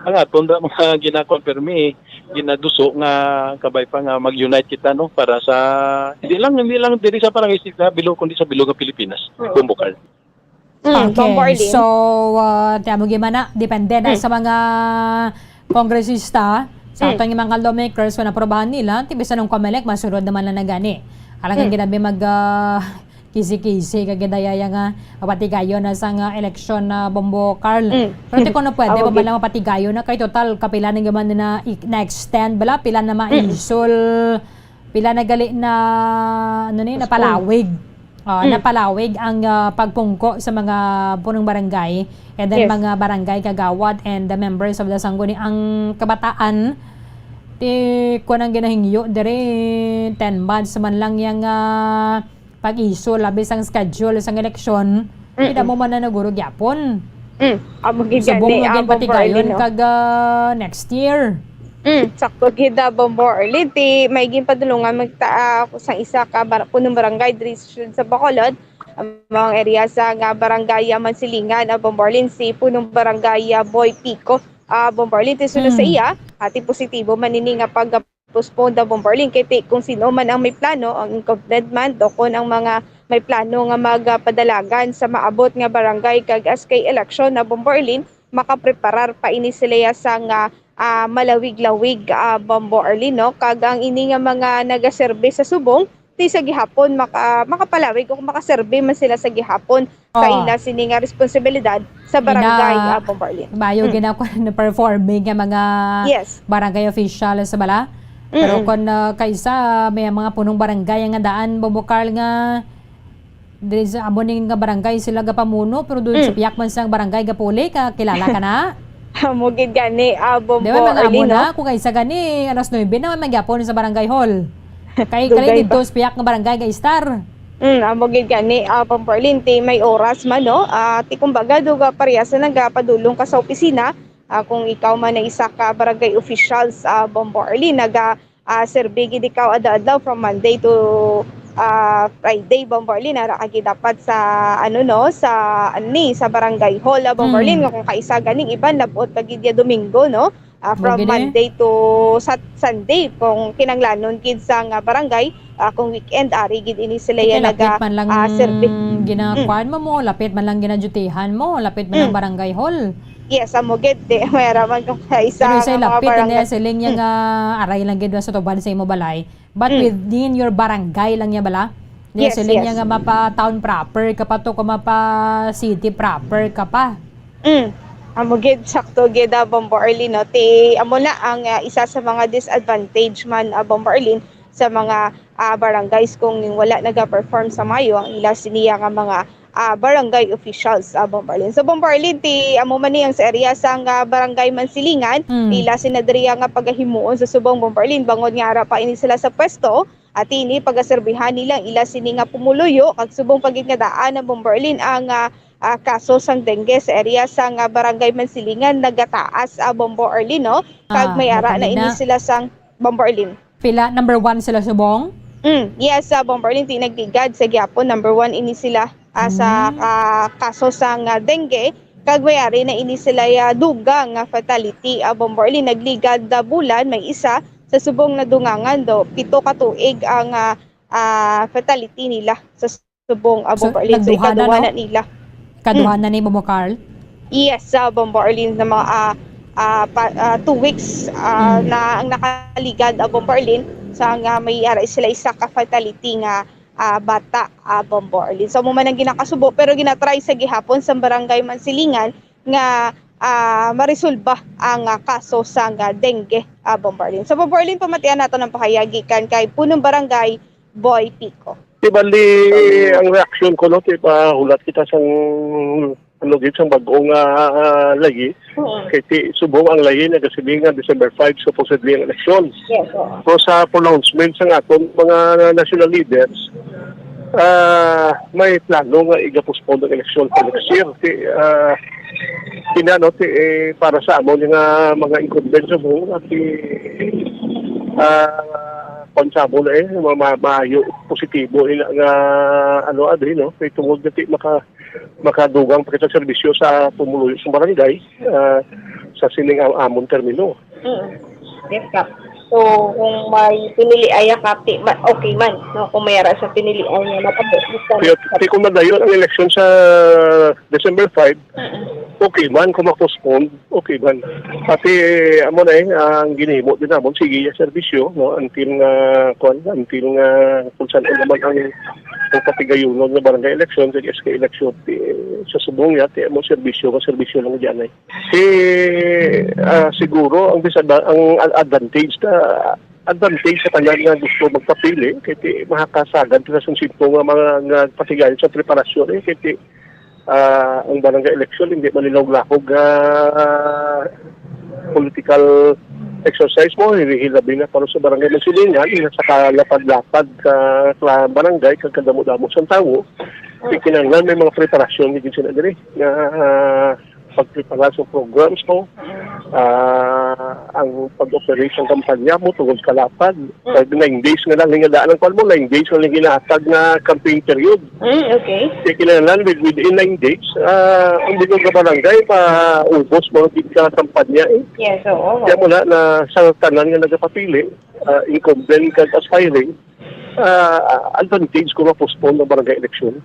ang aton da mga ginakonfirme, ginaduso nga kabay pa nga mag-unite kita, no, para sa, hindi lang, hindi lang diri sa Barangay Sita, bilog, kundi sa bilog nga Pilipinas. Mm. Bombo Carl. Mm, Okay, Bombo Arlene. so, ah, ti amo gid man na, depende na Mm. sa mga kongresista, sa Mm. aton nga mga lawmakers, kung aprobahan nila, ti bisan ang Comelec, masunod naman na na gani. Alangan Mm. ginabi mag, ah, kisi-kisi kag gidayaya nga mapatigayon na sang, ah, eleksyon na, Bombo Carl. Mm. Pero ti kuno pwede Amo pa gid. bala mapatigayon na kay total kapila na gyud man na i-, na-extend bala, pila na Mm. maisol, pila na gali na, ano ni, Postpone. napalawig. Ah, Mm. napalawig ang, ah, pagpungko sa mga punong barangay and then Yes. mga barangay kagawad and the members of the sangguni. Ang kabataan, ti, kuwan ang ginahingyo diri, ten months man lang yang, ah, pag-issue, labi sang schedule sang eleksyon, Mm-mm. kita mo man na naguro gyapon. Mm, amo gid Subong gani, nga ah, Bombo ginpatigayon Arlene, no? kag, ah, next year. Mm, sakto gid, ah, Bombo Arlene. Ti may ginpadulungan magta-, ah, sang isa ka bar-, punong barangay diri sa siyudad sa Bacolod, ang mga area sa nga barangay, ah, Mansilingan, ah, Bombo Arlene, si punong barangay, ah, Boy Pico, ah, Bombo Arlene, ti suno sa Mm. iya, ah, ti positibo man ini nga pag postpone daw, Bombo Arlene, kay ti kung sino man ang may plano, ang incumbent man, o kon ang mga may plano nga magpadalagan sa maabot nga barangay kag S K election na, Bombo Arlene, makapreparar pa ini sila ya sang, ah, ah, malawig-lawig, ah, Bombo Arlene, no? Kag ang ini nga mga nagaserbi sa subong, ti sa gihapon maka-, makapalawig o makaserbi man sila sa gihapon sa Oh. ila sini nga responsibilidad sa barangay, Ina-, ah, Bombo Arlene. Maayo Mm. gid ako na performing nga mga Yes. barangay officials bala. Pero Mm-mm. kung, ah, kaisa, may mga punong barangay nga daan, Bombo Carl, nga diri sa amo ning nga barangay sila gapamuno, pero doon sa Mm. piyak man sang barangay gapuli, ka, kilala ka na? Amo gid gani, ah, Bombo Di ba, mga amo Arlene, no? na, kung kaisa gani, alas nuebe na man gyapon sa barangay hall. Kay Dugay kali dito pa. sa piyak nga barangay ga-istar. Mm, amo gid gani, ah, Bombo Arlene, ti may oras man, no? Ah, ti kumbaga, duga parehas na nagapadulong ka sa opisina, ah, kung ikaw man ay isa ka barangay officials, ah, Bombo Arlene, naga, ah, serbi gid ikaw adlaw-adlaw from Monday to, ah, Friday, Bombo Arlene, ara ka gid dapat sa, ano, no, sa, ani, sa barangay hall, ah, Bombo Arlene, Mm. nga kung kaisa ganing iban, labot pa gid ya Domingo, no? Ah, Mao from gid, eh. Monday to Sat-, Sunday, kung kinanglanon gid sa nga barangay, ah, kung weekend, ari gid ini sila Kay yan lapit naga, man lang ah, serbi. Mm. ginakuan mo, mo, lapit man lang ginadyutihan mo, lapit man lang Mm. barangay hall. Yes, amo gid, di, may raman kung kaisa Pero sa nga mga lapit, hindi barangay. siling niya Mm. nga aray lang gid sa tuban sa imo balay. But Mm. within your barangay lang niya bala? Niya Yes, siling niya yes. nga mapa town proper ka pa to, kung mapa city proper ka pa. Mm. Amo gid, sakto gid, ah, Bombo Arlene, no? Ti, amo na ang, ah, isa sa mga disadvantage man, ah, Bombo Arlene, sa mga, ah, barangays kung wala naga-perform sa maayo ang ila siniya nga mga, ah, barangay officials, ah, Bombo Arlene. So, Bombo Arlene, ti amo man ni ang sa area sang, ah, barangay Mansilingan, Mm. ila sina diriya nga pagahimuon sa subong, Bombo Arlene, bangod nga ara pa ini sila sa pwesto, at ini pagaserbihan nila ang ila sini nga pumuluyo, kag subong pa gid nga daan ang, Bombo Arlene, ang, ah, ah, kaso sang dengue sa area sang, ah, barangay Mansilingan nagataas, ah, Bombo Arlene, no? Kag Ah, may ara na nagkali ini na. sila sang, Bombo Arlene. Pila, number one sila subong? Mm, yes, ah, Bombo Arlene, ti nagligad sa gihapon, number one ini sila, ah, sa, Mm. ah, kaso sang, ah, dengue. Kag may ari na ini sila ya dugang nga fatality, ah, Bombo Arlene, nagligad, ah, bulan, may isa sa subong nadungangan do, pito ka tuig ang, ah, ah, fatality nila sa subong, ah, So, Bombo Arlene. So, nagduha na, ikaduha no? na nila. Kaduha na ni Momo Carl? Yes, sa Bombo Arlene na mga, ah, ah, pa, ah, two weeks, ah, Mm. na ang nakaligad, ah, Bombo Arlene, sa nga may ara sila isa ka fatality nga, ah, bata, ah, Bombo Arlene. So, amo man ang ginakasubo, pero ginatry sa gihapon sa Barangay Mansilingan nga, ah, maresolba ang, ah, kaso sang, ah, dengue, ah, Bombo Arlene. Sa Bombo Arlene, pamatian nato ng pahayag gikan kay Punong Barangay Boy Pico. Di bali, ang reaksyon ko, no, ti pahulat kita sang ano gid sang bag-o nga, ah, layi. Oo. Kay ti subong ang layi nagasiling nga December five supposedly ang eleksyon. Yes, oo. Pero sa pronouncement sang aton mga national leaders, ah, may plano nga iga-postpone ang eleksyon for next year. Ti, ah, kina, no, ti, eh, para sa amon nga mga incumbent sa buong at ti, ah, kung sa amon, eh, ma-, ma-, maayo, positibo ina nga, ano, adi, no? Kay tungod nga ti maka-, makadugang pa kita serbisyo sa pumuluyo sa barangay, ah, sa sining am-, amon termino. Mm. Yes, Kap. So, kung may pinili ay Kap, ti, ma-, okay man, no? Kung may ara sa pinili ay nga matabo, basta Pero, matabo. Ti kung madayon ang eleksyon sa December five, Mm. okay man, kung ma-postpone, okay man. Pati, amo na eh, ang ginhimo din namon, sige, yung serbisyo, no? Until nga, kwan, until nga, kung saan naman ang, ang patigayonon nga barangay election, sa S K election, ti, sa subong niya, ti, amo serbisyo, nga serbisyo lang diyan eh. Eh, ah, siguro, ang disadva-, ang ad-, advantage ta, advantage sa tanan nga gusto magpapili, kay ti, makakasagad sila sa sitwasyon nga mga, nga patigayon sa preparasyon, eh, kay ti, ah, ang barangay election, hindi malilawog-lahog nga political exercise mo, hilabi na para sa barangay Mansilingan, nga sa kalapad-lapad ka, ka barangay, kag kadamo-damo sang tawo, ti kinahanglan may mga preparasyon nga gid sila diri, nga, ah, pagprepara sa programs mo, ah, ang pag-operate sa kampanya mo tungod kalapad. Mm. Pag nine days nga lang, hingadaan ang kwan mo, nine days nga lang ginahatag nga campaign period. Mm, okay. Kaya kinahanglan with-, within nine days, ah, ang bilog nga barangay, maubos mo gid sa kampanya, eh. Yes, oo. Kaya mo na, na sa tanan nga nagapapili, ah, incumbent kag aspiring, ah, advantage kung ma-postpone ang barangay election.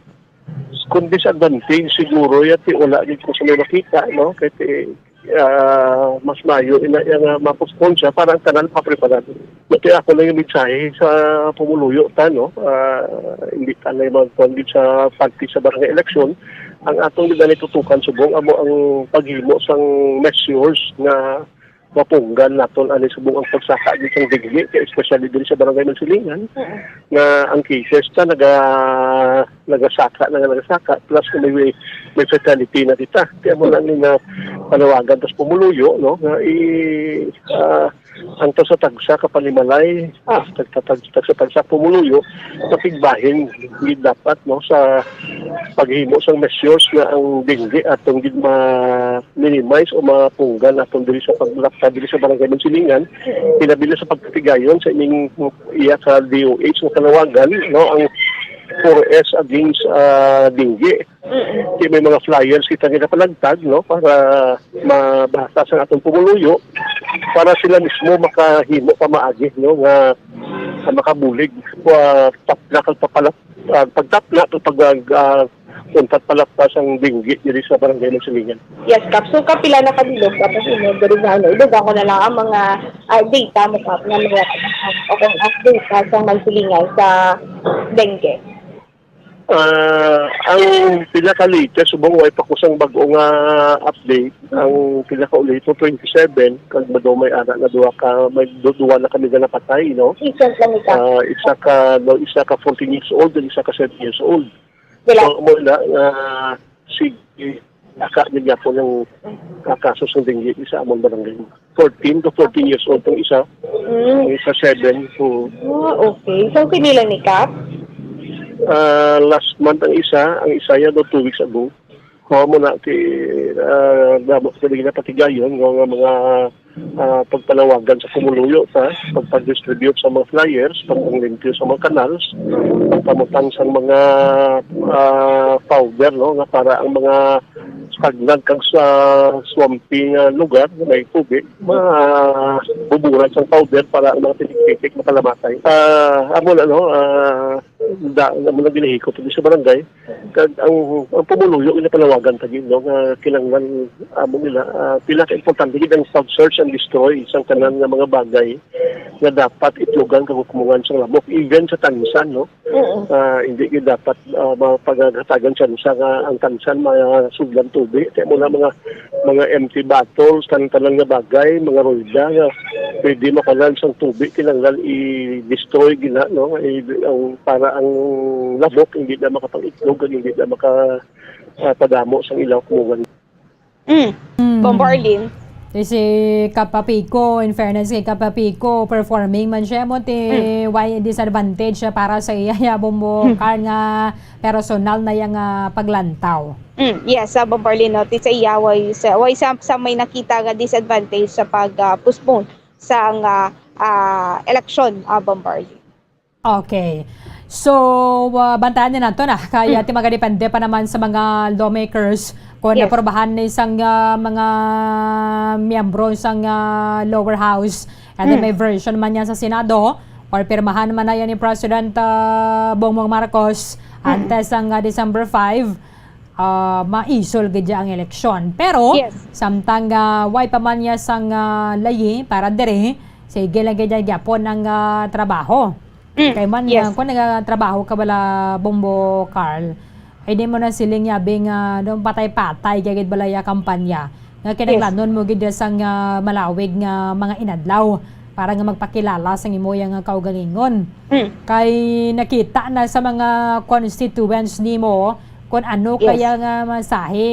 Kung disadvantage siguro, yan, ti wala gid ko sa may makita, no? Kay ti, ah, mas mayo ina, iya nga ma-postpone siya para ang tanan mapreparar. Mati ako lang yung mensahe sa pumuluyo ta, no? Ah, hindi ta na yung magkuhan gid sa parte sa barangay election. Ang atong gid na tutukan subong amo ang paghimo sang measures nga mapunggan naton ani subong ang pagsaka gid sang dengue, kay especially diri sa Barangay Mansilingan, Mm. nga ang cases ta naga-, nagasaka na nga nagasaka, plus kung may, may fatality na kita. Kaya mo lang nga panawagan tas pumuluyo, no, nga i-, ah, ang tagsa-tagsa ka panimalay, Ah. tag-, tag-, tagsa-tagsa pumuluyo, makigbahin gid dapat, no, sa paghimo sang measures nga ang dengue atong gid ma-, minimize o mapunggan naton diri sa paglapta diri sa Barangay Mansilingan, Mm. pinabi na sa pagkatigayon sa ining iya ka D O H nga panawagan, no, ang four S against, ah, dengue. Mm. Kay may mga flyers kita nga napalagtag, no, para mabasa sa atong pumuluyo, para sila mismo makahimo pamaagi, no, nga, nga makabulig, ah, tapna kag papalap-, ah, pagtapna kag pag-, ah, untat palakpas ang dengue diri sa Barangay Mansilingan. Yes, Kap. So, kapila na kabilog, Kap, ang imo diri sa, ano, idugang ko na lang ang mga, ah, data mo, Kap, nga mga, o kung update ka sa Mansilingan sa dengue? Ah, ang pinaka-latest, subong way pa ko sang bag-o nga update, ang pinaka-uli ito, twenty-seven, kag madumay ana nga duha ka, may du-, duha na kami nga napatay, no? Recent lang ito. Ah, isa ka, no, isa ka fourteen years old, and isa ka seven years old. Sila. So, mo na, ah, sige, aka din niya po ng, ah, kaso sa dengue sa among barangay. Fourteen to fourteen years old ang isa. Mm. Ang isa, seven. Oo. Ah, okay. So, kinila ni Kap? Ah, last month ang isa, ang isa yan, no, two weeks ago. Kuha mo na, ti, ah, damo sa dili na patigayon, nga, nga mga, ah, pagpanawagan sa pumuluyo, sa pagpag-distribute sa mga flyers, pagpanglimpyo sa mga canals, pagpamutang sa mga, ah, powder, no, nga para ang mga stagnant kag sa swampy nga lugar nga may tubig, mabuburan sang powder para ang mga tinik-tinik makalamatay. Ah, amo na, no, ah, da, nga mga ginahikot dito sa barangay. Kag ang, ang pumuluyo, ginapanawagan ta gid, no, nga kinahanglan amo nila, ah, pila ka importante gid ang pag-search and destroy sang tanan nga mga bagay nga dapat itlogan kag hukmongan sang lamok, even sa tansan, no? Oo. Ah, hindi gid dapat, ah, mapagahatagan tsansa nga ang tansan masudlan tubig. Kaya mo na mga, mga empty bottles, tanan-tanan nga bagay, mga rolda nga pwede makalan sang tubig, kinahanglan i-destroy gina, no? I-, ang, para ang lamok hindi na makapang-itlog, hindi na maka, ah, padamo sang ilaw kumungan. Mm. Mm. Bombo Arlene. Kay si Kap Apico, in fairness kay Kap Apico, performing man siya mo, ti Mm. why disadvantage siya para sa iya, ya, Bombo Hmm. Carl, nga personal na yang, ah, paglantaw. Mm, yes, ah, Bombo Arlene, no? Ti sa iya, way sa, way sa, sa may nakita nga disadvantage sa pag, ah, postpone sa nga, ah, eleksyon, ah, Bombo Arlene. Okay. So, ah, bantayan din nato na. Kaya Mm. ti magadepende pa naman sa mga lawmakers kung Yes. naprobahan na isang, ah, mga miyembro sang, ah, lower house. And then Mm. may version man yan sa Senado or pirmahan man na yan ni President, ah, Bongbong Marcos Mm. antes ang, ah, December five. Ah, maisol gid ang eleksyon. Pero, Yes. samtang, ah, way pa man niya sang, ah, layi para diri, sige lang gid gyapon ang, ah, trabaho. Mm, Kay man, yes. ah, kung nagatrabaho ka bala, Bombo Carl, ay di mo na siling yabi nga, no, patay-patay gyud gid bala ya kampanya. Nga Yes. kinahanglanon mo gid sang, ah, malawig nga mga inadlaw para nga magpakilala sang imo yang kaugalingon. Mm. Kay nakita na sa mga constituents nimo kung ano Yes. kaya nga mensahe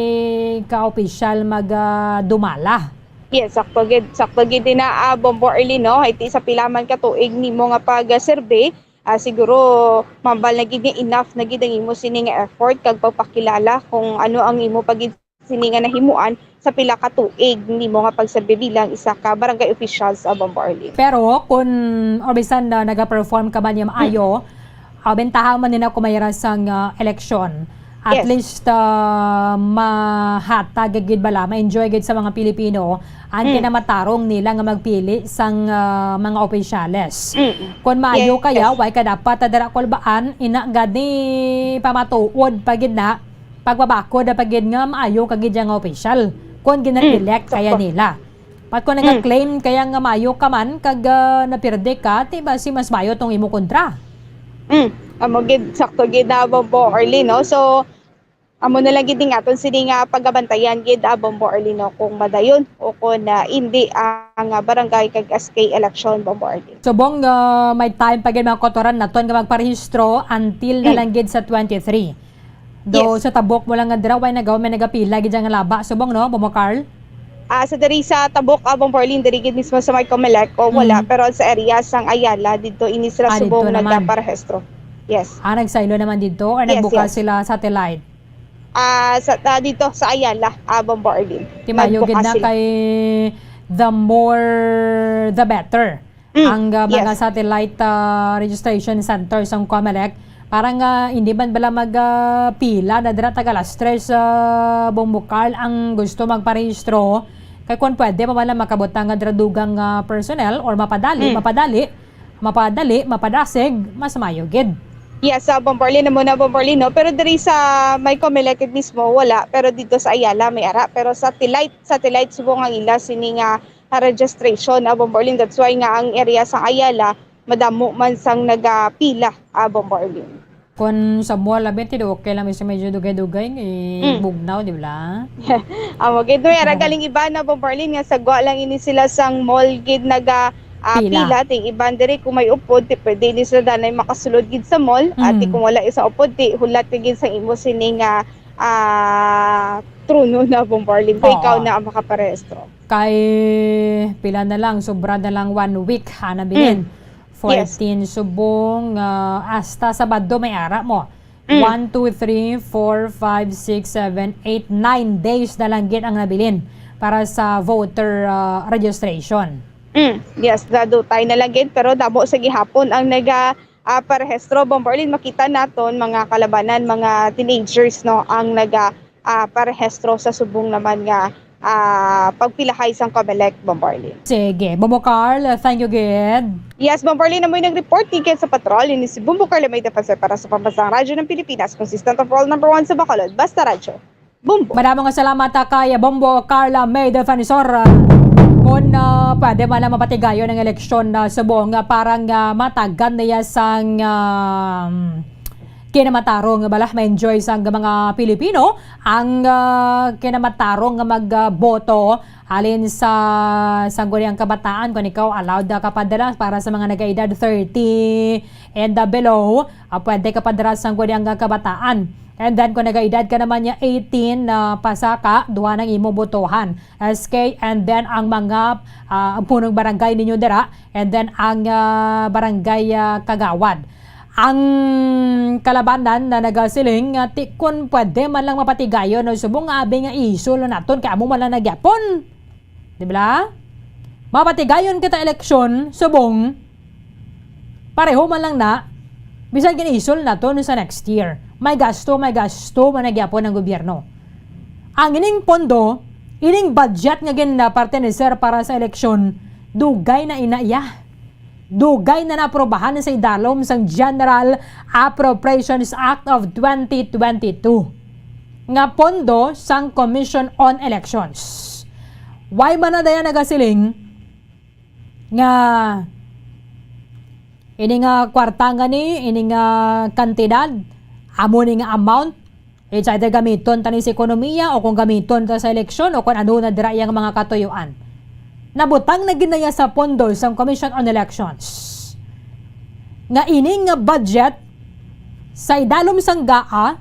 ka opisyal mag, ah, dumala. Yes, sakto gid, sakto gid din na, ah, Bombo Arlene, no? Iti sa pila man ka tuig nimo nga pag-survey, ah, siguro mambal na gid nga enough na gid ang imo sini nga effort kag pagpakilala kung ano ang imo pa gid sini nga nahimuan sa pila ka tuig nimo nga pagserbi bilang isa ka barangay official sa Bombo Arlene. Pero kung, o bisan na nagaperform ka man niya maayo, ah, bentaha man nila kung mayra sang, ah, eleksyon. At Yes. least, ah, mahatag gid bala, ma-enjoy gid sa mga Pilipino ang Mm. kinamatarong nila nga magpili sang, ah, mga opisyales. Mm. Kung maayo Yes. kaya, why ka dapat, ah, dira kulbaan, ina gani pamatuod pa gid na, pagpabakod na pa gid nga maayo ka gid nga opisyal kung gina-elect Mm, kaya sakto. nila. Pat kung Mm. nag-claim kaya nga maayo ka man kag, ah, napirdi ka, ti ba si mas maayo tong imo kontra? Mm. Amo gid, sakto gid na, Bombo Arlene, no? So, amo na lang gid ning aton sini nga pagabantayan gid, ah, Bombo Arlene, no? Kung madayon o kung, ah, indi ang, ah, barangay kag S K election, Bombo Arlene. Subong, ah, may time pa gid mga kautoran naton nga magparehistro until na Mm. lang gid sa twenty-three. Do, Yes. sa Tabok mo lang nga dira, way nagaw, may nagapila gid nga laba. Subong, no, Bombo Carl? Ah, sa diri sa Tabok, ah, Bombo Arlene, diri gid mismo sa may Comelec, o wala. Mm. Pero sa area sang Ayala, didto ini sila Ah, subong didto naman. nagaparehistro. Yes. Ah, nagsaylo naman didto or Yes, nagbukas yes. sila satellite? Ah, sa, ah, didto sa Ayala, ah, Bombo Arlene. Ti maayo gid Nagbukas na sila. kay the more, the better. Mm, Ang, ah, mga yes. satellite, ah, registration center sang Comelec, parang, ah, hindi man bala mag, ah, pila na dira taga alas tres, ah, Bombo Carl ang gusto magparehistro. Kay kung pwede pa man lang makabutang nga dira dugang, ah, personnel or mapadali, Mm. mapadali, mapadali, mapadasig, mas maayo gid. Yes, sa Bombo Arlene, amo na, Bombo Arlene, no? Pero diri sa may Comelec mismo, wala. Pero dito sa Ayala, may ara. Pero satellite, satellite subong ang ila sini nga ah, registration, ah, Bombo Arlene. That's why nga ang area sang Ayala, madamo man sang nagapila, ah, Bombo Arlene. Kung sa mall, abi, ti, okay lang, medyo, medyo dugay-dugay, eh, Mm. bugnaw, di ba? Amo gid, no, yara Mm. galing iba na, Bombo Arlene, nga sagwa lang ini sila sang mall gid naga, ah, Pila. pila. Ting iban diri, kung may upod, ti pwede ni sila danay makasulod gid sa mall. At Mm. kung wala isang upod, ti hulat ka gid sang imo sini nga, ah, trono na, Bombo Arlene. Kung Oo. ikaw na ang makaparehistro. Kay pila na lang, sobra na lang one week, ha, nabilin. Mm. Yes. Fourteen subong, ah, hasta Sabado may ara mo. Mm. One, two, three, four, five, six, seven, eight, nine days na lang gid ang nabilin para sa voter, ah, registration. Mm. Yes, dadutay na lang gid, pero damo sa gihapon ang naga, ah, parehistro, Bombo Arlene, makita naton mga kalabanan, mga teenagers, no, ang naga, ah, parehistro sa subong naman nga, ah, pagpilahay sang Comelec, Bombo Arlene. Sige, Bombo Carl, thank you gid. Yes, Bombo Arlene, amoy nag-report gikan sa patrol, ini si Bombo Carl May Defensor para sa Pambansang Radyo ng Pilipinas, consistent of all number one sa Bacolod, Basta Radyo. Bombo. Madamo nga salamat, ah, kay Bombo Carla May Defensor. Kung, ah, pwede man lang mapatigayon ang eleksyon na subong, ah, parang, ah, matagan niya sang, ah, kinamatarong nga bala ma-enjoy sang mga Pilipino ang, ah, kinamatarong nga magboto halin sa sangguniang kabataan. Kung ikaw allowed ka pa dira para sa mga nag-edad thirty and, ah, below, ah, pwede ka pa dira sangguniang kabataan. And then kung nag-edad ka naman niya eighteen na pasaka, duha nang imo botohan, S K, and then ang mga, ah, ang punong barangay ninyo dira, and then ang, ah, barangay, ah, kagawad. Ang kalabanan na nagasiling nga ti-, kun pwede man lang mapatigayon, no, subong nga abi nga isol naton kay amo man lang nagyapon. Di ba? Mapatigayon kita eleksyon, subong pareho man lang na, bisan ginaisol naton sa next year. May gasto, may gasto man nagyapon ang gobyerno. Ang ining pondo, ining budget nga ginaparte ni Sir para sa eleksyon, dugay na ina iya. Dugay na naaprobahan sa idalom sang General Appropriations Act of twenty twenty-two nga pondo sang Commission on Elections. Why man na dayon nagasiling nga ini nga kwarta nga ni, ini nga kantidad, amo ni nga amount, it's either gamiton ta ni sa ekonomiya o kung gamiton ta sa eleksyon o kung ano na dira iyang mga katuyuan. Nabutang na gid na iya sa pondo sang Commission on Elections nga ini nga budget sa idalom sang GAA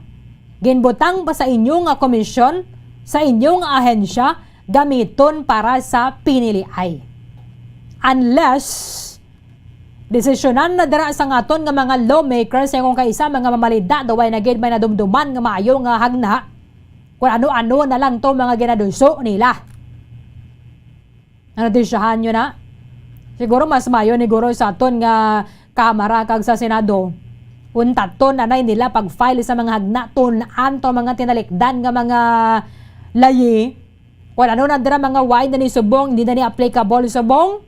ginbutang pa sa inyo nga komisyon, sa inyo nga ahensya, gamiton para sa piniliay. Unless desisyonan na dira sang aton nga mga lawmakers, kay kung kaisa mga mamalida daw ay na gid may nadumduman nga maayo nga hagna, kung ano-ano na lang to mga ginaduso nila. Ano, desisyonan nyo na? Siguro mas maayo ni guro sa aton nga Kamara kag sa Senado, untaton anay nila pag-file sa mga hagna, tun-an to mga tinalikdan nga mga layi, kung ano na dira mga way na ni subong, hindi na ni applicable subong,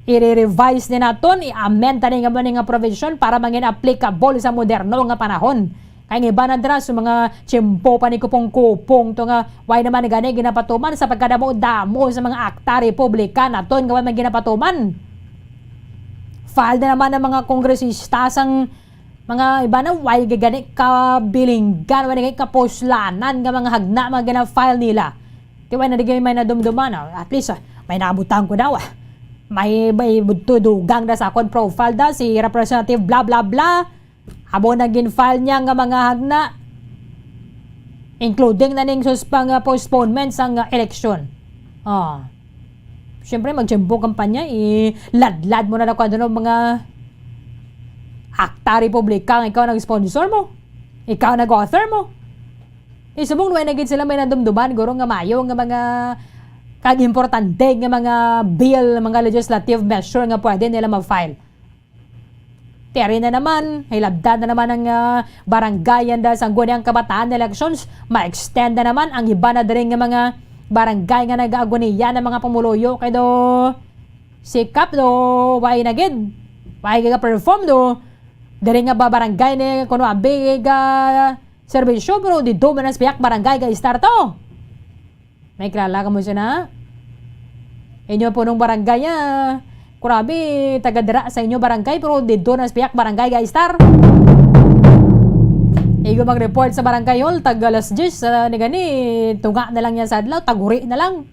i-revise ni naton, i-amend tani nga mo ni nga provision para mangin applicable sa moderno nga panahon. Kay ang iba na dira sa mga tiyempo pa ni kupong-kupong to nga way naman gani ginapatuman sa pagkadamo-damo sa mga akta republika naton nga way man ginapatuman. File na naman ang mga kongresista sang mga iba na way gani kabilinggan, way gani kapuslanan nga mga hagna mga gina-file nila. Di way na di may nadumduman, ah. At least, ah, may nabutang ko daw, ah. May, may budto dugang na sa akon profile da si Representative bla bla bla. Amo nang gin-file niya nga mga hagna, including na ning sus-, pang, ah, postponement sang, ah, eleksyon. Ah. Siyempre, magtiyempo kampanya, iladlad mo na lang kung ano mga akta republika nga ikaw nag-sponsor mo, ikaw nag-author mo. Isubong way na gid sila may nadumduman, guro, nga mayo nga mga kag importante nga mga bill, mga legislative measure nga pwede nila ma-file. Tiyari na naman, hilabdan na naman ang, ah, barangay and, ah, sangguniang kabataan elections. Ma-extend na naman ang iba na diri nga mga barangay nga nag-aagoniya na mga pumuluyo kay do sikap do way na gid. Way ga-perform do. Diri nga ba barangay ni kuno abi ga serbisyo, pero didto man ang sa pihak barangay ga-start to. May kilala ka mo siya na? Inyo punong barangay, ah. Kurabi, taga dira sa inyo barangay, pero didto na sa pihak barangay ga-start. Igo mag-report sa barangay hall, tag alas diyes, ah, ni gani, tunga na lang niya sa adlaw, taguri na lang.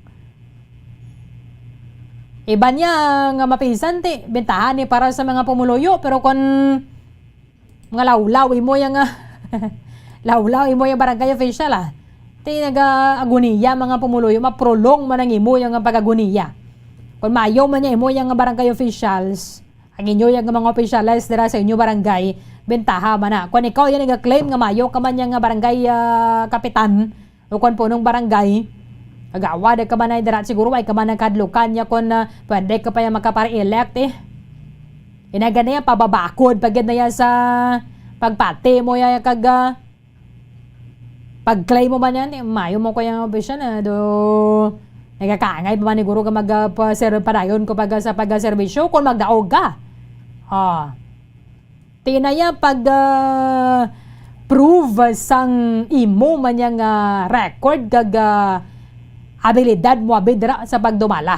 Iban niya nga mapisan, ti, bentahan ni para sa mga pumuluyo, pero kon mga lawlaw imo yang, ah, lawlaw imo yang barangay official, ah. Ti naga-agoniya mga pumuluyo, maprolong man ang imo yang pag-agoniya. Kung maayo man niya imo yang barangay officials, ang inyo yang mga opisyales dira sa inyo barangay, bentaha man na. Kung ikaw yan naga-claim nga maayo ka man yang barangay, ah, kapitan, o kon punong barangay, kagawad ka man ay dira, siguro ay ka man nagkadlukan niya kon, ah, pwede ka pa yung makapare-elect, eh. Inaga na yan, pababakod pa gid na yan sa pagpati mo yan kag, ah, Pag-claim mo man yan, eh, mayo mo ko yung opisyal, ah, do, nagakaangay pa man siguro ka mag, ah, pa-, ser-, padayon ko pag, sa pagserbisyo kung magdaog ka. Ah. Tinaya pag, ah, prove sang imo man yang, ah, record kag, ah, abilidad mo abi dira sa pagdumala.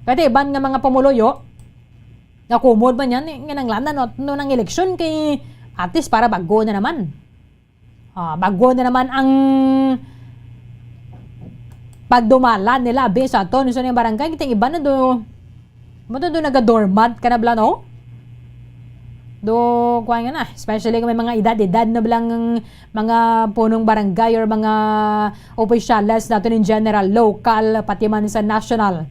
Kay iban nga mga pumuluyo, nakumod man yan, eh, nga nanglanan no, no nang eleksyon kay at least para bago na naman. Ah, bago na naman ang pagdumala nila, abi, sa aton, sa inyong barangay. Kita iba na do, mo to do nagadormant ka na bala, no? Do, kuwan nga na, especially kung may mga edad-edad na bala ang mga punong barangay or mga opisyales naton in general, local, pati man sa national.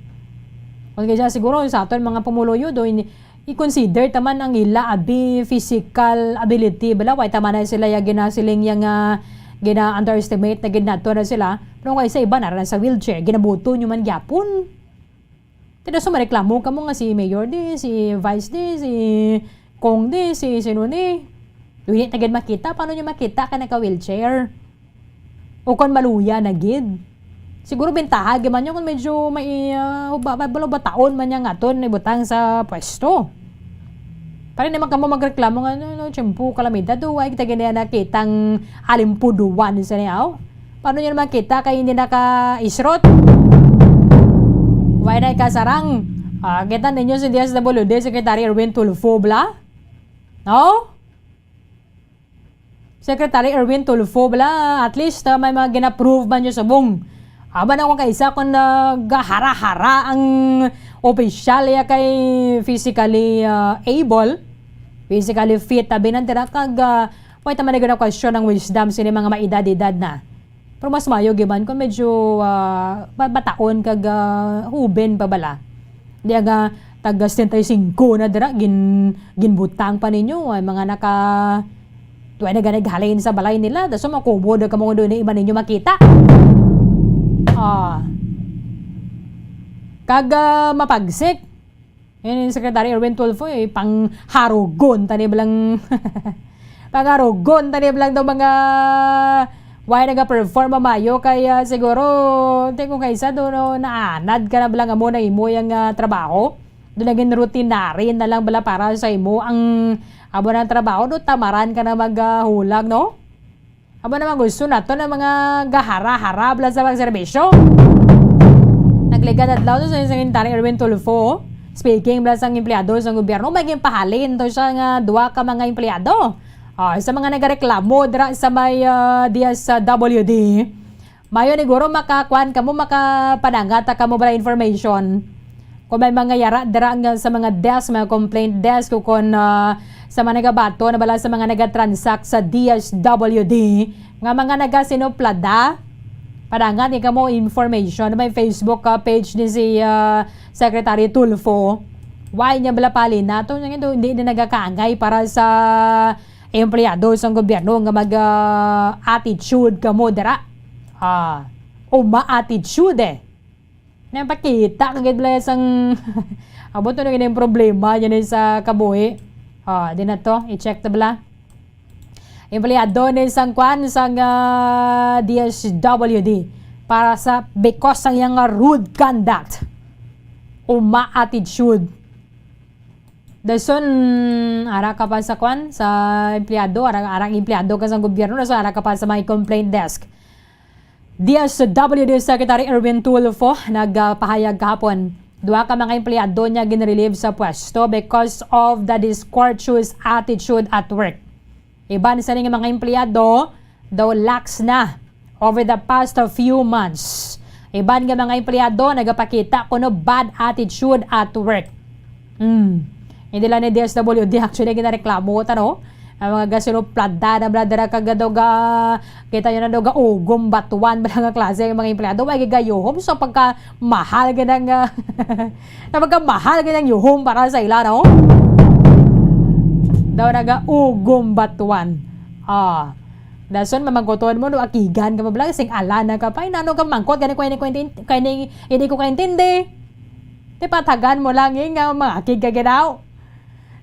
Kung kaya siguro sa aton mga pumuluyo, do, ini, i-consider ta man ang ila abi physical ability bala, way ta man na sila ya ginasiling ya nga gina-underestimate na gid nato na sila. Pero kay sa iba na ra sa wheelchair, ginabuto nyo man gyapon. Tida sa mareklamo kamo nga si mayor di, si vice di, si kong di, si sino ni. Dili ta gid makita, paano nyo makita ka naka-wheelchair? O kon maluya na gid. Siguro bentaha gyud man yun kung medyo may, ah, ba-, ba-, balo bataon man niya nga aton ibutang sa pwesto. Para naman kamo magreklamo nga, "No, no, tiyempo, kalamidad, o, ay, kita gani nakitang alimpuduan sa niya, oh." Paano niya naman kita kay hindi naka-isrot? Why na ikasarang? Ah, kita ninyo si D S W D Secretary Erwin Tulfo, bla? No? Secretary Erwin Tulfo, bala, at least, ah, may mga gina-prove man nyo subong. Aba na kung kaisa kung nagahara-hara ang opisyal ya kay physically, ah, able, physically fit, abi nang tira kag, ah, may tama na gina-question ang wisdom sini mga maedad-edad na. Pero mas mayo giban kung medyo, ah, ba-, bataon kag, ah, huben pa bala. Di aga tag setenta y cinco na dira, gin-, ginbutang pa ninyo, ay mga naka-, tuwa na ganag halin sa balay nila, daso makubo na kamo doon na iba ninyo makita. Ah. Kag, ah, mapagsik. Yan yung Secretary Erwin Tulfo, eh, pangharugon, tani blang, pangharugon, tani blang daw mga way naga-perform mamayo, kaya siguro, di ko kaisa do, no, naanad ka na blang amo na imo yung, ah, trabaho. Doon naging routinary na lang bala para sa imo ang amo ng trabaho, do tamaran ka na maghulag, no? Amo naman gusto nato ng mga gahara-hara bala sa pagserbisyo. Nagligad adlaw to sa Secretary Erwin Tulfo. Speaking bala sang empleyado sa gobyerno, may ginpahalin to siya nga duha ka mga empleyado. Ah, sa mga nagareklamo dira sa may, ah, D S W D, mayo ni guro makakuan kamo, makapanangat ta kamo bala information. Kung may mga yara dira nga sa mga desk, mga complaint desk, o kung, ah, sa mga nagabato na bala sa mga nagatransact sa D S W D, nga mga nagasinoplada, padangat ni kamo information. May Facebook, ah, page ni si, ah, Secretary Tulfo. Why niya bala pali nato? Nga ito, hindi na nagakaangay para sa empleyado sa gobyerno nga mag, ah, attitude kamo dira. Ah, uma attitude eh. Napakita ka gid bala sang, abot na gid ang problema niya ni sa kabuhi. Ah, di na to, i-check ta bala. Empleyado ni sang kwan, sang, ah, D S W D para sa, because sang iyang rude conduct. Uma attitude. Dason, ara ka pa sa kwan, sa empleyado, ara, ara empleyado ka sa gobyerno, dason ara ka pa sa may complaint desk. D S W D Secretary Erwin Tulfo nagpahayag kahapon, duha ka mga empleyado niya ginrelieve sa pwesto because of the discourteous attitude at work. Iban sa ning mga empleyado daw lax na over the past few months. Iban nga mga empleyado nagapakita kuno bad attitude at work. Hmm. Hindi lang ni D S W D actually ginareklamo ta, no? Ang mga gasinoplada na bala dira kag daw ga-, kita nyo na daw gaugom batuan bala nga klase ang mga empleyado. May gigayuhom sa pagkamahal ganang, ah, na pagkamahal ganang yuhom para sa ila, no? Daw nagaugom batuan. Ah. Dason mamangkoton mo, no, akigan ka pa bala, sing ala na ka pa, nano ka mangkot, gani ko, ini ko, ini, ini ko kaintindi. Ti patagan mo lang, eh, nga mangakig ka ginaw.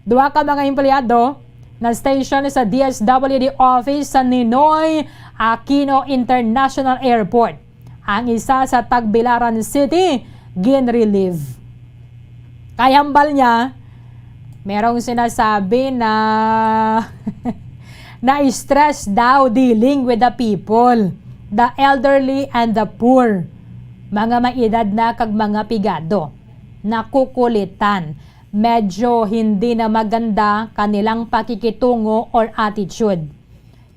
Duha ka mga empleyado na station sa D S W D office sa Ninoy Aquino International Airport, ang isa sa Tagbilaran City, gin-relieve. Kay hambal niya, merong sinasabi na na-stress daw dealing with the people, the elderly and the poor. Mga may edad na kag mga pigado, nakukulitan, medyo hindi na maganda kanilang pakikitungo or attitude.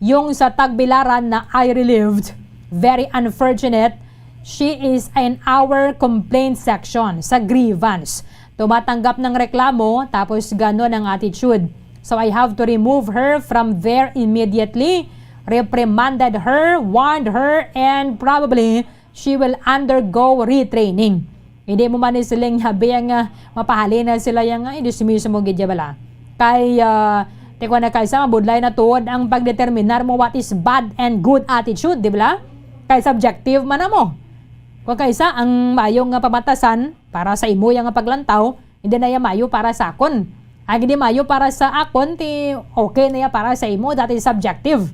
Yung sa Tagbilaran na I relieved, very unfortunate, she is in our complaint section sa grievance. Tumatanggap ng reklamo, tapos ganon ang attitude. So I have to remove her from there immediately, reprimanded her, warned her, and probably she will undergo retraining. Hindi mo man ni siling habi ang, ah, mapahalin na sila yang, ay, dismiss mo gid ya bala. Kay, ah, ti ko na kaysa mabudlay na tuod ang pagdeterminar mo what is bad and good attitude, di bala? Kay subjective man na mo. Kung kaysa ang maayong nga pamatasan para sa imo yang paglantaw, hindi na ya mayo para sa akon. Ang hindi mayo para sa akon, ti okay na ya para sa imo, that is subjective.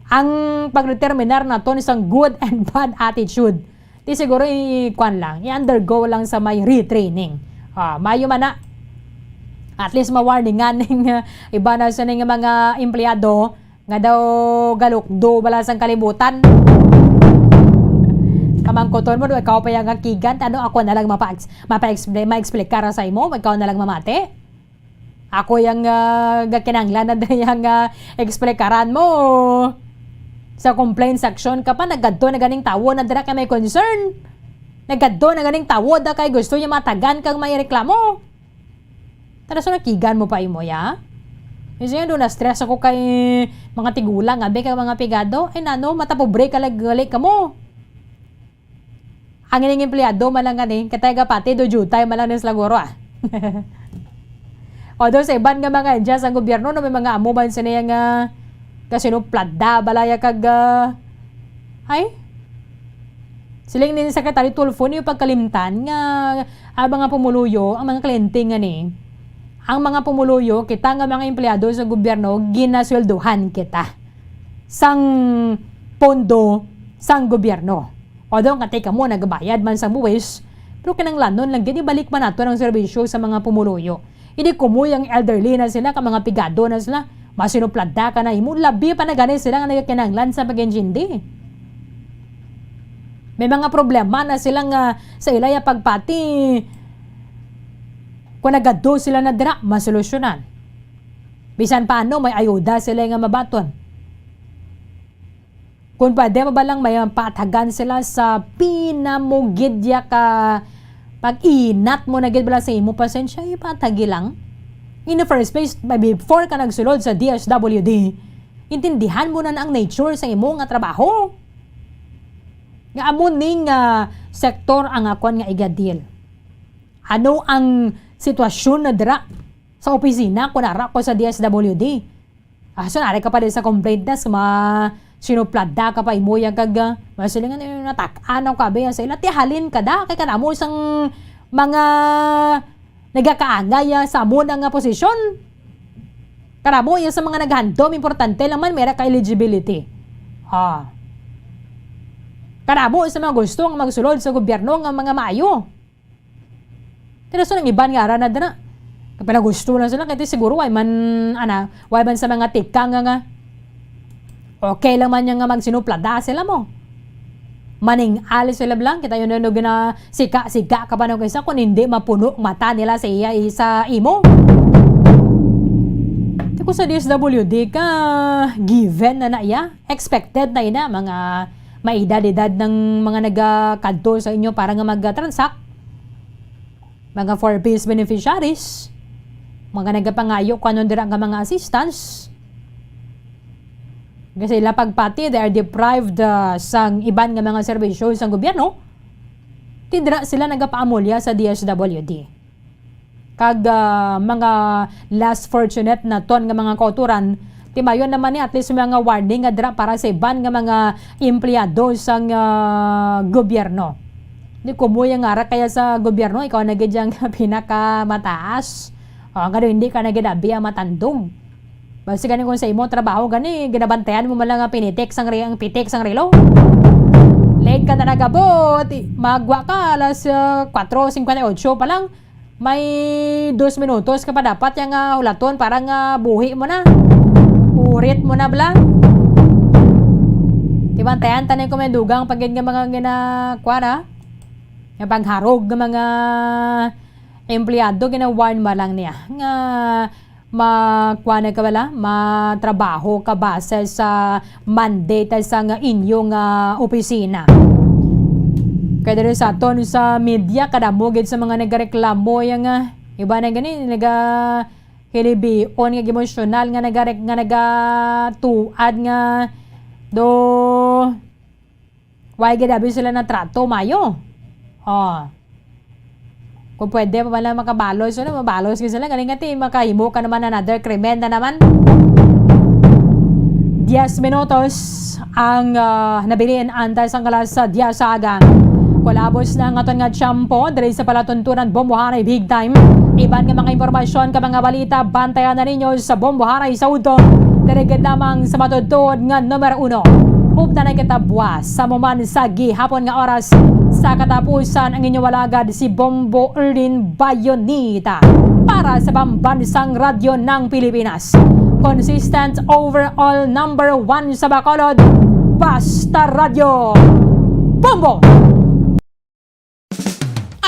Ang pagdeterminar naton sang good and bad attitude, ti siguro i-, kuwan lang, i-undergo lang sa may retraining. Ah, mayo man na. At least ma-warningan ning, ah, iba na sa ning mga empleyado nga daw galukdo bala sang kalibutan. Kamangkuton mo, do ikaw pa yang akigan, ano, ako na lang mapa-, mapa-explain, ma-explicar sa imo, ikaw na lang mamati. Ako yang, ah, gakinahanglan na diri yang, ah, eksplikaran mo. Sa complaint section ka pa, nagadto na ganing tawo na dira kay may concern. Nagadto na ganing tawo da kay gusto niya matagan kang may reklamo. Tara, so nakigan mo pa imo, ya? Kasi nga, do na-stress ako kay mga tigulang, abi, kay mga pigado. Ay, nano, mata pobre ka lag-, gali ka mo. Ang ining empleyado man lang gani, katay gapati do jutay man lang ni siguro, ah. Although sa iban nga mga ahensya sang gobyerno, no, may mga amo man sila nga kasinuplada, balaya kag, ah, ay? Siling ni Secretary Tulfo, niyo pagkalimtan nga ang mga pumuluyo, ang mga kliyente nga ni, ang mga pumuluyo, kita nga mga empleyado sa gobyerno, ginasweldohan kita sang pondo sang gobyerno. Although nga ti kamo nagabayad man sang buwis, pero kinahanglanon lang gid ibalik man nato ang serbisyo sa mga pumuluyo. Hindi kumoy ang elderly na sila, ka mga pigado na sila, masinuplada ka na imo, labi pa na gani sila nga nagakinahanglan sa pag-intindi. May mga problema na sila nga sa ilaya pagpati, kung nagado sila na dira, masolusyonan. Bisan paano, may ayuda sila nga mabaton. Kung pwede pa ba lang may patagan sila sa pinamugid ya ka pag-inat mo na gid bala sa imo pasensya, ipatagi lang. In the first place, before ka nagsulod sa D S W D, intindihan mo na, na ang nature sa imo nga trabaho. Nga amo ning, ah, sektor ang akon nga igadil. Ano ang sitwasyon na dira sa opisina kung ara ko sa D S W D? Ah, so, nari ka pa din sa complaint desk, ma-, sinuplada ka pa imo yang kag, ah, masilingan, eh, natak-an ako, kabi, sa ila, ti halin ka da, kay kanamo sang mga nagakaangay, ah, sa amo na nga posisyon. Kanamo, iya sa mga naghandom, importante lang man, mera ka eligibility. Ah. Kanamo, sa mga gusto nga magsulod sa gobyerno nga mga maayo. Pero sa nang iban nga ara na dira, kapila gusto lang sila, kaya siguro, way man, ana, way man sa mga tikang nga, nga, okay lang man niya nga magsinuplada sila mo. Maning-al sila lang, kita yun na gina-, sika-sika ka pa ng isa, kung hindi mapuno ang mata nila sa iya, sa imo. Di ko sa D S W D ka, given na na iya, expected na ina, mga maedad-edad ng mga nagakadto sa inyo para nga mag-transact. Mga four Ps beneficiaries, mga nagapangayo kung ano dira nga mga assistance. Kasi sila pagpati, they are deprived, ah, sang iban nga mga serbisyo sang gobyerno. Ti dira sila nagapaamulya sa D S W D. Kag, ah, mga less fortunate naton nga mga kauturan, timayon naman ni at least mga warning nga dira para sa iban nga mga empleyado sang, ah, gobyerno. Di kumoy ang ara kaya sa gobyerno, ikaw na gid ang pinakamataas. O, ang ano, hindi ka na gid abi ang matandog. Ah, sige, gani kung sa imo trabaho gani, ginabantayan mo man lang ang pinitik sang re-, ang pitik sang relo. Late ka na nagabot, i-, magwa ka alas, ah, kwatro cincuenta y ocho pa lang. May dos minutos ka pa dapat yang, ah, hulaton para nga buhi mo na. Urit mo na bala. Tibantayan tanan ko may dugang pagid nga mga gina-, kuwan, ah, nga pangharog nga mga empleyado, gina-warn mo lang niya nga ma-, kuwan na ka bala, matrabaho ka base sa mandate sa nga inyo nga opisina. Kaya diri sa aton sa media, kadamo gid sa mga nagareklamo yang, ah, iba na gani, naga hilibion nga emosyonal nga nagarek-, nga nagatuad nga do Why gid abi sila na trato mayo? Oh. Kung pwede pa pala makabalos, ano, mabalos ka sila. Galing nga ti, makahimo ka naman another krimen na naman. Diez minutos ang, ah, nabilin antes ang alas diez sa aga. Kulabos na ang aton nga tiyempo diri sa palatuntunan Bomboharay Big Time. Iban nga mga impormasyon ka mga balita, bantayan na ninyo sa Bomboharay sa udto. Diri gid lamang sa matuod-tuod nga numero uno. Upda na kita buwas sa muman sa gihapon nga oras. Sa katapusan, ang inyong alagad si Bombo Erlin Bayonita para sa Pambansang Radyo ng Pilipinas. Consistent overall number one sa Bacolod, Basta Radyo. Bombo!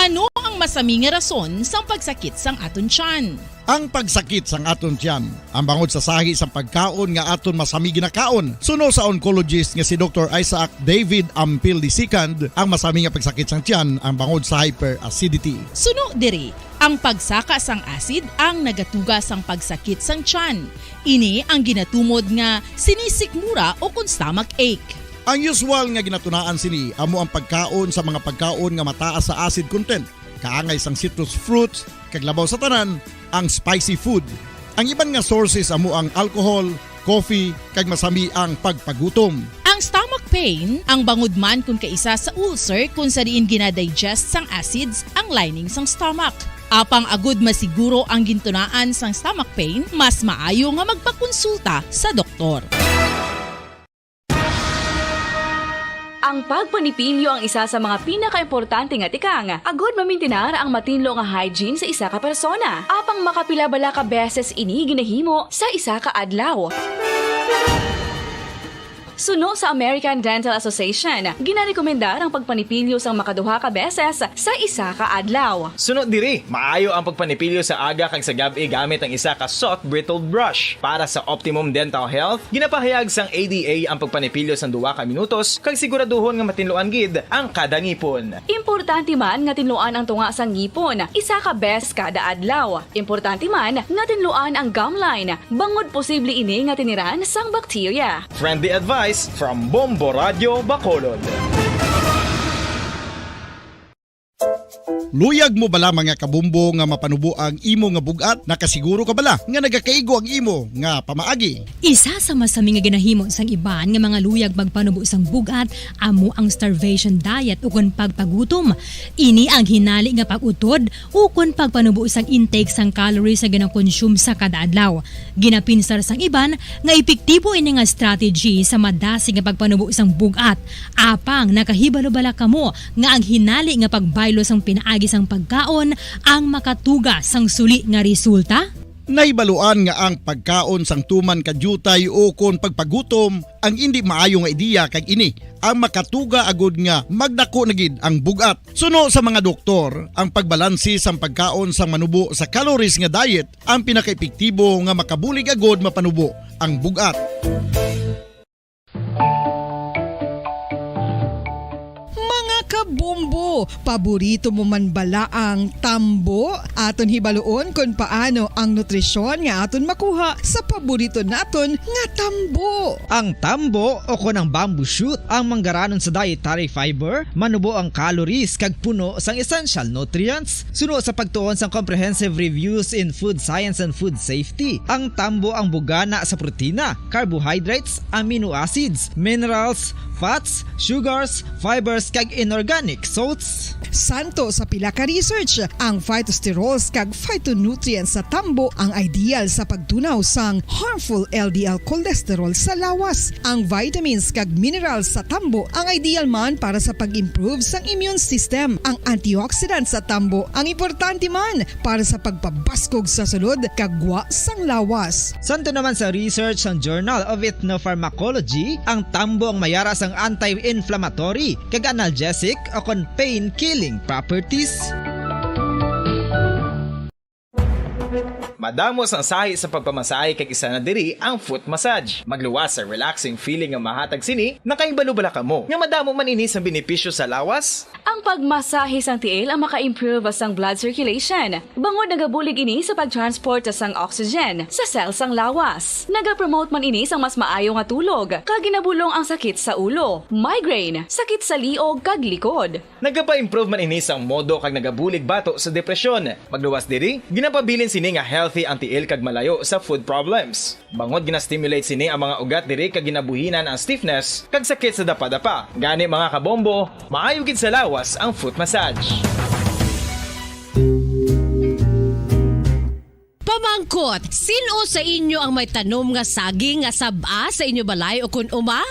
Ano ang masami nga rason sang pagsakit sang aton tiyan? Ang pagsakit sang aton tiyan, ang bangod sa sahi sang pagkaon nga aton masami ginakaon. Suno sa oncologist nga si Doktor Isaac David Ampil the second, ang masami nga pagsakit sang tiyan, ang bangod sa hyperacidity. Suno diri, ang pagsaka sang acid ang nagatuga sang pagsakit sang tiyan. Ini ang ginatumod nga sinisikmura o kon stomach ache. Ang usual nga ginatunaan sini amo ang pagkaon sa mga pagkaon nga mataas sa acid content, kaangay sang citrus fruits, kag labaw sa tanan, ang spicy food. Ang iban nga sources amo ang alcohol, coffee, kag masami ang pagpagutom. Ang stomach pain, ang bangod man kon kaisa sa ulcer kon sa diin ginadigest sang acids ang lining sang stomach. Apang agud masiguro ang gintunaan sang stomach pain, mas maayo nga magpakonsulta sa doktor. Ang pagpanipilyo ang isa sa mga pinakaimportante nga tikang agud mamintinar ang matinlo nga hygiene sa isa ka persona. Apang makapila bala ka beses ini ginahimo sa isa ka adlaw? Suno sa American Dental Association, ginarekomendar ang pagpanipilyo sang makaduha ka beses sa isa ka adlaw. Suno diri, maayo ang pagpanipilyo sa aga kag sa gab-i gamit ang isa ka soft bristled brush. Para sa optimum dental health, ginapahayag sang A D A ang pagpanipilyo sang duha ka minutos kag siguraduhon nga matinluan gid ang kada ngipon. Importante man nga tinluan ang tunga sang ngipon isa ka beses kada adlaw. Importante man nga tinluan ang gum line, bangod posible ini nga tiniran sang bakterya. Friendly advice from Bombo Radyo Bacolod. Luyag mo bala, mga kabombo, nga mapanubo ang imo nga bug-at? Nakasiguro ka bala nga nagakaigo ang imo nga pamaagi? Isa sa masami nga ginahimo sang iban nga mga luyag magpanubo sang bug-at amo ang starvation diet ukon pagpagutom. Ini ang hinali nga pag-utod ukon pagpanubo sang intake sang calories nga ginakonsume sa kada adlaw. Ginapinsar sang iban nga epektibo ini nga strategy sa madasig nga pagpanubo sang bug-at. Apang nakahibalo bala kamo nga ang hinali nga pagbaylo sang pinaagi sang pagkaon ang makatuga sang suli nga resulta? Nahibaluan nga ang pagkaon sang tuman ka diutay ukon pagpagutom ang indi maayo nga ideya, kag ini ang makatuga agud nga magdako na gid ang bug-at. Suno sa mga doktor, ang pagbalanse sang pagkaon sang manubo sa calories nga diet ang pinakaepektibo nga makabulig agud mapanubo ang bug-at. Mga kabombo, paborito mo man bala ang tambo? Aton hibaluon kon paano ang nutrisyon nga aton makuha sa paborito naton nga tambo. Ang tambo, o kon ang bamboo shoot, ang manggaranon sa dietary fiber, manubo ang calories kag puno sang essential nutrients. Suno sa pagtuon sang Comprehensive Reviews in Food Science and Food Safety, ang tambo ang bugana sa protina, carbohydrates, amino acids, minerals, fats, sugars, fibers, kag inorganic salts. Santo sa pila ka research, ang phytosterols kag phytonutrients sa tambo ang ideal sa pagtunaw sang harmful L D L cholesterol sa lawas. Ang vitamins kag minerals sa tambo ang ideal man para sa pag-improve sang immune system. Ang antioxidants sa tambo ang importante man para sa pagpabaskog sa sulod kag gwa sang lawas. Santo naman sa research sang Journal of Ethnopharmacology, ang tambo ang mayara sang anti-inflammatory kag analgesic o kon pain-killing properties. Madamo sang sahi sa pagpamasahe kag isa na diri ang foot massage. Magluwas sa relaxing feeling nga mahatag sini, nakahibalo bala kamo nga madamo man ini sang benepisyo sa lawas? Ang pagmasahe sang tiil ang maka-improve sang blood circulation, bangod nagabulig ini sa pag-transport sang oxygen sa cell sang lawas. Nagapromote man ini sang mas maayo nga tulog, kag ginabulong ang sakit sa ulo, migraine, sakit sa liog, kag likod. Nagapa-improve man ini sang modo kag nagabulig bato sa depresyon. Magluwas diri, ginapabilin sini nga healthy ang tiil kag malayo sa foot problems. Bangod gina-stimulate sini ang mga ugat diri kag ginabuhinan ang stiffness kag sakit sa dapadapa. Gani, mga kabombo, maayo gid sa lawas ang foot massage. Pamangkot, sin-o sa inyo ang may tanom nga saging nga sab-a sa inyo balay o kun uma?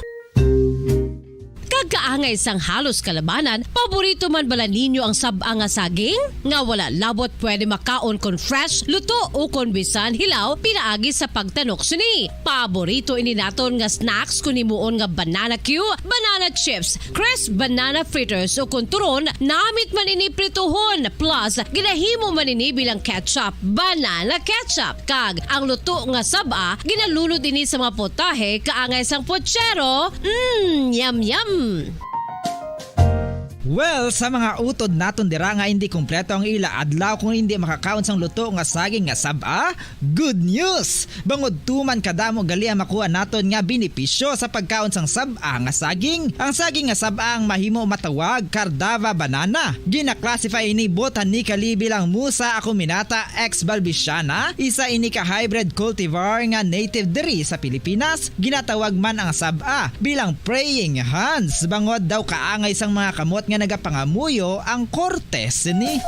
Kag kaangay sang halos kalabanan, paborito man bala ninyo ang sab-a nga saging? Nga wala labot pwede makaon kon fresh, luto, o kon bisan hilaw pinaagi sa pagtanok sini. Paborito ini naton nga snacks kon himuon nga banana cue, banana chips, crisp banana fritters, o kon turon, namit man ini prituhon, plus ginahimo man ini bilang ketchup, banana ketchup. Kag ang luto nga sab-a, ginalunod ini sa mga potahe kaangay sang pochero. Mm, yum, yum! Well, sa mga utod naton dira nga hindi kompleto ang ila adlaw kung hindi makakaon sang luto nga saging nga sab-a, good news! Bangod tuman kadamo gali ang makuha naton nga benepisyo sa pagkaon sang sab-a nga saging. Ang saging nga sab-a ang mahimo matawag Cardava banana. Gina-classify ini botanically bilang Musa acuminata ex balbisiana, isa ini ka hybrid cultivar nga native diri sa Pilipinas. Ginatawag man ang sab-a bilang praying hands, bangod daw kaangay sang mga kamot nga nagapangamuyo ang korte sini.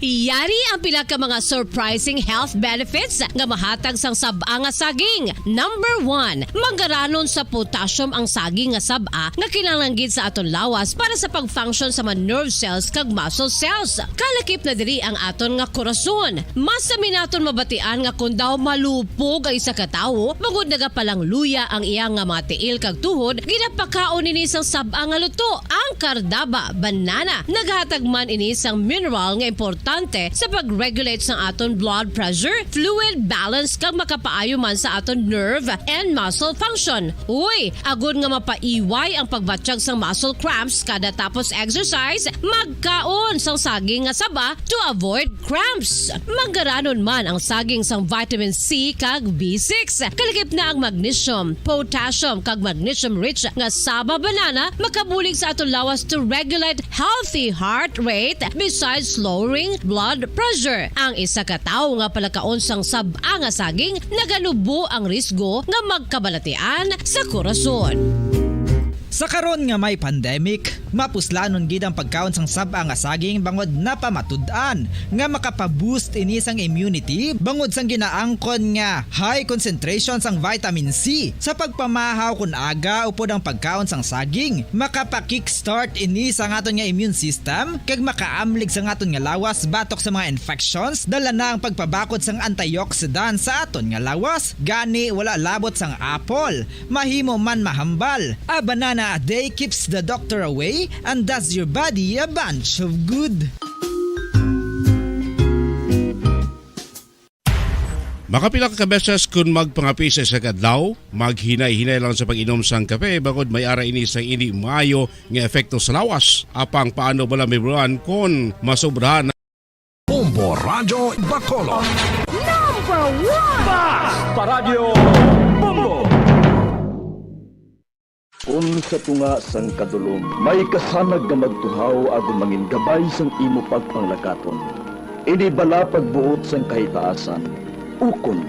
Yari ang pila ka mga surprising health benefits nga mahatag sang sab-a nga saging. Number one, manggaranon sa potassium ang saging nga sab-a nga kinahanglan gid sa aton lawas para sa pag-function sa mga nerve cells kag muscle cells. Kalakip na diri ang aton nga korason. Mas sami naton mabatian nga kon daw malupog ang isa ka tawo, bangod nagapalangluya ang iya nga mga tiil kag tuhod, ginapakaon ini sang sab-a nga luto, ang Cardaba banana. Naghatag man ini sang mineral nga importante sa pag-regulate sang aton blood pressure, fluid balance, kag makapaayo man sa aton nerve and muscle function. Uy, agod nga mapaiway ang pagbatyag sang muscle cramps kada tapos exercise, magkaon sang saging nga saba to avoid cramps. Manggaranon man ang saging sang vitamin C kag B six. Kalakip na ang magnesium, potassium, kag magnesium-rich nga saba banana makabulig sa aton lawas to regulate healthy heart rate besides lowering blood pressure. Ang isa ka tawo nga palakaon sang sab-a nga saging naganubo ang risgo nga magkabalatian sa korason. Sa karon nga may pandemic, mapuslanon gid ang pagkaon sang sab-a nga saging bangod napamatud-an nga makapa-boost ini sang immunity bangod sang ginaangkon nga high concentration sang vitamin C. Sa pagpamahaw kon aga upod ang pagkaon sang saging, makapa-kickstart ini sa aton nga immune system kag makaamlig sa aton nga lawas batok sa mga infections, dala na ang pagpabakod sang antioxidant sa aton nga lawas. Gani, wala labot sang apple, mahimo man mahambal. A banana a day keeps the doctor away and does your body a bunch of good. Makapila ka beses kon magpangape sa isa ka adlaw, maghinay-hinay lang sa pag-inom sang kape, bangod may ara ini sa indi maayo nga epekto sa lawas. Apang paano bala may bulan kon masobrahan? Bombo Radyo Bacolod. Number one! Basta Radyo Bombo! Kon sa tunga sang kadulom may kasanag nga magtuhaw agud mangin gabay sang imo pagpanglakaton, ini bala pagbuot sang kahitaasan, ukon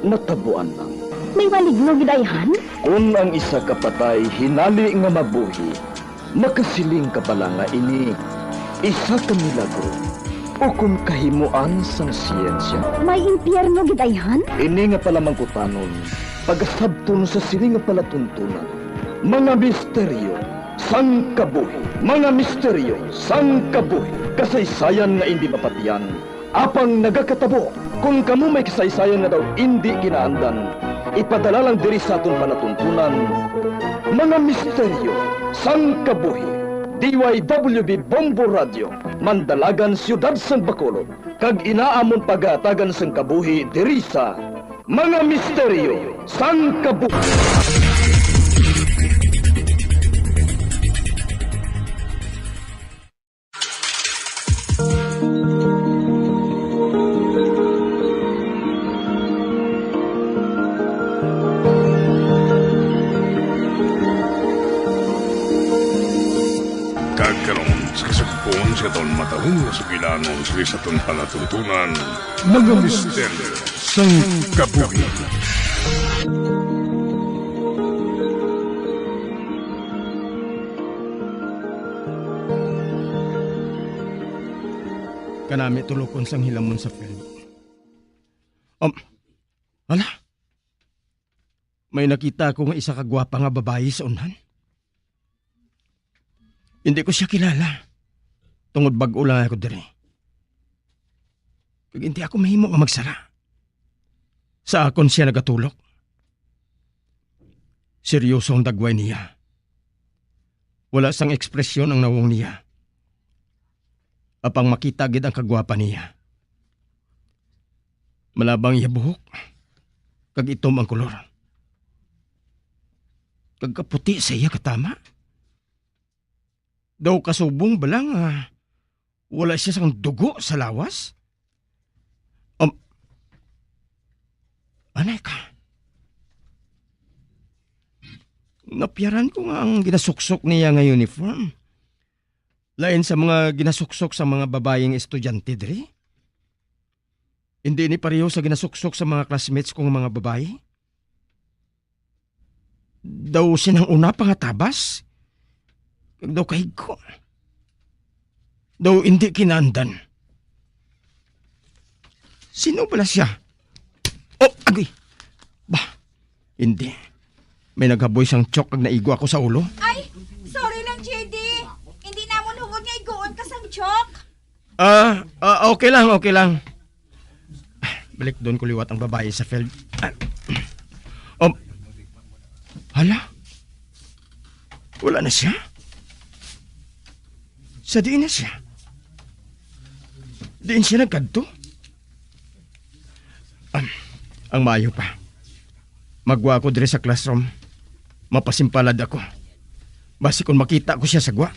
natabuan lang? May maligno gid, ayhan? Kon ang isa ka patay hinali nga mabuhi, makasiling ka bala nga ini isa ka milagro ukon kahimoan sang siyensya? May impyerno gid, ayhan? Ini nga palamangkutanon pagasabton sa sini nga palatuntunan, mga misteryo sang kabuhi, mga misteryo sang kabuhi, kasaysayan nga indi mapatiyan, apang nagakatabo. Kon kamo may kasaysayan nga daw indi kinaandan, ipadala lang diri sa aton palatuntunan, mga misteryo sang kabuhi. D Y W B Bombo Radio, Mandalagan, Siyudad sang Bacolod, kag ina amon pagahatagan sang kabuhi diri sa mga misteryo sang kabuhi. Kag karon, sa kasugpon sa aton matahom nga sugilanon sa aton palatuntunan, mga misteryo sang kabuhi. Kanami tulokon sang hilamon sa field. Um, hala, may nakita ako nga isa ka gwapa nga babayi sa unhan. Hindi ko siya kilala, tungod bag-o lang ako diri. Kag hindi ako mahimo nga magsara. Sa akon siya nagatulok. Seryoso ang dagway niya. Wala sang ekspresyon ang nawong niya. Apang makita gid ang kagwapa niya. Malabang iya buhok, kag itom ang kolor. Kag kaputi sa iya katama. Daw kasubong bala nga wala siya sang dugo sa lawas? Um, anay ka? Napiyaran ko nga ang ginasuksok niya nga uniform lain sa mga ginasuksok sa mga babayeng estudyante diri. Hindi ni pareho sa ginasuksok sa mga classmates ko nga mga babayi. Daw sinang una pa nga tabas, kag daw kahigko. Daw indi kinaandan. Sino bala siya? Oh, agoy! Bah, hindi. May naghaboy sang chok kag naigo ako sa ulo. Ay, sorry lang, J D. Hindi namon hungod nga iguon ka sang chok. Ah, ah, okay lang, okay lang. Balik doon ko liwat ang babae sa field. Um, hala? Wala na siya? Sa diin na siya? Diin siya nagkadto? Um, ang maayo pa. Magwa ako diri sa classroom. Mapasimpalad ako. Basi kung makita ko siya sa gwa.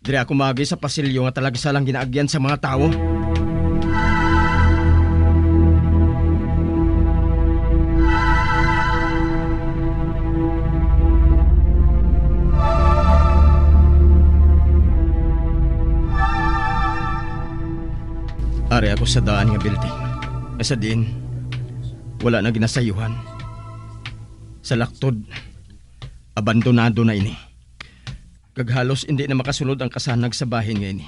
Diri ako maagi sa pasilyo nga talagsa lang ginaagyan sa mga tawo. Ari ako sa daan nga building, nga sa diin wala na ginasayuhan. Sa laktod, abandonado na ini. Kag halos indi na makasulod ang kasanag sa bahin nga ini,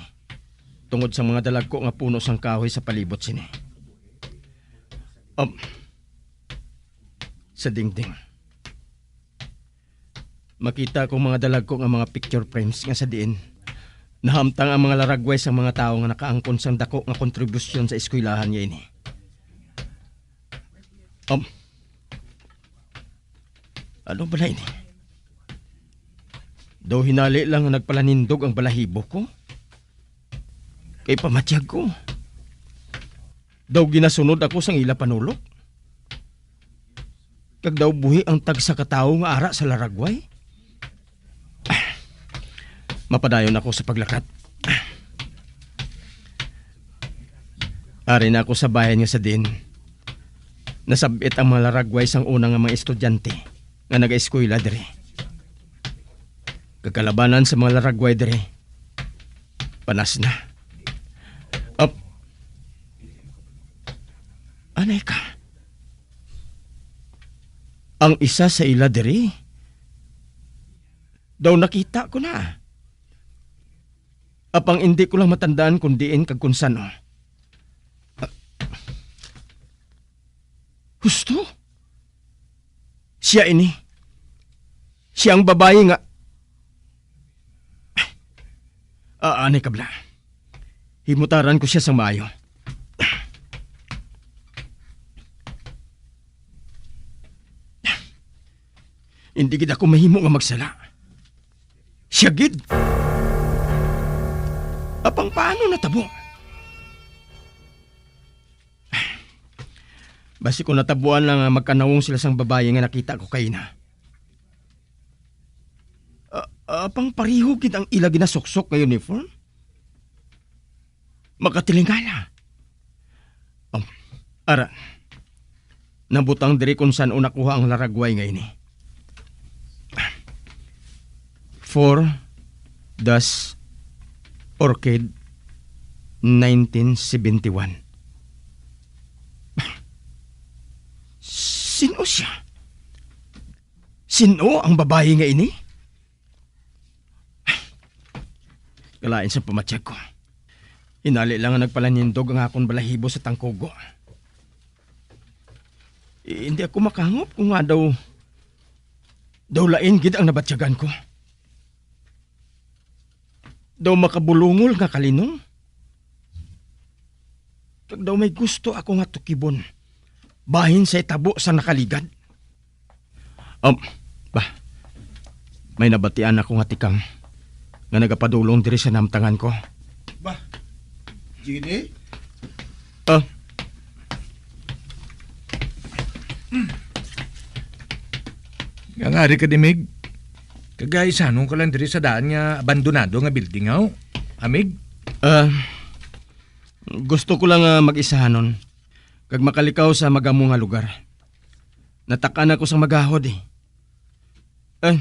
tungod sa mga dalagko nga puno sang kahoy sa palibot sini. Um, sa dingding, makita ko mga dalagko nga mga picture frames nga sa diin nahamtang ang mga laragway sang mga tawo nga nakaangkon sang dako nga kontribusyon sa eskwelahan nga ini. Um, ano bala ini? Daw hinali lang nga nagpalanindog ang balahibo ko. Kay pamatyag ko, daw ginasunod ako sang ila panulok. Kag daw buhi ang tagsa ka tawo nga ara sa laragway. Mapadayon ako sa paglakat. Ari na ako sa bahin nga sa diin nasab-it ang mga laragway sang una nga mga estudyante nga nag-eskwela diri. Kag kalabanan sa mga laragway diri, panas na. Up. Anay ka? Ang isa sa ila diri, daw nakita ko na. Apang indi ko lang matandaan kon diin kag kon san-o. Ah, husto? Sia ini. Sia ang babayi nga, ah, anay kabla. Himutaran ko sia sang maayo. Hindi gid ako mahimo nga magsala. Siya gid. Apang paano natabo? Basi ko natabuan lang nga magkanawong sila sang babayi nga nakita ko kaina. Ah, apang pareho gid ang ila ginasuksok nga uniform. Makatilingala. Um, ara, nabutang diri kung san-o nakuha ang laragway nga ini. Four dash Orchid, nineteen seventy-one. Sino siya? Sino ang babayi nga ini? Kalain sa pamatyag ko. Hinali lang nga nagpalanindog ang akon balahibo sa tangkugo. I-, hindi ako makahangop kung nga daw, daw lain gid ang nabatyagan ko. Daw makabulungol nga kalinong. Kag daw may gusto ako nga tukibon bahin sa itabo sa nakaligad. Um, ba, may nabatian ako nga tikang nga nagapadulong diri sa namtangan ko. Ba, G D? Ah, Nga ngari ka, Dimig? Kagaisanon ka lang diri sa daan nga abandonado nga building, haw? Amig? Ah, gusto ko lang, ah, mag-isahanon kag makalikaw sa magamo nga lugar. Natak-an ako sang magahod, eh. Eh,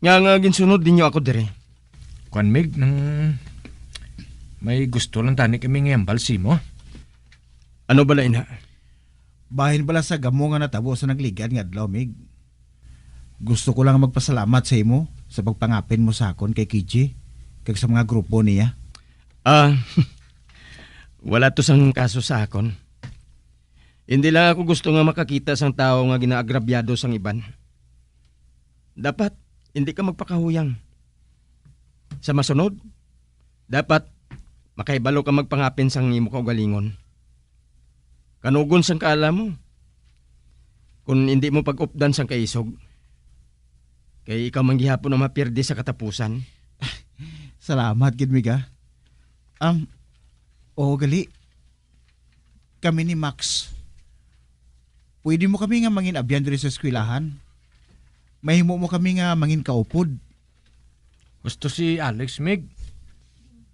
nga, nga ginsunod ninyo ako diri. Kuan, Mig, nang may gusto lang tani kami nga ambal simo. Ano bala ina? Bahin bala sa gamo nga natabo sa nagligad nga adlaw, Mig. Gusto ko lang magpasalamat sa imo sa pagpangapin mo sa akon kay Kiji kag sa mga grupo niya. Ah, wala to sang kaso sa akon. Hindi lang ako gusto nga makakita sang tawo nga ginaagrabyado sang iban. Dapat hindi ka magpakahuyang. Sa masunod, dapat makahibalo ka magpangapin sang imo kaugalingon. Kanugon sang kaalam mo. Kung hindi mo pag-updan sang kaisog, kay ikaw man gihapon ang mapirdi sa katapusan. Salamat gid, Miga. Ang, oo, gali. Kami ni Max. Pwede mo kami nga mangin-abyan diri sa eskwelahan. Mahimo mo kami nga mangin kaupod. Gusto si Alex, Mig.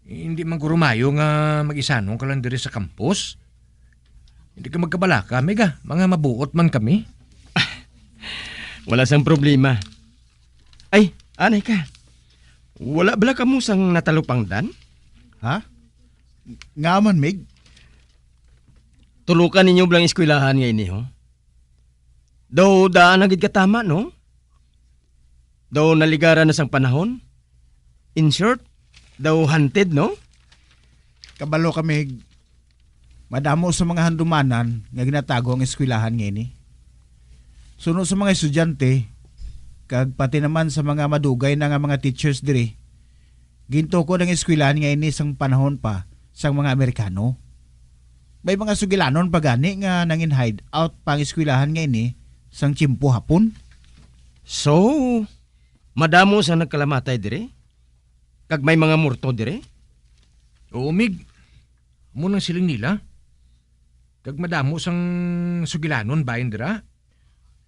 Hindi man guro mayo nga mag-isanon ka lang diri sa campus. Hindi ka magkabalaka, Mig, ah. Mga mabuot man kami. Wala sang problema. Ay, anay ka. Wala bala kamo sang natalupangdan? Ha? Nga man, Mig? Tulukan ninyo bala ang eskwelahan nga ini, ho? Daw daan na gid katama, no? Daw naligaran na sang panahon? In short, daw hunted, no? Kabalo kami, madamo sa mga handumanan nga ginatago ang eskwelahan nga ini. Suno sa mga estudyante, kag pati naman sa mga madugay na nga mga teachers diri, gintukod ang eskwelahan nga ini sang panahon pa sang mga Amerikano. May mga sugilanon pa gani nga nangin-hideout pa ang eskwelahan nga ini sang tiyempo Hapon. So, madamo sa nagkalamatay diri? Kag may mga morto diri? Oo, Mig. Amo nang siling nila. Kag madamo sang sugilanon bahin dira.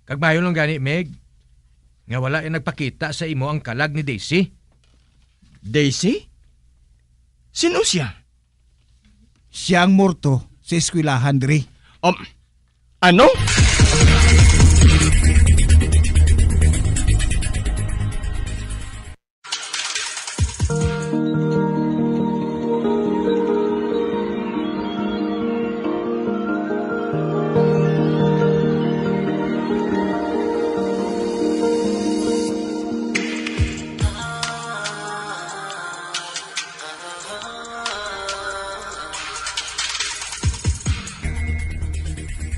Kag maayo lang gani, Meg, nga wala ya nagpakita sa imo ang kalag ni Daisy. Daisy? Sino siya? Siya ang morto sa eskwelahan diri. Um, ano?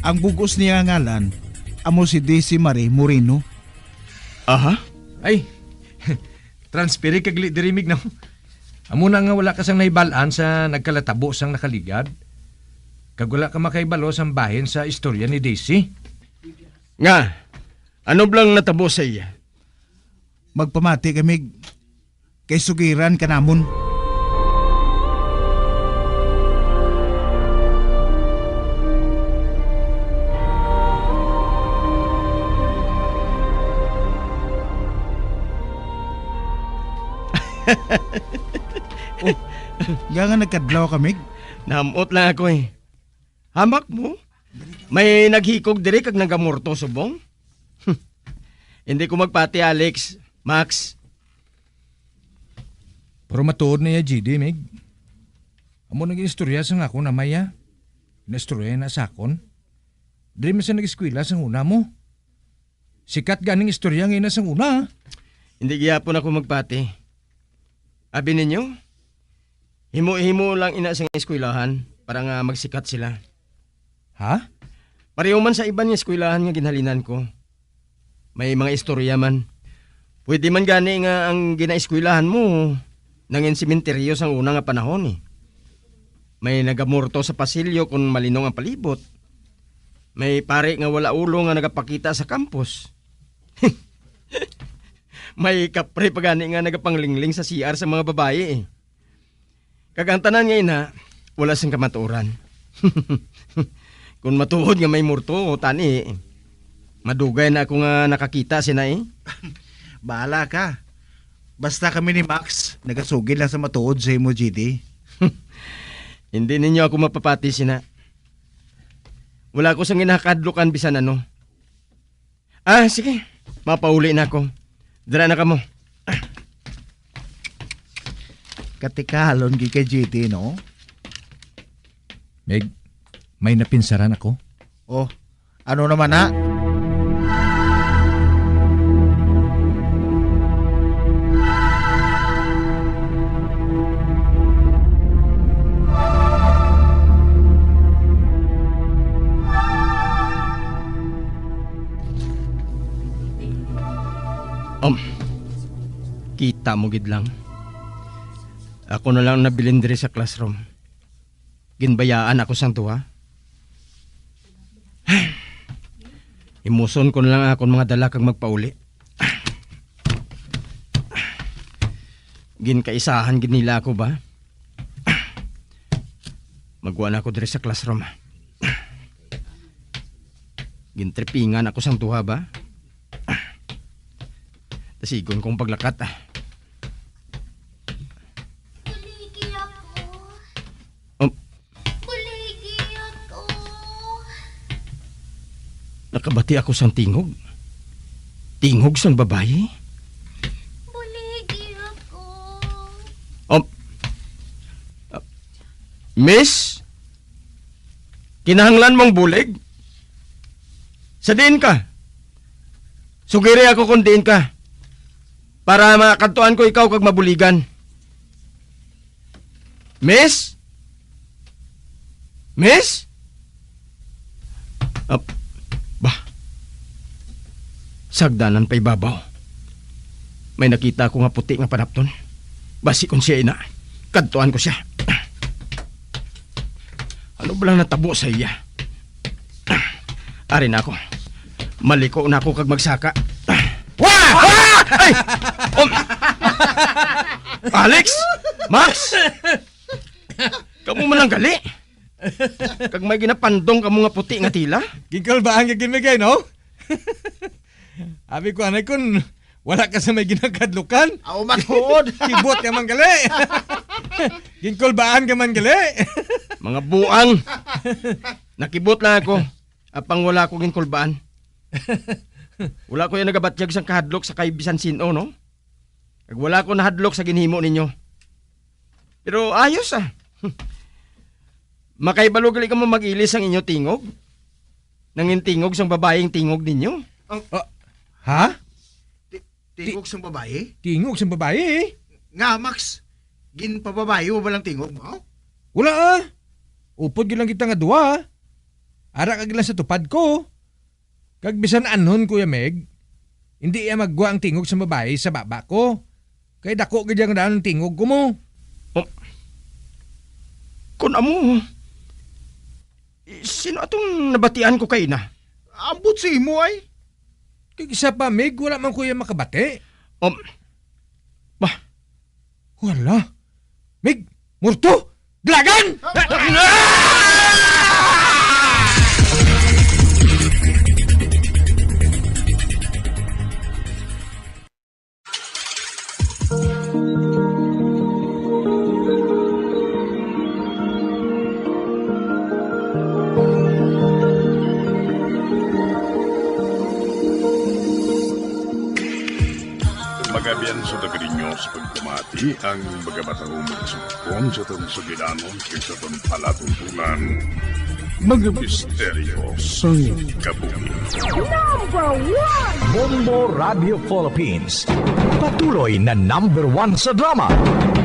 Ang bug-os niya nga ngalan amo si Daisy Marie Moreno. Aha? Ay, transfere kag li diri, Mig, no? Amo na nga wala ka sang nahibal-an sa nagkalatabo sang nakaligad, kag wala ka makahibalo sang bahin sa istorya ni Daisy. Nga, ano bala ang natabo sa iya? Magpamati kami, kay sugiran ka namon. Oh, nga nga nagkadlaw ka, Mig? Nahamot lang ako, eh. Hamak mo? May naghikog diri kag nagamorto subong? Hindi ko magpati, Alex. Max. Pero matuod na ya, G D, Mig. Amo nag-istorya sang akon amay, ah. Naistorya na sa akon. Diri man sa nag-eskwela sang una mo. Sikat ganing istorya nga ina sang una, ah. Hindi gyapon ako magpati. Abi ninyo, himo-himo lang ina sang eskwelahan para nga magsikat sila. Ha? Pareho man sa iban nga eskwelahan nga ginhalinan ko. May mga istorya man. Pwede man gani nga ang ginaeskwelahan mo nangin sementeryo sang una nga panahon, eh. May nagamorto sa pasilyo kon malinong ang palibot. May pari nga wala ulo nga nagapakita sa campus. May kapre pa gani nga nagapanglingling sa C R sa mga babayi, eh. Kag ang tanan nga ina, wala sing kamatuoran. Kung matuod nga may morto, tani, madugay na ako nga nakakita sina, eh. Bahala ka. Basta kami ni Max, nagasugid lang sa matuod sa imo, G D. Hindi ninyo ako mapapati sina. Wala ko sang ginakadlukan bisan ano. Ah, sige. Mapauli na ako. Dira na kamo. Katikalon gid kay G T, no? Meg, may napinsaran ako. Oh, ano naman na? Um, kita mo gid lang. Ako na lang nabilin diri sa classroom. Ginbayaan ako sang duha. Imuson ko na lang akon mga dala kag magpauli. Ginkaisahan gid nila ako ba? Magwa na ako diri sa classroom. Gintripingan ako sang duha ba? Tasigon kong paglakat, ah. Buligi ako. Um, Buligi ako. Nakabati ako sang tingog. Tingog sang babayi. Buligi ako. Um, uh, Miss, kinahanglan mong bulig? Sa diin ka? Sugiri ako kung diin ka, para makadtuan ko ikaw kag mabuligan. Miss? Miss? Ap-, bah. Sagdanan pa ibabaw. May nakita ko nga puti nga panapton. Basi kon siya ina, kadtuan ko siya. Ano ba lang natabo sa iya? Ari na ako. Maliko na ako kag magsaka. Wa! Wa! Ay! Um! Alex! Max! Kamo man ang gali. Kag may ginapandong kamo nga puti nga tila. Ginkulbaan ka gid, Migay, no? Abi ko, anay, kun wala ka sa may ginakadlukan. Aw, matuod. Kibot ka man gali. Ginkulbaan ka man gali. Mga buang. Nakibot lang ako. Apang wala ko ginkulbaan. Wala ko yung nagabatyag sang kahadlok sa kay bisan sin-o, no? Kag wala ko nahadlok sa ginhimo ninyo. Pero ayos, ah. Makaibalo gali kamo mag-ilis sang inyo tingog? Nangin tingog sang babaeng tingog ninyo? Ang Ah, ha? Ti-, tingog sang babayi? Tingog sang babayi, eh. Nga, Max, ginpababayi mo ba lang tingog mo? Wala, ah. Upod gyud lang kita nga duha, ah. Ara ka lang sa tupad ko. Kag bisan anhon, Kuya Meg, hindi iya maggwa ang tingog sa babayi sa baba ko. Kay dako gid ang daan ang tingog ko mo. Oh. Kun amo, sino atong nabatian ko kay na? Ambot sa imo ay. Kag isa pa, Meg, wala man ko iya makabati. Um, bah. Wala. Mig, murto! Dalagan! Mga biyanso, dagari nyo sa pagpamati ang mga matahumong sugpon sa aton sugilanon kag sa aton palatuntunan. Mga misteryo sang kabuhi. Number one! Bombo Radio Philippines. Patuloy na number one sa drama.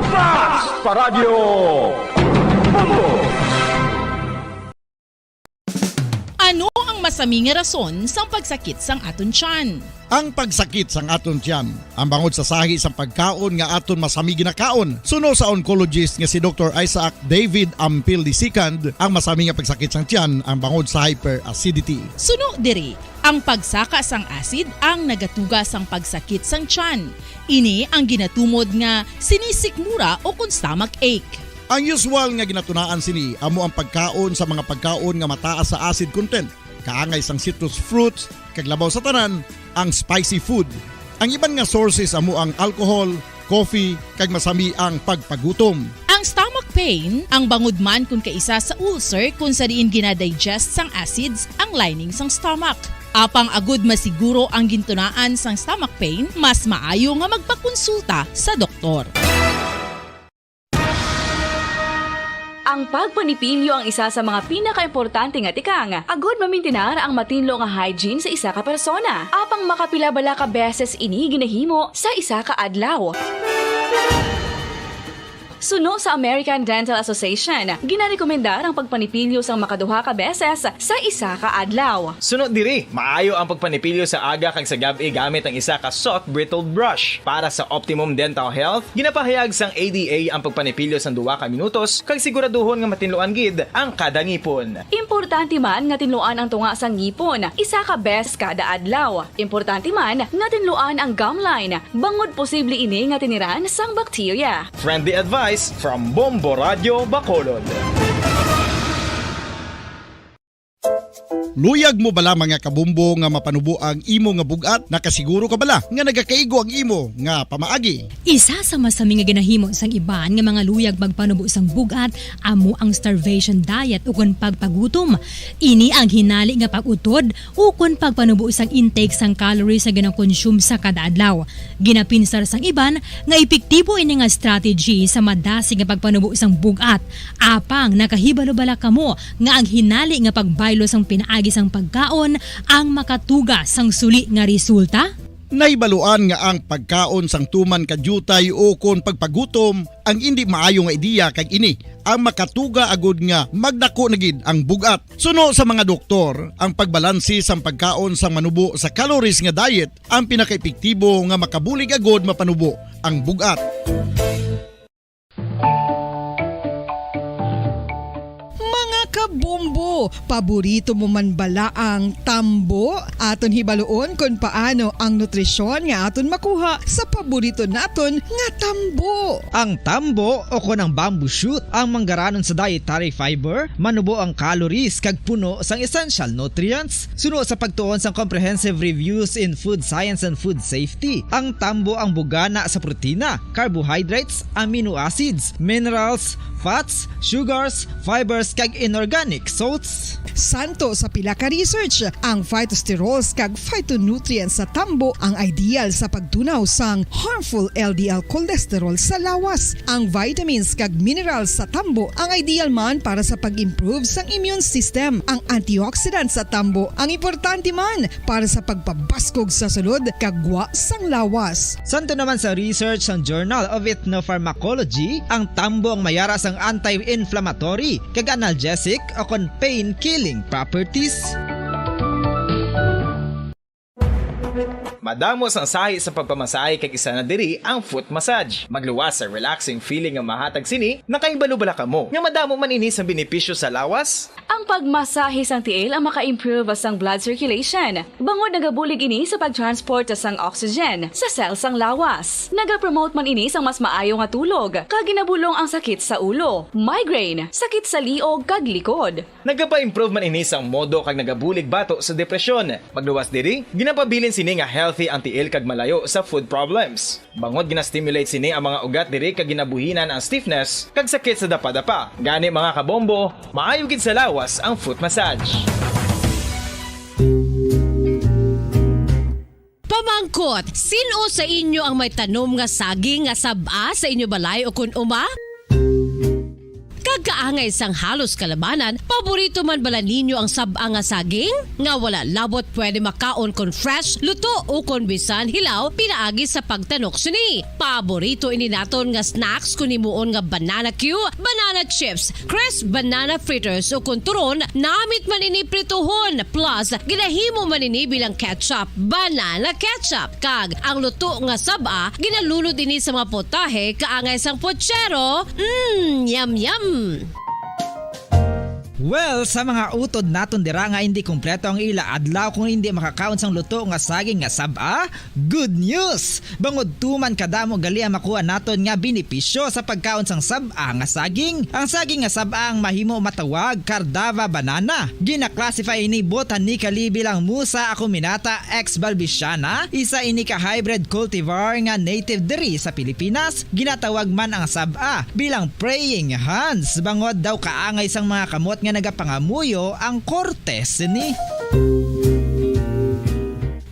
Basta Radyo Bombo! Ano ang masami nga rason sang pagsakit sang aton tiyan? Ang pagsakit sang aton tiyan, ang bangod sa sahi sang pagkaon nga aton masami ginakaon. Suno sa oncologist nga si Doktor Isaac David Ampil the second, ang masami nga pagsakit sang tiyan, ang bangod sa hyperacidity. Suno diri, ang pagsaka sang acid ang nagatuga sang pagsakit sang tiyan. Ini ang ginatumod nga sinisikmura o kon stomach ache. Ang usual nga ginatunaan sini amo ang pagkaon sa mga pagkaon nga mataas sa acid content, kaangay sang citrus fruits, kag labaw sa tanan, ang spicy food. Ang iban nga sources amo ang alcohol, coffee, kag masami ang pagpagutom. Ang stomach pain, ang bangod man kon kaisa sa ulcer kon sa diin ginadigest sang acids ang lining sang stomach. Apang agud masiguro ang gintunaan sang stomach pain, mas maayo nga magpakonsulta sa doktor. Ang pagpanipilyo ang isa sa mga pinakaimportante nga tikang agud mamintinar ang matinlo nga hygiene sa isa ka persona. Apang makapila bala ka beses ini ginahimo sa isa ka adlaw? Suno sa American Dental Association, ginarekomendar ang pagpanipilyo sang makaduha ka beses sa isa ka adlaw. Suno diri, maayo ang pagpanipilyo sa aga kag sa gab-i gamit ang isa ka soft bristled brush. Para sa optimum dental health, ginapahayag sang A D A ang pagpanipilyo sang duha ka minutos kag siguraduhon nga matinluan gid ang kada ngipon. Importante man nga tinluan ang tunga sang ngipon isa ka beses kada adlaw. Importante man nga tinluan ang gum line, bangod posible ini nga tiniran sang bakterya. Friendly advice from Bombo Radio Bacolod. Luyag mo bala, mga kabombo, nga mapanubo ang imo nga bug-at? Nakasiguro ka bala nga nagakaigo ang imo nga pamaagi? Isa sa masami nga ginahimo sang iban nga mga luyag magpanubo sang bug-at amo ang starvation diet ukon pagpagutom. Ini ang hinali nga pag-utod ukon pagpanubo sang intake sang calories nga ginakonsume sa kada adlaw. Ginapinsar sang iban nga epektibo ini nga strategy sa madasig nga pagpanubo sang bug-at. Apang nakahibalo bala kamo nga ang hinali nga pagbaylo sang pinaagi sang pagkaon ang makatuga sang suli nga resulta? Nahibaluan nga ang pagkaon sang tuman ka diutay ukon pagpagutom ang indi maayo nga ideya, kag ini ang makatuga agud nga magdako na gid ang bug-at. Suno sa mga doktor, ang pagbalanse sang pagkaon sang manubo sa calories nga diet ang pinakaepektibo nga makabulig agud mapanubo ang bug-at. Mga kabombo, paborito mo man bala ang tambo? Aton hibaluon kon paano ang nutrisyon nga aton makuha sa paborito naton nga tambo. Ang tambo, o kon ang bamboo shoot, ang manggaranon sa dietary fiber, manubo ang calories kag puno sang essential nutrients. Suno sa pagtuon sang Comprehensive Reviews in Food Science and Food Safety, ang tambo ang bugana sa protina, carbohydrates, amino acids, minerals, fats, sugars, fibers, kag inorganic salts. Santo sa pila ka research, ang phytosterols kag phytonutrients sa tambo ang ideal sa pagtunaw sang harmful L D L cholesterol sa lawas. Ang vitamins kag minerals sa tambo ang ideal man para sa pag-improve sang immune system. Ang antioxidants sa tambo ang importante man para sa pagpabaskog sa sulod kag gwa sang lawas. Santo naman sa research sang Journal of Ethnopharmacology, ang tambo ang mayara sa ang anti-inflammatory kag analgesic o kon pain-killing properties. Madamo sang sahi sa pagpamasahe kag isa na diri ang foot massage. Magluwas sa relaxing feeling nga mahatag sini, nakahibalo bala kamo nga madamo man ini sang benepisyo sa lawas? Ang pagmasahe sang tiil ang maka-improve sang blood circulation, bangod nagabulig ini sa pag-transport sang oxygen sa cell sang lawas. Nagapromote man ini sang mas maayo nga tulog, kag ginabulong ang sakit sa ulo, migraine, sakit sa liog, kag likod. Nagapa-improve man ini sang modo kag nagabulig bato sa depresyon. Magluwas diri, ginapabilin sini nga healthy ang tiil kag malayo sa foot problems. Bangod gina-stimulate sini ang mga ugat diri kag ginabuhinan ang stiffness kag sakit sa dapadapa. Gani, mga kabombo, maayo gid sa lawas ang foot massage. Pamangkot, sin-o sa inyo ang may tanom nga saging nga sab-a sa inyo balay o kun uma? Kag kaangay sang halos kalabanan, paborito man bala ninyo ang sab-a nga saging? Nga wala labot pwede makaon kon fresh, luto, o kon bisan hilaw, pinaagi sa pagtanok sini. Paborito ini naton nga snacks kon himuon nga banana cue, banana chips, crisp banana fritters, o kon turon, namit man ini prituhon, plus ginahimo man ini bilang ketchup, banana ketchup. Kag ang luto nga sab-a, ginalunod ini sa mga potahe kaangay sang pochero. Mm, yum, yum! Well, sa mga utod naton dira nga hindi kompleto ang ila adlaw kung hindi makakaon sang luto nga saging nga sab-a, good news! Bangod tuman kadamo gali ang makuha naton nga benepisyo sa pagkaon sang sab-a nga saging. Ang saging nga sab-a ang mahimo matawag Cardava banana. Gina-classify ini botanically bilang Musa acuminata ex balbisiana, isa ini ka hybrid cultivar nga native diri sa Pilipinas. Ginatawag man ang sab-a bilang praying hands, bangod daw kaangay sang mga kamot nga nagapangamuyo ang korte sini.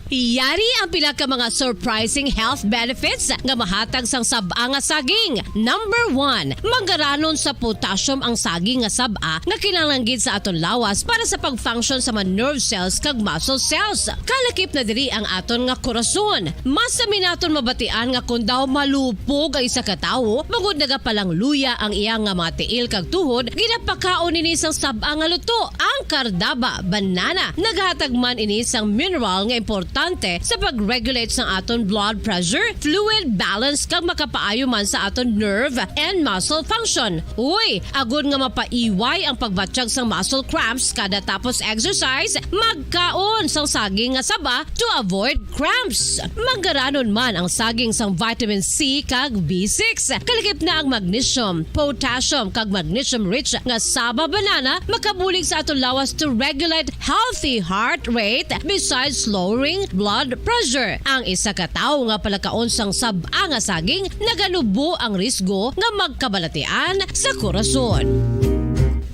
Yari ang pila ka mga surprising health benefits nga mahatag sang sab-a nga saging. Number one, manggaranon sa potassium ang saging nga sab-a nga kinahanglan gid sa aton lawas para sa pag-function sa mga nerve cells kag muscle cells. Kalakip na diri ang aton nga korason. Mas sami naton mabatian nga kon daw malupog ang isa ka tawo, bangod nagapalangluya ang iya nga mga tiil kag tuhod, ginapakaon ini sang sab-a nga luto, ang Cardaba banana. Naghatag man ini sang mineral nga importante sa pag-regulate sang aton blood pressure, fluid balance, kag makapaayo man sa aton nerve and muscle function. Uy, agod nga mapaiway ang pagbatyag sang muscle cramps kada tapos exercise, magkaon sang saging nga saba to avoid cramps. Manggaranon man ang saging sang vitamin C kag B six. Kalakip na ang magnesium, potassium, kag magnesium-rich nga saba banana makabulig sa aton lawas to regulate healthy heart rate besides lowering blood pressure. Ang isa ka tawo nga palakaon sang sab-a nga saging naganubo ang risgo nga magkabalatian sa korason.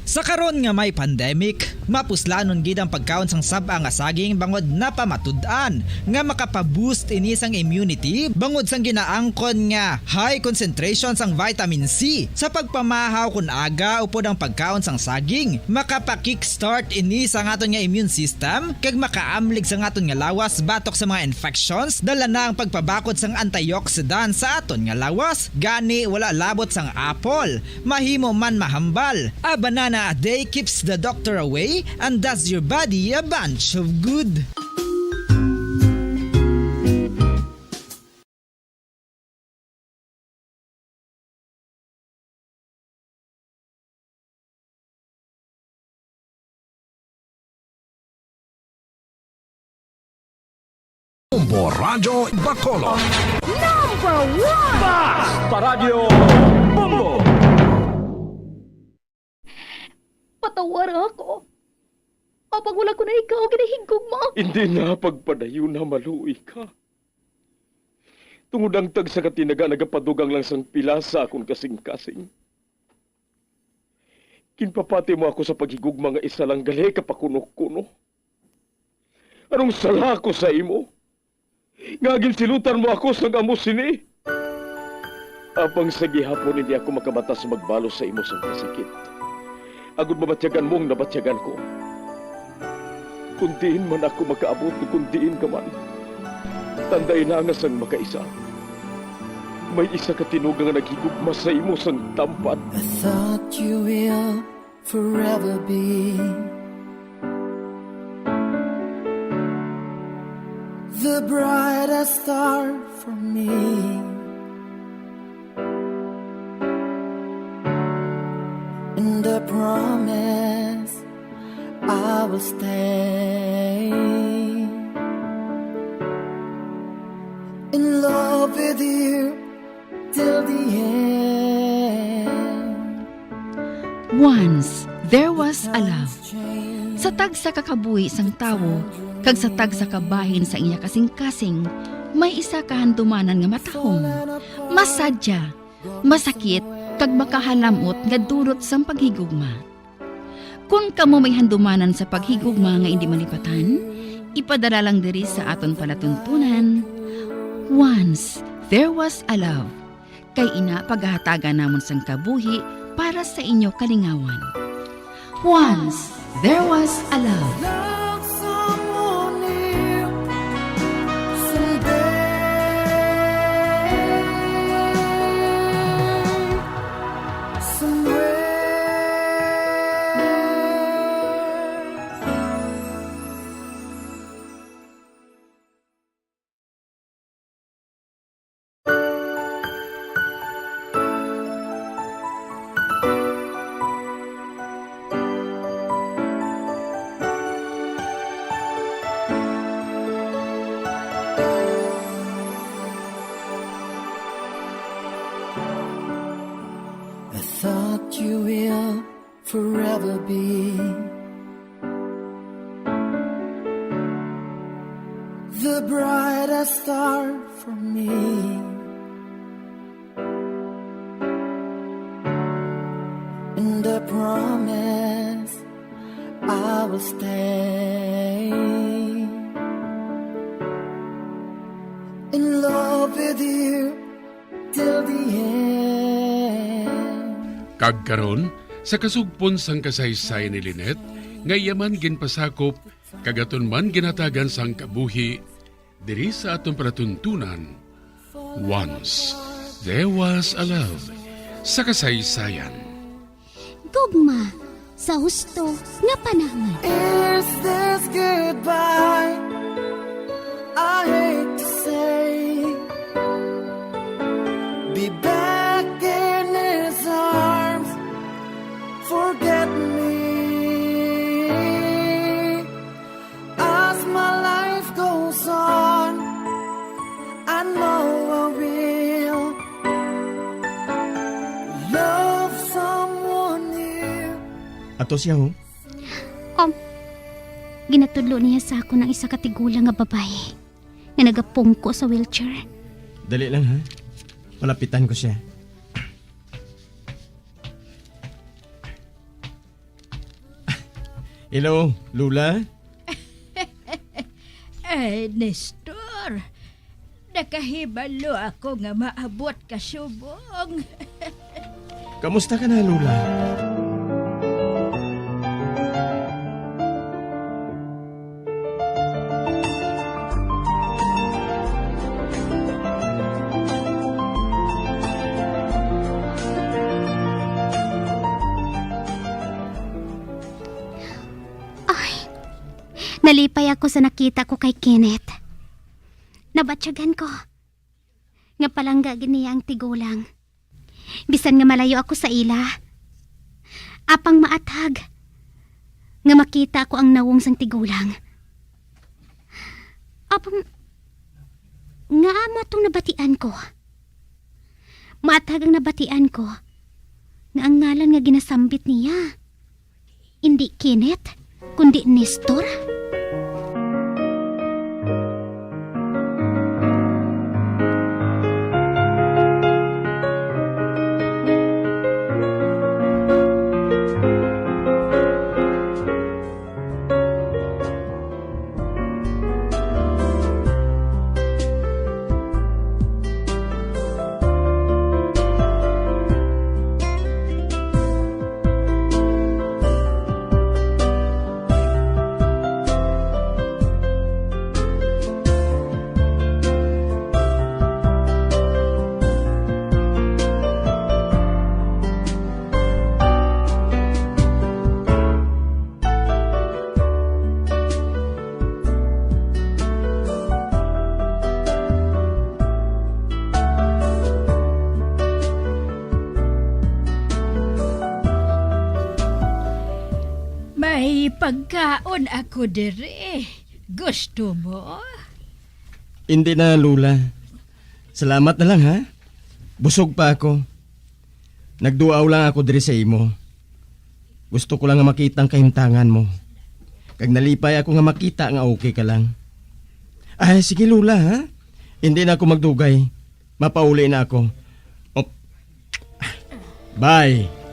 Sa karon nga may pandemic, mapuslanon gid ang pagkaon sang sab-a nga saging bangod napamatud-an nga makapa-boost ini sang immunity bangod sang ginaangkon nga high concentration sang vitamin C. Sa pagpamahaw kon aga upod ang pagkaon sang saging, makapa-kickstart ini sa aton nga immune system kag makaamlig sa aton nga lawas batok sa mga infections, dala na ang pagpabakod sang antioxidant sa aton nga lawas. Gani, wala labot sang apple, mahimo man mahambal. A banana a day keeps the doctor away and does your body a bunch of good. Bombo Radyo Bacolod. Number one! Basta Radyo Bombo! Patawara ako. Apang wala ko na ikaw ginahigugma. Hindi na pagpadayon na maluoy ka. Tungod ang tagsa ka tinaga nagapadugang lang sang pila sa akon kasing-kasing. Ginpapati mo ako sa paghigugma nga isa lang gali ka pakuno-kuno. Anong sala ako sa imo? Nga ginsilutan mo ako sang amo sini? Apang sa gihapon hindi ako makabatas magbalos sa imo sang kasakit, agod mabatyagan mo ang nabatyagan ko. Kun diin man ako makaabot, kun diin ka man, tandai na nga sang makaisa, May isa ka tinuga nga naghigugma sa imo sang tampat. I thought you will forever be the brightest star for me. And I promise I will stay in love with you till the end. Once there was a love. Sa tagsa ka kabuhi sang tawo kag sa tagsa ka bahin sa iya kasingkasing, may isa ka handumanan nga matahom, masadya, masakit, kag makahalam-ot nga dulot sang paghigugma. Kon kamo may handumanan sa paghigugma nga indi malipatan, ipadala lang diri sa aton palatuntunan. Once there was a love, kay ina pagahatagan namon sang kabuhi para sa inyo kalingawan. Once there was a love. Love someone new someday, somewhere. I thought you will forever be the brightest star for me. And I promise I will stay in love with you till the end. Kag karon, sa kasugpon sang kasaysayan ni Lynette, nga iya man ginpasakop kag aton man ginhatagan sang kabuhi, diri sa aton palatuntunan, Once There Was a Love, sa kasaysayan. Gugma sa husto nga panahon. Is this goodbye? I hate to say, be back in his arms. Forget me as my life goes on. I know I will love someone new. Ato siya, ho. Um, ginatudlo niya sa akon ang isa ka tigulang nga babayi nga nagapungko sa wheelchair. Dali lang, ha? Palapitan ko siya. Hello, Lola? Ay, Nestor. Nakahibalo ako nga maabot ka subong. Kamusta ka na, Lola? Ay, nalipay ako sa nakita ko kay Kenneth. Nabatyagan ko nga palangga gid niya ang tigulang. Bisan nga malayo ako sa ila, apang maathag nga makita ko ang nawong sang tigulang. Apang ngaa amo atong nabatian ko? Maathag ang nabatian ko nga ang ngalan nga ginasambit niya indi Kenneth, kundi Nestor. Ipagkaon ako diri. Gusto mo? Hindi na, Lola. Salamat na lang, ha? Busog pa ako. Nagduaw lang ako diri sa imo. Gusto ko lang nga makita ang kahimtangan mo. Kag nalipay ako nga makita nga okay ka lang. Ay, sige, Lola, ha? Hindi na ako magdugay. Mapauli na ako. Op. Bye.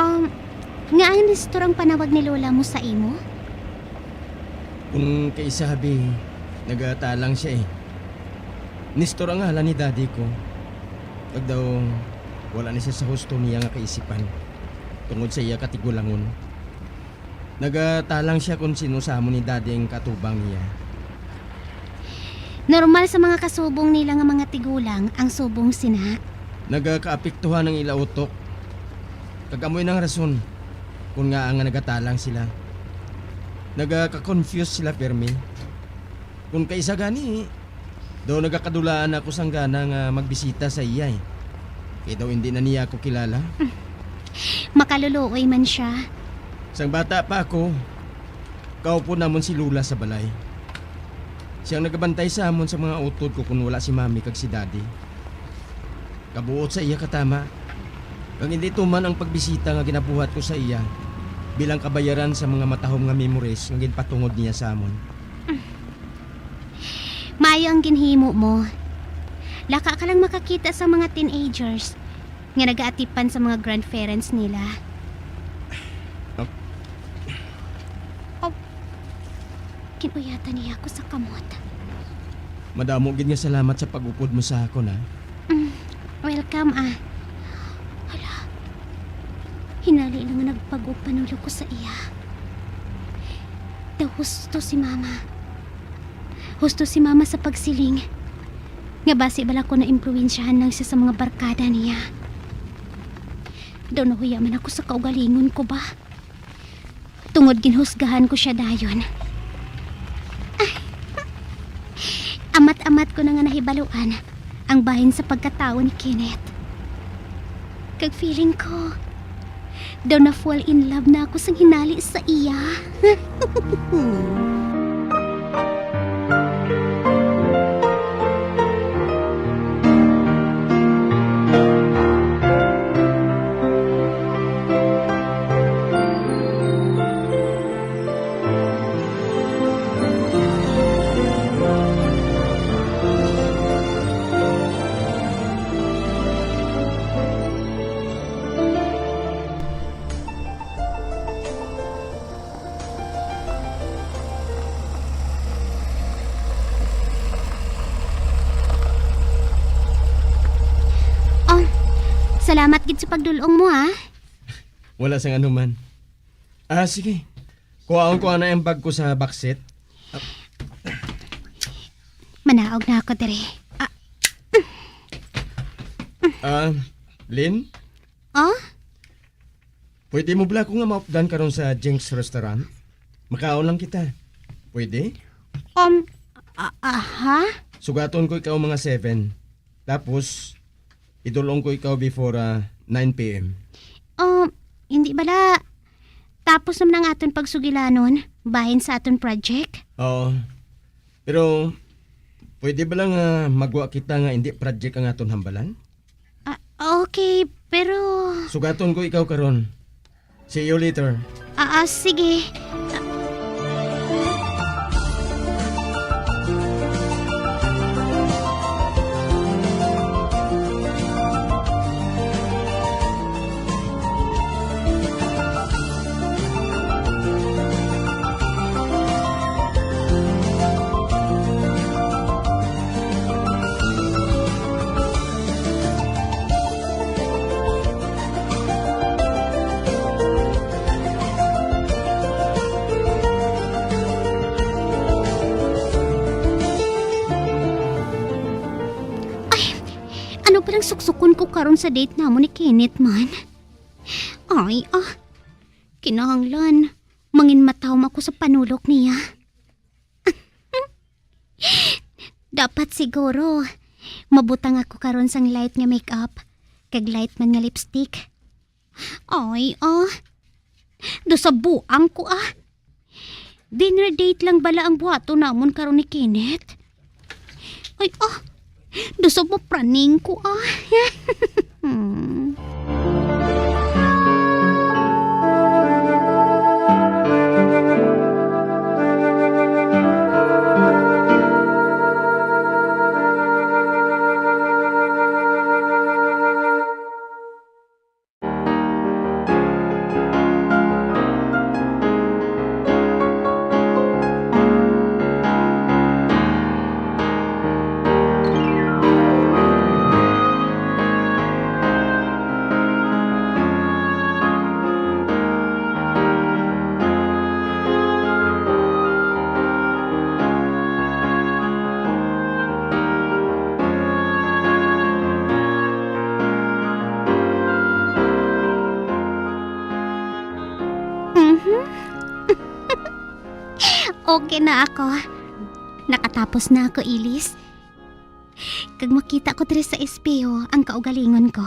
Um, nga ang Nestor ang panawag ni Lola mo sa imo? Kung kaisabi, nagatalang siya eh. Nestor ang ngalan ni daddy ko. Kag daw, wala ni siya sa husto niya nga kaisipan tungod sa iya katigulangon. Nagatalang siya kon sino sa amo ni daddy ang katubang niya. Normal sa mga kasubong nila nga mga tigulang ang subong sina. Nagakaapektuhan ang ila utok. Kag amo inang rason kon ngaa nga nagatalang sila. Nagaka-confuse sila pirmi. Kon kaisa gani, daw nagakadulaan ako sang gana nga magbisita sa iya, eh. Kay daw indi na niya ako kilala. Makaluluoy man sia. Sang bata pa ako, kaupod namon si Lola sa balay. Siya ang nagabantay sa amon sa mga utod ko kon wala si Mami kag si Daddy. Kabuot sa iya katama, kag indi tuman ang pagbisita nga ginabuhat ko sa iya bilang kabayaran sa mga matahom nga memories nga ginpatungod niya sa amon. Maayo ang ginhimo mo. Laka ka lang makakita sa mga teenagers nga nagaatipan sa mga grandparents nila. Oh. Oh. Kinuyatan niya ako sa kamot. Madamo gid nga salamat sa pag-upod mo sa akon, ha? Mm, welcome, ah. Hala, hinali lang nga nagpag-upod ko sa iya. Daw husto si Mama. Husto si Mama sa pagsiling nga basi bala ko naimpluwensyahan lang siya sa mga barkada niya. Daw nahuya man ako sa kaugalingon ko ba? Tungod ginhusgahan ko siya dayon. Ay, amat-amat ko na nga nahibaluan ang bahin sa pagkatawo ni Kenneth. Kag feeling ko, daw na-fall in love na ako sang hinali sa iya. Oh, salamat gid sa pagdul-ong mo, ha? Wala sang anuman. Ah, sige. Kuhaon ko ana ang bag ko sa backseat. Manaog na ako diri. Ah. Ah, Lynn? Oh? Pwede mo bala ko nga maupdan karon sa Jinx Restaurant? Makaon lang kita. Pwede? Um, a-, aha? Sugaton ko ikaw mga seven. Tapos, idul-ong ko ikaw before, ah, nine P M. Um, hindi bala. Tapos naman ang aton pagsugilanon, bahin sa aton project? Oo. Pero, pwede bala nga magwa kita nga hindi project ang aton hambalan? Ah, okay, pero Sugaton ko ikaw karon. See you later. Ah, ah, sige. Lang suksukon ko karon sa date namon ni Kenneth man. Ay, ah. Kinahanglan, manginmatawom ako sa panulok niya. Dapat siguro, mabutang ako karon sang light nga makeup, kag light man nga lipstick. Ay, ah. Daw sa buang ko, ah. Dinner date lang bala ang buhaton namon karon ni Kenneth? Ay, ah. Daw sa mapraning ko, ah. Hmm. Mhm. Okay na ako. Nakatapos na ako, Ilis. Kag makita ko diri sa espeho ang kaugalingon ko.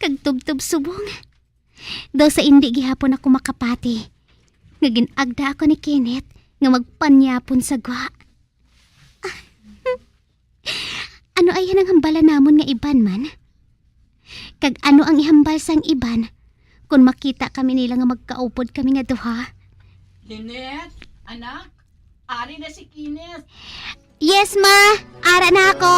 Kag tubtob subong. Daw sa indi gihapon ako makapati nga gin-agda ako ni Kenneth nga magpanyapon sa gwa. Ano ay ang hambala namon nga iban man? Kag ano ang ihambal sang iban kon makita kami nila nga magkaupod kami nga duha? Lynette, anak, ari na si Kenneth. Yes, ma. Ara na ako.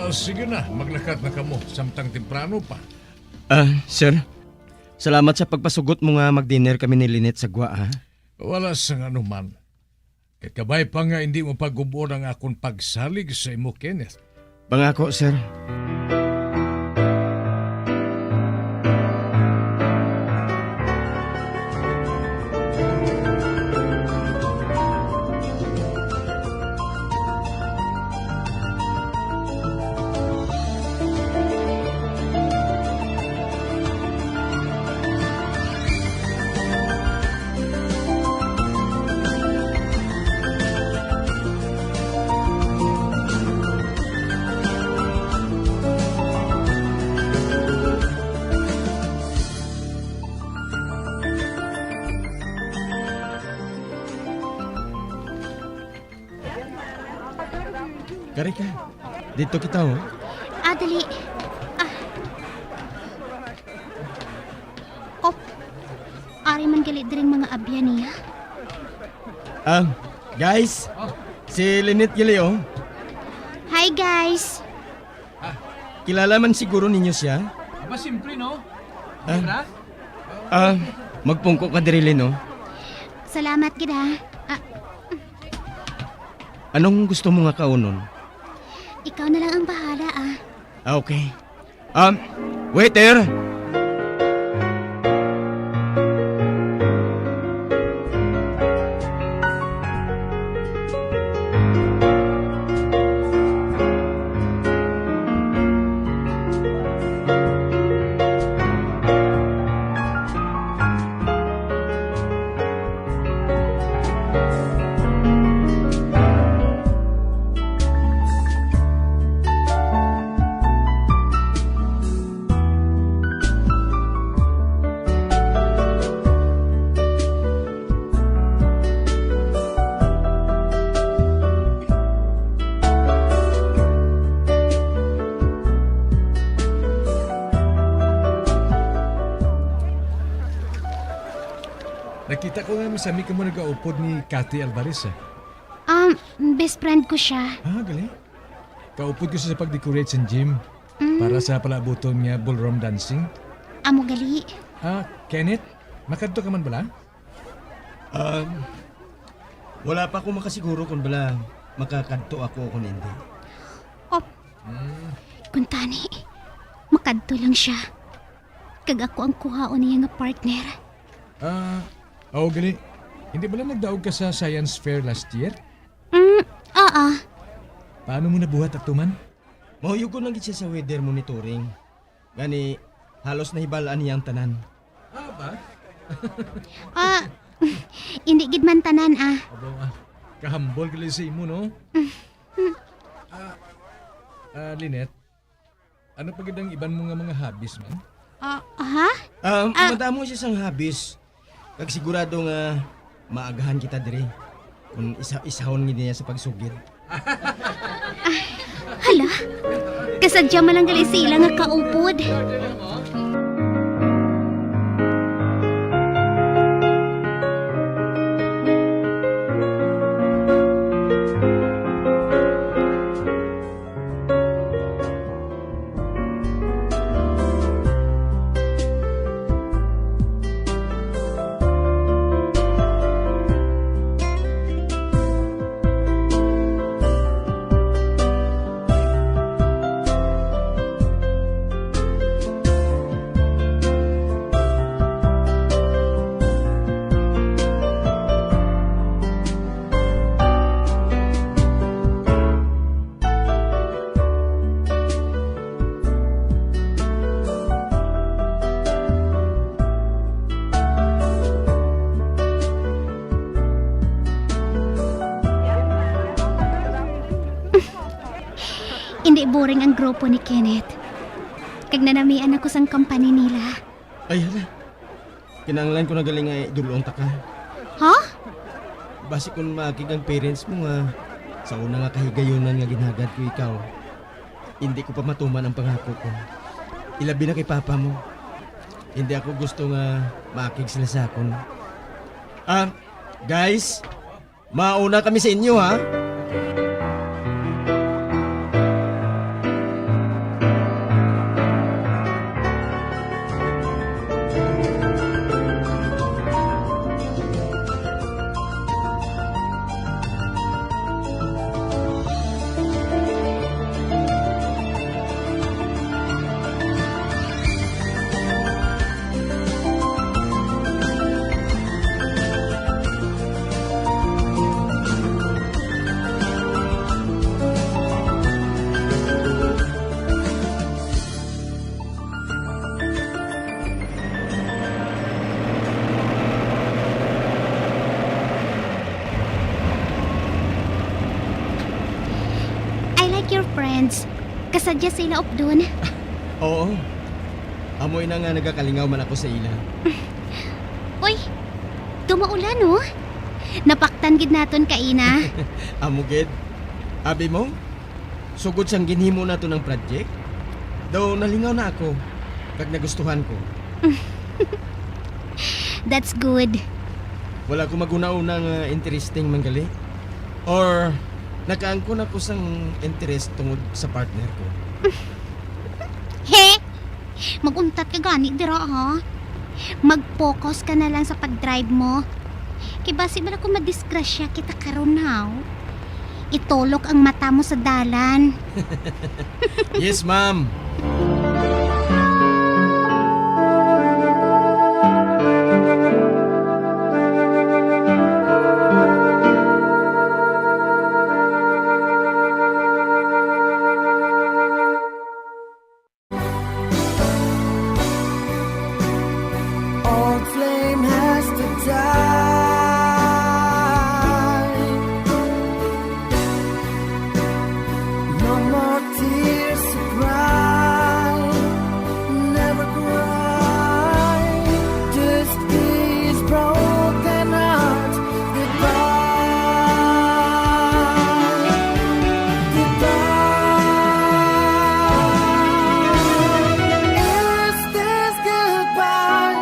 Ah, sige na, maglakat na kamo, samtang temprano pa. Ah, sir, salamat sa pagpasugot mo nga mag-dinner kami ni Lynette sa gwa, ha? Wala sang anuman. Kay kabay pa nga hindi mo pagub-on ang akon pagsalig sa imo, Kenneth. Pangako, sir. Kari ka. Dito kita, oh. Ah, dali. Ah. Oh. Ari man gali diring mga abyan niya. Ah, guys. Si Lynette gali, oh. Hi, guys. Ah, kilala man siguro ninyo siya? Aba, simple, no? Ah. Di ba? Ah, magpungko ka diri, Lynn, oh. Salamat gid, ah. Ah. Anong gusto mo nga kaunon? Ikaw na lang ang bahala, ah. Ah, okay. Um, waiter! Kita ko nga masami kamo nagaupod ni Kathy Alvarez, ah. Um, best friend ko siya. Ah, gali. Kaupod ko siya sa pag-decorate sa gym Mm. para sa palaabuton nga ballroom dancing. Amo gali. Ah, Kenneth, makadto ka man bala? Um, wala pa ako makasiguro kung bala makakadto ako o kung hindi. Op. Mm. Kuntani, makadto lang siya. Kag ako ang kuhaon niya nga partner. Ah, oo, gali. Hindi bala nagdaog ka sa science fair last year? Mm, oo. Paano mo nabuhat ato man? Mahuyog ko lang gid siya sa weather monitoring. Gani, halos nahibal-an niya ang tanan. Ah, ba? Ah, hindi gid man tanan, ah. Abo, ah. Kahambol gali sa imo, no? Ah, ah, Lynette, ano pa gid ang iban mo nga mga hobbies man? Ah, ha? Um, Ah. madamo siya sang hobbies. Kag sigurado nga maagahan kita diri kung isa-isahon gid niya sa pagsugid. Hala, kasadya man lang gali sa ila nga kaupod. Hindi boring ang grupo ni Kenneth. Kag nanamian ako sang company nila. Ay, hala. Kinahanglan ko na gali nga idulong ta ka. Ha? Basi kung maakig ang parents mo nga sa una nga kahigayunan nga ginhagad ko ikaw, hindi ko pa matuman ang pangako ko. Ilabi na kay papa mo. Hindi ako gusto nga maakig sila sa akon. Ah, guys, mauna kami sa inyo, ha? I like your friends. Kasadya sila updon. Oo. Amo ina nga nagakalingaw man ako sa ila. Uy, tumaulan, oh. Napaktan gid naton kaina. Amo gid. Abi mo, sugod sang ginhimo naton ang project, daw nalingaw na ako, kag nagustuhan ko. That's good. Wala ko maghuna-huna nga interesting man gali. Or nakaangkon ako sang interest tungod sa partner ko. He? Mag-untat ka gani dira, ha? Mag-focus ka na lang sa pag-drive mo. Kay basi bala kung madisgrasya kita karon, haw? Itulok ang mata mo sa dalan. Yes, ma'am. Old flame has to die. No more tears to cry. Never cry. Just these broken hearts. Goodbye. Goodbye. Is this goodbye?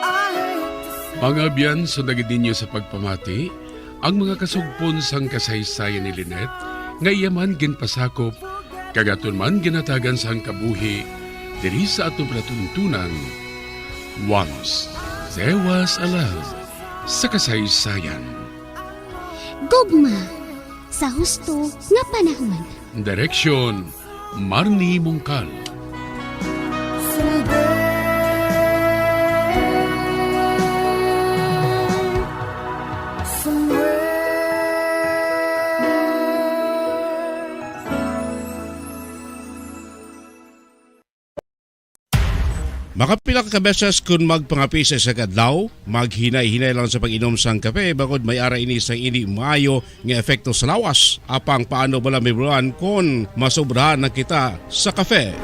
I hate to say Mga abyan, sundagid ninyo sa pagpamati ang mga kasugpon sang kasaysayan ni Lynette, nga iya man ginpasakop kag aton man ginhatagan sang kabuhi diri sa aton palatuntunan, Once There Was a Love sa Kasaysayan. Gugma sa husto nga panahon. Direksyon, Marnie Mungkal. Makapila ka beses kun magpangape sa isa ka adlaw, maghinay-hinay lang sa pag-inom sang kape, bangod may ara ini sang indi maayo nga epekto sa lawas. Apang paano bala mahibaluan kon masobrahan na kita sa kape?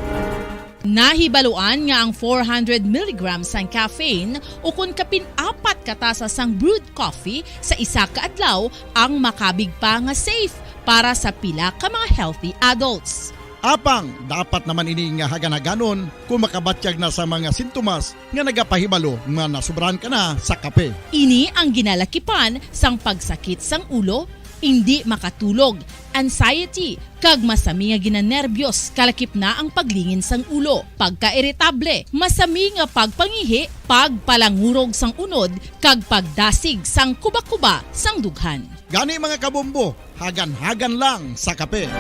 Nahibaluan nga ang four hundred milligrams sang caffeine ukon kapin apat ka tasa sang brewed coffee sa isa ka adlaw ang makabig pa nga safe para sa pila ka mga healthy adults. Apang dapat naman ini nga hagan-haganon kung makabatyag na sa mga sintomas nga nagapahibalo nga nasobrahan ka na sa kape. Ini ang ginalakipan sang pagsakit sang ulo, indi makatulog, anxiety, kag masami nga ginanerbiyos, kalakip na ang paglingin sang ulo, pagkairitable, masami nga pagpangihi, pagpalangurog sang unod, kag pagdasig sang kubakuba sang dughan. Gani, mga kabombo, hagan-hagan lang sa kape.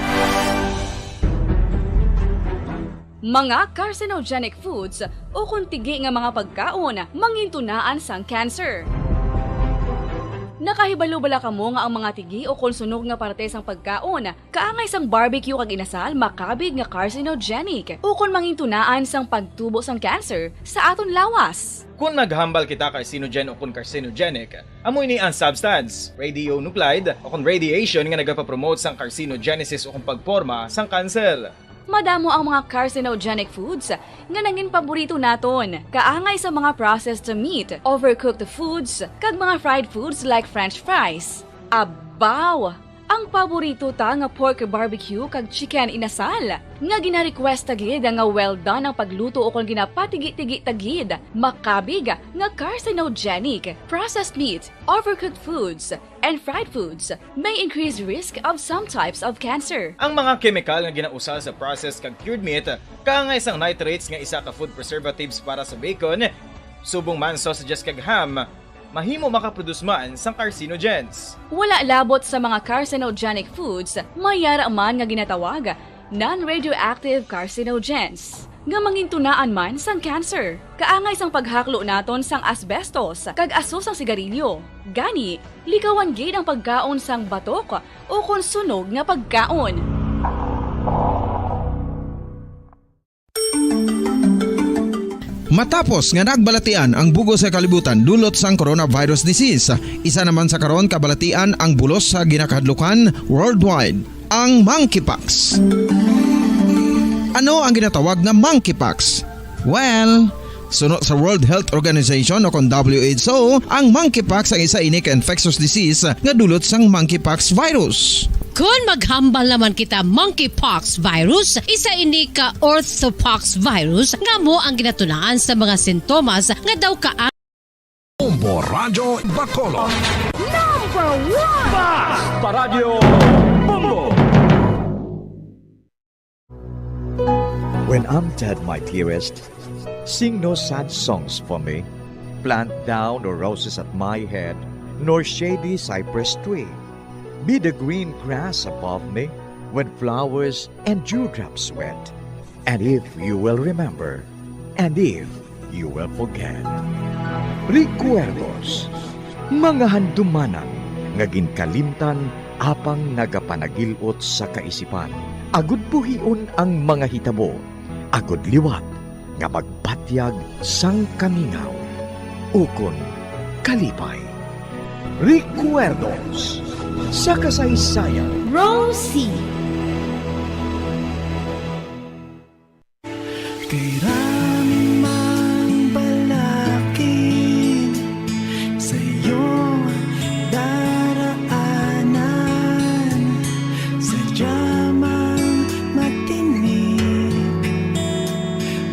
Mga carcinogenic foods ukon tigi nga mga pagkaon mangintunaan sang cancer. Nakahibalo bala kamo nga ang mga tigi ukon sunog nga parte sang pagkaon, kaangay sang barbecue kag inasal, makabig nga carcinogenic ukon mangintunaan sang pagtubo sang cancer sa aton lawas? Kon maghambal kita carcinogen ukon carcinogenic, amo ini ang substance, radionuclide, ukon radiation nga nagapapromote sang carcinogenesis ukon pagporma sang kanser. Madamo ang mga carcinogenic foods nga nangin paborito naton, kaangay sa mga processed meat, overcooked foods, kag mga fried foods like French fries. Abaw! Ang paborito ta nga pork barbecue kag chicken inasal, nga gina-request ta gid nga well done ang pagluto ukon ginapatigi-tigi ta gid, makabig nga carcinogenic. Processed meat, overcooked foods, and fried foods may increase risk of some types of cancer. Ang mga kemikal nga ginausal sa processed kag cured meat, kaangay sang nitrates nga isa ka food preservatives para sa bacon, subong man sausages kag ham, mahimo makaproduce man sang carcinogens. Wala labot sa mga carcinogenic foods, may yara man nga ginatawag non-radioactive carcinogens, nga mangintunaan man sang cancer. Kaangay sang paghaklo naton sang asbestos kag aso sang sigarilyo. Gani, likawan gid ang pagkaon sang batok ukon sunog nga pagkaon. Matapos nga nagbalatian ang bug-os nga kalibutan dulot sang coronavirus disease, isa naman sa karon kabalatian ang bulos sa ginakahadlukan worldwide, ang monkeypox. Ano ang ginatawag nga monkeypox? Well, suno sa World Health Organization o kon W H O, ang monkeypox ang isa ini ka infectious disease nga dulot sang monkeypox virus. Kon maghambal naman kita monkeypox virus, isa ini ka orthopox virus nga amo ang ginatunaan sa mga sintomas nga daw ka Bombo Radyo Bacolod. Number one! Basta Radyo Bombo! When I'm dead, my dearest, sing no sad songs for me. Plant thou no roses at my head, nor shady cypress tree. Be the green grass above me when flowers and dewdrops wet. And if you will remember, and if you will forget. Recuerdos, mga handumanan nga ginkalimtan apang nagapanagil-ot sa kaisipan. Agud buhion ang mga hitabo, agud liwat nga magbatyag sang kamingaw ukon kalipay. Recuerdos sa kasaysayan. Rosie. Kay raming mang balakid sa iyong daraanan, sadya mang matinik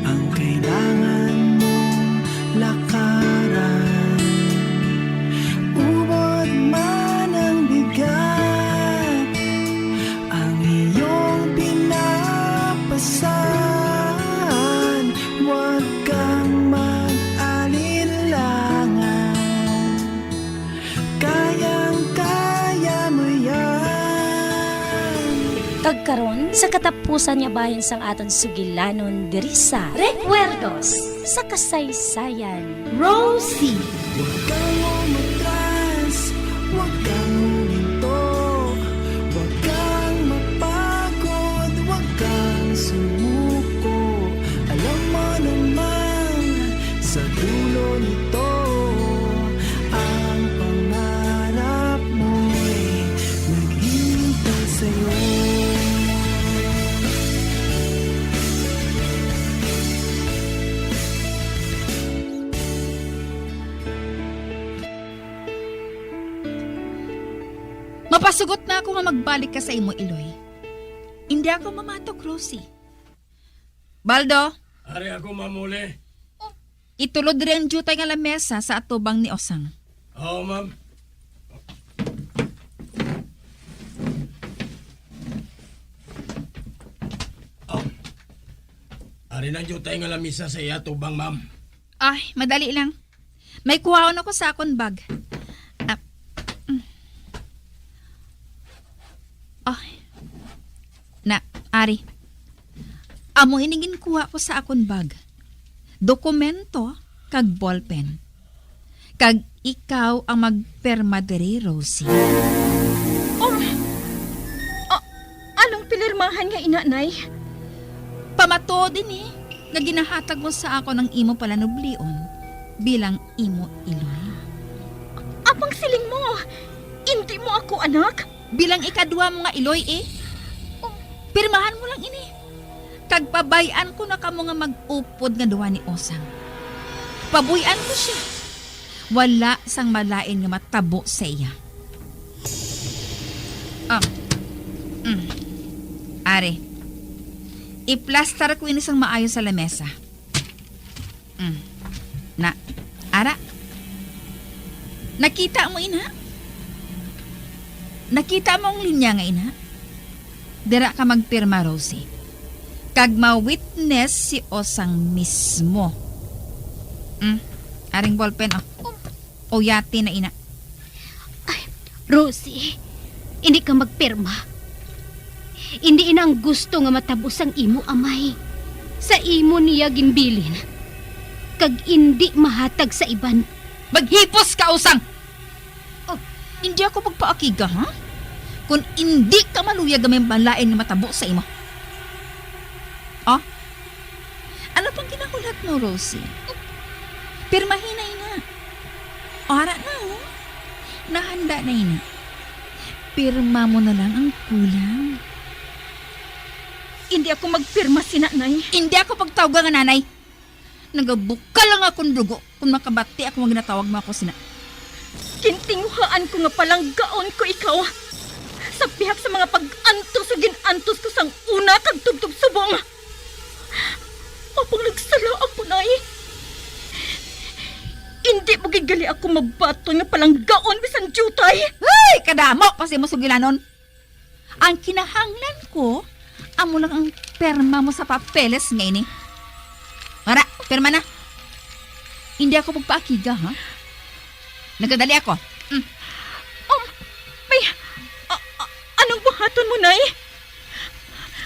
ang kailangan mong lakaran. Sa katapusan nga bahin sang aton sugilanon diri sa Recuerdos sa Kasaysayan, Rosie. Wag kang umatras, wag kang huminto, wag kang mapagod, wag kang sumuko. Alam mo naman, sa dulo nito, ang pangarap mo'y naghihintay sa'yo. Mapasugot na ako nga magbalik ka sa imo, Iloy. Hindi ako mamatok, Rosie. Baldo? Ari ako, Ma'am Uli. Itulod diri ang diutay nga lamesa sa atubang ni Osang. Oo, ma'am. Oh. Ari na ang diutay nga lamesa sa iya atubang, ma'am. Ay, madali lang. May kuhaon ako sa akon bag. Ah, mm. Ay. Na, ari. Amo ini ginkuha ko sa akon bag. Dokumento kag ballpen. Kag ikaw ang magpirma diri, Rosie. Um, a-, anong pinirmahan nga ina, Nay? Pamatuod ini nga ginahatag mo sa akon ang imo palanublion bilang imo iloy. Apang siling mo, indi mo ako anak? Bilang ikadwa mo nga iloy, eh. Oh. Pirmahan mo lang ini. Kag pabay-an ko na kamo nga mag-upod nga duha ni Osang. Pabuy-an ko sia. Wala sang malain nga matabo sa iya. Ah. Mm. Ari. Iplastar ko ini sang maayo sa lamesa. Mm. Na, ara. Nakita mo ina? Nakita mo ang linya nga ina? Dira ka magpirma, Rosie. Kag ma-witness si Osang mismo. Mm. Aring ballpen, oh. O, yati na ina. Ay, Rosie, indi ka magpirma. Indi ina ang gusto nga matabo sang imo amay. Sa imo niya ginbilin, kag indi mahatag sa iban. Maghipos ka, Osang! Oh, indi ako magpaakiga, ha? Kon indi ka maluyag nga may malain nga matabo sa imo. Oh? Ano pang ginahulat mo, Rosie? Pirmahi na ina. Ara na, oh. Nahanda na ina. Pirma mo na lang ang kulang. Indi ako magpirma sina, Nay. Indi ako pagtawga nga nanay. Nagabukal ang akon dugo kon makabati ako nga ginatawag mo ako sina. Gintinguhaan ko nga palanggaon ko ikaw sa bihag sa mga pag-antos nga gin-antos ko sang una kag tubtob subong. Apang nagsala ako, Nay. Indi mo gid gali ako mabaton nga palanggaon bisan diutay. Ay! Kadamo pa sa imo sugilanon. Ang kinahanglan ko, amo lang ang pirma mo sa papeles nga ini. Ara, pirma na. Hindi ako magpaakiga, ha? Nagkadali ako. Mm. Um, may, a-, a-, anong buhaton mo, Nay?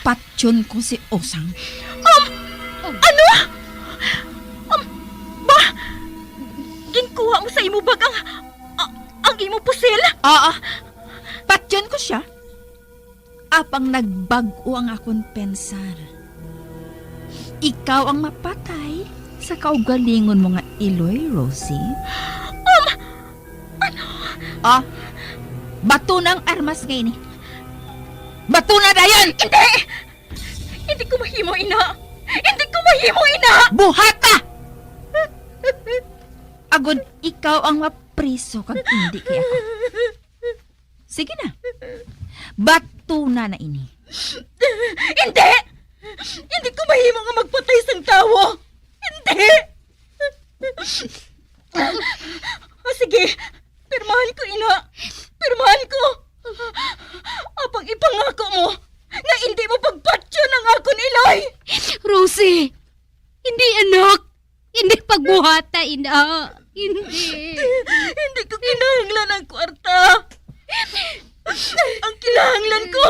Patyon ko si Osang. Um, ano? Um, ba? Ginkuha mo sa imo bag ang, a-, ang imo pusil? Oo. Patyon ko siya. Apang nagbag-o ang akon pensar. Ikaw ang mapatay sa kaugalingon mo nga iloy, Rosie. Um, ano? Ah, bato na ang armas nga ini. Bato na dayon! Hindi! Hindi ko mahimo, ina! Hindi ko mahimo, ina! Buhata! Agod ikaw ang mapriso kag hindi kay ako. Sige na. Batuna na ini. Hindi! Hindi ko mahimo nga magpatay sang tawo! Hindi! O sige, pirmahan ko, ina. Pirmahan ko. Apang ipangako mo nga hindi mo pagpatyon ang akon iloy. Rosie, hindi, anak. Hindi pagbuhata, ina. Hindi. Hindi ko kinahanglan ang kwarta. Ang kinahanglan ko,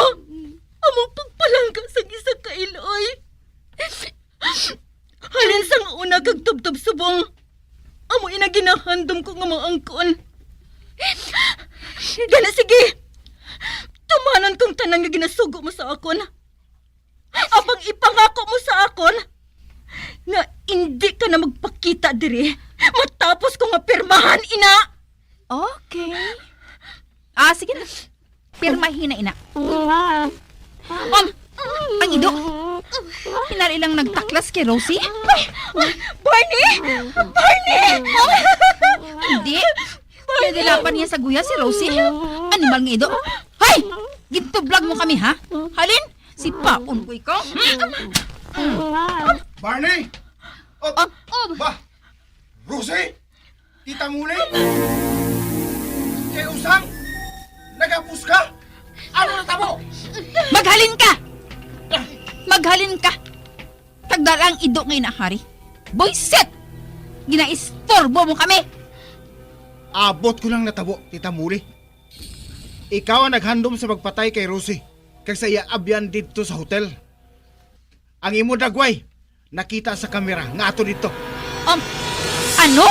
amo pagpalangga sang isa ka iloy. Halin sang una kag tubtob subong, amo ina ginahandom ko nga maangkon. Gani, sige, tumanon kong tanan nga ginasugo mo sa akon. Apang ipangako mo sa akon nga indi ka na magpakita diri matapos ko nga pirmahan ina. Okay. Ah, sige na. Pirmahi na, ina. Um, ang ido. Hinari lang nagtaklas kay Rosie. Ay, Barney! Barney! Hindi. Barney! Nadilapan niya sa guya si Rosie. Animal nga ido. Hay! Gintublag mo kami, ha? Halin, sipaon ko ikaw. Barney! Oh, ba! Rosie! Tita Muli! Kay Usang! Nagapos ka? Ano na tabo? Maghalin ka! Maghalin ka! Tagdala ang ido nga inahari. Boyset! Ginaistorbo mo kami! Abot ko lang natabo, Tita Muli. Ikaw ang naghandom sa pagpatay kay Rosie, kag sa iya abyan didto sa hotel. Ang imo dagway, nakita sa kamera nga ato didto. Um, ano?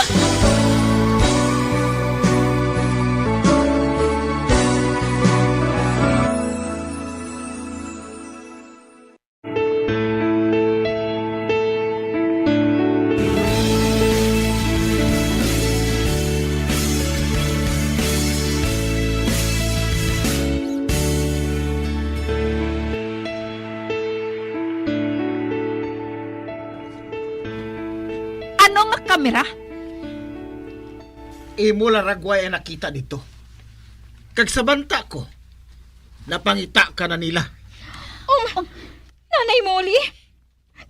Ano nga kamera? Imo lang dagway ang nakita didto. Kag sa banta ko, napangita ka na nila. Um, Nanay Molly,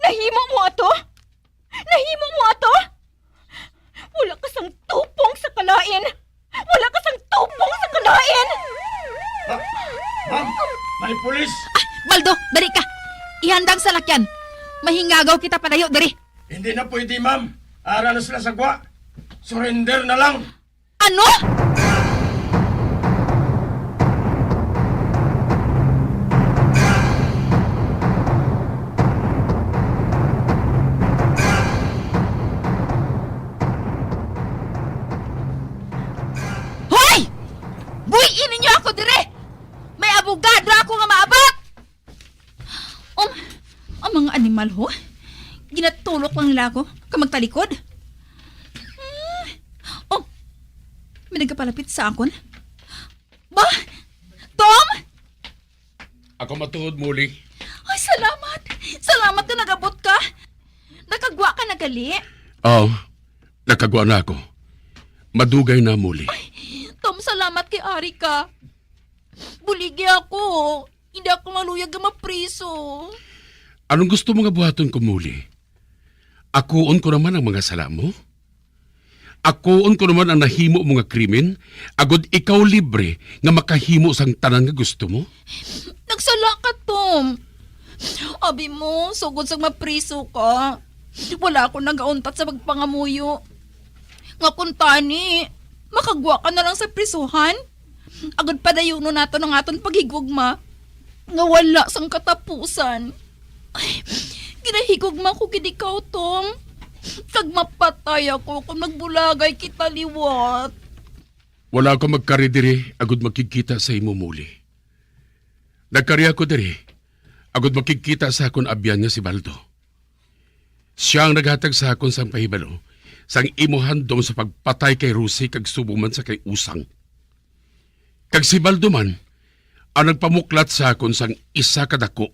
nahimo mo ato? Nahimo mo ato? Wala ka sang tupong sa kalain. Wala ka sang tupong sa kalain. Ma'am, may pulis! Ah, Baldo, dali ka. Ihanda ang salakyan. Mahingagaw kita padayo diri. Hindi na pwede, ma'am. Ara na sila sa gwa. Surrender na lang. Ano? Hoy! Buy-i ninyo ako dire! May abogado ako nga maabot! Um, ang mga animal, ho? Ginatulok lang nila ako, ka magtalikod. Hmm. Oh, may nagapalapit sa akon. Ba? Tom? Ako matuod, Molly. Ay, salamat. Salamat na nagabot ka. Nakagwa ka na gali? Oo, nakagwa na ako. Madugay na, Molly. Tom, salamat kay ari ka. Buligi ako. Hindi ako maluyag nga mapriso. Anong gusto mo nga buhaton ko, Molly? Akuon ko naman ang mga sala mo? Akuon ko naman ang nahimo mo nga krimen, agod ikaw libre nga makahimo sang tanan nga gusto mo? Nagsala ka, Tom. Abi mo, sugod sang mapriso ka, wala ako nagauntat sa pagpangamuyo. Nga kuntani, makagwa ka na lang sa prisuhan. Agod padayunon naton ang aton paghigugma nga wala sang katapusan. Ay, ginahigugma ko gid ikaw, Tom. Kag mapatay ako kung nagbulagay kita liwat. Wala ako magkari diri agud makigkita sa imo, Molly. Nagkari ako diri agud makigkita sa akon abyan nga si Baldo. Sia ang naghatag sa akon sang pahibalo sang imo handom sa pagpatay kay Rosie kag subong man sa kay Usang. Kag si Baldo man ang nagpamuklat sa akon sang isa ka dako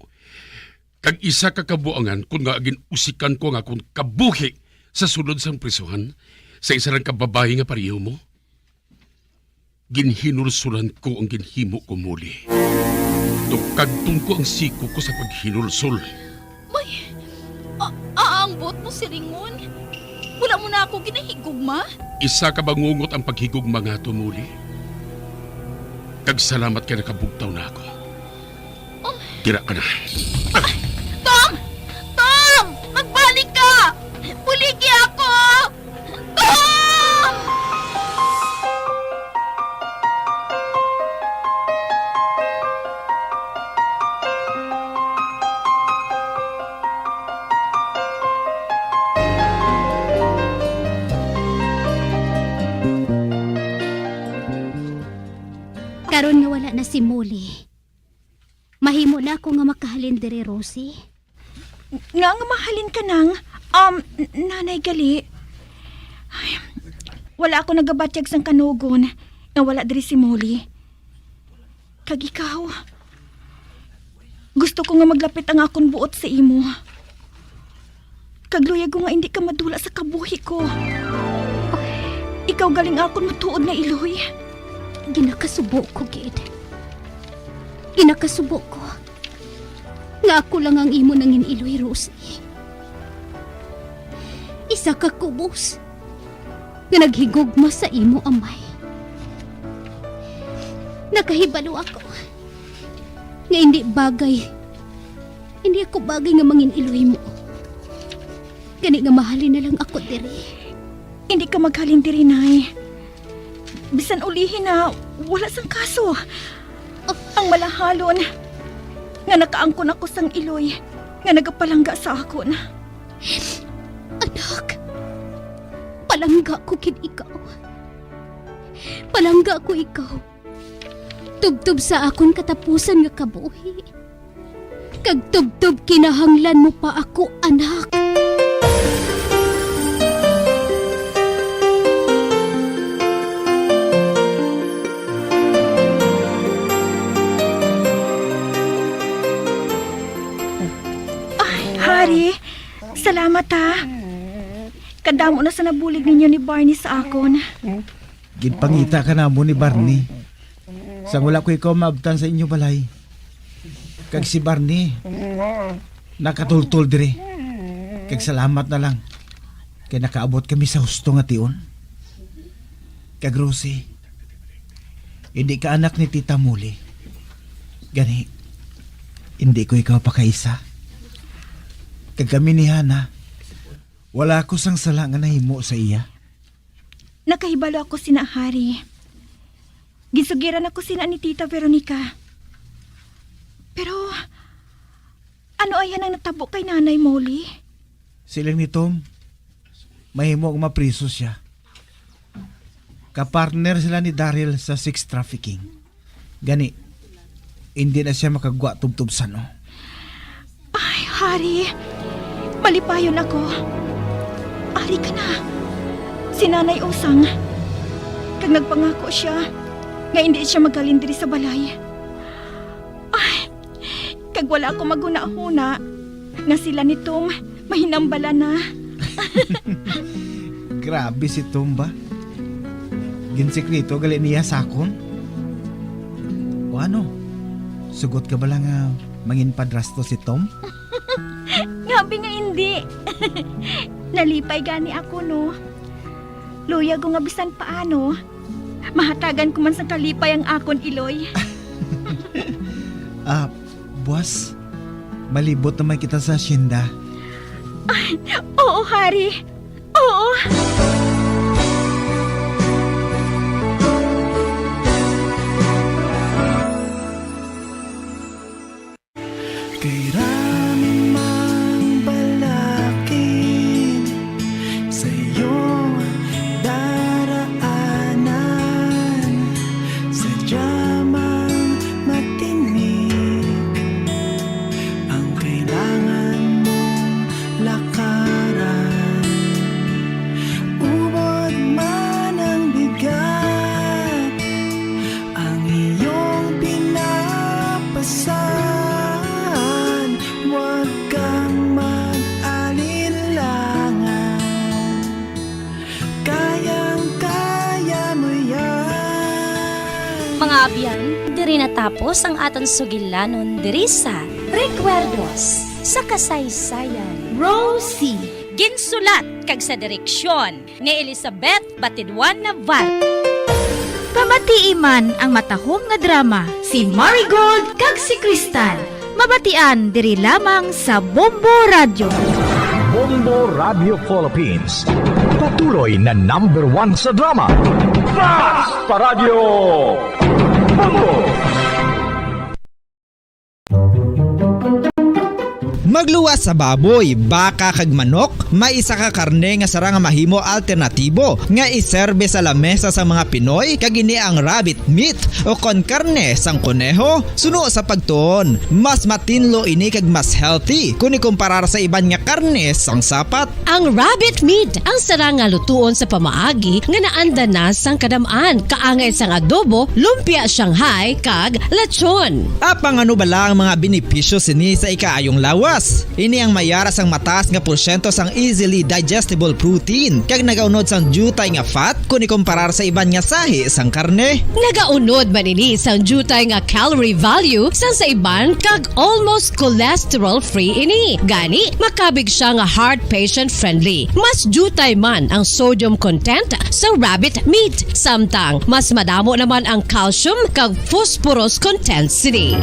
kag isa ka kabuangan kon ngaa gin-usikan ko ang akon kabuhi sa sulod sang prisuhan sa isa lang ka babayi nga pareho mo. Ginhinulsulan ko ang ginhimo ko, Molly. Tukagton ko ang siko ko sa paghinulsol. May, a, a, ang buot mo silingon. Wala mo na ako ginahigugma? Isa ka bangungot ang paghigugma nga to, Molly. Kag salamat kay nakabugtaw na ako. Dira ka na. Tom! Tom! Magbalik ka! Buligi ako! Tom! Karon nga wala na si Molly, mahimo na ako nga makahalin diri, Rosie. Nga nga mahalin ka nang, um, n-, nanay gali. Ay, wala ako nagabatyag sang kanugon nga wala diri si Molly. Kag ikaw, gusto ko nga maglapit ang akon buot sa imo. Kag luyag ko nga indi ka madula sa kabuhi ko. Ikaw gali ang akon matuod nga iloy. Ginakasubo ko gid. Ginakasubo ko nga ako lang ang imo nangin-iloy, Rosie. Isa ka kubos nga naghigugma sa imo amay. Nakahibalo ako nga hindi bagay, hindi ako bagay nga mangin-iloy mo. Gani nga mahalin na lang ako diri. Hindi ka maghalin diri, Nay. Bisan ulihi na, wala sang kaso. Ang malahalon, nga nakaangkon ako sang iloy nga nagapalangga sa akon. Anak, palangga ko gid ikaw. Palangga ko ikaw. Tubtob sa akon katapusan nga kabuhi. Kag tubtob kinahanglan mo pa ako, anak. Ay, Hari, salamat, ha. Kadamo na sa nabulig ninyo ni Barney sa akon. Ginpangita ka namon ni Barney sang wala ko ikaw maabtan sa inyo balay. Kag si Barney nakatultol diri. Kag salamat na lang kay nakaabot kami sa husto nga tion. Kag Rosie, hindi ka anak ni Tita Molly. Gani, hindi ko ikaw pakaisa. Kag kami ni Hana, wala ko sang sala nga nahimo sa iya. Nakahibalo ako sina, Hari. Ginsugiran ako sina ni Tita Veronica. Pero, ano ayan ang natabo kay Nanay Molly? Siling ni Tom, mahimo nga mapriso siya. Kapartner sila ni Daryl sa sex trafficking. Gani, hindi na siya makagwa tubtob sa no. Ay, Hari, malipayon ako. Ari ka na. Si Nanay Usang. Kag nagpangako siya nga hindi siya maghalin diri sa balay. Ay, kag wala ako maghunahuna nga sila ni Tom mahinambala na. Grabe si Tom ba? Ginsikreto gali niya sa akon? O ano? Sugot ka bala nga mangin padrasto si Tom? Grabe nga indi. Nalipay gani ako, no? Luya ko nga bisan paano, mahatagan ko man sang kalipay ang akon iloy. Ah, boss, malibot naman kita sa asyenda. Ay, oo, Hari. Oo. Kay rami mang balakid sa iyong daraanan, sadya mang matinik ang kailangan mong lakaran. Ubod man ang bigat, ang iyong pinapasan, huwag kang mag-alinlangan. Kayang-kaya mo yan. Mga abyan, diri natapos ang aton sugilanon diri sa Recuerdos sa Kasaysayan. Rosie. Ginsulat kag sa direksyon ni Elizabeth Batidwan Navarro. Pamatii man ang matahom nga drama, Si Marigold kag si Cristal. Mabatian diri lamang sa Bombo Radyo. Bombo Radyo Philippines. Patuloy na number one sa drama. Basta Radyo Bombo! Magluwas sa baboy, baka kag manok, may isa ka karne nga sarang nga mahimo alternatibo nga iserbe sa lamesa sang mga Pinoy, kag ini ang rabbit meat o kon karne sang koneho. Suno sa pagtuon, mas matinlo ini kag mas healthy kon ikumparar sa iban nga karne sang sapat. Ang rabbit meat ang sarang nga lutuon sa pamaagi nga naanda na sang kadam-an, kaangay sang adobo, lumpia Shanghai, kag lechon. Apang ano bala ang mga benepisyo sini sa ikaayong lawas? Ini ang may ara sang mataas nga porsyento sang easily digestible protein, kag nagaunod sang diutay nga fat kon ikumparar sa iban nga sahi sang karne. Nagaunod man ini sang diutay nga calorie value sang sa iban, kag almost cholesterol-free ini. Gani, makabig siya nga heart patient-friendly. Mas diutay man ang sodium content sa rabbit meat, samtang mas madamo naman ang calcium kag phosphorus content sini.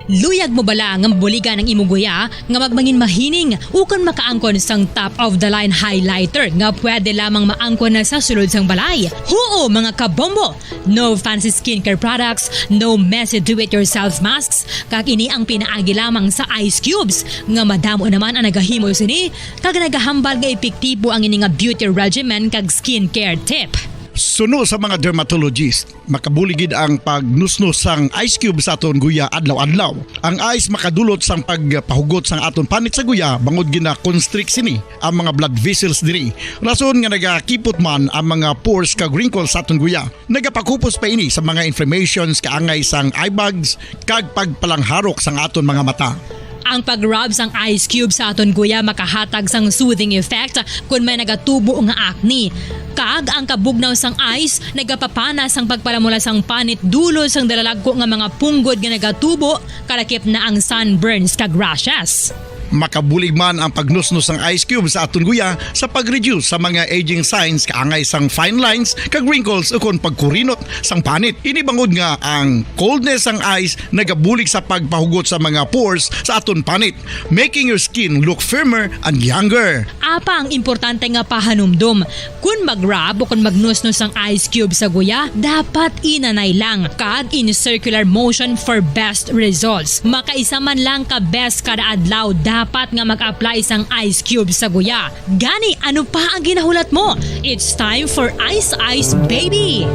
Luyag mo bala nga mabuligan ang imo guya nga magmangin mahining ukon makaangkon sang top of the line highlighter nga pwede lamang maangkon na sa sulod sang balay? Huo, mga kabombo! No fancy skincare products, no messy do-it-yourself masks, kag ini ang pinaagi lamang sa ice cubes, nga madamo naman ang nagahimo sini, kag nagahambal nga epektibo ang ini nga beauty regimen kag skincare tip. Suno sa mga dermatologist, makabulig gid ang pagnusnos sang ice cube sa aton guya adlaw-adlaw. Ang ice makadulot sang pagpahugot sang aton panit sa guya, bangod gina-constrict sini ang mga blood vessels diri. Rason nga nagakipot man ang mga pores kag wrinkles sa aton guya. Nagapakupos pa ini sa mga inflammations, kaangay sang eye bags, kag pagpalangharok sang aton mga mata. Ang pag-rub sang ice cube sa aton guya makahatag sang soothing effect kon may nagatubo nga acne. Kag ang kabugnaw sang ice nagapapana sang pagpalamula sang panit dulot sang dalalagko nga mga punggod nga nagatubo, kalakip na ang sunburns kag rashes. Makabulig man ang pagnusnos sang ice cube sa aton guya sa pag-reduce sa mga aging signs, kaangay sang fine lines kag wrinkles, ukon pagkurinot sang panit. Ini bangod nga ang coldness sang ice nagabulig sa pagpahugot sa mga pores sa aton panit, making your skin look firmer and younger. Apang importante nga pahanumdom, kon mag-rub o kon magnusnos ang ice cube sa guya, dapat inanay lang kag in circular motion for best results. Makaisa man lang ka beses kada adlaw dapat nga mag-apply sang ice cube sa guya. Gani, ano pa ang ginahulat mo? It's time for Ice Ice Baby!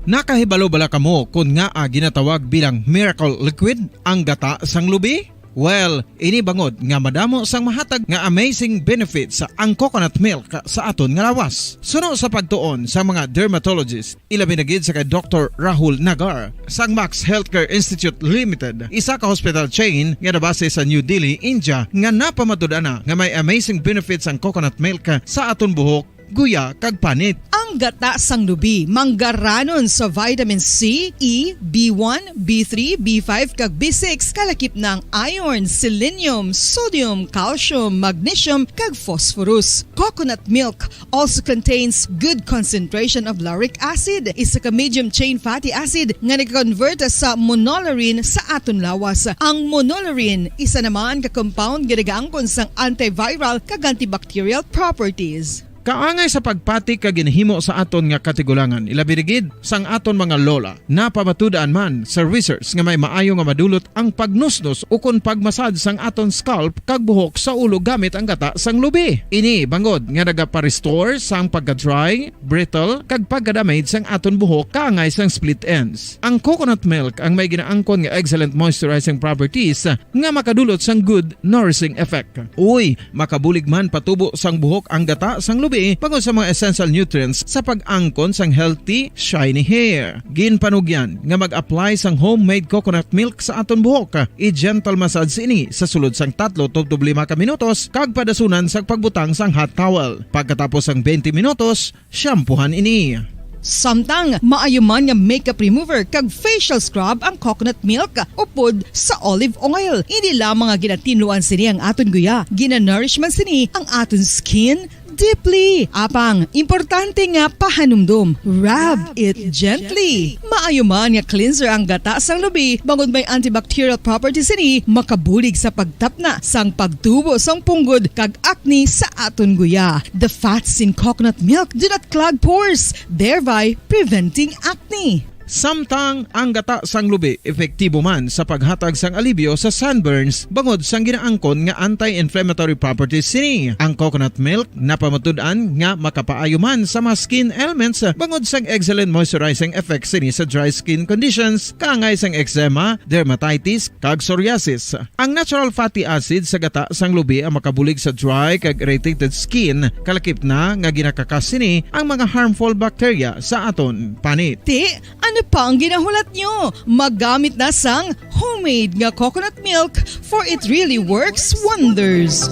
Nakahibalo bala kamo kon ngaa ginatawag bilang miracle liquid ang gata sang lubi? Well, ini bangod nga madamo sang mahatag nga amazing benefits ang coconut milk sa aton nga lawas. Suno sa pagtuon sa mga dermatologist, ilabi na gid sa kay Doktor Rahul Nagar sang Max Healthcare Institute Limited, isa ka hospital chain nga nabase sa New Delhi, India, nga napamatud-an na nga may amazing benefits ang coconut milk sa aton buhok, guya, kag panit. Ang gata sang lubi manggaranon sa vitamin C, E, B one, B three, B five, kag B six, kalakip na ang iron, selenium, sodium, calcium, magnesium, kag phosphorus. Coconut milk also contains good concentration of lauric acid, isa ka medium chain fatty acid nga nag-convert sa monolaurin sa aton lawas. Ang monolaurin, isa naman ka compound nga nagaangkon sang antiviral kag antibacterial properties. Kaangay sa pagpati kag ginhimo sa aton nga katigulangan, ilabi na gid sang aton mga lola, napamatud-an man sa research nga may maayo nga madulot ang pagnusnos ukon pagmasad sang aton scalp kag buhok sa ulo gamit ang gata sang lubi. Ini bangod nga nagapa-restore sang pagka-dry, brittle, kag pagka-damage sang aton buhok kaangay sang split ends. Ang coconut milk ang may ginaangkon nga excellent moisturizing properties nga makadulot sang good nourishing effect. Uy, makabulig man patubo sang buhok ang gata sang lubi bangod sa mga essential nutrients sa pag-angkon sang healthy, shiny hair. Ginpanugyan nga mag-apply sang homemade coconut milk sa aton buhok. I-gentle massage ini sa sulod sang tatlo tubtob lima ka minutos kag padasunan sang pagbutang sang hot towel. Pagkatapos sang twenty minutos, shampoohan ini. Samtang maayo man nga makeup remover kag facial scrub ang coconut milk upod sa olive oil. Ini lamang nga ginatinluan sini ang aton guya. Gina-nourish man sini ang aton skin, Deeply. Apang, importante nga pahanumdom. Rub it gently. Maayo man nga cleanser ang gata sang lubi, bangod may antibacterial properties sini, makabulig sa pagtapna sang pagtubo sang punggod kag acne sa aton guya. The fats in coconut milk do not clog pores, thereby preventing acne. Samtang ang gata sang lubi epektibo man sa paghatag sang alibyo sa sunburns bangod sang ginaangkon nga anti-inflammatory properties sini. Ang coconut milk napamatud-an nga makapaayo man sa mga skin ailments bangod sang excellent moisturizing effect sini sa dry skin conditions, kaangay sang eczema, dermatitis, kag psoriasis. Ang natural fatty acid sa gata sang lubi ang makabulig sa dry kag irritated skin, kalakip na nga ginakakas sini ang mga harmful bacteria sa aton panit. Ti, ano pa ang ginahulat nyo? Magamit na sang homemade nga coconut milk, for it really works wonders.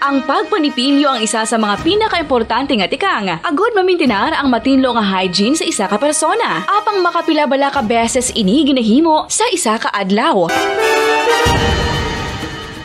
Ang pagpanipilyo ang isa sa mga pinakaimportante nga tikang agud mamintinar ang matinlo nga hygiene sa isa ka persona. Apang makapila bala ka beses ini ginahimo sa isa ka adlaw?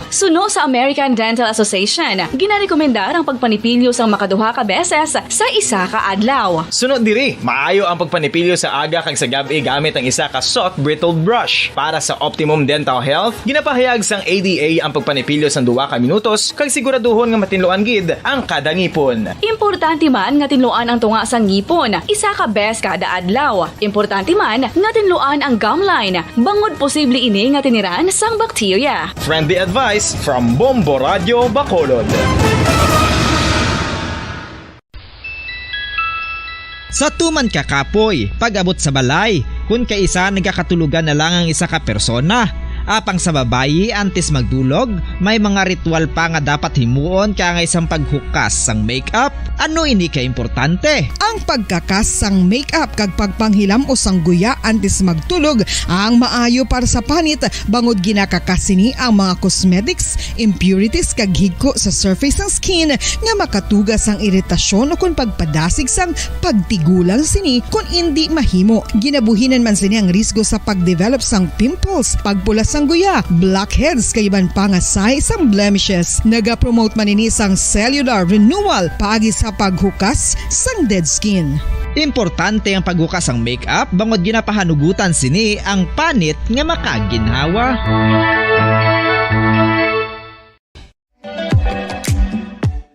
Suno sa American Dental Association, ginarekomendar ang pagpanipilyo sang makaduha ka beses sa isa ka adlaw. Sunod diri, maayo ang pagpanipilyo sa aga kag sa gab-i gamit ang isa ka soft bristled brush. Para sa optimum dental health, ginapahayag sang A D A ang pagpanipilyo sang duha ka minutos kag siguraduhon nga matinluan gid ang kada ngipon. Importante man nga tinluan ang tunga sang ngipon isa ka bes kada adlaw. Importante man nga tinluan ang gum line, bangod posible ini nga tiniran sang bakterya. Friendly advice from Bombo Radio Bacolod. Sa tuman ka kapoy, pag-abot sa balay, kun kaisa nagakatulogan na lang ang isa ka persona. Apang sa babayi, antes magdulog, may mga ritual pa nga dapat himuon kaangay sang paghukas sang makeup. Ano ini ka importante? Ang pagkakas sang makeup kag pagpanghilam-os sang guya antes magtulog ang maayo para sa panit, bangod ginakakas sini ang mga cosmetics, impurities, kag higko sa surface sang skin nga makatuga sang iritasyon ukon pagpadasig sang pagtigulang sini kon indi mahimo. Ginabuhinan man sini ang risgo sa pagdevelop sang pimples, pagpula sang guya, blackheads, kag iban pa nga sign sang blemishes. Nagapromote man ini sang cellular renewal paagi sa paghukas sang dead skin. Importante ang paghukas sang makeup bangod ginapahanugutan sini ang panit nga makaginhawa.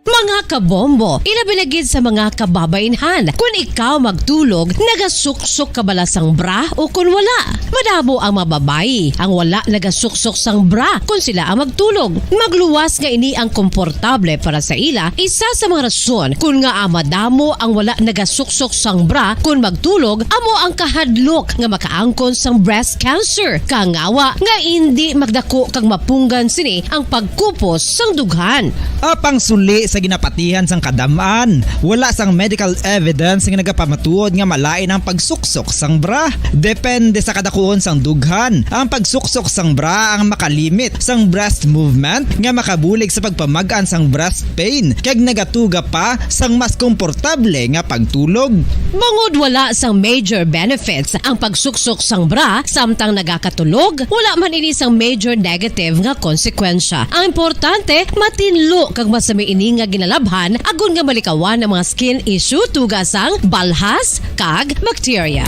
Mga kabombo, ilabi na gid sa mga kababainhan. Kun ikaw magtulog, nagasuksok ka bala sang bra o kun wala? Madamo ang mga babayi ang wala nagasuksok sang bra kun sila ang magtulog. Magluwas nga ini ang komportable para sa ila, isa sa mga rason kun ngaa madamo ang wala nagasuksok sang bra kun magtulog amo ang kahadlok nga makaangkon sang breast cancer, kangawa nga indi magdako kag mapunggan sini ang pagkupos sang dughan. Apang suli sa ginapatihan sang kadam-an, wala sang medical evidence nga nagapamatuod nga malain ang pagsuksok sang bra. Depende sa kadakuon sang dughan, ang pagsuksok sang bra ang makalimit sang breast movement nga makabulig sa pagpamag-an sang breast pain kag nagatuga pa sang mas komportable nga pagtulog. Bangod wala sang major benefits ang pagsuksok sang bra samtang nagakatulog, wala man ini sang major negative nga konsekwensya. Ang importante, matinlo kag masami ini nga ginalabhan agod nga malikawan ang mga skin issue tuga sang balhas kag bakterya.